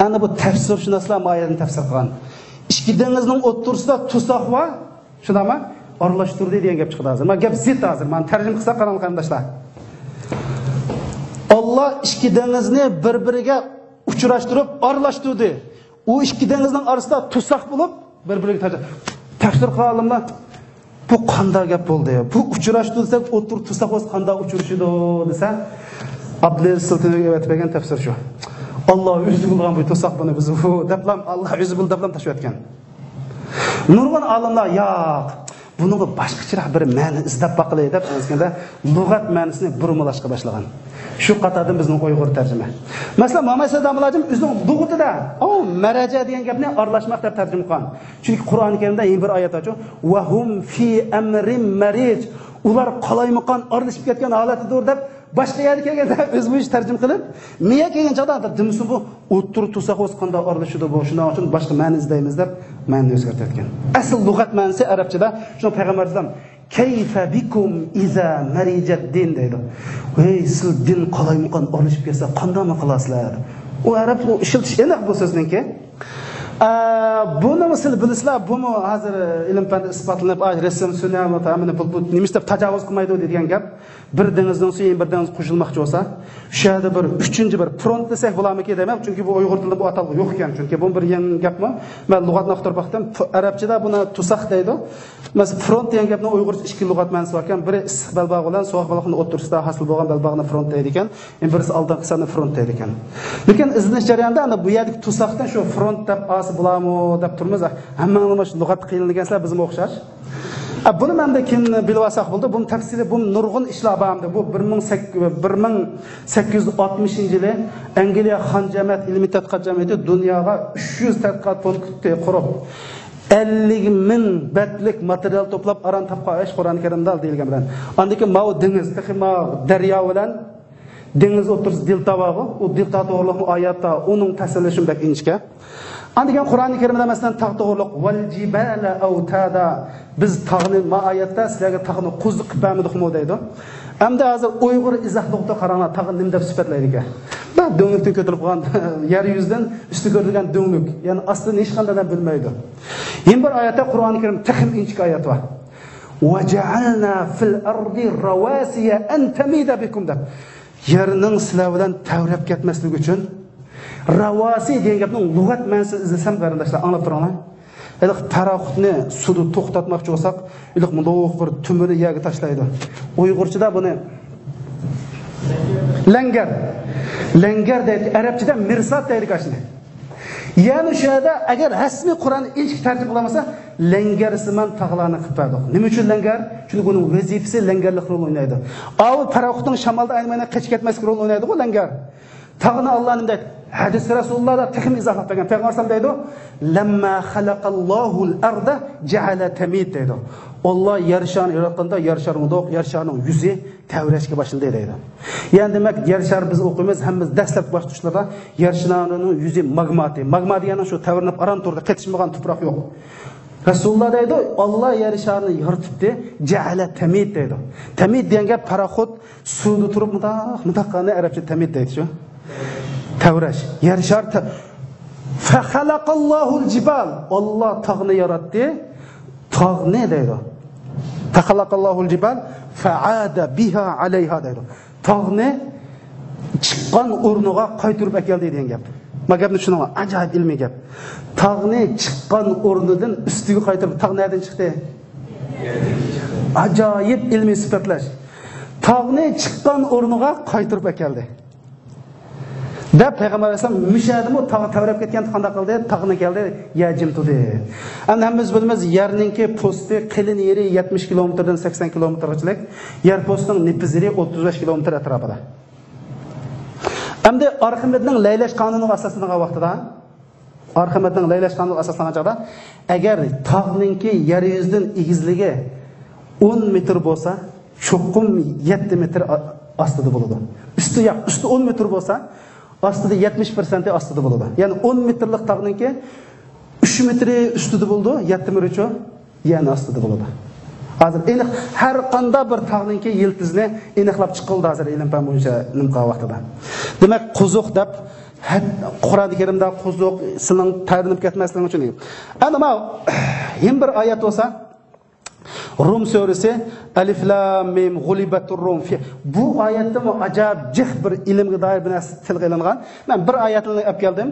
ئەنە بۇ تەپسىرشۇناسلار مۇ ئايەتنى تەپسىر قىلغان. ئىككى دېڭىزنىڭ ئوتتۇرىسىدا تۇساق بار، شۇنداقمۇ؟ ئارىلاشتۇردى دېگەن گەپ چىقىدۇ ھازىر. مانا گەپ زىت ھازىر. مانا تەرجىمە قىلساق قاراڭ قېرىنداشلار. ئاللا ئىككى دېڭىزنى بىر-بىرىگە ئۇچراشتۇرۇپ ئارىلاشتۇردى. ئۇ ئىككى دېڭىزنىڭ ئارىسىدا تۇساق بولۇپ، بىر-بىرىگە تاجا-، تەپسىر قىلغان ئالىملار، بۇ قانداق گەپ بولدى؟ بۇ ئۇچراشتۇردى دېسەك، ئوتتۇرا تۇساق بولسا قانداق ئۇچرىشىدۇ دېسە، ئابدۇلئەزىز سۇلتانىيغا ئېۋەتىپ بەرگەن تەپسىر شۇ. ئاللا ئۆزى بولغان بۇ تۇساق بۇنى بىز بۇ دەپلام، ئاللا ئۆزى بولدى دەپلام تاشلىۋەتكەن. نۇرغۇن ئالىملار، ياق، بۇنىڭغا باشقىچىراق بىر مەنە ئىزدەپ باقىلى دەپ، ئەنسىكەندە لۇغەت مەنىسىنى بۇرمىلاشقا باشلىغان. شۇ قاتاردىن بىزنىڭ ئۇيغۇر تەرجىمە. مەسىلەن، مامەت سەيدامىلاجىم ئۆزىنىڭ لۇغىتىدا، ئۇ مەرەجە دېگەن گەپنى ئارىلاشماق دەپ تەرجىمە قىلغان. چۈنكى قۇرئان كەرىمدە يەنە بىر ئايەت بار، ۋەھۇم فى ئەمرىم مەرىج. ئۇلار قالايمىقان ئارىلىشىپ كەتكەن ھالەتتىدۇر دەپ، باشقا يەردە كەلگەندە ئۆزى بويىچە تەرجىمە قىلىپ، مېيە كەلگەن چاغدا دېمىسۇن بۇ ئوتتۇرا تۇساق بولسا قانداق ئارىلىشىدۇ بۇ، شۇنىڭ ئۈچۈن باشقا مەنە ئىزدەيمىز دەپ مەنىنى ئۆزگەرتىۋەتكەن. ئەسلى لۇغەت مەنىسى ئەرەبچىدە، شۇڭا پەيغەمبەر ئەلەيھىسسالام، كەيفە بىكۇم ئىزا مەرىجەت دىن دەيدۇ. ۋەي، سىز دىن قالايمىقان ئارىلىشىپ كەتسە قانداقمۇ قىلارسىلەر؟ ئۇ ئەرەب، ئۇ ئىشلىتىش ئېنىق بۇ سۆزنىڭكى. ئە، بۇنىمۇ سىز بىلىسىلەر، بۇمۇ ھازىر ئىلىم پەندە ئىسپاتلىنىپ، ئاي، رەسىم، سۈنئەت، ھەممىنى بۇ، بۇ نېمە ئىش دەپ تاجاۋۇز قىلمايدۇ دېگەن گەپ. بىر دېڭىزنىڭ سۈيى بىر دېڭىز قوشۇلماقچى بولسا، شۇ يەردە بىر ئۈچىنچى بىر فرونت دېسەك بولارمىكىن دەيمەن، چۈنكى بۇ ئۇيغۇر تىلىدا بۇ ئاتالغۇ يوق ئىكەن، چۈنكى بۇ بىر يېڭى گەپمۇ. مەن لۇغەتنى ئاختۇرۇپ باقتىم، ئەرەبچىدە بۇنى تۇساق دەيدۇ. مەسىلەن، فرونت دېگەن گەپنىڭ ئۇيغۇرچە ئىككى لۇغەت مەنىسى بار ئىكەن، بىرى ئىسسىق بەلباغ بىلەن سوغۇق بەلباغنىڭ ئوتتۇرىسىدا ھاسىل بولغان بەلباغنى فرونت دەيدىكەن، يەنە بىرسى ئالدىنقى ساننى فرونت دەيدىكەن. لېكىن ئىزدىنىش جەريانىدا ئانا بۇ يەردىكى تۇساقتىن شۇ فرونت دەپ ئالسا بولارمۇ دەپ تۇرىمىز. ھەممىڭلارمۇ شۇ لۇغەتتە قىينىلىدىكەنسىلەر، بىزمۇ ئوخشاش. ئە، بۇنى مەن بىر كېيىن بىلىۋالساق بولدى. بۇنىڭ تەپسىلى، بۇ نۇرغۇن ئىشلار بار ئەمدى. بۇ بىر مىڭ سەك-، بىر مىڭ سەككىز يۈز ئاتمىشىنچى يىلى ئەنگلىيە خان جەمەت ئىلمىي تەتقىقات جەمئىيىتى دۇنياغا ئۈچ يۈز تەتقىقات پونكىتى قۇرۇپ، ئەللىك مىڭ بەتلىك ماتېرىيال توپلاپ، ئاران تاپقان ئىش قۇرئان كەرىمدە دېيىلگەن بىلەن. ئاندىن كېيىن ماۋۇ دېڭىز، تېخى ماۋۇ دەريا بىلەن دېڭىز ئوتتۇرىسىدا دېلتا بارغۇ، ئۇ دېلتا توغرىلىقمۇ ئايەتتە، ئۇنىڭ تەسۋىرلىشىمۇ بەك ئىنچىكە. ئاندىن كېيىن قۇرئانى كەرىمدە، مەسىلەن، تاغ توغرىلىق، ۋەل جىبالە ئەۋتادا، بىز تاغنى، ما ئايەتتە سىلەرگە تاغنى قوزۇق قىلىپ بەرمىدۇقمۇ دەيدۇ. ئەمدى ھازىر ئۇيغۇر ئىزاھلىقتا قاراڭلار، تاغنى نېمە دەپ سۈپەتلەيدىكەن؟ بۇ دۆڭلۈكتىن كۆتۈرۈلۈپ قالغان، يەر يۈزىدىن ئۈستى كۆرۈلگەن دۆڭلۈك، يەنى ئاستى ھېچقانداق ئادەم بىلمەيدۇ. يەنە بىر ئايەتتە، قۇرئانى كەرىم تېخىمۇ ئىنچىكە ئايەت بار. ۋەجەئەلنا فىل ئەردى رەۋاسىيە ئەن تەمىدە بىكۇم دەپ. يەرنىڭ سىلەر بىلەن تەۋرەپ كەتمەسلىكى ئۈچۈن. راۋاسى دېگەن گەپنىڭ لۇغەت مەنىسىنى ئىزدىسەم، قېرىنداشلار، ئاڭلاپ تۇرۇڭلار. ھېلىقى پاراخوتنى سۇدا توختاتماق بولساق، ھېلىقى مۇنداق بىر تۆمۈرنى يەرگە تاشلايدۇ. ئۇيغۇرچىدا بۇنى لەڭگەر. لەڭگەر دەيدۇ. ئەرەبچىدە مىرسات دەيدۇ ئاشۇنى. يەنى شۇ يەردە ئەگەر رەسمىي قۇرئان ئىنچىكە تەرجىمە قىلالمىسا، لەڭگەرسىمان تاغلارنى قىلىپ بەردۇق. نېمە ئۈچۈن لەڭگەر؟ چۈنكى ئۇنىڭ ۋەزىپىسى لەڭگەرلىك رول ئوينايدۇ. ئاۋۇ پاراخوتنىڭ شامالدا ئايلىنىپ قېچىپ كەتمەسلىك رول ئوينايدىغۇ لەڭگەر. تاغنى ئاللا نېمە دەيدۇ؟ ھەدىسى رەسۇلۇللادا تېخىمۇ ئىزاھلاپ بەرگەن. پەيغەمبەر ئەلەيھىسسالام دەيدۇ، لەمما خەلەقەللاھۇل ئەردە جەئەلە تەمىد دەيدۇ. ئاللا يەر شارىنى ياراتقاندا يەر شار مۇنداق، يەر شارنىڭ يۈزى تەۋرەشكە باشلىدى دەيدۇ. يەنى دېمەك، يەر شار بىز ئوقۇيمىز، ھەممىمىز دەسلەپكى باشلىنىشلاردا يەر شارىنىڭ يۈزى ماگما دەيدۇ. ماگما دېگەننىڭ شۇ تەۋرىنىپ ئاران تۇرىدۇ، قېتىشمىغان تۇپراق يوق. رەسۇلۇللا دەيدۇ، ئاللا يەر شارىنى يارىتىپتۇ، جەئەلە تەمىد دەيدۇ. تەمىد دېگەن گەپ پاراخوت سۇدا تۇرۇپ مۇنداق، مۇنداق قىلغاننى ئەرەبچە تەمىد دەيدۇ شۇ. تەۋرەش. يەر شار تە-، فخلق الله الجبال. ئاللا تاغنى ياراتتى. تاغنى دەيدۇ. فخلق الله الجبال فعاد بها عليها دەيدۇ. تاغنى چىققان ئورنىغا قايتۇرۇپ ئەكەلدى دېگەن گەپ. ما گەپنى چۈشىنىڭلار، ئاجايىپ ئىلمىي گەپ. تاغنى چىققان ئورنىدىن ئۈستىگە قايتۇرۇپ، تاغ نەدىن چىقتى؟ ئاجايىپ ئىلمىي سۈپەتلەش. تاغنى چىققان ئورنىغا قايتۇرۇپ ئەكەلدى. دەپ پەيغەمبەر ئەلەيھىسسالام مۇشۇ يەردىمۇ تاغ تەۋرەپ كەتكەن، قانداق قىلدى؟ تاغنى كەلدى، يەر جىم تۇردى. ئەمدى ھەممىمىز بىلىمىز، يەرنىڭكى پوستى قېلىن يېرى يەتمىش كىلومېتىردىن سەكسەن كىلومېتىرغىچىلىك، يەر پوستىنىڭ نېپىز يېرى ئوتتۇز بەش كىلومېتىر ئەتراپىدا. ئەمدى ئارخىمېدنىڭ لەيلەش قانۇنىغا ئاساسلانغان ۋاقتىدا، ئارخىمېدنىڭ لەيلەش قانۇنىغا ئاساسلانغان چاغدا، ئەگەر تاغنىڭكى يەر يۈزىدىن ئېگىزلىكى ئون مېتىر بولسا، چوقۇم يەتتە مېتىر ئا-، ئاستىدا بولىدۇ. ئۈستى ياق، ئۈستى ئون مېتىر بولسا، ئاستىدا يەتمىش پىرسەنتى ئاستىدا بولىدۇ. يەنى ئون مېتىرلىق تاغنىڭكى ئۈچ مېتىرى ئۈستىدە بولىدۇ، يەتتە مېتىرىچۇ؟ يەنە ئاستىدا بولىدۇ. ھازىر ئېنىق ھەر قانداق بىر تاغنىڭكى يىلتىزىنى ئېنىقلاپ چىقىلدى ھازىر ئىلىم پەن بويىچە نېمە قىلغان ۋاقتىدا. دېمەك، قوزۇق دەپ، ھەت-، قۇرئان كەرىمدە قوزۇق، سېنىڭ تەيرىنىپ كەتمەسلىكىڭ ئۈچۈن. ئەنە ماۋۇ يەنە بىر ئايەت بولسا، روم سۈرىسى، ئەلىف لام مىم، غۇلىبەتۇر روم. بۇ ئايەتتىمۇ ئاجايىپ جىق بىر ئىلىمگە دائىر بىر نەرسە تىلغا ئېلىنغان. مەن بىر ئايەتنى ئېلىپ كەلدىم.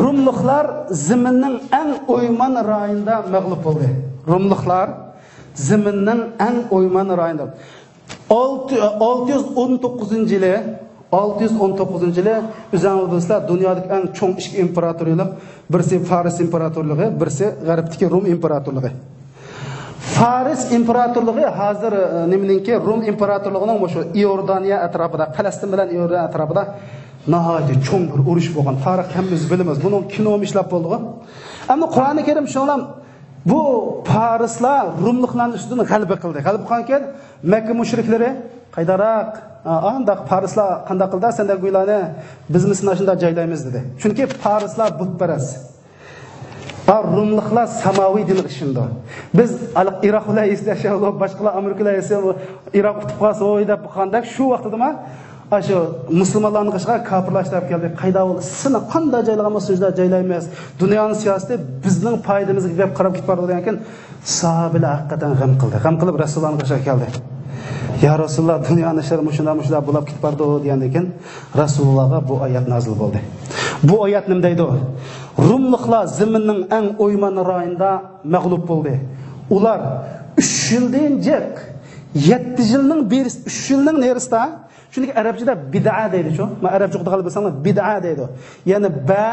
روملۇقلار زېمىننىڭ ئەڭ ئويمان رايونىدا مەغلۇپ بولدى. روملۇقلار زېمىننىڭ ئەڭ ئويمان رايونىدا. ئالتە، ئالتە يۈز ئون توققۇزىنچى يىلى، ئالتە يۈز ئون توققۇزىنچى يىلى، ئۆزۈڭلار بىلىسىلەر، دۇنيادىكى ئەڭ چوڭ ئىككى ئىمپېراتورلۇق، بىرسى فارس ئىمپېراتورلۇقى، بىرسى غەربتىكى روم ئىمپېراتورلۇقى. فارس ئىمپېراتورلۇقى ھازىر، ئە، نېمىنىڭكى، روم ئىمپېراتورلۇقىنىڭ مۇشۇ ئىئوردانىيە ئەتراپىدا، پەلەستىن بىلەن ئىئوردانىيە ئەتراپىدا ناھايىتى چوڭ بىر ئۇرۇش بولغان. تارىختا ھەممىمىز بىلىمىز. بۇنىڭ كىنومۇ ئىشلەپ بولدىغۇ. ئەمما قۇرئانى كەرىم شۇنىڭ بۇ پارسلار روملۇقلارنىڭ ئۈستىدىن غەلىبە قىلدى. غەلىبە قىلغانكەن مەككە مۇشرىكلىرى قايداراق، ئا، ئانداق پارسلار قانداق قىلدى، سەندەك گۇيلارنى بىزمۇ سىناشىندا جايلايمىز دېدى. چۈنكى پارسلار بۇتپەرەس. ھا، روملۇقلار ساماۋىي دىنغا ئىشىنىدۇ. بىز ئىراق بىلەن ئېسىدەشەۋلۇ، باشقىلار ئامېرىكا بىلەن ئېسىشەۋلۇ، ئىراق ئۇتۇپ قالسا ھوي دەپ قالغاندەك، شۇ ۋاقتىدىما ئاشۇ مۇسۇلمانلارنىڭ قېشىغا كاپىرلار ئىشلەپ كەلدى. قايدا بولدى؟ سېنى قانداق جايلىغان بولسا، شۇنداق جايلايمىز. دۇنيانىڭ سىياسىتى بىزنىڭ پايدىمىزغا دەپ قاراپ كېتىپ بارىدۇ دېگەنكىن، ساھابىلەر ھەقىقەتەن غەم قىلدى. غەم قىلىپ رەسۇلۇللانىڭ قېشىغا كەلدى. يا رەسۇلۇللا، دۇنيانىڭ ئىشلىرى مۇشۇنداق، مۇشۇنداق بولاپ كېتىپ بارىدۇ دېگەندىن كېيىن، رەسۇلۇللاغا بۇ ئايەت نازىل بولدى. بۇ ئايەت نېمە دەيدۇ؟ روملۇقلار زېمىننىڭ ئەڭ ئويمان رايونىدا مەغلۇپ بولدى. ئۇلار ئۈچ يىلدىن جىق، يەتتە يىلنىڭ بېرىسى، ئۈچ يىلنىڭ نېرىسىدا، چۈنكى ئەرەبچىدە بىدئە دەيدۇ شۇ. مانا ئەرەبچە ئوقۇيدىغانلار بىلسەڭلار، بىدئە دەيدۇ. يەنى بە،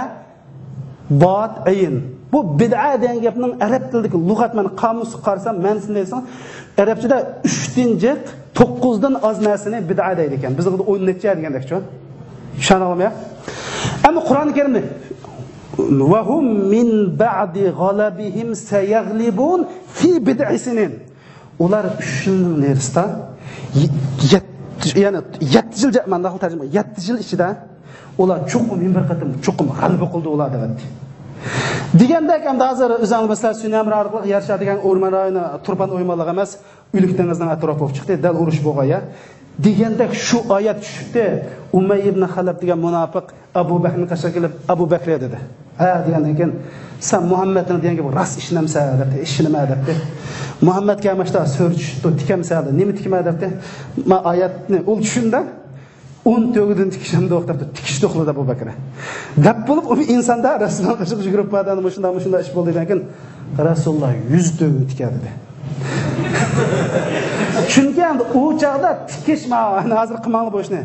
باد، ئەين. بۇ بىدئە دېگەن گەپنىڭ ئەرەب تىلىدىكى لۇغەت، مەن قامۇسقا قارىسام، مەنىسىنى دېسەڭ، ئەرەبچىدە ئۈچتىن جىق، توققۇزدىن ئاز نەرسىنى بىدئە دەيدىكەن. بىزدە ئون نەچچە دېگەندەكچۇ. چۈشەندىڭلارمۇ يا؟ ئەمما قۇرئان كەرىمدە، «وهم من بعد غلبهم سيغلبون في بضع سنين». ئۇلار ئۈچ يىلنىڭ نېرىسىدا، يەتتە، يەنى يەتتە يىل، مەن ناخشا تەرجىمە، يەتتە يىل ئىچىدە ئۇلار چوقۇم، يەنە بىر قېتىم چوقۇم غەلىبە قىلدى ئۇلار، دەۋەتتى. دېگەندەك، ئەمدى ھازىر ئۆزۈڭلار بىلىسىلەر، سۈنەمرا ئارقىلىق يەر شارى دېگەن ئورمان رايونى، تۇرپان ئويمانلىق ئەمەس، ئۆلۈك دېڭىزنىڭ ئەتراپى بولۇپ چىقتى، دەل ئۇرۇش بولغان يەر. دېگەندەك شۇ ئايەت چۈشۈپتۇ، ئۇمەييە ئىبن خەلەف دېگەن مۇناپىق ئەبۇ بەكرىنىڭ قېشىغا كېلىپ، ئەبۇ بەكرى دېدى. ھە، دېگەندىن كېيىن، سەن مۇھەممەدنىڭ دېگەن گېپىگە راست ئىشىنەمسەن دەپتۇ. ئىشىنىمەن دەپتۇ. مۇھەممەدكە ماشتا سۆرە چۈشۈپتۇ، تىكەمسەن دەپ. نېمە تىكىمەن دەپتۇ. ما ئايەتنى ئۇ چۈشۈندى. ئون تۆگىدىن تىكىشىمدۇق دەپتۇ. تىكىشتۇق دەپ ئەبۇ بەكرى. دەپ بولۇپ، ئۇ ئىنساندا رەسۇلۇللانىڭ قېشىغا يۈگۈرۈپ باردى، مۇشۇنداق، مۇشۇنداق ئىش بولدى دېگەندىن كېيىن، رەسۇلۇللا يۈز تۆگە تىكەر دېدى. چۈنكى ئەمدى ئۇ چاغدا تىكىش، ما، ھازىر قىلماڭلار بۇ ئىشنى.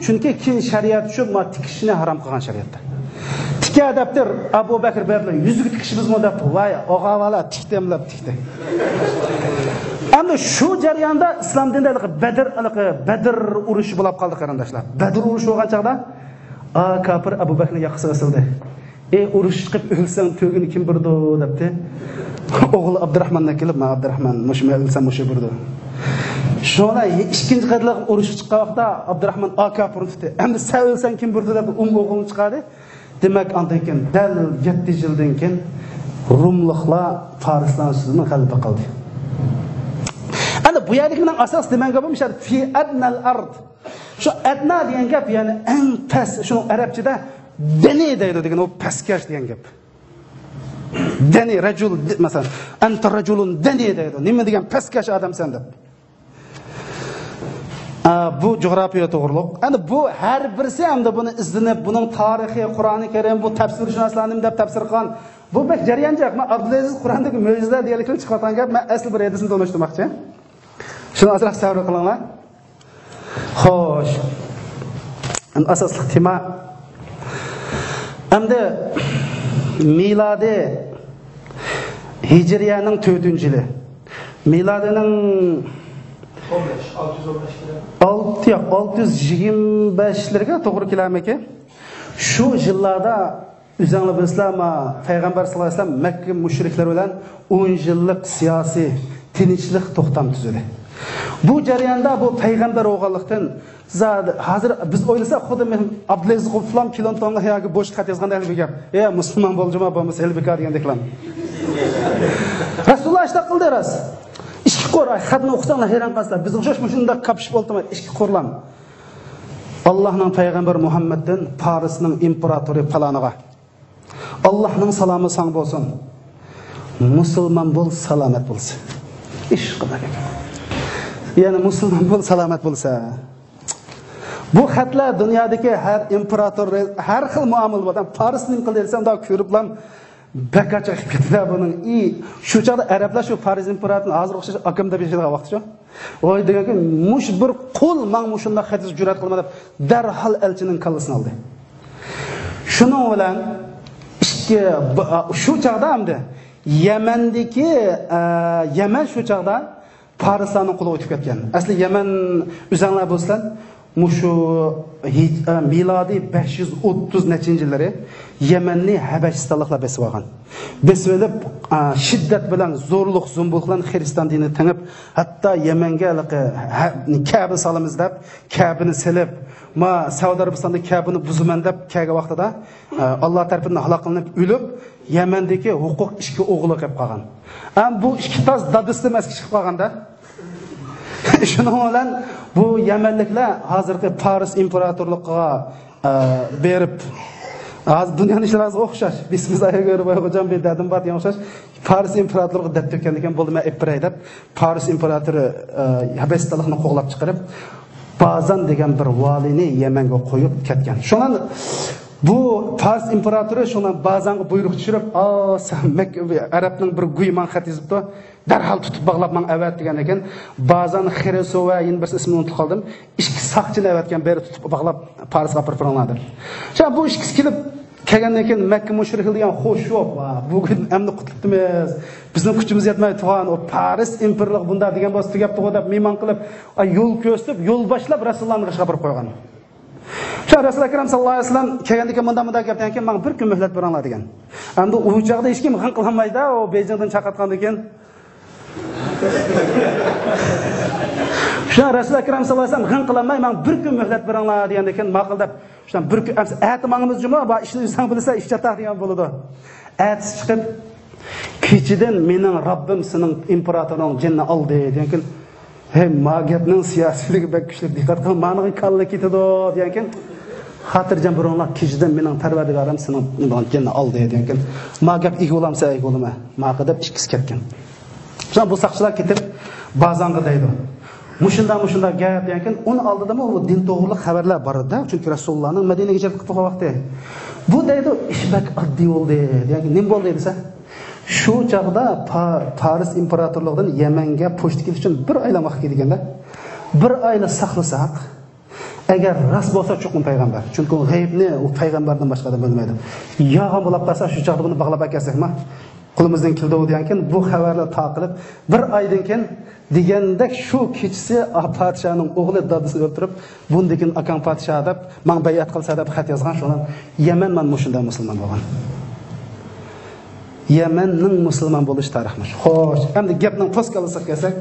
چۈنكى كېيىن شەرىئەت چۈشۈپ، ما، تىكىشنى ھارام قىلغان شەرىئەتتە. تىكە دەپتۇ، ئەبۇ بەكرى بەردى، يۈزىگە تىكىشىمىزمۇ دەپتۇ. ۋاي، ئاغا بالا، تىكتىم دەپ تىكتى. ئەمدى شۇ جەرياندا ئىسلام دىنىدا ھېلىقى بەدر، ھېلىقى بەدر ئۇرۇشى بولۇپ قالدى، قېرىنداشلار. بەدر ئۇرۇشى بولغان چاغدا، ئا، كاپىر ئەبۇ بەكرىنىڭ ياقىسىغا ئېسىلدى. ئى، ئۇرۇشقا چىقىپ ئۆلسەڭ، تۆگىنى كىم بېرىدۇ؟ دەپتۇ. ئوغلى ئابدۇراخماننىڭ كېلىپ، ما ئابدۇراخمان، مۇشۇ مەن ئۆلسەم، مۇشۇ بېرىدۇ. شۇڭا ئىككىنچى قېتىملىق ئۇرۇشقا چىققان ۋاقىتتا ئابدۇراخمان ئاكا پۇرتۇتتى. ئەمدى سەن ئۆلسەڭ، كىم بېرىدۇ؟ دەپ، ئۇم ئوغلىنى چىقاردى. دېمەك، ئاندىن كېيىن دەل يەتتە يىلدىن كېيىن روملۇقلار پارسلارنىڭ ئۈستىدىن غەلىبە قىلدى. ئەنە بۇ يەردىكى مېنىڭ ئاساس دېمەڭ گېپىم شۇ، في أدنى الأرض. شۇ ئەدنا دېگەن گەپ، يەنى ئەڭ پەس، شۇنىڭ ئەرەبچىدە دەنى دەيدۇ دېگەن، ئۇ پەسكەش دېگەن گەپ. دەنى، رەجۇل، دە-، مەسىلەن، ئەنتە رەجۇلۇن دەنى دەيدۇ. نېمە دېگەن پەسكەش ئادەمسەن دەپ. ئا، بۇ جۇغراپىيە توغرۇلۇق. ئەنە بۇ ھەر بىرسى ئەمدى بۇنى ئىزدىنىپ، بۇنىڭ تارىخى، قۇرئانى كەرىم، بۇ تەپسىرشۇناسلار نېمە دەپ تەپسىر قىلغان. بۇ بەك جەريانچاق. مەن ئابدۇلئەزىز قۇرئاندىكى مۆجىزىلەر دېگەنلىكتىن چىقىۋاتقان گەپ. مەن ئەسلى بىر ھەدىسنى تونۇشتۇرماقچى. شۇنى ئازراق سەۋر قىلىڭلار. خوش. ئاساسلىق تېما. ئەمدى مىلادىي ھىجرىيەنىڭ تۆتىنچى يىلى. مىلادىينىڭ ئون بەش، ئالتە يۈز ئون بەشلىرى. ئالتە، ياق، ئالتە يۈز يىگىرمە بەشلىرىگە توغرا كېلەرمىكىن. شۇ يىللاردا ئۆزەڭلار بىلىسىلەر، ما، پەيغەمبەر ساللاللاھۇ ئەلەيھى ۋەسەللەم مەككە مۇشرىكلىرى بىلەن ئون يىللىق سىياسىي تىنچلىق توختام تۈزدى. بۇ جەرياندا بۇ پەيغەمبەر بولغانلىقتىن، زادى، ھازىر بىز ئويلىساق، خۇددى مەن ئابدۇلئەزىز قۇتلام كلىنتونغا ياكى بوش خەت يازغاندا ھېلى بىر گەپ، «ئە، مۇسۇلمان بول جۇما، بولمىسا ھېلى بىكار» دېگەندەكلەر. رەسۇلۇللا ئاشۇنداق قىلدى راست. ئىككى قۇر، ئاي، خەتنى ئوقۇساڭلار ھەيران قالىسىلەر. بىزگە ئوخشاش مۇشۇنداق كاپشىپ ئولتۇرماي، ئىككى قۇرلام. ئاللاھنىڭ پەيغەمبىرى مۇھەممەدتىن پارسنىڭ ئىمپېراتورى پالانىغا، ئاللاھنىڭ سالامى ساڭا بولسۇن. مۇسۇلمان بول، سالامەت بولسا. ئىشقىدا گەپ. يەنى مۇسۇلمان بول، سالامەت بولسا. بۇ خەتلەر دۇنيادىكى ھەر ئىمپېراتور، ھەر خىل مۇئامىلە بار. پارس نېمە قىلدى دېسەم، دا كۆرۈپلام بەك ئاچچىق كېتىدۇ بۇنىڭ. ئى، شۇ چاغدا ئەرەبلەر شۇ پارس ئىمپېراتورىنى ھازىرغا ئوخشاش ئاكام دەپ ياشايدىغان ۋاقتى شۇ. ۋاي دېگەنكى، مۇشۇ بىر قۇل ماڭا مۇشۇنداق خەت يېزىپ جۈرئەت قىلما دەپ، دەرھال ئەلچىنىڭ كاللىسىنى ئالدى. شۇنىڭ بىلەن ئىككى، بۇ، شۇ چاغدا ئەمدى يەمەندىكى، ئە، يەمەن شۇ چاغدا پارسلارنىڭ قولىغا ئۆتۈپ كەتكەن. ئەسلى يەمەن ئۆزەڭلار بىلىسىلەر، مۇشۇ ھىج-، ئە، مىلادىي بەش يۈز ئوتتۇز نەچچىنچى يىللىرى يەمەننى ھەبەشىستانلىقلار بېسىۋالغان. بېسىۋېلىپ، ئە، شىددەت بىلەن، زورلۇق، زومبۇلۇق بىلەن خىرىستان دىنىنى تېڭىپ، ھەتتا يەمەنگە ھېلىقى ھە-، كەبە سالىمىز دەپ، كەبىنى سېلىپ، ما سەئۇدى ئەرەبىستاندا كەبىنى بۇزىمەن دەپ كەلگەن ۋاقتىدا، ئە، ئاللا تەرىپىدىن ھالاك قىلىنىپ ئۆلۈپ، يەمەندىكى ھوقۇق ئىككى ئوغۇلغا كېلىپ قالغان. ئەم بۇ ئىككى تاز دادىسىدىن ئەسكى چىقىپ قالغاندا. شۇنىڭ بىلەن بۇ يەمەنلىكلەر ھازىرقى پارس ئىمپېراتورلۇقىغا، ئە، بېرىپ، ھازىر دۇنيانىڭ ئىشلىرى ھازىر ئوخشاش. بىسمىللا ئەگەر باي غوجام بىر دەدىم بار دېگەن ئوخشاش. پارس ئىمپېراتورلۇقى دەپ تۆككەندىكىن بولدى، مەن ئېلىپ بېرەي دەپ، پارس ئىمپېراتورى، ئە، ھەبەشىستانلىقنى قوغلاپ چىقىرىپ، بازان دېگەن بىر ۋالىينى يەمەنگە قويۇپ كەتكەن. شۇڭا بۇ پارس ئىمپېراتورى شۇڭا بازانغا بۇيرۇق چۈشۈرۈپ، «ئا، سەن مەك-، ئەرەبنىڭ بىر گۇيى ماڭا خەت يېزىپتۇ. دەرھال تۇتۇپ باغلاپ ماڭا ئەۋەت» دېگەندىكىن، بازان خىرىسو ۋە يەنە بىرسى ئىسمىنى ئۇنتۇپ قالدىم. ئىككى ساقچىنى ئەۋەتكەن، «بېرى تۇتۇپ باغلاپ پارسقا ئاپىرىپ بېرىڭلار» دەپ. شۇڭا بۇ ئىككىسى كېلىپ، كەلگەندىن كېيىن مەككە مۇشرىكلار دېگەن خوش يوق، ۋا، بۈگۈن ئەمدى قۇتۇلدىمىز. بىزنىڭ كۈچىمىز يەتمەي تۇرغان، ئۇ پارس ئىمپېرىيىلىق بۇنداق دېگەن بولسا تۈگەپتىغۇ دەپ مېھمان قىلىپ، ئا، يول كۆرسىتىپ، يول باشلاپ رەسۇلۇللانىڭ قېشىغا ئاپىرىپ قويغان. شۇ رەسۇل ئەكرەم ساللاللاھۇ ئەلەيھى ۋەسەللەم كەلگەندىن كېيىن مۇنداق، مۇنداق گەپ دېگەنكىن، ماڭا بىر كۈن مۆھلەت بېرىڭلار دېگەن. ئەمدى ئۇ چاغدا ھېچكىم غىڭ قىلالمايدۇ، ئۇ بېيجىڭدىن چاقىرتقاندىن كېيىن. شۇ رەسۇل ئەكرەم ساللاللاھۇ ئەلەيھى ۋەسەللەم غىڭ قىلالماي، ماڭا بىر كۈن مۆھلەت بېرىڭلار دېگەندىن كېيىن، ماقۇل دەپ، شۇ بىر كۈن، ئەمسە ئەتە ماڭىمىز جۇمۇ، بار ئىشنى ئۆزۈڭ بىلىسەن، ئىش چاتاق دېگەن بولىدۇ. ئەتىسى چىقىپ، كېچىدىن مېنىڭ رەببىم سېنىڭ ئىمپېراتورۇڭ جېنىنى ئالدى دېگەنكىن، ھەي، ما گەپنىڭ سىياسىيلىكى بەك كۈچلۈك، دىققەت قىل، مانىڭ كاللا كېتىدۇ دېگەنكىن، خاتىرجەم بولۇڭلار، كېچىدىن مېنىڭ پەرۋەردىگارىم سېنىڭ جېنىنى ئالدى دېگەنكىن، ما گەپ ئىگە بولامسەن، ئىگە بولىمەن، ماقۇل دەپ ئىككىسى كەتكەن. شۇڭا بۇ ساقچىلار كېتىپ، بازانغا دەيدۇ. مۇشۇنداق، مۇشۇنداق گەپ دېگەنكىن، ئۇنىڭ ئالدىدىمۇ بۇ دىن توغرۇلۇق خەۋەرلەر بار ئىدى. چۈنكى رەسۇلۇللانىڭ مەدىنىگە ھىجرەت قىلىپ تۇرغان ۋاقتى. بۇ دەيدۇ، ئىش بەك ئاددىي بولدى. دېگەنكىن، نېمە بولدى دېسە، شۇ چاغدا پا-، پارس ئىمپېراتورلۇقىدىن يەمەنگە پوچتا كېلىش ئۈچۈن بىر ئايلام ۋاقىت كېتىدىكەن-دە. بىر ئايلا ساقلىساق، ئەگەر راست بولسا چوقۇم پەيغەمبەر. چۈنكى ئۇ غەيىبنى ئۇ پەيغەمبەردىن باشقا ئادەم بىلمەيدۇ. يالغان بولاپ قالسا شۇ چاغدا بۇنى باغلاپ ئەكەلسەكمۇ، قولىمىزدىن كېلىدۇ دېگەنكىن، بۇ خەۋەرلەر تارقىلىپ، بىر ئايدىن كېيىن دېگەندەك شۇ كېچىسى پادىشاھنىڭ ئوغلى دادىسىنى ئۆلتۈرۈپ، بۇندىن كېيىن ئاكاڭ پادىشاھ دەپ، ماڭا بەيئەت قىلسا دەپ خەت يازغان، شۇنىڭ يەمەن مانا مۇشۇنداق مۇسۇلمان بولغان. يەمەننىڭ مۇسۇلمان بولۇش تارىخى مۇشۇ. خوش، ئەمدى گەپنىڭ پوسكاللىسىغا كەلسەك،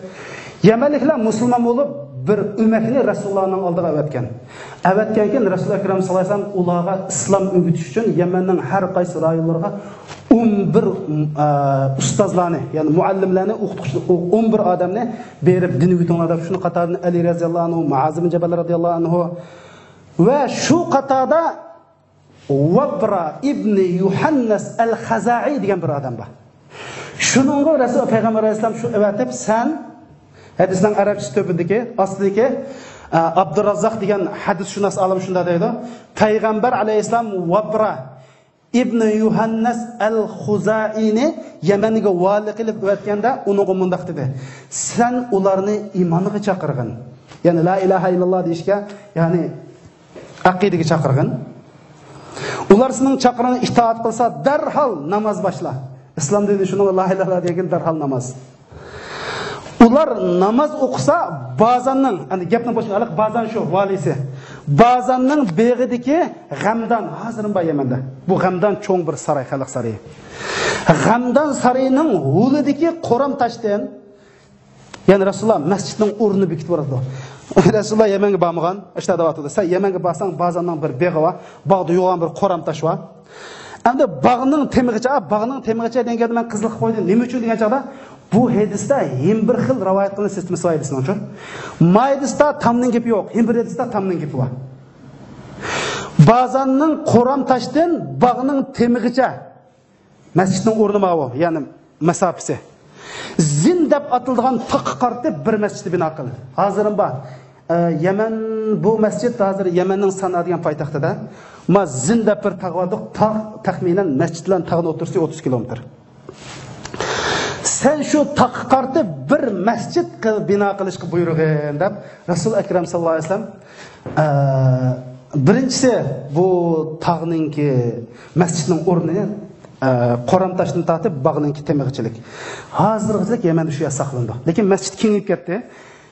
يەمەنلىكلەر مۇسۇلمان بولۇپ، بىر ئۆمەكنى رەسۇلۇللانىڭ ئالدىغا ئەۋەتكەن. ئەۋەتكەنكىن، رەسۇل ئەكرەم ساللاللاھۇ ئەلەيھى ۋەسەللەم ئۇلارغا ئىسلام ئۆگىتىش ئۈچۈن يەمەننىڭ ھەر قايسى رايونلىرىغا ئون بىر، ئە، ئۇستازلارنى، يەنى مۇئەللىملەرنى، ئوقۇتقۇچى، ئون بىر ئادەمنى بېرىپ دىن ئۆگىتىڭلار دەپ، شۇنىڭ قاتارىدىن ئەلى رەزىياللاھۇ ئەنھۇ، مۇئاز ئىبن جەبەل رەزىياللاھۇ ئەنھۇ ۋە شۇ قاتاردا ۋابرا ئىبنى يۇھەننەس ئەل خەزائىي دېگەن بىر ئادەم بار. شۇنىڭغا رەسۇل پەيغەمبەر ئەلەيھىسسالام شۇ ئەۋەتىپ، سەن، ھەدىسنىڭ ئەرەبچىسى تۆپىدىكى، ئاستىدىكى، ئە، ئابدۇراززاق دېگەن ھەدىسشۇناس ئالىم شۇنداق دەيدۇ، پەيغەمبەر ئەلەيھىسسالام ۋابرا ئىبنى يۇھەننەس ئەل خۇزائىينى يەمەنگە ۋالى قىلىپ ئەۋەتكەندە، ئۇنىڭغا مۇنداق دېدى، سەن ئۇلارنى ئىمانغا چاقىرغىن. يەنى لا ئىلاھە ئىللاللا دېيىشكە، يەنى ئەقىدىگە چاقىرغىن. ئۇلار سېنىڭ چاقىرىقىڭغا ئىتائەت قىلسا، دەرھال ناماز باشلا. ئىسلام دىنى شۇنىڭغا لا ئىلاھە ئىللاللا دېگەن دەرھال ناماز. ئۇلار ناماز ئوقۇسا، بازاننىڭ، ئەمدى گەپنى بوشىغا ئېلىق، بازان شۇ ۋالىسى. بازاننىڭ بېغىدىكى غەمدان، ھازىرمۇ بار يەمەندە. بۇ غەمدان چوڭ بىر ساراي، خەلق سارىيى. غەمدان سارىيىنىڭ ھولىدىكى قورام تاشتىن، يەنى رەسۇلۇللا مەسچىتنىڭ ئورنىنى بېكىتىپ بارىدۇ. رەسۇلۇللا يەمەنگە بارمىغان، ئاشۇ دەۋاتىدۇ. سەن يەمەنگە بارساڭ، بازاننىڭ بىر بېغى بار، باغدا يوغان بىر قورام تاش بار. ئەمدى باغنىڭ تېمىغىچە، باغنىڭ تېمىغىچە دېگەن گەپنى مەن قىزىق قىلىپ قويدۇم. نېمە ئۈچۈن دېگەن چاغدا، بۇ ھەدىستە ھېم بىر خىل رىۋايەت قىلىنىش سىستېمىسى بار ھەدىسنىڭچۇ. ما ھەدىستە تامنىڭ گېپى يوق، ھېم بىر ھەدىستە تامنىڭ گېپى بار. بازاننىڭ قورام تاشتىن باغنىڭ تېمىغىچە مەسچىتنىڭ ئورنى ماۋۇ، يەنى مەساپىسى. زىن دەپ ئاتىلىدىغان تاغقا قارىتىپ بىر مەسچىت بىنا قىل. ھازىرمۇ بار. ئە، يەمەن، بۇ مەسچىت ھازىر يەمەننىڭ سەنئا دېگەن پايتەختىدە. ما زىن دەپ بىر تاغ باردۇق. تاغ تەخمىنەن مەسچىت بىلەن تاغنىڭ ئوتتۇرىسى ئوتتۇز كىلومېتىر. سەن شۇ تاغقا قارىتىپ بىر مەسچىت قىل-، بىنا قىلىشقا بۇيرۇغىن دەپ رەسۇل ئەكرەم ساللاللاھۇ ئەلەيھى ۋەسەللەم، ئە، بىرىنچىسى بۇ تاغنىڭكى مەسچىتنىڭ ئورنى، ئە، قورام تاشتىن تارتىپ باغنىڭكى تېمىغىچىلىك. ھازىرغىچىلىك يەمەندە شۇ يەر ساقلىنىدۇ. لېكىن مەسچىت كېڭىيىپ كەتتى.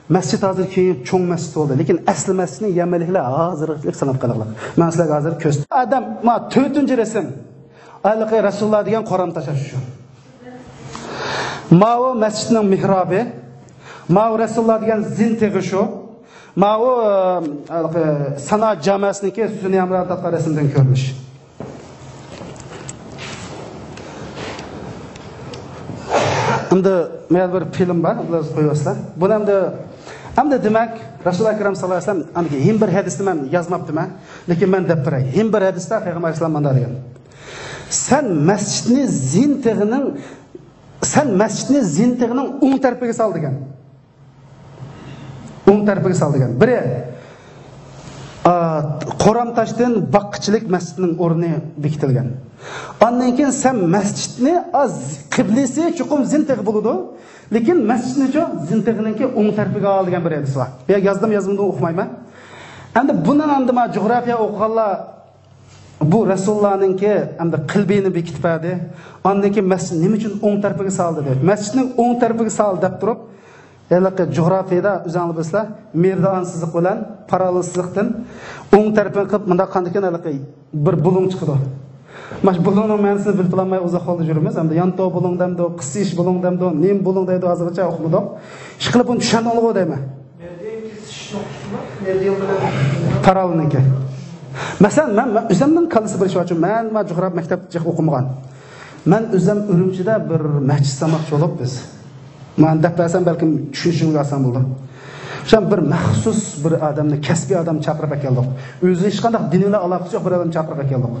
مەسچىت ھازىر كېيىن چوڭ مەسچىت بولدى. لېكىن ئەسلى مەسچىتنى يەمەنلىكلەر ھازىرغىچىلىك ساناپ قالغانلىق. مەن سىلەرگە ھازىر كۆرسىتىمەن. ئادەم، ما تۆتىنچى رەسىم. ھېلىقى رەسۇلۇللا دېگەن قورام تاش شۇ. ماۋۇ مەسچىتنىڭ مېھرابى. ماۋۇ رەسۇلۇللا دېگەن زىن تېغى شۇ. ماۋۇ، ئە، ھېلىقى سەنئا جامەسىنىڭكى سۈنئىي ھەمراھ تارتقان رەسىمدىن كۆرۈنۈش. ئەمدى مەن بىر فىلىم بار، بىلەرسىز قويۇۋالسىلەر. بۇنى ئەمدى، ئەمدى دېمەك، رەسۇل ئەكرەم ساللاللاھۇ ئەلەيھى ۋەسەللەم، ئەمدى ھېم بىر ھەدىستە مەن يازماپتىمەن، لېكىن مەن دەپ بېرەي. ھېم بىر ھەدىستە پەيغەمبەر ئەلەيھىسسالام مۇنداق دېگەن، سەن مەسچىتنى زىن تېغىنىڭ، سەن مەسچىتنى زىن تېغىنىڭ ئوڭ تەرىپىگە سال دېگەن. ئوڭ تەرىپىگە سال دېگەن. بىرى، ئا، قورام تاشتىن باغقىچىلىك مەسچىتنىڭ ئورنى بېكىتىلگەن. ئاندىن كېيىن سەن مەسچىتنى، ئا، قىبلىسى چوقۇم زىن تېغى بولىدۇ. لېكىن مەسچىتنىچۇ زىن تېغىنىڭكى ئوڭ تەرىپىگە ئال دېگەن بىر ھەدىس بار. يا يازدىم، يازمىدىم ئۇقمايمەن. ئەمدى بۇنىڭ ئەمدى ما جۇغراپىيە ئوقۇغانلار بۇ رەسۇلۇللانىڭكى ئەمدى قىلبىنى بېكىتىپ بەردى. ئاندىن كېيىن مەسچىت نېمە ئۈچۈن ئوڭ تەرىپىگە سال دېدى. مەسچىتنىڭ ئوڭ تەرىپىگە سال دەپ تۇرۇپ، ھېلىقى جۇغراپىيىدا ئۆزۈڭلار بىلىسىلەر، مېرىدىئان سىزىق بىلەن پاراللېل سىزىقتىن ئوڭ تەرىپىنى قىلىپ مۇنداق قىلغاندىكىن ھېلىقى بىر بۇلۇڭ چىقىدۇ. مانا شۇ بۇلۇڭنىڭ مەنىسىنى بىلىپ بولالماي ئۇزاق يولدا يۈرىمىز. ئەمدى يانتو بۇلۇڭ دەمدۇ، قىسىش بۇلۇڭ دەمدۇ، نېمە بۇلۇڭ دەيدۇ، ھازىرغىچە ئۇقمىدۇق. ئىشقىلىپ بۇنى چۈشەندىڭلىغۇ دەيمەن. پارالنىڭكى. مەسىلەن، مەن، مەن ئۆزۈمنىڭ كاللىسى بىر ئىش بار. مەن، مەن جۇغراپ مەكتەپتە جىق ئوقۇمىغان. مەن ئۆزۈم ئۈرۈمچىدە بىر مەسچىت سالماقچى بولۇپ بىز. مانا دەپ بەرسەم بەلكىم چۈشىنىشىڭىزگە ئاسان بولىدۇ. شۇ بىر مەخسۇس بىر ئادەمنى، كەسپىي ئادەمنى چاقىرىپ ئەكەلدۇق. ئۆزى ھېچقانداق دىنى بىلەن ئالاقىسى يوق بىر ئادەمنى چاقىرىپ ئەكەلدۇق.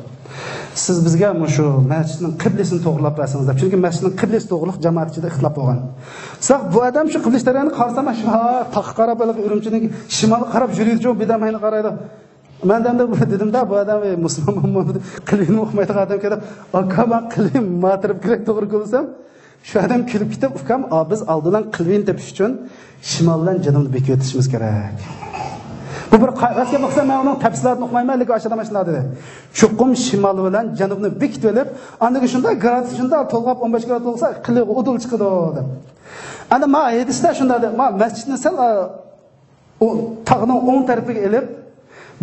سىز بىزگە مۇشۇ مەسچىتنىڭ قىبلىسىنى توغرىلاپ بەرسىڭىز دەپ. چۈنكى مەسچىتنىڭ قىبلىسى توغرىلىق جامائەت ئىچىدە ئىختىلاپ بولغان. ساق بۇ ئادەم شۇ قىبلە تەرەپنى قارىسا، مانا شۇ تاغقا قاراپ، ھېلىقى ئۈرۈمچىنىڭ شىمالغا قاراپ يۈرىدىچۇ، بىدەم ھەينى قارايدۇ. مەن دەمدە دېدىم-دە، بۇ ئادەم، ئەي، مۇسۇلمان قىلىۋىنى ئۇقمايدىغان ئادەمكەن دەپ، ئاكا، مەن قىلىۋىم ما تەرەپكە كېرەك توغرا كۆرسەم، شۇ ئادەم كۈلۈپ كېتىپ، ئۇكام، ئا، بىز ئالدىن قىلىۋىنى تېپىش ئۈچۈن شىمال بىلەن جەنۇبنى بېكىۋېتىشىمىز كېرەك. بۇ بىر قا-، راست گەپ قىلسام، مەن ئۇنىڭ تەپسىلاتىنى ئۇقمايمەن، لېكىن ئاشۇ ئادەم ئاشۇنداق دېدى. چوقۇم شىمال بىلەن جەنۇبنى بېكىتىۋېلىپ، ئاندىن كېيىن شۇنداق گرادۇس، شۇنداق تولغاپ، ئون بەش گرادۇس بولسا، قىلىۋىغا ئۇدۇل چىقىدۇ، دەپ. ئەنە ما ھەدىستە شۇنداق دېدى. ما مەسچىتنى سەل، ئا، ئۇ تاغنىڭ ئوڭ تەرىپىگە ئېلىپ،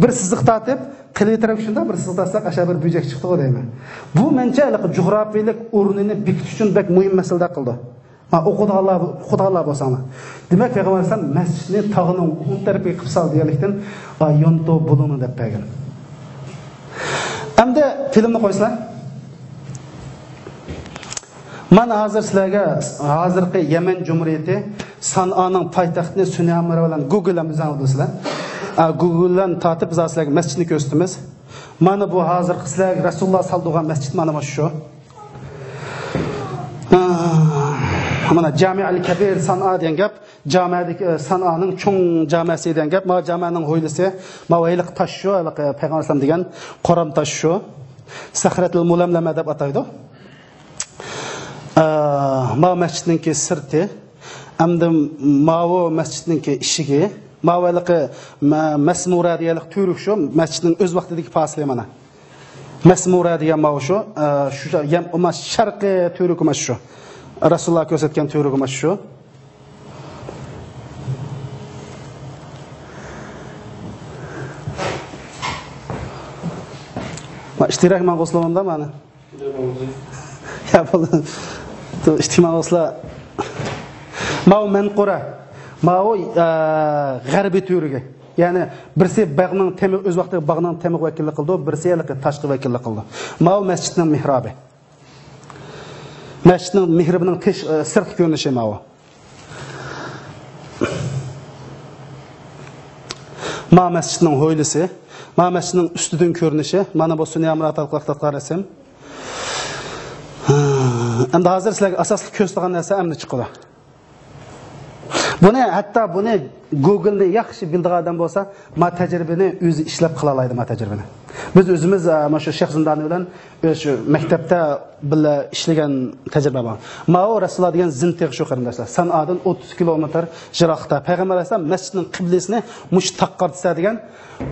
بىر سىزىق تارتىپ، قىلىۋېتەرەك شۇنداق بىر سىزىق تارتساق، ئاشۇ بىر بۆجەك چىقتىغۇ دەيمەن. بۇ مەنچە ھېلىقى جۇغراپىيىلىك ئورنىنى بېكىتىش ئۈچۈن بەك مۇھىم مەسىلىدەك قىلىدۇ. ھا، ئوقۇغانلار، ئوقۇغانلار بولساڭلار. دېمەك، پەيغەمبەر ئەلەيھىسسالام مەسچىتنى تاغنىڭ ئوڭ تەرىپىگە قىلىپ سال دېگەنلىكتىن، ئا، يونتو بۇلۇڭنى دەپ بەرگەن. ئەمدى فىلىمنى قويسىلەر. مانا ھازىر سىلەرگە ھازىرقى يەمەن جۇمھۇرىيىتى سانئانىڭ پايتەختىنى سۈنئىي ھەمراھ بىلەن گۇگل ھەم ئۆزۈڭلار بىلىسىلەر. ئا، گۇگل بىلەن تارتىپ بىز ھازىر سىلەرگە مەسچىتنى كۆرسىتىمىز. مانا بۇ ھازىرقى سىلەرگە رەسۇلۇللا سالدۇرغان مەسچىت مانا مۇشۇ. مانا جامىئەل كەبىر سانئا دېگەن گەپ، جامىئەدىكى، ئە، سانئانىڭ چوڭ جامىئەسى دېگەن گەپ. ماۋۇ جامىئەنىڭ ھويلىسى، ماۋۇ ھېلىقى تاش شۇ، ھېلىقى پەيغەمبەر ئەلەيھىسسالام دېگەن قورام تاش شۇ. سەخرەتۇل مۇلەملەمە دەپ ئاتايدۇ. ئە، ماۋۇ مەسچىتنىڭكى سىرتى. ئەمدى ماۋۇ مەسچىتنىڭكى ئىشىكى. ماۋۇ ھېلىقى مە-، مەسمۇرە دېگەنلىك تۈۋرۈك شۇ. مەسچىتنىڭ ئۆز ۋاقتىدىكى پاسىلى مانا. مەسمۇرە دېگەن ماۋۇ شۇ. ئە، شۇ يەم-، ئۇما شەرقىي تۈۋرۈكى مانا شۇ. رەسۇلۇللا كۆرسەتكەن تۈۋرۈكى مانا شۇ. ما ئىشتىراك ماڭغۇسىلا بولامدا مانا. يا بولدى. تو، ئىشتىراك ماڭغۇسىلا. ماۋۇ مەنقۇرە. ماۋۇ، ئە، غەربىي تۈۋرۈكى. يەنى بىرسى باغنىڭ تېمىغا، ئۆز ۋاقتىدا باغنىڭ تېمىغا ۋەكىللىك قىلىدۇ، بىرسى ھېلىقى تاشقا ۋەكىللىك قىلىدۇ. ماۋۇ مەسچىتنىڭ مېھرابى. مەسچىتنىڭ مېھرىبىنىڭ تېش-، ئە، سىرتقى كۆرۈنۈشى ماۋۇ. ما مەسچىتنىڭ ھويلىسى، ما مەسچىتنىڭ ئۈستىدىن كۆرۈنۈشى، مانا بۇ سۈنيامرا تارقاق تارقاق رەسىم. ئەمدى ھازىر سىلەرگە ئاساسلىق كۆرسىتىدىغان نەرسە ئەمدى چىقىدۇ. بۇنى، ھەتتا بۇنى گوگلنى ياخشى بىلىدىغان ئادەم بولسا، ما تەجرىبىنى ئۆزى ئىشلەپ قىلالايدۇ، ما تەجرىبىنى. بىز ئۆزىمىز، ئە، مانا شۇ شەيخ زىندانى بىلەن ئۆز شۇ مەكتەپتە بىللە ئىشلىگەن تەجرىبە بار. ماۋۇ رەسۇلۇللا دېگەن زىن تېغى شۇ، قېرىنداشلار. سانئادىن ئوتتۇز كىلومېتىر يىراقتا. پەيغەمبەر ئەلەيھىسسالام مەسچىتنىڭ قىبلىسىنى مۇشۇ تاغقا قارىتىسە دېگەن.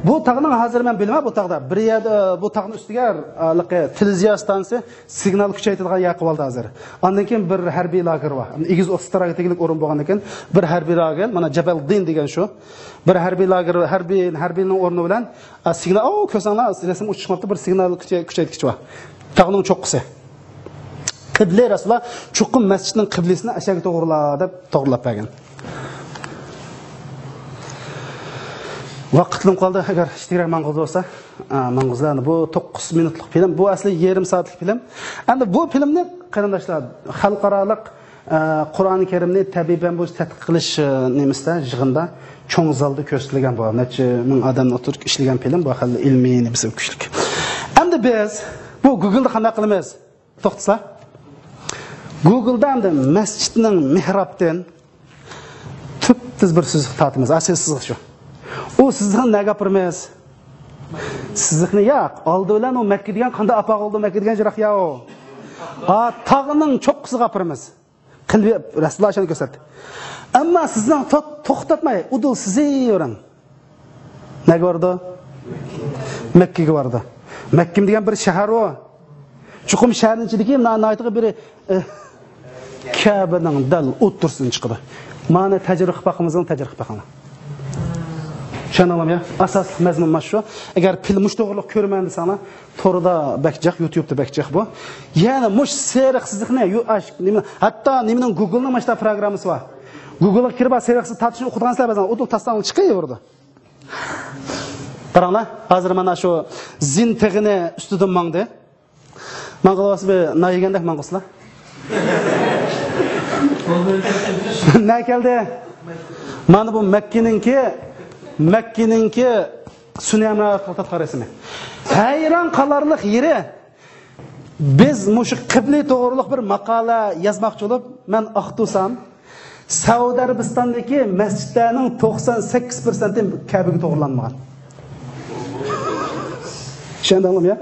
بۇ تاغنىڭ ھازىر مەن بىلمەن، بۇ تاغدا بىر يەردە، بۇ تاغنىڭ ئۈستىگە، ھېلىقى تېلېۋىزىيە ئىستانسىسى سىگنال كۈچەيتىدىغان يەر قىلىۋالدى ھازىر. ئاندىن كېيىن بىر ھەربىي لاگېر بار. ئېگىز ئوتتۇز تېررا تېگىلىك ئورۇن بولغاندىن كېيىن بىر ھەربىي لاگېر، مانا جەبەل دىن دېگەن شۇ. بىر ھەربىي لاگېر، ھەربىي، ھەربىينىڭ ئورنى بىلەن، ئا، سىگنال، ئاۋۇ كۆرسەڭلار، رەسىم ئۇچۇشماپتۇ، بىر سىگنال كۈچەي-، كۈچەيتكۈچى بار. تاغنىڭ چوققىسى. قىبلە رەسۇلۇللا چوقۇم مەسچىتنىڭ قىبلىسىنى ئەشەگە توغرىلا دەپ توغرىلاپ بەرگەن. ۋاقىتلىم قالدى، ئەگەر ئىشتىراك ماڭغۇزى بولسا، ئا، ماڭغۇزلار. بۇ توققۇز مىنۇتلۇق فىلىم، بۇ ئەسلى يېرىم سائەتلىك فىلىم. ئەمدى بۇ فىلىمنى، قېرىنداشلار، خەلقئارالىق، ئە، قۇرئان كەرىمنى تەبىئىي پەن بويىچە تەتقىق قىلىش، ئە، نېمىسىدە، يىغىندا چوڭ زالدا كۆرسىتىلگەن بۇ. نەچچە مىڭ ئادەمنى ئولتۇرۇپ ئىشلىگەن فىلىم بۇ، خېلى ئىلمىي نېمىسى كۈچلۈك. ئەمدى بىز بۇ گۇگلدا قانداق قىلىمىز؟ توختىسا. گۇگلدا ئەمدى مەسچىتنىڭ مېھرابتىن تۈپتۈز بىر سىزىق تارتىمىز. ئا، سىز سىزىق شۇ. ئۇ سىزىقنى نەگە ئاپىرىمىز؟ سىزىقنى ياق. ئالدى بىلەن ئۇ مەككە دېگەن قانداق ئاپارغىلى، مەككە دېگەن يىراق يا ئۇ. ئا، تاغنىڭ چوققىسىغا ئاپىرىمىز. قىلىپ رەسۇلۇللا ئاشۇنى كۆرسەتتى. ئەمما سىزنىڭ تو-، توختاتماي، ئۇدۇل سىزىۋېرىڭ. نەگە بارىدۇ؟ مەككىگە بارىدۇ. مەككىم دېگەن بىر شەھەر ئۇ. چوقۇم شەھەرنىڭ ئىچىدىكى نا-، ناھايىتىغا بىرى، ئە، كەبىنىڭ دەل ئوتتۇرىسىدىن چىقىدۇ. مانا تەجرىبە قىلىپ باقىمىزمۇ، تەجرىبە قىلىپ باقىڭلار. چۈشەندىڭلارمۇ يا؟ ئاساسلىق مەزمۇن مانا شۇ. ئەگەر پىل مۇش توغرىلىق كۆرىمەن دېسەڭلار، توردا بەك جىق، يۇتيۇبتا بەك جىق بۇ. يەنە مۇش سېرىق سىزىقنى، يۇ-، ئاش-، نېمە، ھەتتا نېمىنىڭ، گۇگلنىڭ مانا شۇنداق پروگراممىسى بار. گۇگلغا كىرىپ سېرىق سىزىق تارتىشنى ئوقۇيدىغان سىلەر بەزەن ئۇدۇل تاسلىساڭلار چىقىۋېرىدۇ. قاراڭلار، ھازىر مانا شۇ زىن تېغىنى ئۈستىدىن ماڭدى. ماڭغۇلاسى بىر نان يېگەندەك ماڭغۇسىلا. نە كەلدى؟ مانا بۇ مەككىنىڭكى، مەككىنىڭكى سۈنەمرا تاغ تارقاق رەسىمى. ھەيران قالارلىق يېرى، بىز مۇشۇ قىبلە توغرۇلۇق بىر ماقالە يازماقچى بولۇپ، مەن ئاختۇرسام، سەئۇدى ئەرەبىستاندىكى مەسچىتلەرنىڭ توقسان سەككىز پىرسەنتى كەبىگە توغرىلانمىغان. چۈشەندىڭلارمۇ يا؟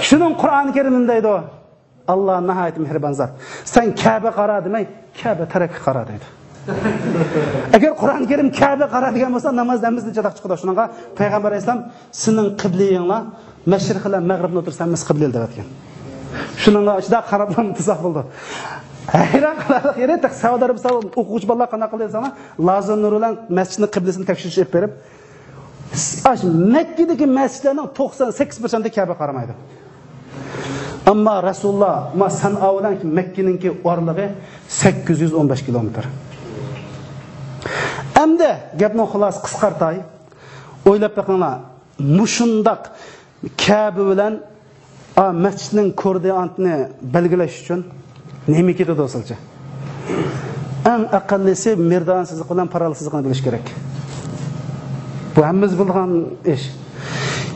شۇنىڭ قۇرئان كەرىمىدە دەيدۇ، ئاللا ناھايىتى مېھرىبان زات. سەن كەبە قارا دېمەي، كەبە تەرەككە قارا دەيدۇ. ئەگەر قۇرئان كەرىم كەبە قارا دېگەن بولسا، نامازدا ھەممىسىدىن چاتاق چىقىدۇ. شۇنىڭغا پەيغەمبەر ئەلەيھىسسالام، سېنىڭ قىبلىڭلا مەشرىق بىلەن مەغرىبنى ئولتۇرسا ھەممىسى قىبلە دەۋەتكەن. شۇنىڭغا شۇنداق قاراپلا ئىنتىزار بولدى. ھەيران قالارلىق يېرى، تېخى سەئۇدى ئەرەبىستان ئوقۇغۇچى بالىلار قانداق قىلدى دېسەڭلار، لازېر نۇر بىلەن مەسچىتنىڭ قىبلىسىنى تەكشۈرۈش ئېلىپ بېرىپ، ئاش مەككىدىكى مەسچىتلەرنىڭ توقسان سەككىز پىرسەنتى كەبە قارىمايدۇ. ئەمما رەسۇلۇللا، ما سەنئا بىلەن مەككىنىڭكى ئارىلىقى سەككىز يۈز ئون بەش كىلومېتىر. ئەمدى گەپنى خۇلاسە قىسقارتاي. ئويلاپ بېقىڭلار، مۇشۇنداق كەبە بىلەن، ئا، مەسچىتنىڭ كوردىناتىنى بەلگىلەش ئۈچۈن نېمە كېتىدۇ سىلچە؟ ئەڭ ئەقەللىسى مېرىدىئان سىزىقى بىلەن پاراللېل سىزىقنى بىلىش كېرەك. بۇ ھەممىمىز بىلىدىغان ئىش.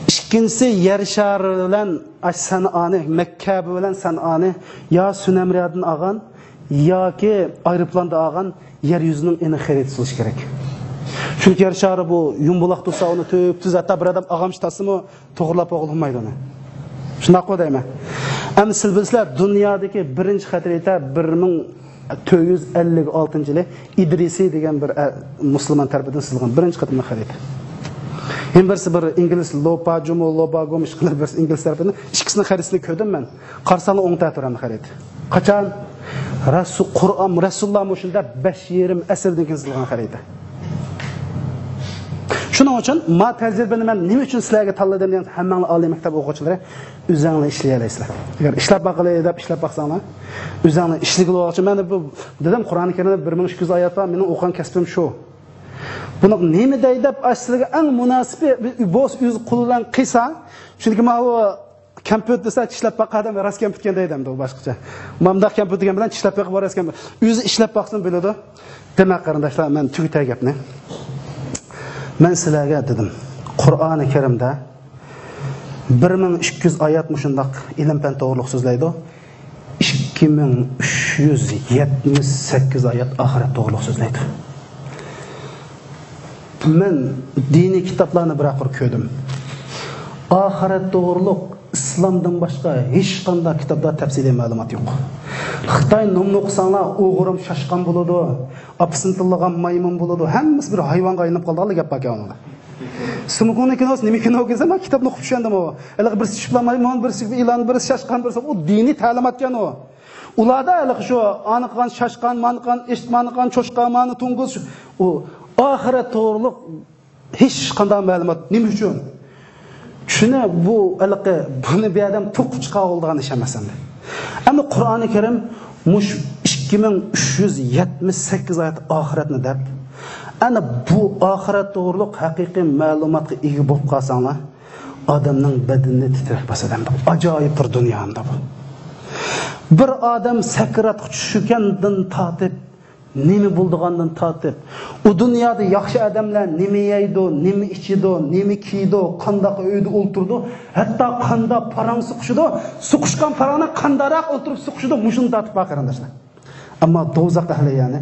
ئىككى ئىككىنچىسى، يەر شارى بىلەن ئاش سەنئانى، مەككەبە بىلەن سەنئانى يا سۇنەمرىيادىن ئالغان ياكى ئايروپىلاندا ئالغان يەر يۈزىنىڭ ئېنىق خەرىتىسى بولۇشى كېرەك. چۈنكى يەر شارى بۇ يۇمبۇلاق تۇرسا، ئۇنى تۈپتۈز، ھەتتا بىر ئادەم ئاغامچا تاسسىمۇ توغرىلاپ بولغىلى بولمايدۇ ئۇنى. شۇنداققۇ دەيمەن. ئەمدى سىز بىلىسىلەر، دۇنيادىكى بىرىنچى خەرىتە بىر مىڭ تۆت يۈز ئەللىك ئالتىنچى يىلى ئىدرىسى دېگەن بىر، ئە، مۇسۇلمان تەرىپىدىن سىزىلغان بىرىنچى قېتىملىق خەرىتە. يەنە بىرسى بىر ئىنگلىز لوپاجۇمۇ، لوباگومۇ، ئىشقىلىپ بىرسى ئىنگلىز تەرىپىدىن، ئىككىسىنىڭ خەرىتىسىنى كۆردۈم مەن. قارىساڭلار ئوڭ تەتۈرەمدە خەرىتە. قاچان؟ رەسۇ-، قۇرئان، رەسۇلۇللا مۇشۇنداق بەش يېرىم ئەسىردىن كېيىن سىزىلغان خەرىتە. شۇنىڭ ئۈچۈن ما تەجرىبىنى مەن نېمە ئۈچۈن سىلەرگە تاللىدىم دېگەن، ھەممەڭلار ئالىي مەكتەپ ئوقۇغۇچىلىرى ئۆزەڭلار ئىشلىيەلەيسىلەر. ئەگەر ئىشلەپ باقىلى دەپ ئىشلەپ باقساڭلار، ئۆزەڭلار ئىشلىگىلى بولغۇچە، مەن بۇ دېدىم، قۇرئانى كەرىمدە بىر مىڭ ئىككى يۈز ئايەت بار، مېنىڭ ئوقۇغان كەسپىم شۇ. بۇنىڭ نېمە دەي دەپ، ئاش سىلەرگە ئەڭ مۇناسىپى بولسا ئۆزى قولى بىلەن قىلسا، چۈنكى ماۋۇ كەمپۈت دېسە، چىشلەپ باققان ئادەم راست كەمپۈتكەن دەيدۇ ئەمدى ئۇ باشقىچە. مانداق كەمپۈت دېگەن بىلەن چىشلەپ بېقىپ راست كەمپۈت. ئۆزى ئىشلەپ باقسۇن بىلىدۇ. دېمەك، قېرىنداشلار، مەن تۈگىتەي گەپنى. مەن سىلەرگە دېدىم، قۇرئانى كەرىمدە بىر مىڭ ئىككى يۈز ئايەت مۇشۇنداق ئىلىم-پەن توغرۇلۇق سۆزلەيدۇ. ئىككى مىڭ ئۈچ يۈز يەتمىش سەككىز ئايەت ئاخىرەت توغرۇلۇق سۆزلەيدۇ. مەن دىنىي كىتابلارنى بىراقۇر كۆردۈم. ئاخىرەت توغرۇلۇق ئىسلامدىن باشقا ھېچقانداق كىتابدا تەپسىلىي مەلۇمات يوق. خىتاي نومۇرنى ئوقۇساڭلار، ئوغرىم شاشقان بولىدۇ، ئاپىسىنى تىللىغان مايمۇن بولىدۇ، ھەممىسى بىر ھايۋانغا ئايلىنىپ قالىدىغان گەپ باركەن ئۇنىڭدا. سىمۇكۇنىڭ كىنوسى نېمە كىنو دېسەم، مەن كىتابنى ئوقۇپ چۈشەندىم ئۇ. ھېلىقى بىرسى چۈشۈپ مايمۇن، بىرسى ئىلان، بىرسى شاشقان، بىرسى، ئۇ دىنىي تەلىماتكەن ئۇ. ئۇلاردا ھېلىقى شۇ ئانىقان، شاشقان، مانىقان، ئىشت، مانىقان، چوشقا، مانى، توڭگۇز، شۇ، ئۇ ئاخىرەت توغرۇلۇق ھېچقانداق مەلۇمات. نېمە ئۈچۈن؟ چۈنكى بۇ ھېلىقى بۇنى بىر ئادەم توقۇپ چىقارغىلى بولىدىغان ئىش ئەمەس ئەمدى. ئەمدى قۇرئانى كەرىم مۇشۇ ئىككى مىڭ ئۈچ يۈز يەتمىش سەككىز ئايەت ئاخىرەتنى دەپ، ئەنە بۇ ئاخىرەت توغرۇلۇق ھەقىقىي مەلۇماتقا ئىگە بولۇپ قالساڭلار، ئادەمنىڭ بەدىنىنى تىترەك باسىدۇ ئەمدى. ئاجايىپ بىر دۇنيا ئەمدى بۇ. بىر ئادەم سەكراتقا چۈشكەندىن تارتىپ، نېمە بولىدىغاندىن تارتىپ، ئۇ دۇنيادا ياخشى ئادەملەر نېمە يەيدۇ، نېمە ئىچىدۇ، نېمە كىيىدۇ، قانداق ئۆيدە ئولتۇرىدۇ، ھەتتا قانداق پاراڭ سوقۇشىدۇ، سوقۇشقان پاراڭنى قانداقراق ئولتۇرۇپ سوقۇشىدۇ، مۇشۇنى تارتىپ بار قېرىنداشلار. ئەمما دوزاخ ئەھلى، يەنى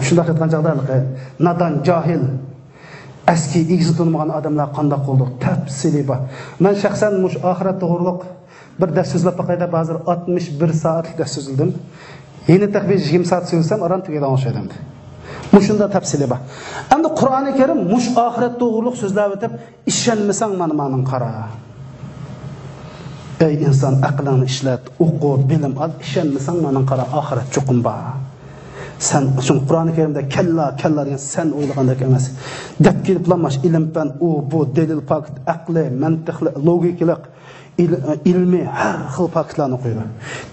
شۇنداق ئېيتقان چاغدا، ھېلىقى نادان، جاھىل، ئەسكى ئېگىزى تونۇمىغان ئادەملەر قانداق بولىدۇ، تەپسىلىي بار. مەن شەخسەن مۇشۇ ئاخىرەت توغرۇلۇق بىر دەرس سۆزلەپ باقاي دەپ، ھازىر ئاتمىش بىر سائەتلىك دەرس سۆزلىدىم. يەنە تېخى بىر يىگىرمە سائەت سۆزلىسەم، ئاران تۈگەيدىغان ئوخشايدۇ ئەمدى. مۇشۇنداق تەپسىلىي بار. ئەمدى قۇرئانى كەرىم مۇشۇ ئاخىرەت توغرۇلۇق سۆزلەۋېتىپ، ئىشەنمىسەڭ مانا ماڭا قارا. ئەي ئىنسان، ئەقلىڭنى ئىشلەت، ئوقۇ، بىلىم ئال، ئىشەنمىسەڭ مانا قارا، ئاخىرەت چوقۇم بار. سەن، چۈنكى قۇرئانى كەرىمدە كەللا، كەللا دېگەن سەن ئويلىغاندەك ئەمەس. دەپ كېلىپلا ماش ئىلىم-پەن، ئۇ، بۇ، دەلىل، پاكىت، ئەقلىي، مەنتىقلىق، لوگىكىلىق، ئىل-، ئىلمىي ھەر خىل پاكىتلارنى قويىدۇ.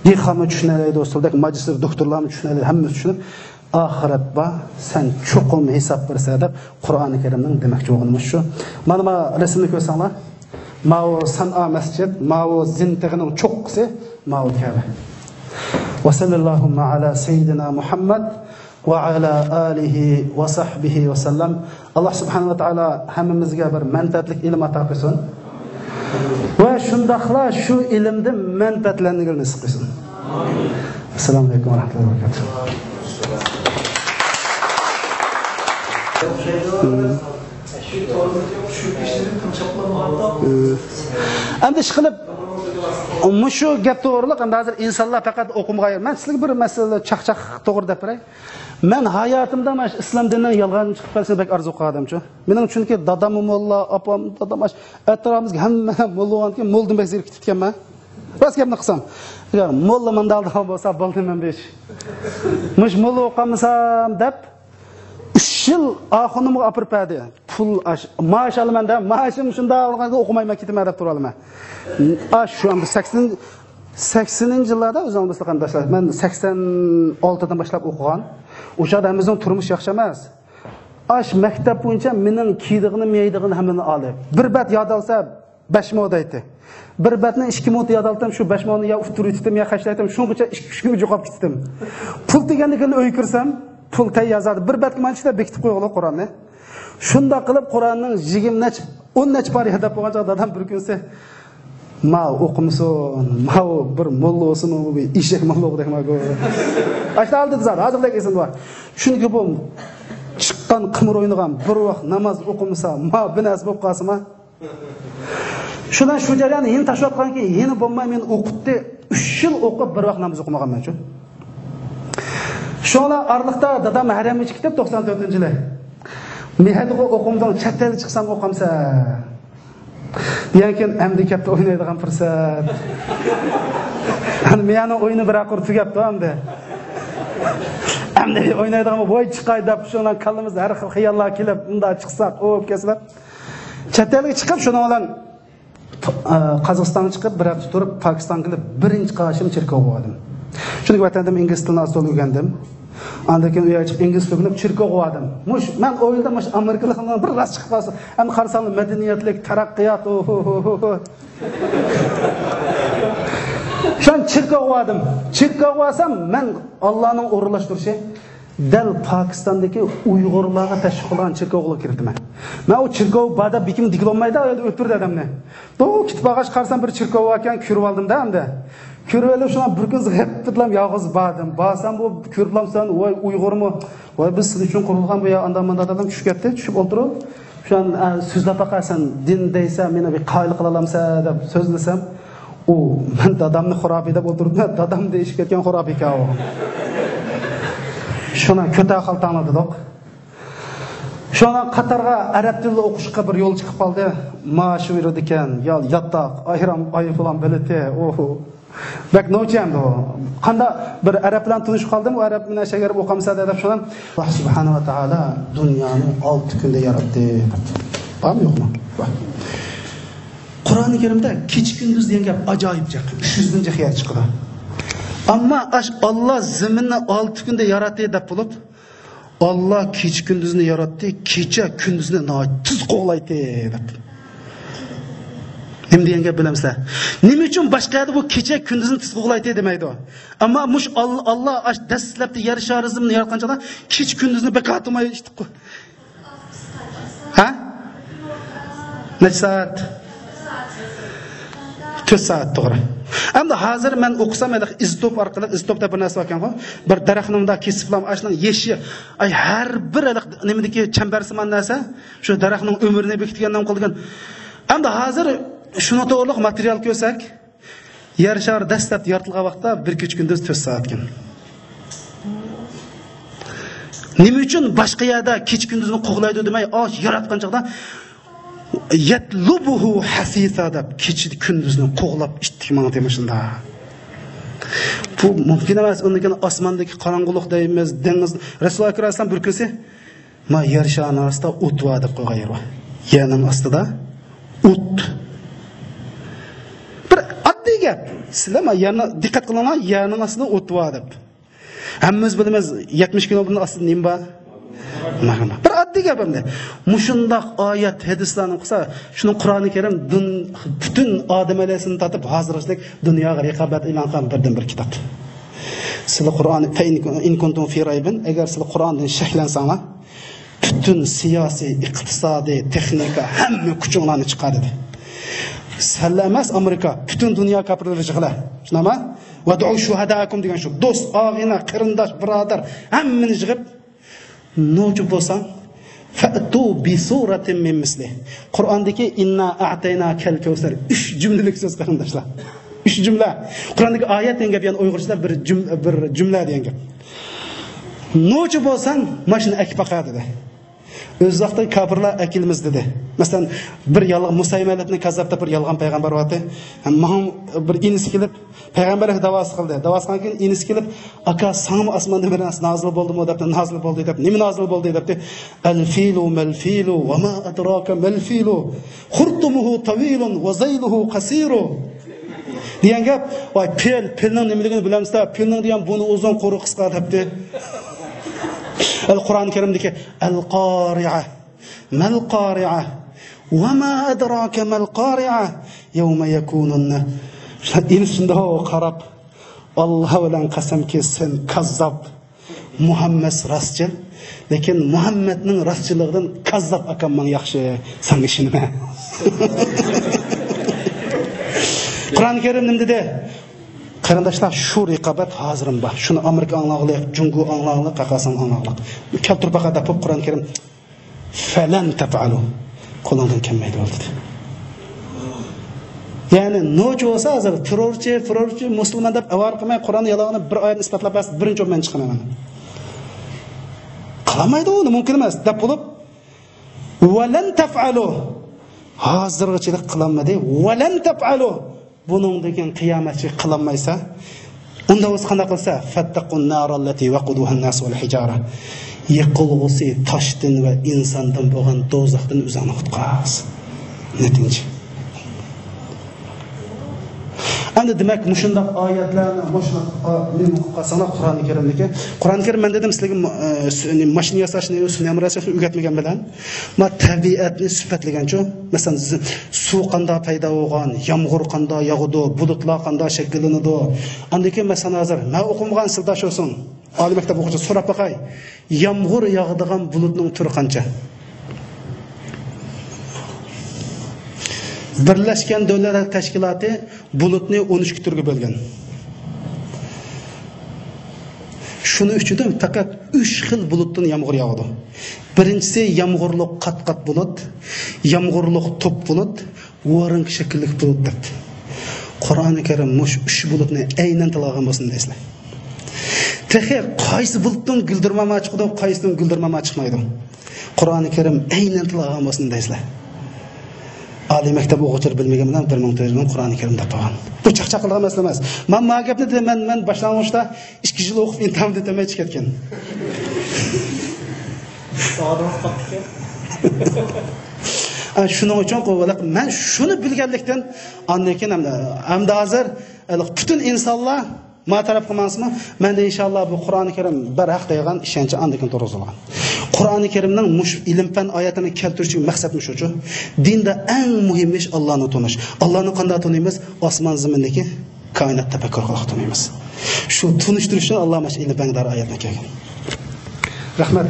دېھقانمۇ چۈشىنەلەيدۇ، سىلدەك ماگىستىر، دوكتورلارمۇ چۈشىنەلەيدۇ، ھەممىسى چۈشىنىدۇ. ئاخىرەت بار، سەن چوقۇم ھېساب بېرىسەن دەپ قۇرئانى كەرىمنىڭ دېمەكچى بولغىنى مۇشۇ. مانا ما رەسىمنى كۆرسەڭلار، ماۋۇ سەنئا مەسچىت، ماۋۇ زىن تېغىنىڭ چوققىسى، ماۋۇ كەبە. ۋە سەللەللاھۇممە ئەلا سەييىدىنا مۇھەممەد ۋە ئەلا ئالىھى ۋە سەھبىھى ۋە سەللەم. ئاللا سۇبھانەھۇ ۋە تائالا ھەممىمىزگە بىر مەنپەئەتلىك ئىلىم ئاتا قىلسۇن. ۋە شۇنداقلا شۇ ئىلىمدىن مەنپەئەتلەنگىلى نېسىپ قىلسۇن. ئەسسالامۇ ئەلەيكۇم ۋە رەھمەتۇللاھى ۋە بەرەكاتۇھۇ. ئەمدى ئىشقىلىپ، مۇشۇ گەپ توغرۇلۇق، ئەمدى ھازىر ئىنسانلار پەقەت ئوقۇمىغا، مەن سىزگە بىر مەسىلە چاقچاق توغرا دەپ بېرەي. مەن ھاياتىمدا مانا شۇ ئىسلام دىنىنىڭ يالغان چىقىپ قالسىنى بەك ئارزۇ قىلغان ئادەمچۇ. مېنىڭ چۈنكى داداممۇ موللا، ئاپام، دادام ئاش-، ئەتراپىمىزدىكى ھەممە موللا بولغاندىكىن موللىدىن بەك زېرىكىپ كېتىپتىكەنمەن. راست گەپنى قىلسام. ئەگەر موللا مانداق بولسا بولدى مەن بۇ ئىش. مۇش موللا ئوقۇمىسام دەپ، ئۈچ يىل ئاخۇنۇمغا ئاپىرىپ بەردى. پۇل ئاش-، مائاش ئالىمەن دە، مائاشىم شۇنداق بولغاندا ئوقۇمايمەن كېتىمەن دەپ تۇرۇۋالىمەن. ئاش شۇ ئەمدى سەكسەن، سەكسىنىنچى يىللاردا ئۆزۈڭلار بىلىسىلەر قېرىنداشلار، مەن سەكسەن ئالتىدىن باشلاپ ئوقۇغان. ئۇ چاغدا ھەممىمىزنىڭ تۇرمۇش ياخشى ئەمەس. ئاش مەكتەپ بويىچە مېنىڭ كىيىدىغىنىم، يەيدىغىنىم ھەممىنى ئالدى. بىر بەت ياد ئالسا، بەش مو دەيتتى. بىر بەتنى ئىككى مو ياد ئالتىم، شۇ بەش مونى يا ئۇتتۇرۇۋېتىتتىم، يا خەجلەيتتىم، شۇنىڭغىچە ئىككى، ئۈچ كۈنگە جوقاپ كېتىتتىم. پۇل دېگەندىن كېيىن ئۆيگە كىرسەم، پۇل تەييار زادى. بىر بەتكە مانچە دەپ بېكىتىپ قويغىلى قۇرئاننى. شۇنداق قىلىپ قۇرئاننىڭ يىگىرمە نەچچە، ئون نەچچە پارە يادلاپ بولغان چاغدا دادام بىر كۈنسى، «ماۋۇ ئوقۇمىسۇن، ماۋۇ بىر موللا بولسىمۇ، بۇ بىر ئېشەك موللا دەيمەن گۇ.» ئاشۇنداق ھالدا بىز ھازىردەك ئېسىمدە بار. چۈنكى بۇ چىققان قىمار ئوينىغان، بىر ۋاق ناماز ئوقۇمىسا، ما بىر نەرسە بولۇپ قالسىما. شۇنىڭ شۇ جەرياندا يەنە تاشلاۋاتقانكى، يەنە بولماي مېنى ئوقۇتتى. ئۈچ يىل ئوقۇپ، بىر ۋاق ناماز ئوقۇمىغانمەن شۇ. شۇڭا ئارىلىقتا دادام ھەرەمگە چىقىپ كېتىپ، توقسان تۆتىنچى يىلى. «مەھەدىغۇ ئوقۇمدۇڭ، چەت ئەلگە چىقسام ئوقامسەن؟» دېگەنكىن، ئەمدى كەپتۇ ئوينايدىغان پۇرسەت. ئەمدى مىيانىڭ ئويۇنى بىر قۇر تۈگەپتۇ ئەمدى. ئەمدى ئوينايدىغان، ۋاي چىقاي دەپ، شۇنىڭ كاللىمىزدا ھەر خىل خىياللار كېلىپ، مۇنداق چىقساق، ئۇ بولۇپ كەتسە دەپ. چەت ئەلگە چىقىپ، شۇنىڭ بىلەن ئە، قازاقىستانغا چىقىپ، بىر ھەپتە تۇرۇپ، پاكىستانغا كېلىپ، بىرىنچى قارىشىم چېركاۋغا باردىم. چۈنكى ۋەتەندىمۇ ئىنگلىز تىلىنى ئاز تولا ئۆگەندىم. ئاندىن كېيىن ئۇ يەرگە چىقىپ، ئىنگلىز تىلىنى ئۆگىنىپ، چېركاۋغا باردىم. مۇش-، مەن ئويلىدىم، مۇشۇ ئامېرىكىلىقلارنىڭ بىر راست چىقىپ قالسا، ئەمدى قارىساڭلار، مەدەنىيەتلىك، تەرەققىيات، ئوھوھوھو. شۇ چېركاۋغا باردىم. چېركاۋغا بارسام، مەن ئاللانىڭ ئورۇنلاشتۇرۇشى، دەل پاكىستاندىكى ئۇيغۇرلارغا تەشۋىق قىلغان چېركاۋغا كىردىم مەن. مەن ئۇ چېركاۋ بار دەپ بېكىنىپ دېگىلى بولمايدۇ، ئۇ يەردە ئۆلتۈردى ئادەمنى. تو كېتىپ بارغاچ قارىسام، بىر چېركاۋ باركەن، كۆرۈپ ئالدىم-دە ئەمدى. كۆرۈپ ئېلىپ، شۇڭا بىر كۈن غەپلىتىدىلا يالغۇز باردىم. بارسام، بۇ كۆرۈپلامسەن، ۋاي ئۇيغۇرمۇ؟ ۋاي بىز سىز ئۈچۈن قۇرۇلغان بۇ يەر، ئانداق مۇنداق دەپ چۈشۈپ كەتتى. چۈشۈپ ئولتۇرۇپ، شۇ، ئە، سۆزلەپ باقاي، سەن دىن دەيسەن، مېنى بىر قايىل قىلالامسەن دەپ سۆزلىسەم، ئۇ، مەن دادامنى خۇراپىي دەپ ئولتۇردۇم، دادام دېيىشىپ كەتكەن خۇراپىيكەن ئۇ. شۇنى كۆتەر خالتاڭلا دېدۇق. شۇنىڭ قاتارغا ئەرەب تىلى ئوقۇشقا بىر يول چىقىپ قالدى. مائاش بېرىدىكەن، يا ياتاق، ئايرام، ئايروپىلان بېلىتى، ئوھو. بەك نوچى ئەمدى ئۇ. قاندا بىر ئەرەب بىلەن تونۇشۇپ قالدىم، ئۇ ئەرەب مېنى شەگەر ئوقامسەن دەپ شۇنى. ئاللا سۇبھانەھۇ ۋە تائالا دۇنيانى ئالتە كۈندە ياراتتى. بارمۇ يوقمۇ؟ بار. قۇرئانى كەرىمدە كېچە كۈندۈز دېگەن گەپ ئاجايىپ جىق. ئۈچ يۈز مىڭ جىق يەر چىقىدۇ. ئەمما ئاش ئاللا زېمىننى ئالتە كۈندە ياراتتى دەپ بولۇپ، ئاللا كېچە كۈندۈزنى ياراتتى، كېچە كۈندۈزنى ناھايىتى تېز قوغلايتتى دەپ. نېمە دېگەن گەپ بىلەمسىلەر؟ نېمە ئۈچۈن باشقا يەردە بۇ كېچە كۈندۈزنى تېز قوغلايتتى دېمەيدۇ؟ ئەمما مۇش ئاللا، ئاللا ئاش دەسلەپتە يەر شارى زېمىننى ياراتقان چاغدا كېچە كۈندۈزنى بىكار تۇرماي ئىشتىققۇ. ھە؟ نەچچە سائەت؟ تۆت سائەت، توغرا. ئەمدى ھازىر مەن ئوقۇسام، ھېلىقى ئىزتوپ ئارقىلىق، ئىزتوپ دەپ بىر نەرسە باركەنغۇ، بىر دەرەخنى مۇنداق كېسىپلا، ئاشۇنىڭ يېشى، ئاي، ھەر بىر ھېلىقى نېمىدىكى چەمبەرسىمان نەرسە، شۇ دەرەخنىڭ ئۆمرىنى بېكىتكەن، نېمە قىلغان. ئەمدى ھازىر شۇنىڭ توغرىلىق ماتېرىيال كۆرسەك، يەر شارى دەسلەپ يارىتىلغان ۋاقىتتا بىر كېچە كۈندۈز تۆت سائەتكەن. نېمە ئۈچۈن باشقا يەردە كېچە كۈندۈزنى قوغلايدۇ دېمەي، ئاش ياراتقان چاغدا يەتلۇبۇھۇ ھەسىسا دەپ كېچە كۈندۈزنى قوغلاپ ئىتتىك ماڭدى مۇشۇنداق. بۇ مۇمكىن ئەمەس. ئۇندىن كېيىن ئاسماندىكى قاراڭغۇلۇق دەيمىز، دېڭىز. رەسۇل ئەكرەم ئەلەيھىسسالام بىر كۈنسى، ما يەر شارىنىڭ ئاستىدا ئوت بار دەپ قويغان يېرى بار. يەرنىڭ ئاستىدا ئوت. بىر ئاددىي گەپ. سىلەر ما يەرنى دىققەت قىلىڭلار، يەرنىڭ ئاستىدا ئوت بار دەپ. ھەممىمىز بىلىمىز، يەتمىش كىلومېتىرنىڭ ئاستىدا نېمە بار؟ ماگما. بىر ئاددىي گەپ ئەمدى. مۇشۇنداق ئايەت، ھەدىسلەرنى قىلسا، شۇنىڭ قۇرئانى كەرىم دۇن-، پۈتۈن ئادەم ئەلەيھىسسالامدىن تارتىپ ھازىرغىچىلىك دۇنياغا رىقابەت ئېلان قىلغان بىردىنبىر كىتاب. سىلەر قۇرئان، فە ئىن، ئىن كۇنتۇم فى رەيبىن، ئەگەر سىلەر قۇرئاندىن شەكلەنسەڭلار، پۈتۈن سىياسىي، ئىقتىسادىي، تېخنىكا، ھەممە كۈچۈڭلارنى چىقار دېدى. سەنلا ئەمەس، ئامېرىكا، پۈتۈن دۇنيا كاپىرلىرى يىغىلە. شۇنداقمۇ؟ ۋەدئۇ شۇھەدائەكۇم دېگەن شۇ. دوست، ئاغىنە، قېرىنداش، بۇرادەر، ھەممىنى يىغىپ، نوچى بولساڭ، فەئتۇ بىسۇرەتىن مىن مىسلىھ. قۇرئاندىكى ئىننا ئەئتەيناكەل كەۋسەر. ئۈچ جۈملىلىك سۆز، قېرىنداشلار. ئۈچ جۈملە. قۇرئاندىكى ئايەت دېگەن گەپ، يەنى ئۇيغۇرچىدا بىر جۈم-، بىر جۈملە دېگەن گەپ. نوچى بولساڭ، ماشىنا ئەكىپ باقا دېدى. ئۆز ۋاقتىدا كاپىرلار ئەكىلمىز دېدى. مەسىلەن، بىر يالغان، مۇسەيلىمەتنى كاززاپ دەپ بىر يالغان پەيغەمبەر بارتى. ماڭا بىر ئىنىسى كېلىپ، پەيغەمبەرگە داۋاسى قىلدى. داۋاسى قىلغاندىن كېيىن ئىنىسى كېلىپ، ئاكا، ساڭىمۇ ئاسماندىن بىر نەرسە نازىل بولدىمۇ دەپتۇ. نازىل بولدى دەپ. نېمە نازىل بولدى دەپتۇ. ئەلفىلۇ مەلفىلۇ ۋەما ئەدراكە مەلفىلۇ. خۇرتۇمۇھۇ تەۋىلۇن ۋەزەيلۇھۇ قەسىرۇ. دېگەن گەپ، ۋاي، پىل، پىلنىڭ نېمىلىكىنى بىلەمسىلەر؟ پىلنىڭ دېگەن بۇرنى ئۇزۇن، قۇيرۇقى قىسقا دەپتۇ. ئەل قۇرئان كەرىمدىكى ئەل قارىئە، مەل قارىئە، ۋەما ئەدراكە مەل قارىئە، يەۋمە يەكۇنۇن. ئىنىسى شۇنداق قاراپ، ئاللا بىلەن قەسەمكى، سەن كاززاپ. مۇھەممەد راستچىل، لېكىن مۇھەممەدنىڭ راستچىللىقىدىن كاززاپ ئاكام ماڭا ياخشى، ساڭا ئىشىنىمەن. قۇرئان كەرىم نېمە دېدى؟ قېرىنداشلار، شۇ رىقابەت ھازىرمۇ بار. شۇنى ئامېرىكا ئاڭلاغلىق، جۇڭگو ئاڭلاغلىق، قاقاسان ئاڭلاغلىق. كەلتۈرۈپ باقا دەپ قويۇپ، قۇرئان كەرىم فەلەن تەپئەلۇ، قولۇڭدىن كەلمەيدۇ دېدى. يەنى نوچى بولسا ھازىر تېررورچى، تېررورچى، مۇسۇلمان دەپ ئاۋارە قىلماي، قۇرئاننى يالاڭلىنىپ بىر ئايەتنى ئىسپاتلاپ بەرسە، بىرىنچى بولۇپ مەن چىقىمەن. قىلالمايدۇ، ئۇنى مۇمكىن ئەمەس دەپ بولۇپ، ۋەلەن تەپئەلۇ، ھازىرغىچىلىك قىلالمىدى، ۋەلەن تەپئەلۇ، بۇنىڭدىن كېيىن قىيامەتچى قىلالمايسا، ئۇنداق بولسا قانداق قىلسا، فەتتەقۇن نارەللەتى ۋەقۇدۇھەنناسۇ ۋەلھىجارە، يېقىلغۇسى تاشتىن ۋە ئىنساندىن بولغان دوزاختىن ئۆزۈڭنى قۇتقار. نەتىجە. ئەمدى دېمەك، مۇشۇنداق ئايەتلەرنى، مۇشۇنداق، ئا، نېمە قىلىپ قالساڭلار، قۇرئانى كەرىمدىكى، قۇرئانى كەرىم، مەن دېدىم سىلەرگە، ما-، ئە، سۈ-، نېمە، ماشىنا ياساشنى، سۈنئىي ئەمرىياساشنى ئۆگەتمىگەن بىلەن، ما تەبىئەتنى سۈپەتلىگەنچۇ، مەسىلەن، سۇ قانداق پەيدا بولغان، يامغۇر قانداق ياغىدۇ، بۇلۇتلار قانداق شەكىللىنىدۇ. ئاندىن كېيىن، مەسىلەن، ھازىر مەن ئوقۇمىغان سىرداش بولسۇن، ئالىي مەكتەپ ئوقۇغۇچى سوراپ باقاي، يامغۇر ياغىدىغان بۇلۇتنىڭ تۈرى قانچە؟ بىرلەشكەن دۆلەتلەر تەشكىلاتى بۇلۇتنى ئون ئۈچ تۈرگە بۆلگەن. شۇنىڭ ئۈچۈن پەقەت ئۈچ خىل بۇلۇتتىن يامغۇر ياغىدۇ. بىرىنچىسى يامغۇرلۇق قات-قات بۇلۇت، يامغۇرلۇق توپ بۇلۇت، ۋارىنكا شەكىللىك بۇلۇت دەپتۇ. قۇرئانى كەرىم مۇشۇ ئۈچ بۇلۇتنى ئەينەن تىلغا ئالغان بولسۇن دەيسىلەر. تېخى قايسى بۇلۇتتىن گۈلدۈرماما چىقىدۇ، قايسىدىن گۈلدۈرماما چىقمايدۇ. قۇرئانى كەرىم ئەينەن تىلغا ئالغان بولسۇن دەيسىلەر. ئالىي مەكتەپ ئوقۇغۇچىلىرى بىلمىگەن بىلەن بىر مىڭ تۆت يۈز مىڭ قۇرئانى كەرىم دەپ قويغان. بۇ چاقچاق قىلغان مەسىلە ئەمەس. مەن مانا گەپنى دېدىم، مەن، مەن باشلانغۇچتا ئىككى يىل ئوقۇپ ئىمتىھان دېتەلمەي چىقىپ كەتكەن. ساۋاتىڭىز قاپتىكەن. ئە، شۇنىڭ ئۈچۈن قويۇۋالىق. مەن شۇنى بىلگەنلىكتىن، ئاندىن كېيىن ئەمدى، ئەمدى ھازىر، ئە، پۈتۈن ئىنسانلار ما تەرەپكە ماڭسىمۇ، مەندە ئىنشاللا بۇ قۇرئانى كەرىم بەرھەق دەيدىغان ئىشەنچ ئاندىن كېيىن تۇرغۇزۇلغان. قۇرئانى كەرىمنىڭ مۇشۇ ئىلىم پەن ئايەتلىرىنى كەلتۈرۈشتىكى مەقسەتمۇ شۇچۇ. دىندا ئەڭ مۇھىم ئىش ئاللانى تونۇش. ئاللانى قانداق تونۇيمىز؟ ئاسمان زېمىندىكى كائىنات تەپەككۇر قىلىپ تونۇيمىز. شۇ تونۇشتۇرۇش ئۈچۈن ئاللا مانا شۇ ئىلىم پەنگە دائىر ئايەتلەر كەلگەن. رەھمەت.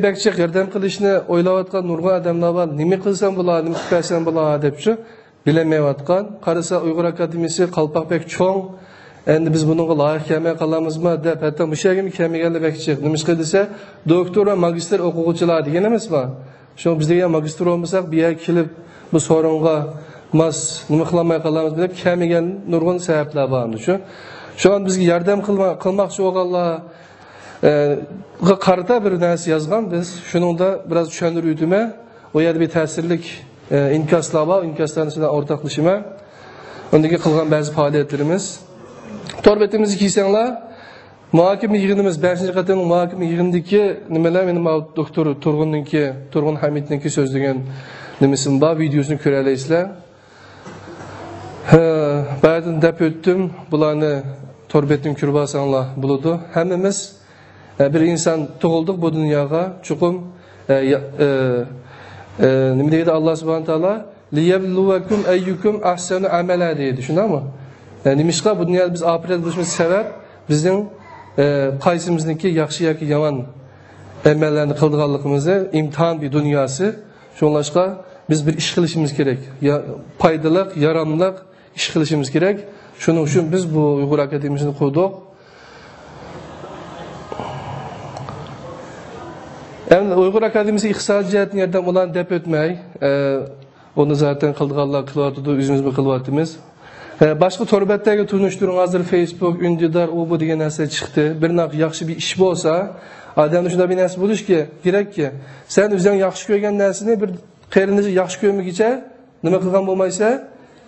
بەك جىق ياردەم قىلىشنى ئويلاۋاتقان نۇرغۇن ئادەملەر بار. نېمە قىلسام بولا، نېمە قىلىپ بەرسەم بولا دەپ شۇ بىلەلمەيۋاتقان. قارىسا ئۇيغۇر ئاكادېمىيىسى قالپاق بەك چوڭ. ئەمدى بىز بۇنىڭغا لايىق كەلمەي قالامىزما دەپ، ھەتتا مۇشۇ يەرگىمۇ كەلمىگەنلەر بەك جىق. نېمىشقا دېسە، دوكتور ۋە ماگىستىر ئوقۇغۇچىلار دېگىنىمىز بار. شۇڭا بىز دېگەن ماگىستىر بولمىساق، بۇ يەرگە كېلىپ، بۇ سورۇنغا ماس نېمە قىلالماي قالامىز دەپ كەلمىگەن نۇرغۇن سەۋەبلەر بار. شۇ، شۇڭا بىزگە ياردەم قىلما-، قىلماقچى بولغانلار، ئە، غا قارىتا بىر نەرسە يازغان بىز. شۇنىڭدا بىراز چۈشەندۈرۈپ ئۆتىمەن. ئۇ يەردە بىر تەسىرلىك، ئە، ئىنكاسلار بار. ئىنكاسلارنى سىلەر ئورتاقلىشىمەن. ئۇندىن كېيىن قىلغان بەزى پائالىيەتلىرىمىز. تور بېتىمىزگە كەلسەڭلار، مۇھاكىمە يىغىنىمىز، بەشىنچى قېتىملىق مۇھاكىمە يىغىنىدىكى نېمىلەر، مېنىڭ ماۋۇ دوكتور تۇرغۇننىڭكى، تۇرغۇن ھەمىتنىڭكى سۆزلىگەن نېمىسىمۇ بار، ۋىدېيوسىنى كۆرەلەيسىلەر. ھە، بايىدىن دەپ ئۆتتۈم، بۇلارنى تور بېتىدىن كۆرۈپ ئالساڭلار بولىدۇ. ھەممىمىز، ئە، بىر ئىنسان تۇغۇلدۇق بۇ دۇنياغا، چوقۇم، ئە، يا-، ئە، ئە، نېمە دەيدۇ ئاللا سۇبھانە تائالا؟ لىيەبلۇۋەكۇم ئەييۇكۇم ئەھسەنۇ ئەمەلا دەيدۇ، شۇنداقمۇ؟ ئە، نېمىشقا بۇ دۇنيادا بىز ئاپىرىدە بولۇشىمىز سەۋەب، بىزنىڭ، ئە، قايسىمىزنىڭكى ياخشى ياكى يامان ئەمەللەرنى قىلىدىغانلىقىمىزنى ئىمتىھان بىر دۇنياسى. شۇڭلاشقا بىز بىر ئىش قىلىشىمىز كېرەك. يا، پايدىلىق، ياراملىق ئىش قىلىشىمىز كېرەك. شۇنىڭ ئۈچۈن بىز بۇ ئۇيغۇر ئاكادېمىيىسىنى قۇردۇق. ئەمدى ئۇيغۇر ئاكادېمىيىسى ئىقتىسادىي جەھەتتىن ياردەم ئۇلارنى دەپ ئۆتمەي، ئە، ئۇنى زاتەن قىلىدىغانلار قىلىۋاتىدۇ، ئۆزىمىزمۇ قىلىۋاتىمىز. ئە، باشقا تور بەتلەرگە تونۇشتۇرۇڭ، ھازىر فېيسبۇك، ئۈندىدار، ئۇ بۇ دېگەن نەرسە چىقتى. بىر ناق-، ياخشى بىر ئىش بولسا، ئادەمدە شۇنداق بىر نەرسە بولۇشى كېرەككى، سەن ئۆزۈڭ ياخشى كۆرگەن نەرسىنى بىر قېرىندىشىڭ ياخشى كۆرمىگۈچە نېمە قىلغان بولمايسەن؟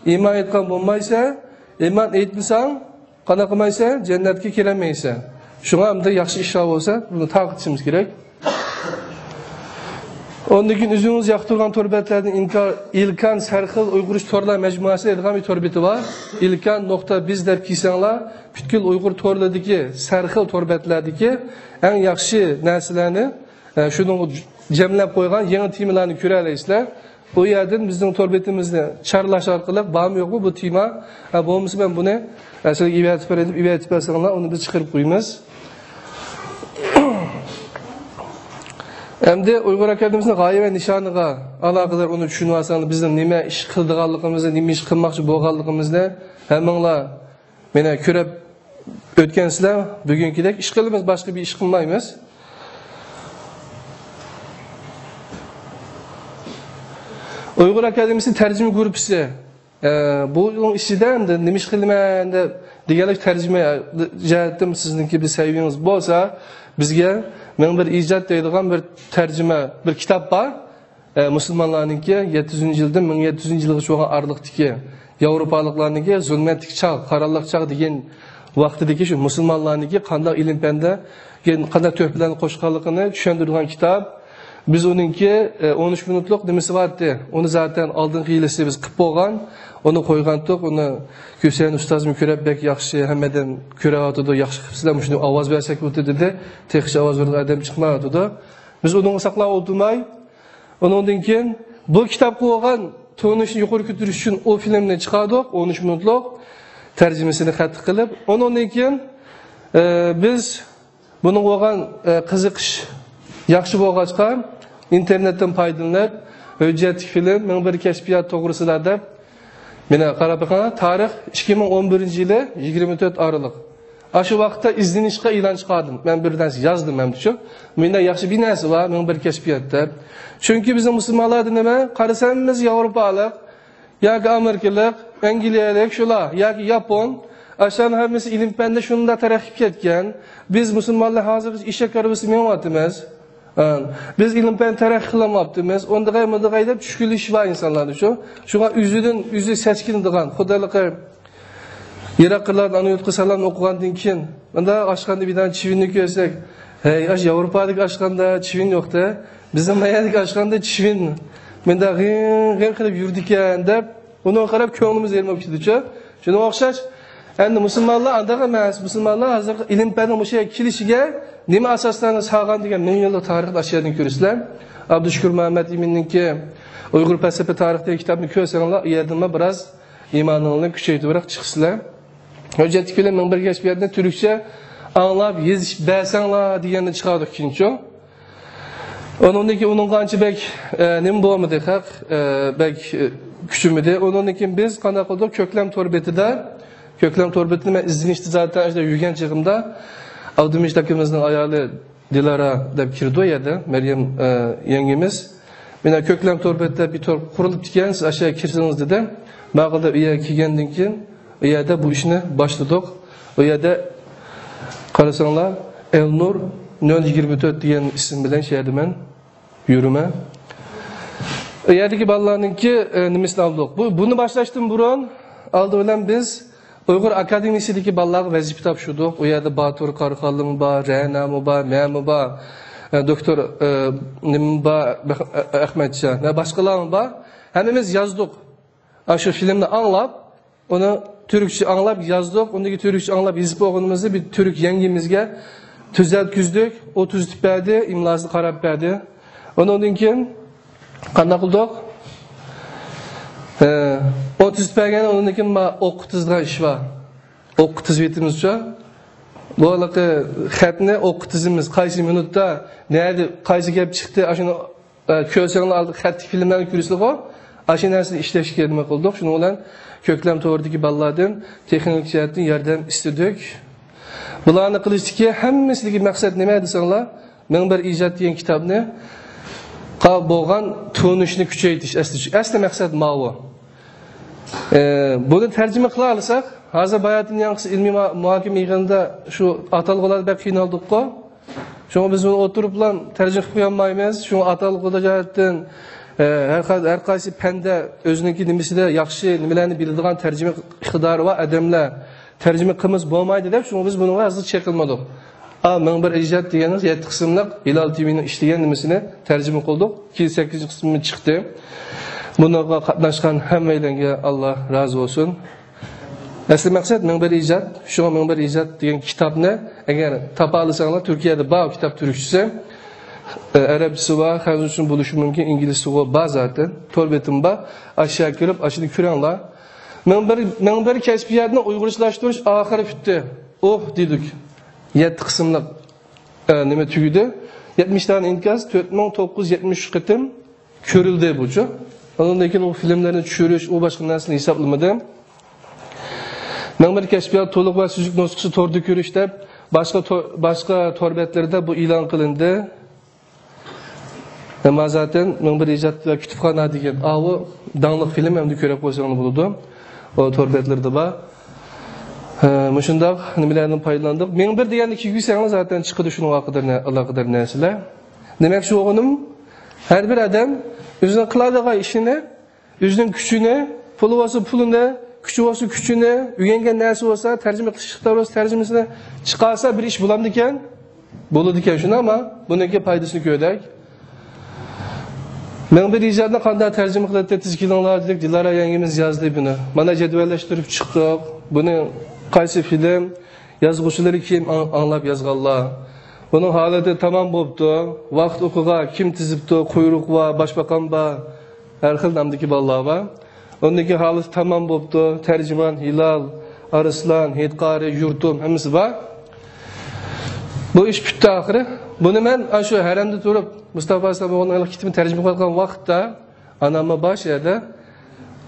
ئىمان ئېيتقان بولمايسەن. ئىمان ئېيتمىساڭ، قانداق قىلمايسەن؟ جەننەتكە كىرەلمەيسەن. شۇڭا ئەمدى ياخشى ئىشلار بولسا، بۇنى تارقىتىشىمىز كېرەك. ئۇندىن كېيىن ئۆزىڭىز ياقتۇرغان تور بەتلەردىن ئىنكار، ئىلكان سەرخىل ئۇيغۇرچە تورلار مەجمۇئەسى دەيدىغان بىر تور بېتى بار. ئىلكان نۇقتا بىز دەپ كىرسەڭلار، پۈتكۈل ئۇيغۇر تورلىرىدىكى سەرخىل تور بەتلەردىكى ئەڭ ياخشى نەرسىلەرنى، ئە، شۇنىڭغا جەملەپ قويغان يېڭى تېمىلارنى كۆرەلەيسىلەر. ئۇ يەردىن بىزنىڭ تور بېتىمىزنى چارلاش ئارقىلىق بارمۇ يوقمۇ بۇ تېما؟ ھە، بولمىسا مەن بۇنى، ھە، سىلەرگە ئېۋەتىپ بېرەي دەپ ئېۋەتىپ بەرسەڭلار، ئۇنى بىز چىقىرىپ قويىمىز. ئەمدى ئۇيغۇر ئاكادېمىيىسىنىڭ غايە ۋە نىشانىغا ئالاقىدار ئۇنى چۈشىنىۋالساڭلار، بىزنىڭ نېمە ئىش قىلىدىغانلىقىمىزنى، نېمە ئىش قىلماقچى بولغانلىقىمىزنى ھەممىڭلار مانا كۆرۈپ ئۆتكەنسىلەر، بۈگۈنكىدەك ئىش قىلىمىز، باشقا بىر ئىش قىلمايمىز. ئۇيغۇر ئاكادېمىيىسى تەرجىمە گۇرۇپپىسى. ئە، بۇنىڭ ئىچىدە ئەمدى نېمە ئىش قىلىمەن دەپ دېگەنلىك تەرجىمە جەھەتتىن سىزنىڭكى بىر سەۋىيىڭىز بولسا، بىزگە مىڭ بىر ئىجاد دەيدىغان بىر تەرجىمە، بىر كىتاب بار. ئە، مۇسۇلمانلارنىڭكى يەتتە يۈزىنچى يىلدىن مىڭ يەتتە يۈزىنچى يىلغىچە بولغان ئارىلىقتىكى ياۋروپالىقلارنىڭكى زۇلمەتلىك چاغ، قارانلىق چاغ دېگەن ۋاقتىدىكى شۇ مۇسۇلمانلارنىڭكى قانداق ئىلىم پەندە قانداق تۆھپىلەرنى قوشقانلىقىنى چۈشەندۈرىدىغان كىتاب. بىز ئۇنىڭكى، ئە، ئون ئۈچ مىنۇتلۇق نېمىسى بارتى. ئۇنى زاتەن ئالدىنقى يىلىسى بىز قىپ بولغان. ئۇنى قويغانتۇق. ئۇنى ھۈسەيىن ئۇستازمۇ كۆرۈپ بەك ياخشى، ھەممىدىن كۆرۈۋاتىدۇ، ياخشى قىپسىلەر، مۇشۇنى ئاۋاز بەرسەك بولدى دېدى. تېخىچە ئاۋاز بېرىدىغان ئادەم چىقمايۋاتىدۇ. بىز ئۇنىڭغا ساقلاپ ئولتۇرماي، ئۇنىڭدىن كېيىن بۇ كىتابقا بولغان تونۇشنى يۇقىرى كۆتۈرۈش ئۈچۈن ئۇ فىلىمنى چىقاردۇق، ئون ئۈچ مىنۇتلۇق. تەرجىمىسىنى خەتتە قىلىپ، ئۇنىڭدىن كېيىن، ئە، بىز بۇنىڭغا بولغان، ئە، قىزىقىش ياخشى بولغاچقا، ئىنتېرنېتتىن پايدىلىنىپ، ھۆججەتلىك فىلىم، مىڭ بىر كەشپىيات توغرىسىدا دەپ، مانا قاراپ بېقىڭلار، تارىخ ئىككى مىڭ ئون بىرىنچى يىلى يىگىرمە تۆت ئارىلىق. ئاشۇ ۋاقىتتا ئىزدىنىشقا ئېلان چىقاردىم. مەن بىر نەرسە يازدىم ھەمدە شۇ. مۇنداق ياخشى بىر نەرسە بار، مىڭ بىر كەشپىيات دەپ. چۈنكى بىزنىڭ مۇسۇلمانلاردا نېمە؟ قارىسا ھەممىمىز ياۋروپالىق، ياكى ئامېرىكىلىق، ئەنگلىيەلىك شۇلار، ياكى ياپون. ئاشۇلارنىڭ ھەممىسى ئىلىم پەندە شۇنداق تەرەققىي قىلىپ كەتكەن. بىز مۇسۇلمانلار ھازىر بىز ئېشەك ھارۋىسى مېڭىۋاتىمىز. ھە، بىز ئىلىم پەن تەرەققىي قىلالماپتىمىز. ئۇندىغاي، مۇندىغاي دەپ چۈشكۈنلىشىش بار ئىنسانلاردا شۇ. شۇڭا ئۆزىدىن ئۆزى سەسكىنىدىغان، خۇدالىقى يىراق قىرلاردىن ئانا يۇرتقا سالام ئوقۇغاندىن كېيىن، مۇنداق ئاشخانىدا بىر دانە چىۋىننى كۆرسەك، ھەي، ئاشۇ ياۋروپادىكى ئاشخانىدا چىۋىن يوق-دە، بىزنىڭ ما يەردىكى ئاشخانىدا چىۋىن مۇنداق غىڭ-غىڭ قىلىپ يۈرىدىكەن دەپ، ئۇنىڭغا قاراپ كۆڭلىمىز يېرىم بولۇپ كېتىدۇچۇ. شۇنىڭغا ئوخشاش، ئەمدى مۇسۇلمانلار ئانداق ئەمەس. مۇسۇلمانلار ھازىر ئىلىم پەننىڭ مۇشۇ يەرگە كېلىشىگە نېمە ئاساسلارنى سالغان دېگەن مىڭ يىللىق تارىخنى ئاشۇ يەردىن كۆرىسىلەر. ئابدۇشۈكۈر مۇھەممەت ئىمىننىڭكى ئۇيغۇر پەلسەپە تارىخى دېگەن كىتابنى كۆرسەڭلار، ئۇ يەردىنمۇ بىراز ئىمانىڭلارنى كۈچەيتىۋېرىپ چىقىسىلەر. ھۆججەتلىك فىلىم مىڭ بىر كەشپىياتنى تۈركچە ئاڭلاپ يېزىپ بەرسەڭلار دېگەننى چىقاردۇق كېيىنچۇ. ئۇنىڭدىن كېيىن ئۇنىڭغا ئانچە بەك، ئە، نېمە بولمىدى، خەق، ئە، بەك، ئە، كۈچىمىدى. ئۇنىڭدىن كېيىن بىز قانداق قىلدۇق؟ كۆكلەم تور بېتىدە، كۆكلەم تور بېتىنى مەن ئىزدىنىشتە زاتەن ئاشۇنداق يۈرگەن چېغىمدا، ئابدۇمىجىت ئاكىمىزنىڭ ئايالى دىلارا دەپ كىرىدۇ ئۇ يەردە، مەريەم، ئە، يەڭگىمىز. مانا كۆكلەم تور بېتىدە بىر تور قۇرۇلۇپتىكەن، سىز ئاشۇ يەرگە كىرسىڭىز دېدى. ماقۇل دەپ ئۇ يەرگە كىرگەندىن كېيىن، ئۇ يەردە بۇ ئىشنى باشلىدۇق. ئۇ يەردە قارىساڭلار، ئەلنۇر نۆل يىگىرمە تۆت دېگەن ئىسىم بىلەن شۇ يەردە مەن يۈرىمەن. ئۇ يەردىكى بالىلارنىڭكى، ئە، نېمىسىنى ئالدۇق. بۇ، بۇنى باشلاشتىن بۇرۇن، ئالدى بىلەن بىز ئۇيغۇر ئاكادېمىيىسىدىكى بالىلارغا ۋەزىپە تاپشۇردۇق. ئۇ يەردە باتۇر قاراخانلىمۇ بار، رەنامۇ بار، مەنمۇ بار، ئە، دوكتور، ئە، نېمىمۇ بار، ئەخمەتجان، ھە، باشقىلارمۇ بار. ھەممىمىز يازدۇق. ئاشۇ فىلىمنى ئاڭلاپ، ئۇنى تۈركچە ئاڭلاپ يازدۇق. ئۇندىكى تۈركچە ئاڭلاپ يېزىپ بولغىنىمىزنى بىر تۈرك يەڭگىمىزگە تۈزەتكۈزدۇق. ئۇ تۈزىتىپ بەردى، ئىملاسىنى قاراپ بەردى. ئۇنىڭدىن كېيىن قانداق قىلدۇق؟ ئە، ئۇ تۈزىتىپ بەرگەن، ئۇنىڭدىن كېيىن ما-، ئوققا تىزىدىغان ئىش بار. ئوققا تىزىۋېتىمىزچۇ؟ بۇ ھېلىقى خەتنى ئوققا تىزىمىز. قايسى مىنۇتتا، نەدە، قايسى گەپ چىقتى، ئاشۇنى ئە، كۆرسەڭلار ئالدى خەتتىكى فىلىملەرنى كۆرىسىلىغۇ؟ ئاشۇ نەرسىنى ئىشلەشكە نېمە قىلدۇق؟ شۇنىڭ بىلەن كۆكلەم تورىدىكى بالىلاردىن تېخنىك جەھەتتىن ياردەم ئىستىدۇق. بۇلارنى قىلىشتىكى ھەممىسىدىكى مەقسەت نېمە دېسەڭلار، مىڭ بىر ئىجاد دېگەن كىتابنى قا-، بولغان تونۇشنى كۈچەيتىش ئەسلى، ئەسلى مەقسەت ماۋۇ. ئە، بۇنى تەرجىمە قىلالىساق، ھازىر باياتىن ياڭقىسى ئىلمىي مۇ-، مۇھاكىمە يىغىنىدا شۇ ئاتالغۇلاردا بەك قىينالدۇققۇ. شۇڭا بىز بۇنى ئولتۇرۇپلا تەرجىمە قىلىپ قويالمايمىز. شۇڭا ئاتالغۇدا جەھەتتىن، ئە، ھەر قاي-، ھەر قايسى پەندە ئۆزىنىڭكى نېمىسىدە ياخشى نېمىلەرنى بىلىدىغان تەرجىمە ئىقتىدارى بار ئادەملەر تەرجىمە قىلمىسا بولمايدۇ دەپ، شۇڭا بىز بۇنىڭغا ھازىر چېقىلمىدۇق. ئا، مىڭ بىر ئىجاد دېگەننىڭ يەتتە قىسىملىق ھىلال تىۋىنىڭ ئىشلىگەن نېمىسىنى تەرجىمە قىلدۇق. كېيىن سەككىزىنچى قىسمى چىقتى. بۇنىڭغا قاتناشقان ھەممەيلەنگە ئاللا رازى بولسۇن. ئەسلى مەقسەت مىڭ بىر ئىجاد. شۇڭا مىڭ بىر ئىجاد دېگەن كىتابنى ئەگەر تاپالىساڭلار، تۈركىيەدە بار كىتاب تۈركچىسى. ئەرەبچىسى بار، خەنزۇچىسى بولۇشى مۇمكىن، ئىنگلىزچىسى بار زاتەن. تور بېتىم بار، ئاشۇ يەرگە كىرىپ، ئاشۇنى كۆرۈڭلار. مىڭ بىر، مىڭ بىر كەشپىياتنى ئۇيغۇرچىلاشتۇرۇش ئاخىرى پۈتتى. ئۇھ دېدۇق. يەتتە قىسىملىق، ئە، نېمە تۈگىدى. يەتمىش دانە ئىنكاس، تۆت مىڭ توققۇز يۈز يەتمىش ئۈچ قېتىم كۆرۈلدى بۇچۇ. ئۇنىڭدىن كېيىن ئۇ فىلىملەرنى چۈشۈرۈش، ئۇ باشقا نەرسىنى ھېسابلىمىدىم. مىڭ بىر كەشپىيات تولۇق ۋە سۈزۈك نۇسخىسى توردا كۆرۈش دەپ، باشقا تور، باشقا تور بەتلىرىدە بۇ ئېلان قىلىندى. ئەمما زاتەن مىڭ بىر ئىجاد ۋە كۇتۇپخانا دېگەن ئاۋۇ داڭلىق فىلىم ئەمدى كۆرۈپ قويساڭلار بولىدۇ. ئۇ تور بەتلىرىدە بار. ھە، مۇشۇنداق نېمىلەردىن پايدىلاندۇق. مىڭ بىر دېگەننى كىرگۈزسەڭلار زاتەن چىقىدۇ شۇنىڭغا قەدەر نە-، ئالاقىدار نەرسىلەر. دېمەكچى بولغىنىم، ھەر بىر ئادەم ئۆزىنىڭ قىلالىغان ئىشىنى، ئۆزىنىڭ كۈچىنى، پۇلى بولسا پۇلىنى، كۈچى بولسا كۈچىنى، ئۆگەنگەن نەرسە بولسا، تەرجىمە قىلىش ئىقتىدارى بولسا تەرجىمىسىنى چىقارسا بىر ئىش بولامدىكەن؟ بولىدىكەن، شۇنداقما؟ بۇنىڭكى پايدىسىنى كۆردۇق. مىڭ بىر ئىجادنى قانداق تەرجىمە قىلاتتى، تېز كېلىڭلار دېدۇق، دىلارا يەڭگىمىز يازدى بۇنى. مانا جەدۋەللەشتۈرۈپ چىقتۇق. بۇنى قايسى فىلىم، يازغۇچىلىرى كىم، ئاڭ-، ئاڭلاپ يازغانلار. بۇنىڭ ھالىتى تامام بوپتۇ. ۋاقىت ئوقىغا كىم تىزىپتۇ، قۇيرۇق بار، باشباقان بار، ھەر خىل نامدىكى بالىلار بار. ئۇندىكى ھالىتى تامام بوپتۇ. تەرجىمان، ھىلال، ئارسلان، ھېيتقارى، يۇرتۇم، ھەممىسى بار. بۇ ئىش پۈتتى ئاخىرى. بۇنى مەن ئاشۇ ھەرەمدە تۇرۇپ، مۇستاپا سابىغۇننىڭ كىتابىنى تەرجىمە قىلىۋاتقان ۋاقىتتا، ئاناممۇ بار شۇ يەردە.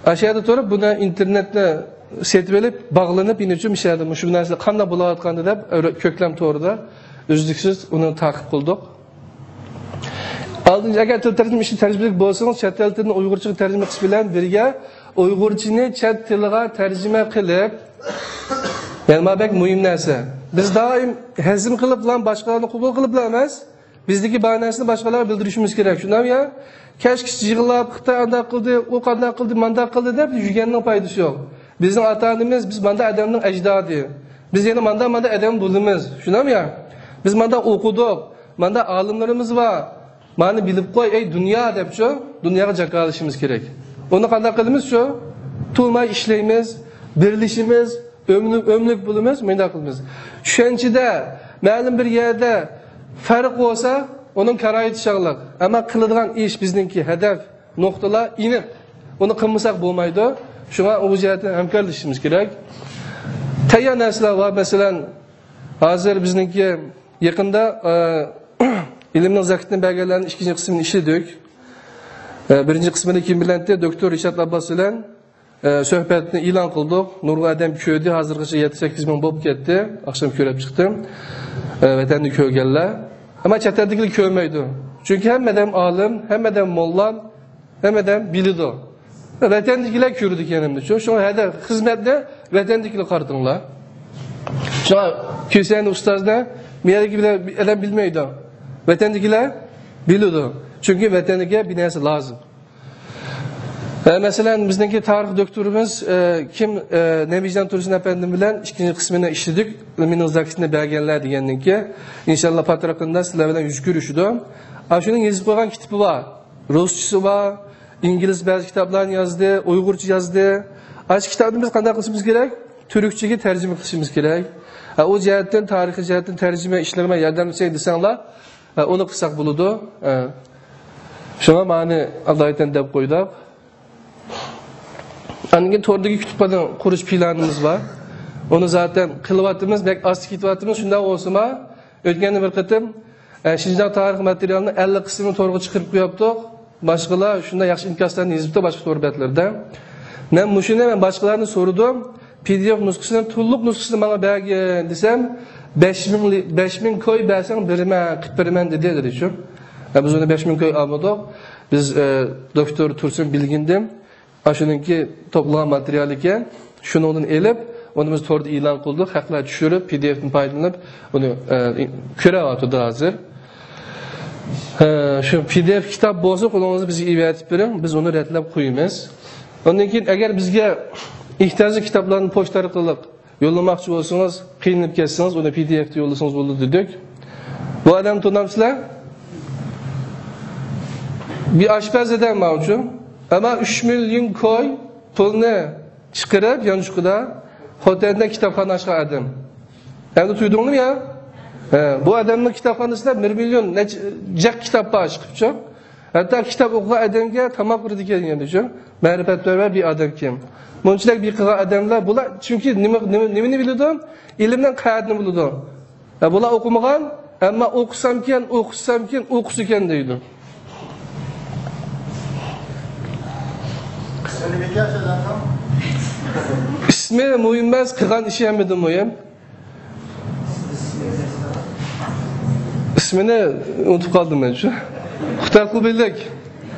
ئاشۇ يەردە تۇرۇپ، بۇنى ئىنتېرنېتنى سېتىۋېلىپ، باغلىنىپ، يەنە شۇ يەردە مۇشۇ نەرسىلەر قانداق بولۇۋاتقاندا دەپ، كۆكلەم تورىدا ئۈزلۈكسىز ئۇنى تاقىپ قىلدۇق. ئالتىنچى، ئەگەر تىل تەرجىمە ئىشى تەجرىبىلىك بولسىڭىز، چەت ئەل تىلىدىن ئۇيغۇرچىغا تەرجىمە قىلىش بىلەن بىرگە ئۇيغۇرچىنى چەت تىلىغا تەرجىمە قىلىپ، يەنە مانا بەك مۇھىم نەرسە. بىز دائىم ھەزىم قىلىپلا، باشقىلارنى قوبۇل قىلىپلا ئەمەس، بىزدىكى بار نەرسىنى باشقىلارغا بىلدۈرۈشىمىز كېرەك. شۇنداقمۇ يا؟ كەچكىچە يىغلاپ، خىتاي ئانداق قىلدى، ئۇ قانداق قىلدى، مانداق قىلدى دەپ يۈرگەننىڭ پايدىسى يوق. بىزنىڭ ئاتا-ئانىمىز، بىز ماندا ئادەمنىڭ ئەجدادى. بىز يەنە ماندا، ماندا ئادەم بولىمىز. شۇنداقمۇ يا؟ بىز ماندا ئوقۇدۇق، ماندا ئالىملىرىمىز بار. مانى بىلىپ قوي، ئەي دۇنيا دەپچۇ، دۇنياغا جاكارلىشىمىز كېرەك. ئۇنى قانداق قىلىمىزچۇ؟ تۇرماي ئىشلەيمىز، بىرلىشىمىز، ئۆملۈك، ئۆملۈك بولىمىز، مۇنداق قىلىمىز. چۈشەنچىدە مەلۇم بىر يەردە پەرق بولسا، ئۇنىڭ كارايىتى چاغلىق. ئەمما قىلىدىغان ئىش بىزنىڭكى ھەدەپ، نۇقتىلار ئېنىق. ئۇنى قىلمىساق بولمايدۇ. شۇڭا ئۇ جەھەتتىن ھەمكارلىشىشىمىز كېرەك. تەييار نەرسىلەر بار، مەسىلەن، ھازىر بىزنىڭكى يېقىندا، ئە، ئىلىمنىڭ زاكىتىنى بەرگەنلەرنىڭ ئىككىنچى قىسمىنى ئىشلىدۇك. ئە، بىرىنچى قىسمىنى كىم بىلەنتى؟ دوكتور رىشات ئابباس بىلەن، ئە، سۆھبەتنى ئېلان قىلدۇق. نۇرغۇن ئادەم كۆردى، ھازىرغىچە يەتتە سەككىز مىڭ بولۇپ كەتتى. ئاخشام كۆرۈپ چىقتىم. ئە، ۋەتەندە كۆرگەنلەر. ئەمما چەت ئەلدىكىلەر كۆرمەيدۇ. چۈنكى ھەممە ئادەم ئالىم، ھەممە ئادەم موللا، ھەممە ئادەم بىلىدۇ. ۋەتەندىكىلەر كۆرىدىكەن ئەمدى. شۇ، شۇڭا ھەدە خىزمەتنى ۋەتەندىكىلەر قارىتىڭلار. شۇڭا كۆسەن ئۇستازنى بۇ يەردىكى بىلەن ئادەم بىلمەيدۇ. ۋەتەندىكىلەر بىلىدۇ. چۈنكى ۋەتەنگە بىر نەرسە لازىم. ھە، مەسىلەن، بىزنىڭكى تارىخ دوكتورىمىز، ئە، كىم، ئە، نەبىجان تۇرسۇن ئەپەندىم بىلەن ئىككىنچى قىسمىنى ئىشلىدۇق. ئىلمىنىڭ زاكىتىنى بەرگەنلەر دېگەننىڭكى، ئىنشاللا پات يېقىندا سىلەر بىلەن يۈز كۆرۈشىدۇ. ئاشۇنىڭ يېزىپ قويغان كىتابى بار. رۇسچىسى بار، ئىنگلىز بەزى كىتابلارنى يازدى، ئۇيغۇرچە يازدى. ئاشۇ كىتابنى بىز قانداق قىلىشىمىز كېرەك؟ تۈركچىگە تەرجىمە قىلىشىمىز كېرەك. ھە، ئۇ جەھەتتىن، تارىخىي جەھەتتىن تەرجىمە ئىشلىرىمە ياردەملىشەي دېسەڭلار، ھە، ئۇنى قىلساق بولىدۇ. ھە. شۇڭا مانى ئالايىتەن دەپ قويدۇق. ئاندىن كېيىن توردىكى كۇتۇپخانا قۇرۇش پىلانىمىز بار. ئۇنى زاتەن قىلىۋاتىمىز، بەك ئاستا كېتىۋاتىمىز. شۇنداق بولسىمۇ، ئۆتكەندە بىر قېتىم، ئە، شىنجاڭ تارىخ ماتېرىيالىنىڭ ئەللىك قىسمىنى تورغا چىقىرىپ قويۇپتۇق. باشقىلار شۇنداق ياخشى ئىنكاسلارنى يېزىپتۇ باشقا تور بەتلىرىدە. مەن مۇشۇنى مەن باشقىلارنى سورىدىم. پى دى ئېف نۇسخىسىنى، تولۇق نۇسخىسىنى ماڭا بەرگىن دېسەم، بەش مىڭ، بەش مىڭ كوي بەرسەڭ بېرىمەن، قىلىپ بېرىمەن دېدى، دېدى شۇ. ئە، بىز ئۇنى بەش مىڭ كوي ئالمىدۇق. بىز، ئە، دوكتور تۇرسۇن بىلگىندىن ئاشۇنىڭكى توپلىغان ماتېرىيالى ئىكەن، شۇنىڭدىن ئېلىپ، ئۇنى بىز توردا ئېلان قىلدۇق، خەقلەر چۈشۈرۈپ، پى دى ئېفتىن پايدىلىنىپ، ئۇنى، ئە، كۆرۈۋاتىدۇ ھازىر. ئە، شۇ پى دى ئېف كىتاب بولسا، قولىڭىزدا بىزگە ئېۋەتىپ بېرىڭ، بىز ئۇنى رەتلەپ قويىمىز. ئۇندىن كېيىن، ئەگەر بىزگە ئېھتىياجلىق كىتابلارنى پوچتا ئارقىلىق يوللىماقچى بولسىڭىز، قىينىلىپ كەتسىڭىز، ئۇنى پى دى ئېفتا يوللىسىڭىز بولىدۇ دېدۇق. بۇ ئادەمنى تونۇمسىلەر؟ بىر ئاشپەز ئادەم ماۋۇچۇ. ئەمما ئۈچ مىليون كوي پۇلنى چىقىرىپ، يانچۇقىدا خوتەندە كىتابخانا ئاچقان ئادەم. ئەمدى تۇيدۇڭلارمۇ يا؟ ھە، بۇ ئادەمنىڭ كىتابخانىسىدا بىر مىليون نەچچە جەق كىتاب بار چىقىپچۇ. ھەتتا كىتاب ئوقۇغان ئادەمگە تاماق بېرىدىكەن دېگەندە شۇ. مەرىپەتپەرۋەر بىر ئادەمكەن. مۇنچىلىك بىر قىلغان ئادەملەر بۇلار، چۈنكى نېمە، نېمە، نېمىنى بىلىدۇ؟ ئىلىمنىڭ قەدرىنى بىلىدۇ. ھە، بۇلار ئوقۇمىغان، ئەمما ئوقۇسامكەن، ئوقۇسامكەن، ئوقۇسىكەن دەيدۇ. ئىسمى مۇھىم ئەمەس، قىلغان ئىشى ھەممىدىن مۇھىم. ئىسمىنى ئۇنتۇپ قالدىم مەن شۇ. خۇتەخۇبىلىك.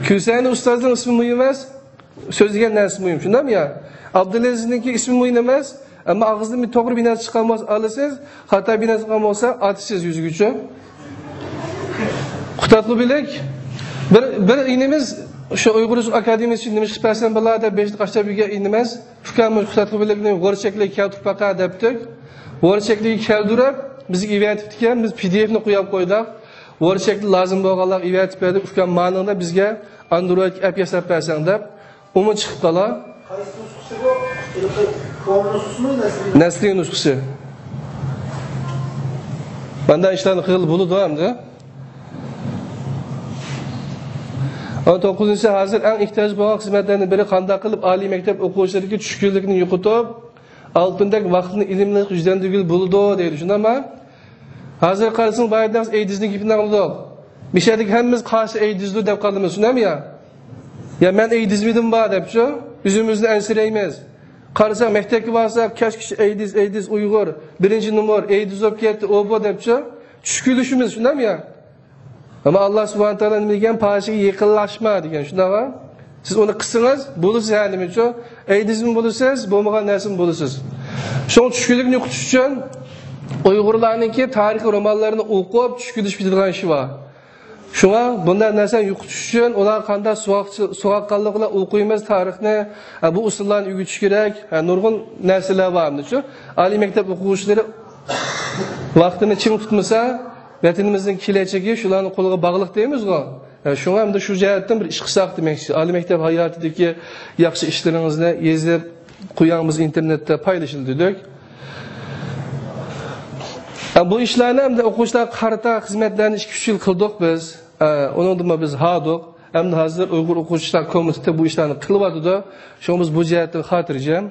كۈلسەينى ئۇستازنىڭ ئىسمى مۇھىم ئەمەس، سۆزلىگەن نەرسە مۇھىم، شۇنداقمۇ يا؟ ئابدۇلئەزىزنىڭكى ئىسمى مۇھىم ئەمەس، ئەمما ئاغزىدىن بىر توغرا بىر نەرسە چىققان بولسا ئالىسىز، خاتا بىر نەرسە چىققان بولسا ئاتىسىز يۈزىگىچە. خۇتەخۇبىلىك. بىر، بىر ئىنىمىز شۇ ئۇيغۇر ئاكادېمىيىسى ئۈچۈن نېمە ئىش قىلىپ بەرسەم بولار دەپ بېشىنى قاشلاپ يۈرگەن ئىنىمىز. ئۇكام، مۇشۇ خۇتەخۇبىلىكنى ۋورچەكلىك كەلتۈرۈپ باقا دەپتۇق. ۋورچەكلىككە كەلتۈرۈپ، بىزگە ئېۋەتىپتىكەن، بىز پى دى ئېفنى قويۇپ قويدۇق. ۋورچەكلىك لازىم بولغانلارغا ئېۋەتىپ بەردۇق. ئۇكام، مانىڭدا بىزگە ئاندرويدقا ئەپ ياساپ بەرسەڭ دەپ. ئۇمۇ چىقىپ قالا. قايسى نۇسخىسى بۇ؟ ھېلىقى كونا نۇسخىسىمۇ، نەسلىي؟ نەسلىي نۇسخىسى. مانداق ئىشلارنى قىلغىلى بولىدۇ ئەمدى. ئون توققۇزىنچى، ھازىر ئەڭ ئېھتىياج بولغان خىزمەتلەرنىڭ بىرى قانداق قىلىپ ئالىي مەكتەپ ئوقۇغۇچىلىرىدىكى چۈشكۈنلۈكنى يوقىتىپ، ئالتۇندەك ۋاقىتنى ئىلىملىق يۈزلەندۈرگىلى بولىدۇ دەيدۇ، شۇنداقمۇ؟ ھازىر قارىسىڭىز، بايىدىن ئەيدىزنىڭ گېپىنى ئاڭلىدۇق. بىشەدىكى ھەممىمىز قارشى ئەيدىزدۇر دەپ قالدىمىز، شۇنداقمۇ يا؟ يا مەن ئەيدىزمىدىم بار دەپچۇ، ئۆزىمىزنى ئەنسىرەيمىز. قارىساق، مەكتەپكە بارساق، كەچكىچە ئەيدىز، ئەيدىز، ئۇيغۇر، بىرىنچى نومۇر، ئەيدىز بولۇپ كەتتى، ئۇ بۇ دەپچۇ، چۈش كۈلۈشىمىز، شۇنداقمۇ يا؟ ئەمما ئاللا سۇبھانە تائالا نېمە دېگەن؟ پاھىشىگە يېقىنلاشما دېگەن، شۇنداقمۇ؟ سىز ئۇنى قىلسىڭىز، بولىسىز ھە نېمىچۇ؟ ئەيدىزمۇ بولىسىز، بولمىغان نەرسىمۇ بولىسىز. شۇڭا چۈشكۈنلۈكنى يوقىتىش ئۈچۈن ئۇيغۇرلارنىڭكى تارىخىي رومانلىرىنى ئوقۇپ، چۈشكۈنلىشىپ كېتىدىغان ئىشى بار. شۇڭا بۇنداق نەرسىنى يوقىتىش ئۈچۈن ئۇلار قانداق سوغۇق-، سوغۇققانلىق بىلەن ئوقۇيمىز تارىخنى، ھە، بۇ ئۇسۇللارنى ئۆگىتىش كېرەك. ھە، نۇرغۇن نەرسىلەر بار ئەمدى شۇ. ئالىي مەكتەپ ئوقۇغۇچىلىرى ۋاقتىنى چىڭ تۇتمىسا، ۋەتىنىمىزنىڭ كېلەچىكى شۇلارنىڭ قولىغا باغلىق دەيمىزغۇ. ھە، شۇڭا ئەمدى شۇ جەھەتتىن بىر ئىش قىلساق دېمەكچى. ئالىي مەكتەپ ھاياتىدىكى ياخشى ئىشلىرىڭىزنى يېزىپ قوياڭ، بىز ئىنتېرنېتتا پايلىشىلدى دېدۇق. ھە، بۇ ئىشلارنى ئەمدى ئوقۇغۇچىلارغا قارىتا خىزمەتلەرنى ئىككى-ئۈچ يىل قىلدۇق بىز. ئە، ئۇنىڭدىنمۇ بىز ھاردۇق. ئەمدى ھازىر ئۇيغۇر ئوقۇغۇچىلار كومىتېتى بۇ ئىشلارنى قىلىۋاتىدۇ. شۇڭا بىز بۇ جەھەتتىن خاتىرجەم.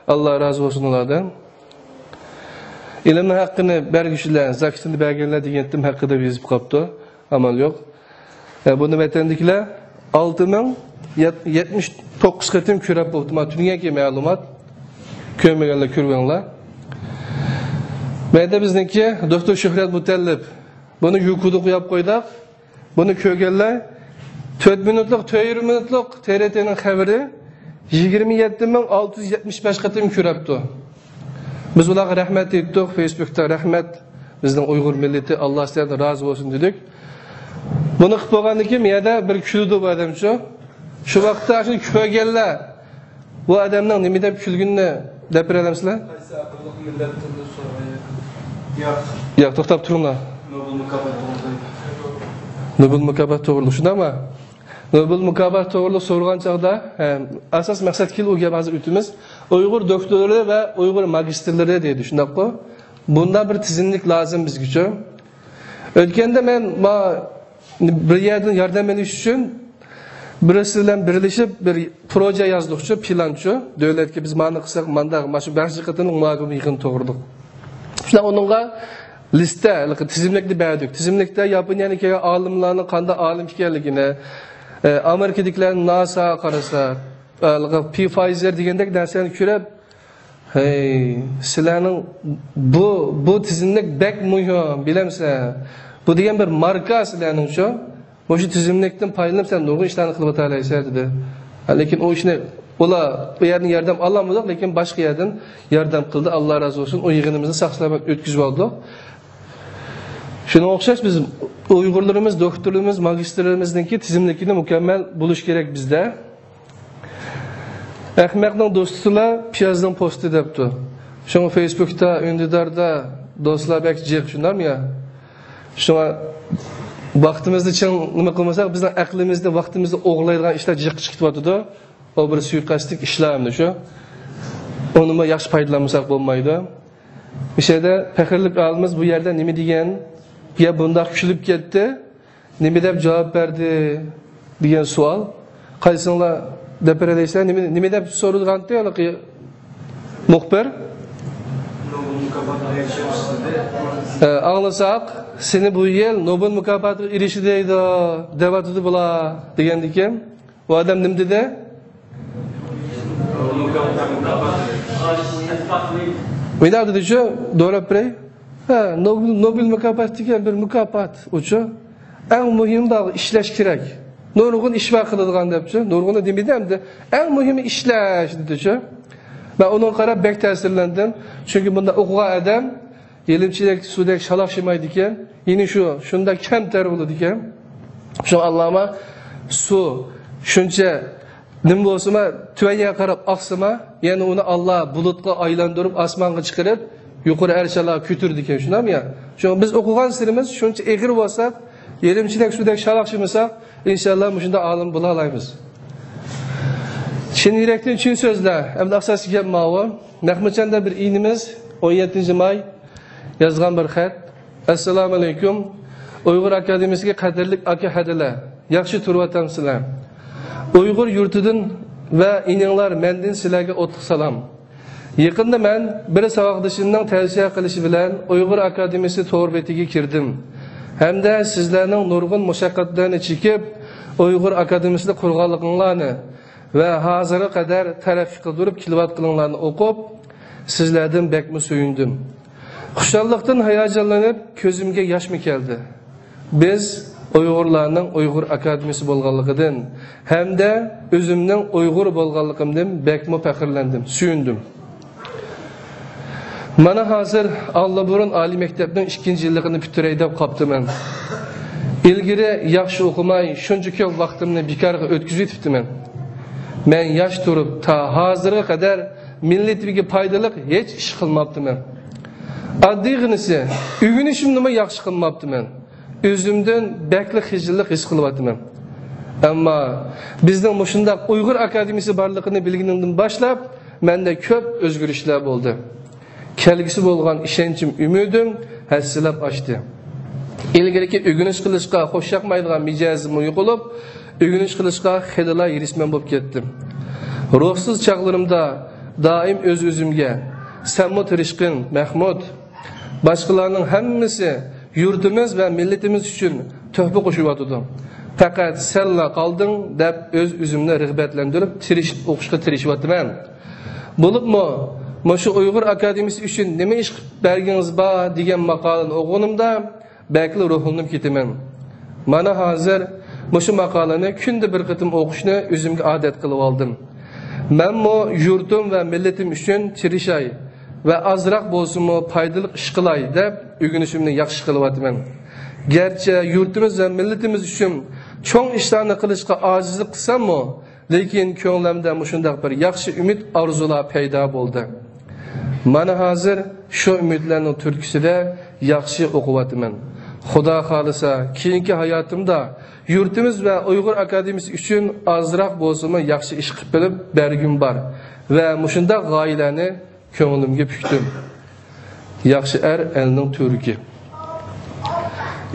ئاللا رازى بولسۇن ئۇلاردىن. ئىلىمنىڭ ھەققىنى بەرگۈچىلەر، زاكىتىنى بەرگەنلەر دېگەنتىم ھەققىدە يېزىپ قاپتۇ. ئامال يوق. ئە، بۇنى ۋەتەندىكىلەر ئالتە مىڭ يەتمىش توققۇز قېتىم كۆرۈپ بوپتۇ. مانا تۈنۈگۈنكى مەلۇمات. كۆرمىگەنلەر كۆرۈۋېلىڭلار. بۇ يەردە بىزنىڭكى دوكتور شۆھرەت مۇتەللىپ. بۇنى يۇكۇدا قويۇپ قويدۇق. بۇنى كۆرگەنلەر تۆت مىنۇتلۇق، تۆت يېرىم مىنۇتلۇق تې رې تېنىڭ خەۋىرى يىگىرمە يەتتە مىڭ ئالتە يۈز يەتمىش بەش قېتىم كۆرۈپتۇ. بىز ئۇلارغا رەھمەت ئېيتتۇق، فېيسبۇكتا رەھمەت، بىزنىڭ ئۇيغۇر مىللىتى، ئاللا سىلەردىن رازى بولسۇن دېدۇق. بۇنى قىلىپ بولغاندىن كېيىن، يەنە بىر كۈلىدۇ بۇ ئادەمچۇ. شۇ ۋاقىتتا شۇنى كۆرگەنلەر بۇ ئادەمنىڭ نېمە دەپ كۈلگىنىنى دەپ بېرەلەمسىلەر؟ قايسى ئەقىللىق مىللەتتۇر دەپ سورىغان ياق. ياق. ياق، توختاپ تۇرۇڭلار. نوبېل مۇكاپاتى توغرىلىق. نوبېل مۇكاپاتى توغرىلىق، شۇنداقمۇ؟ نوبېل مۇكاپاتى توغرىلىق سورىغان چاغدا، ھە، ئاساس مەقسەتكە كېلىپ ئۇ گەپ ھازىر ئۆتىمىز. ئۇيغۇر دوكتورلىرى ۋە ئۇيغۇر ماگىستىرلىرى دەيدۇ، شۇنداققۇ؟ بۇنداق بىر تىزىملىك لازىم بىزگىچۇ. ئۆتكەندە مەن ما-، بىر يەردىن ياردەم ئېلىش ئۈچۈن بىرسى بىلەن بىرلىشىپ بىر پروژە يازدۇقچۇ، پىلانچۇ. دۆلەتكە بىز مانى قىلساق، مانداق، مانا شۇ بەش قېتىملىق مۇھاكىمە يىغىنى توغرىلىق. شۇنداق ئۇنىڭغا لىستە، ھېلىقى تىزىملىكنى بەردۇق. تىزىملىكتە ياپونىيەدىن كەلگەن ئالىملارنىڭ قانداق ئالىم ئىكەنلىكىنى، ئە، ئامېرىكىدىكىلەرنىڭ ناساغا قارىسا، ھېلىقى پىفايزېر دېگەندەك نەرسىلەرنى كۆرۈپ، ھەي، سىلەرنىڭ بۇ، بۇ تىزىملىك بەك مۇھىم، بىلەمسەن؟ بۇ دېگەن بىر ماركا سىلەرنىڭچۇ. مۇشۇ تىزىملىكتىن پايدىلىنىپ سەن نۇرغۇن ئىشلارنى قىلىۋاتالايسەن، دېدى. لېكىن ئۇ ئىشنى ئۇلار بۇ يەردىن ياردەم ئالالمىدۇق، لېكىن باشقا يەردىن ياردەم قىلدى. ئاللا رازى بولسۇن. ئۇ يىغىنىمىزنى ساق-سالامەت ئۆتكۈزۈۋالدۇق. شۇنىڭغا ئوخشاش بىز ئۇيغۇرلىرىمىز، دوكتورلىرىمىز، ماگىستىرلىرىمىزنىڭكى تىزىملىكىنى مۇكەممەل بولۇشى كېرەك بىزدە. ئەخمەقنىڭ دوستىلا پىيازنىڭ پوستى دەپتۇ. شۇڭا فېيسبۇكتا، ئۈندىداردا دوستلار بەك جىق، شۇنداقمۇ يا؟ شۇڭا ۋاقتىمىزنى چىڭ نېمە قىلمىساق، بىزنىڭ ئەقلىمىزنى، ۋاقتىمىزنى ئوغرىلايدىغان ئىشلار جىق چىقىپ كېتىۋاتىدۇ. ئۇ بىر سۇيىقەستلىك ئىشلار ئەمدى شۇ. ئۇنىمۇ ياخشى پايدىلانمىساق بولمايدۇ. ئىچىدە پەخىرلىك ئالىمىز بۇ يەردە نېمە دېگەن؟ يا بۇنداق كۈلۈپ كەتتى، نېمە دەپ جاۋاب بەردى دېگەن سوئال. قايسىڭلار دەپ بېرەلەيسىلەر؟ نېمە، نېمە دەپ سورىغانتى ھېلىقى مۇخبىر؟ ئە، ئاڭلىساق، سېنى بۇ يىل نوبېل مۇكاپاتىغا ئېرىشتى دەيدۇ، دەۋاتىدۇ بۇلار، دېگەندىكىن، ئۇ ئادەم نېمە دېدى؟ مۇنداق دېدىچۇ، دوراپ بېرەي. ھە، نوبېل، نوبېل مۇكاپاتى دېگەن بىر مۇكاپات ئۇچۇ. ئەڭ مۇھىمى بار، ئىشلەش كېرەك. نۇرغۇن ئىش بار قىلىدىغان دەپچۇ. نۇرغۇننى دېمىدى ئەمدى. ئەڭ مۇھىمى ئىشلەش دېدىچۇ. مەن ئۇنىڭغا قاراپ بەك تەسىرلەندىم. چۈنكى بۇنداق ئوقۇغان ئادەم يېلىمچىدەك سۇدەك شالاقشىمايدىكەن. يەنە شۇ، شۇنداق كەمتەر بولىدىكەن. شۇڭا ئاللاما سۇ شۇنچە نېمە بولسىما، تۆۋەن يەرگە قاراپ ئاقسىما، يەنە ئۇنى ئاللا بۇلۇتقا ئايلاندۇرۇپ، ئاسمانغا چىقىرىپ، يۇقىرى ئەرشاللاغا كۆتۈرىدىكەن، شۇنداقمۇ يا؟ شۇڭا بىز ئوقۇغان سېرىمىز شۇنچە ئېغىر بولساق، يېلىمچىدەك سۇدەك شالاقشىمىساق، ئىنشاللا مۇشۇنداق ئالىم بولالايمىز. چىن يۈرەكتىن چىن سۆزلە. ئەمدى ئاساسىي گەپ ماۋۇ. مەخمۇتجاندا بىر ئىنىمىز ئون يەتتىنچى ماي يازغان بىر خەت. ئەسسالامۇئەلەيكۇم. ئۇيغۇر ئاكادېمىيىسىگە قەدىرلىك ئاكا ھەدىلەر، ياخشى تۇرۇۋاتامسىلەر؟ ئۇيغۇر يۇرتىدىن ۋە ئىنىڭلار مەندىن سىلەرگە ئوتلۇق سالام. يېقىندا مەن بىر ساۋاقدىشىمنىڭ تەۋسىيە قىلىشى بىلەن ئۇيغۇر ئاكادېمىيىسى تور بېتىگە كىردىم ھەمدە سىزلەرنىڭ نۇرغۇن مۇشەققەتلەرنى چېكىپ، ئۇيغۇر ئاكادېمىيىسىنى قۇرغانلىقىڭلارنى ۋە ھازىرغا قەدەر تەرەققىي قىلدۇرۇپ كېلىۋاتقىنىڭلارنى ئوقۇپ، سىزلەردىن بەكمۇ سۆيۈندۈم. خۇشاللىقتىن ھاياجانلىنىپ، كۆزۈمگە ياشمۇ كەلدى. بىز ئۇيغۇرلارنىڭ ئۇيغۇر ئاكادېمىيىسى بولغانلىقىدىن ھەمدە ئۆزۈمنىڭ ئۇيغۇر بولغانلىقىمدىن بەكمۇ پەخىرلەندىم، سۆيۈندۈم. مانا ھازىر ئاللىبۇرۇن ئالىي مەكتەپنىڭ ئىككىنچى يىللىقىنى پۈتتۈرەي دەپ قاپتىمەن. ئىلگىرى ياخشى ئوقۇماي، شۇنچە كۆپ ۋاقتىمنى بىكارغا ئۆتكۈزۈۋېتىپتىمەن. مەن ياش تۇرۇپ، تا ھازىرغا قەدەر مىللىتىمگە پايدىلىق ھېچ ئىش قىلماپتىمەن. ئاددىيغىنىسى، ئۆگىنىشىمنىمۇ ياخشى قىلماپتىمەن. ئۆزۈمدىن بەكلا خىجىللىق ھېس قىلىۋاتىمەن. ئەمما بىزنىڭ مۇشۇنداق ئۇيغۇر ئاكادېمىيىسى بارلىقىنى بىلگىنىمدىن باشلاپ، مەندە كۆپ ئۆزگىرىشلەر بولدى. كەلگۈسى بولغان ئىشەنچىم، ئۈمىدىم ھەسسىلەپ ئاشتى. ئىلگىرىكى ئۆگىنىش قىلىشقا خۇشياقمايدىغان مىجەزىممۇ يوقىلىپ، ئۆگىنىش قىلىشقا خېلىلا ھېرىسمەن بولۇپ كەتتىم. روھسىز چاغلىرىمدا دائىم ئۆز-ئۆزۈمگە، سەنمۇ تىرىشقىن، مەخمۇت. باشقىلارنىڭ ھەممىسى يۇرتىمىز ۋە مىللىتىمىز ئۈچۈن تۆھپە قوشۇۋاتىدۇ. پەقەت سەنلا قالدىڭ دەپ ئۆز-ئۆزۈمنى رىغبەتلەندۈرۈپ، تىرىشىپ ئوقۇشقا تىرىشىۋاتىمەن. بولۇپمۇ، مۇشۇ ئۇيغۇر ئاكادېمىيىسى ئۈچۈن نېمە ئىش قىلىپ بەرگىڭىز بار دېگەن ماقالىنى ئوقۇغىنىمدا، بەكلا روھلىنىپ كېتىمەن. مانا ھازىر مۇشۇ ماقالىنى كۈندە بىر قېتىم ئوقۇشنى ئۆزۈمگە ئادەت قىلىۋالدىم. مەنمۇ يۇرتۇم ۋە مىللىتىم ئۈچۈن تىرىشاي ۋە ئازراق بولسىمۇ پايدىلىق ئىش قىلاي دەپ ئۆگىنىشىمنى ياخشى قىلىۋاتىمەن. گەرچە يۇرتىمىز ۋە مىللىتىمىز ئۈچۈن چوڭ ئىشلارنى قىلىشقا ئاجىزلىق قىلساممۇ، لېكىن كۆڭلۈمدە مۇشۇنداق بىر ياخشى ئۈمىد، ئارزۇلار پەيدا بولدى. مانا ھازىر شۇ ئۈمىدلەرنىڭ تۈرتكىسىدە ياخشى ئوقۇۋاتىمەن. خۇدا خالىسا، كېيىنكى ھاياتىمدا يۇرتىمىز ۋە ئۇيغۇر ئاكادېمىيىسى ئۈچۈن ئازراق بولسىمۇ ياخشى ئىش قىلىپ بېرىپ بەرگۈم بار ۋە مۇشۇنداق غايىلەرنى كۆڭلۈمگە پۈكتۈم. ياخشى ئەر ئەلنىڭ تۈۋرۈكى.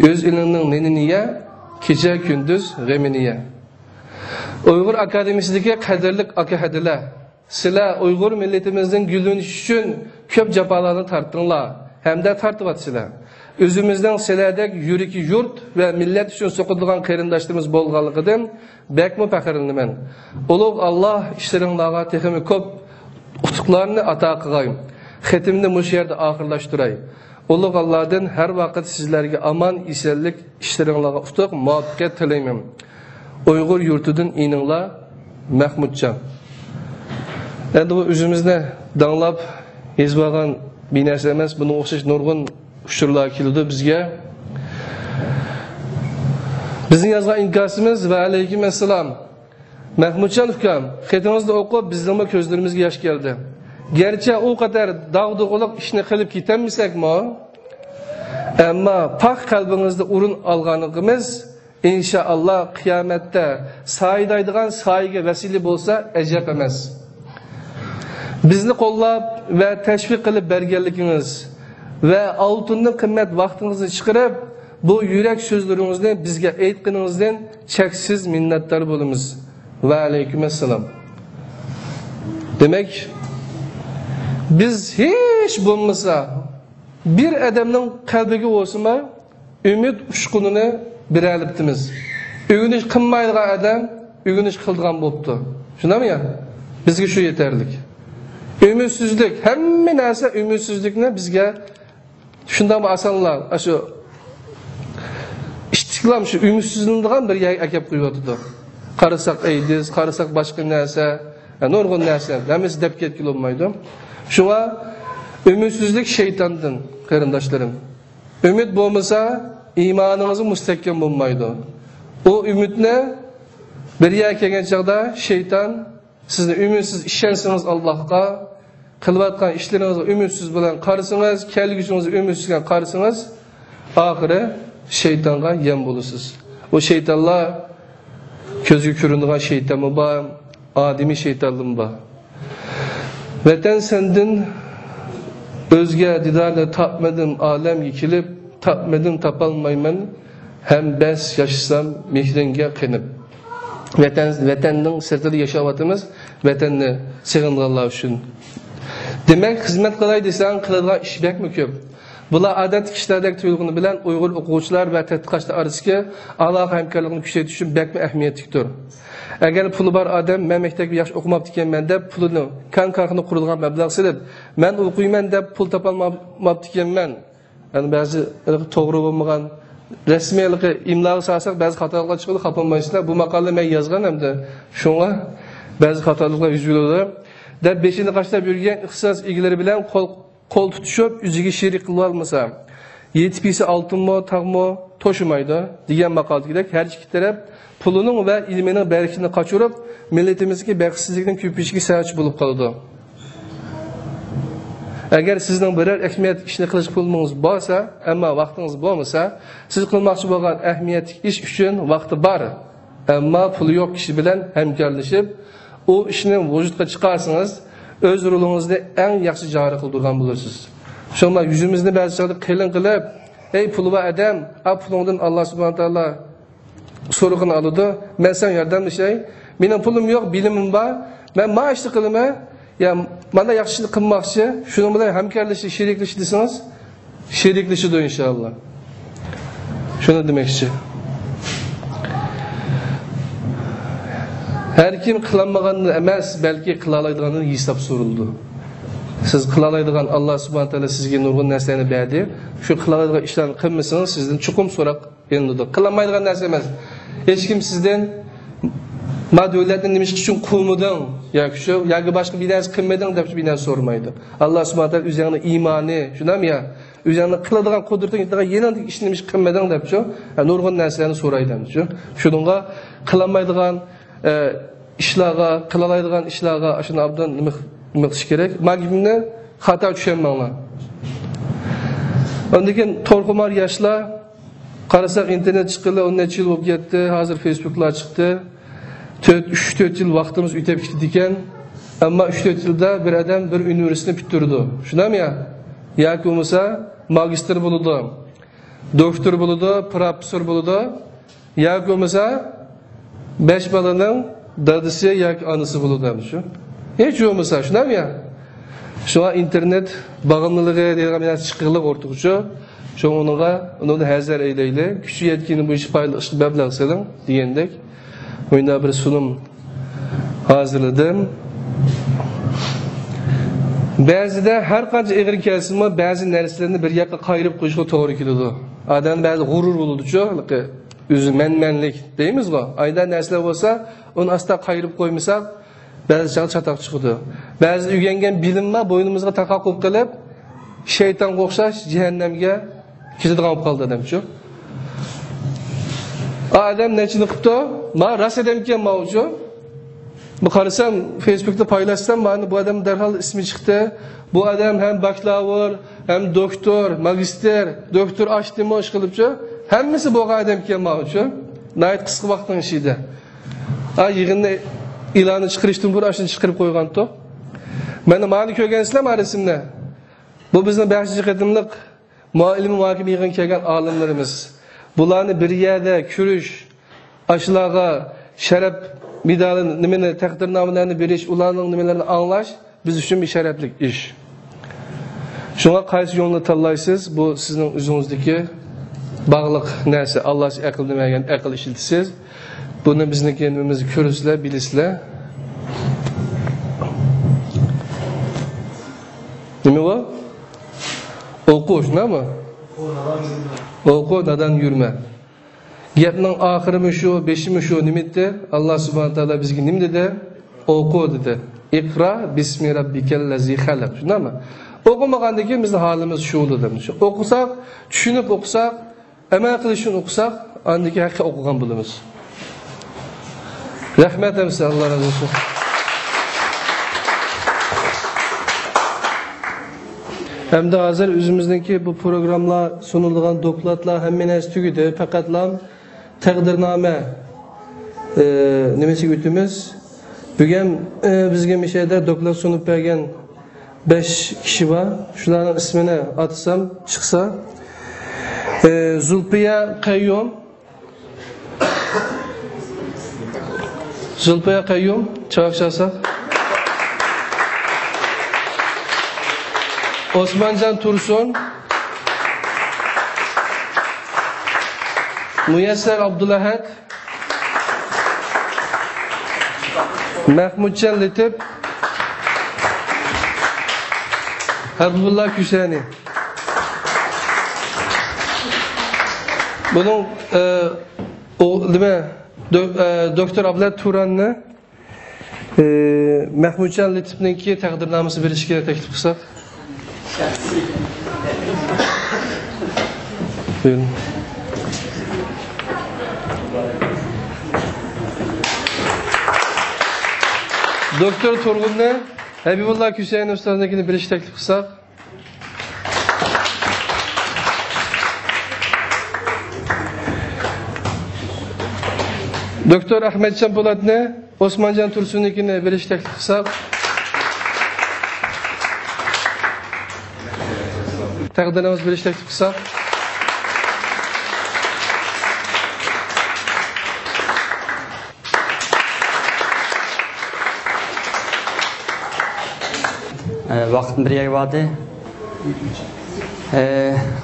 ئۆز ئېلىڭنىڭ نېنىنى يە، كېچە كۈندۈز غېمىنى يە. ئۇيغۇر ئاكادېمىيىسىدىكى قەدىرلىك ئاكا ھەدىلەر، سىلەر ئۇيغۇر مىللىتىمىزنىڭ گۈللىنىشى ئۈچۈن كۆپ جاپالارنى تارتتىڭلار ھەمدە تارتىۋاتىسىلەر. ئۆزىمىزنىڭ سىلەردەك يۈرىكى يۇرت ۋە مىللەت ئۈچۈن سوقىدىغان قېرىنداشلىرىمىز بولغانلىقىدىن بەكمۇ پەخىرلىنىمەن. ئۇلۇغ ئاللا ئىشلىرىڭلارغا تېخىمۇ كۆپ ئۇتۇقلارنى ئاتا قىلغاي. خېتىمنى مۇشۇ يەردە ئاخىرلاشتۇراي. ئۇلۇغ ئاللادىن ھەر ۋاقىت سىزلەرگە ئامان، ئېسەنلىك، ئىشلىرىڭلارغا ئۇتۇق، مۇۋەپپەقىيەت تىلەيمەن. ئۇيغۇر يۇرتىدىن ئىنىڭلار، مەخمۇتجان. ئەمدى بۇ ئۆزىمىزنى داڭلاپ يېزىۋالغان بىر نەرسە ئەمەس، بۇنىڭغا ئوخشاش نۇرغۇن ئۇچۇرلار كېلىدۇ بىزگە. بىزنىڭ يازغان ئىنكاسىمىز، ۋەئەلەيكۇم ئەسسالام. مەخمۇتجان ئۇكام، خېتىڭىزنى ئوقۇپ، بىزنىڭمۇ كۆزلىرىمىزگە ياش كەلدى. گەرچە ئۇ قەدەر داغدۇغىلىق ئىشنى قىلىپ كېتەلمىسەكمۇ، ئەمما پاك قەلبىڭىزدە ئورۇن ئالغانلىقىمىز، ئىنشائاللا، قىيامەتتە سايىدايدىغان سايىگە ۋەسىلە بولسا ئەجەب ئەمەس. بىزنى قوللاپ، ۋە تەشۋىق قىلىپ بەرگەنلىكىڭىز ۋە ئالتۇندىن قىممەت ۋاقتىڭىزنى چىقىرىپ، بۇ يۈرەك سۆزلىرىڭىزنى بىزگە ئېيتقىنىڭىزدىن چەكسىز مىننەتدار بولىمىز. ۋە ئەلەيكۇم ئەسسالام. دېمەك، بىز ھېچ بولمىسا بىر ئادەمنىڭ قەلبىگە بولسىمۇ ئۈمىد ئۇچقۇنىنى بېرەلىپتىمىز. ئۆگىنىش قىلمايدىغان ئادەم ئۆگىنىش قىلىدىغان بوپتۇ. شۇنداقمۇ يا؟ بىزگە شۇ يېتەرلىك. ئۈمىدسىزلىك، ھەممە نەرسە ئۈمىدسىزلىكنى بىزگە شۇنداقمۇ ئاسانلا، ئاشۇ ئىتتىكلام شۇ ئۈمىدسىزلىنىدىغان بىر يەرگە ئەكەپ قويۇۋاتىدۇ. قارىساق ئەيدىز، قارىساق باشقا نەرسە، نۇرغۇن نەرسە، ھەممىسى دەپ كەتكىلى بولمايدۇ. شۇڭا ئۈمىدسىزلىك شەيتاندىن، قېرىنداشلىرىم. ئۈمىد بولمىسا، ئىمانىڭىزمۇ مۇستەھكەم بولمايدۇ. ئۇ ئۈمىدنى بىر يەرگە كەلگەن چاغدا شەيتان سىزنى ئۈمىدسىز، ئىشەنسىڭىز ئاللاھقا، قىلىۋاتقان ئىشلىرىڭىزغا ئۈمىدسىز بىلەن قارىسىڭىز، كەلگۈسىڭىزگە ئۈمىدسىز بىلەن قارىسىڭىز، ئاخىرى شەيتانغا يەم بولىسىز. ئۇ شەيتانلار كۆزگە كۆرۈنىدىغان شەيتانمۇ بار، ئادىمىي شەيتانلىرىمۇ بار. ۋەتەن سەندىن ئۆزگە دىدارنى تاپمىدىم، ئالەمگە كېلىپ تاپمىدىم، تاپالمايمەن ھەم بەس ياشىسام مېھرىڭگە قېنىپ. ۋەتەن، ۋەتەننىڭ سىرتىدا ياشاۋاتىمىز، ۋەتەننى سېغىنغانلار ئۈچۈن. دېمەك، خىزمەت قىلاي دېسەڭ، قىلىدىغان ئىش بەكمۇ كۆپ. بۇلار ئادەتتىكى ئىشلاردەك تۇيۇلغىنى بىلەن ئۇيغۇر ئوقۇغۇچىلار ۋە تەتقىقاتچىلار ئارىسىدىكى ئالاقە ھەمكارلىقىنى كۈچەيتىش ئۈچۈن بەكمۇ ئەھمىيەتلىكتۇر. ئەگەر پۇلى بار ئادەم، مەن مەكتەپكە ياخشى ئوقۇماپتىكەنمەن دەپ، پۇلىنى كان كارخانا قۇرىدىغان مەبلەغ سېلىپ، مەن ئوقۇيمەن دەپ پۇل تاپالماپتىكەنمەن، يەنى بەزى توغرا بولمىغان رەسمىي ئىملاغا سالساق، بەزى خاتالىقلار چىقىدۇ، خاپىلىمايسىلەر. بۇ ماقالىنى مەن يازغان ھەمدە شۇڭا بەزى خاتالىقلار يۈز بېرىدۇ دەپ بېشىنى قاشلاپ يۈرگەن ئىختىساس ئىگىلىرى بىلەن قول، قول تۇتۇشۇپ، ئۆزىگە شېرىك قىلىۋالمىسا، يېتىپ يېسە ئالتۇنمۇ، تاغمۇ توشىمايدۇ دېگەن ماقالىدىكىدەك، ھەر ئىككى تەرەپ پۇلىنىڭ ۋە ئىلمىنىڭ بەرىكىتىنى قاچۇرۇپ، مىللىتىمىزدىكى بەختسىزلىكنىڭ كۆپىيىشىگە سەۋەبچى بولۇپ قالىدۇ. ئەگەر سىزنىڭ بىرەر ئەھمىيەتلىك ئىشنى قىلىشقا پۇلىڭىز بارسا، ئەمما ۋاقتىڭىز بولمىسا، سىز قىلماقچى بولغان ئەھمىيەتلىك ئىش ئۈچۈن ۋاقتى بار، ئەمما پۇلى يوق كىشى بىلەن ھەمكارلىشىپ، ئۇ ئىشنى ۋۇجۇدقا چىقارسىڭىز، ئۆز رولىڭىزنى ئەڭ ياخشى جارى قىلدۇرغان بولىسىز. شۇڭا يۈزىمىزنى بەزى چاغدا قېلىن قىلىپ، ئەي پۇلى بار ئادەم، ئا پۇلۇڭدىن ئاللا سۇبھانە تائالا سورىقىنى ئالىدۇ. مەن ساڭا ياردەملىشەي. مېنىڭ پۇلۇم يوق، بىلىمىم بار. مەن ما ئىشنى قىلىمەن. يا مانا ياخشى ئىشنى قىلماقچى. شۇنىڭ بىلەن ھەمكارلىشىش، شېرىكلىشىش دېسىڭىز، شېرىكلىشىدۇ ئىنشاللا. شۇنى دېمەكچى. ھەر كىم قىلالمىغاندىن ئەمەس، بەلكى قىلالايدىغاندىن ھېساب سورىلىدۇ. سىز قىلالايدىغان، ئاللا سۇبھانە تائالا سىزگە نۇرغۇن نەرسىلەرنى بەردى. شۇ قىلالايدىغان ئىشلارنى قىلمىسىڭىز، سىزدىن چوقۇم سوراق ئېلىنىدۇ. قىلالمايدىغان نەرسە ئەمەس. ھېچكىم سىزدىن ما دۆلەتنى نېمە ئىش ئۈچۈن قۇرمىدىڭ ياكى شۇ، ياكى باشقا بىر نەرسە قىلمىدىڭ دەپ بىر نەرسە سورىمايدۇ. ئاللا سۇبھانە تائالا ئۆزۈڭنىڭ ئىمانى، شۇنداقمۇ يا؟ ئۆزۈڭنىڭ قىلىدىغان قۇدرىتىڭ يېتىدىغان يېنىڭدىكى ئىشنى نېمە ئىش قىلمىدىڭ دەپچۇ. ھە، نۇرغۇن نەرسىلەرنى سورايدۇ ئەمدىچۇ. شۇنىڭغا قىلالمايدىغان ئە، ئىشلارغا، قىلالايدىغان ئىشلارغا ئاشۇنى ئابدان نېمە، نېمە قىلىش كېرەك؟ ما گېپىمنى خاتا چۈشەنمەڭلار. ئاندىن كېيىن تورخۇمار ياشلار، قارىساق ئىنتېرنېت چىققىلى ئون نەچچە يىل بولۇپ كەتتى، ھازىر فېيسبۇكلار چىقتى. تۆت، ئۈچ تۆت يىل ۋاقتىمىز ئۆتۈپ كېتىدىكەن. ئەمما ئۈچ تۆت يىلدا بىر ئادەم بىر ئۇنىۋېرسىتېتنى پۈتتۈرىدۇ. شۇنداقمۇ يا؟ ياكى بولمىسا ماگىستىر بولىدۇ، دوكتور بولىدۇ، پروفېسسور بولىدۇ. ياكى بولمىسا بەش بالىنىڭ دادىسى ياكى ئانىسى بولىدۇ ئەمدى شۇ. ھېچ بولمىسا شۇنداقمۇ يا؟ شۇڭا ئىنتېرنېت باغلىنىلىقى دېگەن بىر نەرسە چىققىلى ئورتىغۇچۇ. شۇڭا ئۇنىڭغا، ئۇنىڭدىن ھەزەر ئەيلەيلى. كۈچى يەتكىنى بۇ ئىشقا پايدىلىق ئىشقا مەبلەغ سېلىڭ دېگەندەك. مۇنداق بىر سۇنۇم ھازىرلىدىم. بەزىدە ھەر قانچە ئېغىر كەلسىمۇ، بەزى نەرسىلەرنى بىر ياققا قايرىپ قويۇشقا توغرا كېلىدۇ. ئادەمدە بەزى غۇرۇر بولىدۇچۇ، ھېلىقى ئۆزى مەنمەنلىك دەيمىزغۇ. ئايدا نەرسىلەر بولسا، ئۇنى ئاستا قايرىپ قويمىساق، بەزى چاغدا چاتاق چىقىدۇ. بەزىدە ئۆگەنگەن بىلىم بار، بوينىمىزغا تاقاق بولۇپ قېلىپ، شەيتانغا ئوخشاش جەھەننەمگە كېتىدىغان بولۇپ قالدى ئادەمچۇ. ئا ئادەم نەچچىنى قىپتۇ؟ ما راست ئادەمكەن ماۋۇچۇ. بۇ قارىسام، فېيسبۇكتا پايلاشسام، مانا بۇ ئادەم دەرھال ئىسمى چىقتى. بۇ ئادەم ھەم باكلاۋۇر، ھەم دوكتور، ماگىستىر، دوكتور ئاشتىمۇ ئىشقىلىپچۇ. ھەممىسى بولغان ئادەمكەن ماۋۇچۇ. ناھايىتى قىسقا ۋاقىتنىڭ ئىچىدە. ئا يىغىننى ئېلانى چىقىرىشتىن بۇرۇن ئاشۇنى چىقىرىپ قويغانتۇق. مانا مانى كۆرگەنسىلەر ما رەسىمنى. بۇ بىزنىڭ بەشىنچى قېتىملىق مۇئەللىم مۇھاكىمە يىغىنىغا كەلگەن ئالىملىرىمىز. بۇلارنى بىر يەردە كۆرۈش، ئاشۇلارغا شەرەپ مېدالى، نېمىنى، تەقدىرنامىلەرنى بېرىش، ئۇلارنىڭ نېمىلىرىنى ئاڭلاش بىز ئۈچۈن بىر شەرەپلىك ئىش. شۇڭا قايسى يولنى تاللايسىز، بۇ سىزنىڭ ئۆزىڭىزدىكى باغلىق نەرسە. ئاللا سىزگە ئەقىلنى بەرگەن، ئەقىل ئىشلىتىسىز. بۇنى بىزنىڭكى نېمىمىزنى كۆرىسىلەر، بىلىسىلەر. نېمە بۇ؟ ئوقۇ، شۇنداقمۇ؟ ئوقۇ، نادان يۈرمە. گەپنىڭ ئاخىرىمۇ شۇ، بېشىمۇ شۇ، نېمە دېدى؟ ئاللا سۇبھانە تائالا بىزگە نېمە دېدى؟ ئوقۇ دېدى. ئىقرا بىسمى رەببىكەللەزى خەلەق. شۇنداقمۇ؟ ئوقۇمىغاندىن كېيىن بىزنىڭ ھالىمىز شۇ دېدى. شۇ ئوقۇساق، چۈشىنىپ ئوقۇساق، ئەمەل قىلىش ئۈچۈن ئوقۇساق، ئاندىن كېيىن ھەقىقىي ئوقۇغان بولىمىز. رەھمەت ھەممىسىگە، ئاللا رازى بولسۇن. ئەمدى ھازىر ئۆزىمىزنىڭكى بۇ پروگراممىلار، سۇنۇلىدىغان دوكلاتلار، ھەممە نەرسە تۈگىدى. پەقەتلا تەقدىرنامە، ئى، نېمىسىگە ئۆتىمىز. بۈگۈن، ئى، بىزگە مۇشۇ يەردە دوكلات سۇنۇپ بەرگەن بەش كىشى بار. شۇلارنىڭ ئىسمىنى ئاتىسام چىقسا. ئى، زۇلپىيە قەييۇم. زۇلپىيە قەييۇم، چاۋاك چالساق. ئوسمانجان تۇرسۇن. مۇيەسسەر ئابدۇلئەھەد. مەھمۇتجان لېتىپ، ھەبىبۇللا كۈسەنى. بۇنىڭ، ئە، ئۇ، نېمە، دو-، ئە، دوكتور ئابلەت تۇراننى، ئە، مەھمۇتجان لېتىپنىڭكى تەقدىرنامىسى بېرىشكە تەكلىپ قىلساق. بۇيرۇڭ. دوكتور تۇرغۇننى ھەبىبۇللا كۈسەينى ئۇستازنىڭكىنى بېرىشكە تەكلىپ قىلساق. دوكتور ئەخمەتجان پولاتنى ئوسمانجان تۇرسۇننىڭكىنى بېرىشكە تەكلىپ قىلساق. تەقدىرنامىسى بېرىشكە تەكلىپ قىلساق. ئە، ۋاقىتنى بىر يەرگە باردى. ئە،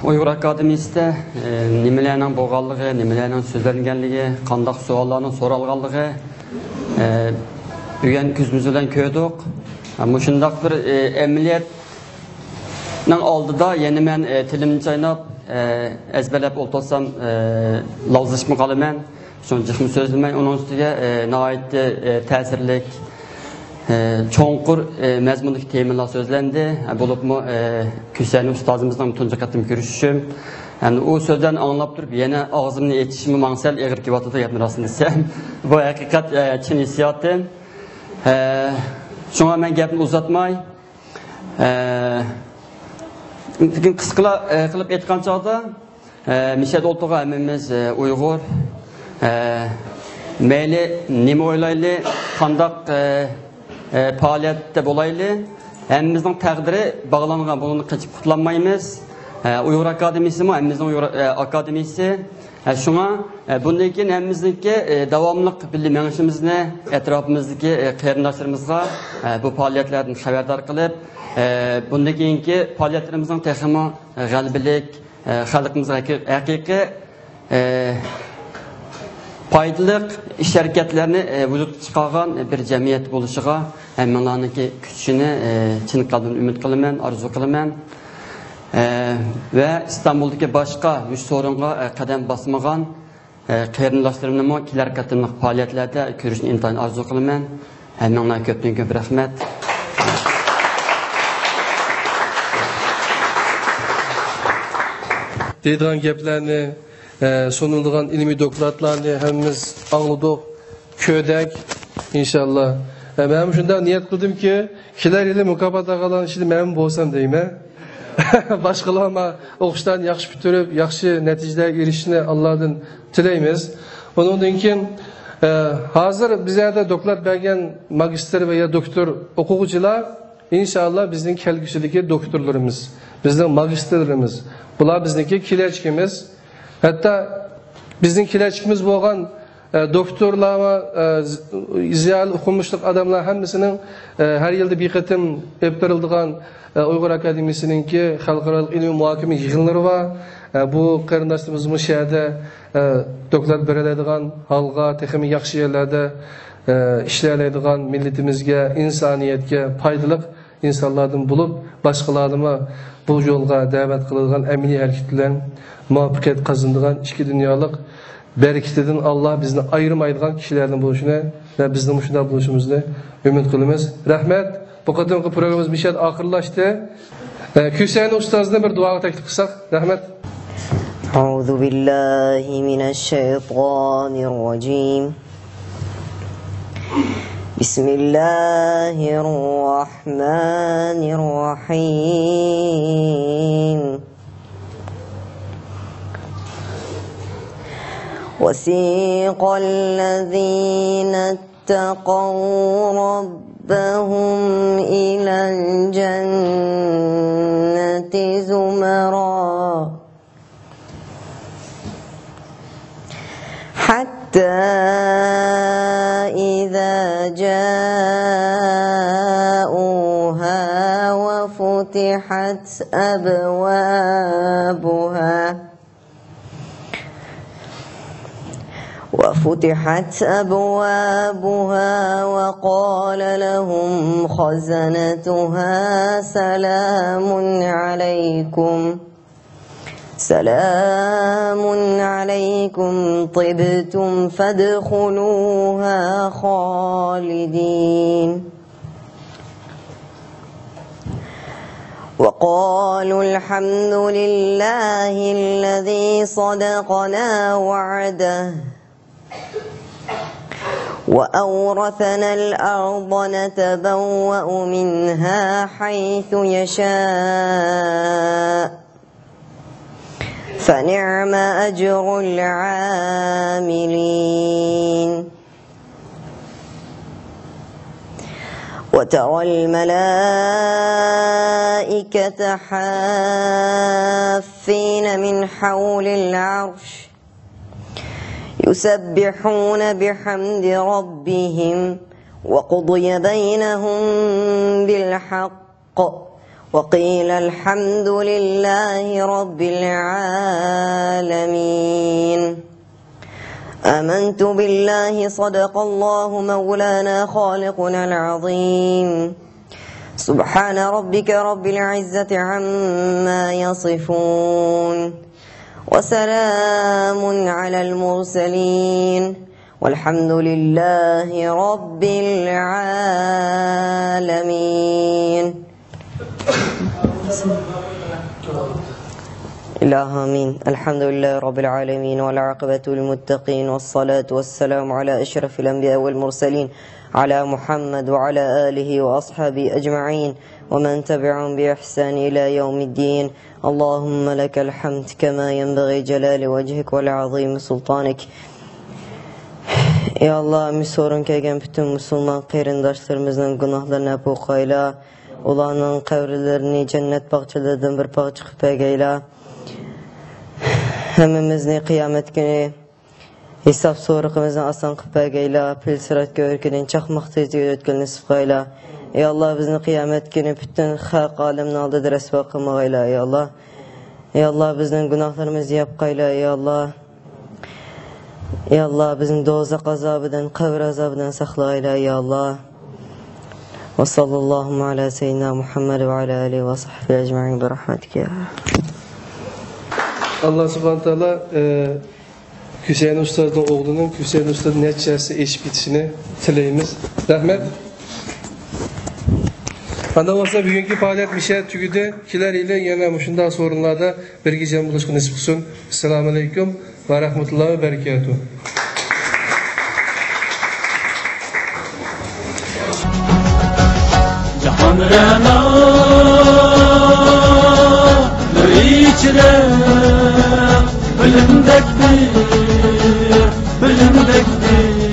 ئۇيغۇر ئاكادېمىيىسىدە، ئە، نېمىلەرنىڭ بولغانلىقى، نېمىلەرنىڭ سۆزلەنگەنلىكى، قانداق سوئاللارنىڭ سورالغانلىقى، ئە، بۈگۈن كۆزىمىز بىلەن كۆردۇق. ئە، مۇشۇنداق بىر، ئە، ئەمەلىيەتنىڭ ئالدىدا يەنە مەن، ئە، تىلىمنى چايناپ، ئە، ئەزبەرلەپ ئولتۇرسام، ئە، لاۋزىشىپمۇ قالىمەن. شۇڭا جىقمۇ سۆزلىمەي، ئۇنىڭ ئۈستىگە، ئە، ناھايىتى، ئە، تەسىرلىك، ئە، چوڭقۇر، ئە، مەزمۇندىكى تېمىلار سۆزلەندى. ئە، بولۇپمۇ، ئە، كۈسەنى ئۇستازىمىزنىڭ تۇنجى قېتىم كۆرۈشۈشۈم. ئەمدى ئۇ سۆزلەرنى ئاڭلاپ تۇرۇپ، يەنە ئاغزىمنى ئېچىشىممۇ ماڭا سەل ئېغىر كېلىۋاتىدۇ، گەپنى راستىنى دېسەم. بۇ ھەقىقەت، ئە، چىن ھېسسىياتىم. ئە، شۇڭا مەن گەپنى ئۇزارتماي، ئە، لېكىن قىسقىلا، ئە، قىلىپ ئېيتقان چاغدا، ئە، مىشەدە ئولتۇرغان ھەممىمىز، ئە، ئۇيغۇر. ئە، مەيلى نېمە ئويلايلى، قانداق، ئە، ئە، پائالىيەتتە بولايلى، ھەممىمىزنىڭ تەقدىرى باغلانغان، بۇنىڭدىن قېچىپ قۇتۇلالمايمىز. ئە، ئۇيغۇر ئاكادېمىيىسىمۇ ھەممىمىزنىڭ ئۇيغۇر، ئە، ئاكادېمىيىسى. ئە، شۇڭا، ئە، بۇندىن كېيىن ھەممىمىزنىڭكى، ئە، داۋاملىق بىللە مېڭىشىمىزنى، ئەتراپىمىزدىكى، ئە، قېرىنداشلىرىمىزغا، ئە، بۇ پائالىيەتلەردىن خەۋەردار قىلىپ، ئە، بۇندىن كېيىنكى پائالىيەتلىرىمىزنىڭ تېخىمۇ، ئە، غەلىبىلىك، ئە، خەلقىمىزغا ھەقىقىي، ھەقىقىي، ئە، پايدىلىق ئىش-ھەرىكەتلەرنى، ئە، ۋۇجۇدقا چىقارغان بىر جەمئىيەت بولۇشىغا ھەممىڭلارنىڭكى كۈچىشىنى، ئە، چىن قەلبىمدىن ئۈمىد قىلىمەن، ئارزۇ قىلىمەن. ئە، ۋە ئىستانبۇلدىكى باشقا مۇشۇ سورۇنغا، ئە، قەدەم باسمىغان، ئە، قېرىنداشلىرىمنىمۇ كېلەر قېتىملىق پائالىيەتلەردە كۆرۈشنى ئىنتايىن ئارزۇ قىلىمەن. ھەممىڭلارغا كۆپتىن كۆپ رەھمەت. دەيدىغان گەپلەرنى، ئە، سۇنۇلىدىغان ئىلمىي دوكلاتلارنى ھەممىمىز ئاڭلىدۇق، كۆردۇق، ئىنشاللا. ئە، مەن شۇنداق نىيەت قىلدىمكى، كېلەر يىلى مۇكاپات ئالغانلارنىڭ ئىچىدە مەنمۇ بولسام دەيمەن. باشقىلارمۇ ئوقۇشلارنى ياخشى پۈتتۈرۈپ، ياخشى نەتىجىلەرگە ئېرىشىشىنى ئاللادىن تىلەيمىز. ئۇنىڭدىن كېيىن، ئە، ھازىر بىز يەردە دوكلات بەرگەن ماگىستىر ۋە يا دوكتور ئوقۇغۇچىلار ئىنشائاللا، بىزنىڭ كەلگۈسىدىكى دوكتورلىرىمىز، بىزنىڭ ماگىستىرلىرىمىز، بۇلار بىزنىڭكى كېلەچىكىمىز. ھەتتا بىزنىڭ كېلەچىكىمىز بولغان، ئە، دوكتورلار ۋە، ئە، ز-، زىيالىي ئوقۇمۇشلۇق ئادەملەر ھەممىسىنىڭ، ئە، ھەر يىلدا بىر قېتىم ئېلىپ بېرىلىدىغان، ئە، ئۇيغۇر ئاكادېمىيىسىنىڭكى خەلقئارالىق ئىلمىي مۇھاكىمە يىغىنلىرى بار. ئە، بۇ قېرىنداشلىرىمىزمۇ شۇ يەردە، ئە، دوكلات بېرەلەيدىغان ھالغا، تېخىمۇ ياخشى يەرلەردە، ئە، ئىشلەيەلەيدىغان، مىللىتىمىزگە، ئىنسانىيەتكە پايدىلىق ئىنسانلاردىن بولۇپ، باشقىلارنىمۇ بۇ يولغا دەۋەت قىلىدىغان ئەمەلىي ھەرىكەت بىلەن مۇۋەپپەقىيەت قازىنىدىغان، ئىچكى دۇنيالىق بەرىكىتىدىن ئاللا بىزنى ئايرىمايدىغان كىشىلەردىن بولۇشىنى ۋە بىزنىڭمۇ شۇنداق بولۇشىمىزنى ئۈمىد قىلىمىز. رەھمەت. بۇ قېتىمقى پروگراممىمىز مۇشۇ يەردە ئاخىرلاشتى. ئە، كۈسەن ئۇستازنى بىر دۇئاغا تەكلىپ قىلساق. رەھمەت. أعوذ بالله من الشيطان الرجيم. بسم الله الرحمن الرحيم. وسيق الذين اتقوا ربهم إلى الجنة زمرا حتى إذا جاءوها وفتحت أبوابها وفتحت أبوابها وقال لهم خزنتها سلام عليكم، سلام عليكم طبتم فادخلوها خالدين. وقالوا الحمد لله الذي صدقنا وعده وأورثنا الأرض نتبوأ منها حيث يشاء فنعم أجر العاملين. وترى الملائكة حافين من حول العرش يسبحون بحمد ربهم وقضي بينهم بالحق وقيل الحمد لله رب العالمين. آمنت بالله، صدق الله مولانا خالقنا العظيم. سبحان ربك رب العزة عما يصفون. وسلام على المرسلين. والحمد لله رب العالمين. إله آمين. الحمد لله رب العالمين، والعاقبة للمتقين، والصلاة والسلام على أشرف الأنبياء والمرسلين، على محمد وعلى آله وأصحابه أجمعين، ومن تبعهم بإحسان إلى يوم الدين. اللهم لك الحمد كما ينبغي جلال وجهك ولعظيم سلطانك. يا الله، ئەمىسە ھۇزۇرۇڭغا كەلگەن پۈتۈن مۇسۇلمان قېرىنداشلىرىمىزنىڭ گۇناھلىرىنى ئەپۇ قىلايلا. ئۇلارنىڭ قەبرىلىرىنى جەننەت باغچىلىرىدىن بىر پارچە قىلىپ بەرگەيلا. ھەممىمىزنى قىيامەت كۈنى ھېساب سورىقىمىزنى ئاسان قىلىپ بەرگەيلا، پىل سىرات كۆۋرۈكىدىن چاقماق تېزلىكىدە ئۆتكىلى نېسىپ قىلايلا. ئى ئاللا، بىزنى قىيامەت كۈنى پۈتۈن خەلق ئالەمنىڭ ئالدىدا رەسۋا قىلمىغايلا، ئى ئاللا. ئى ئاللا، بىزنىڭ گۇناھلىرىمىزنى ياپقايلا، ئى ئاللا. ئى ئاللا، بىزنى دوزاخ ئازابىدىن، قەبرە ئازابىدىن ساقلىغايلا، ئى ئاللا. وصلى اللهم على سيدنا محمد وعلى آله وصحبه أجمعين برحمتك يا. ئاللا سۇبھانە تائالا، ئى، كۈسەن ئۇستازنىڭ ئوغلىنىڭ كۈسەن ئۇستاز نەچچە ھەسسە ئېشىپ كېتىشىنى تىلەيمىز. رەھمەت. ئاندىن بولسا بۈگۈنكى پائالىيەت مۇشۇ يەردە تۈگىدى. كېلەر يىلى يەنە مۇشۇنداق سورۇنلاردا بىرگە جەم بولۇشقا نېسىپ قىلسۇن. ئەسسالامۇ ئەلەيكۇم ۋە رەھمەتۇللاھى ۋە بەرىكاتۇھ. جاھان رەنا نۇر ئىچىدە بىلىمدەكدۇر، بىلىمدەكدۇر.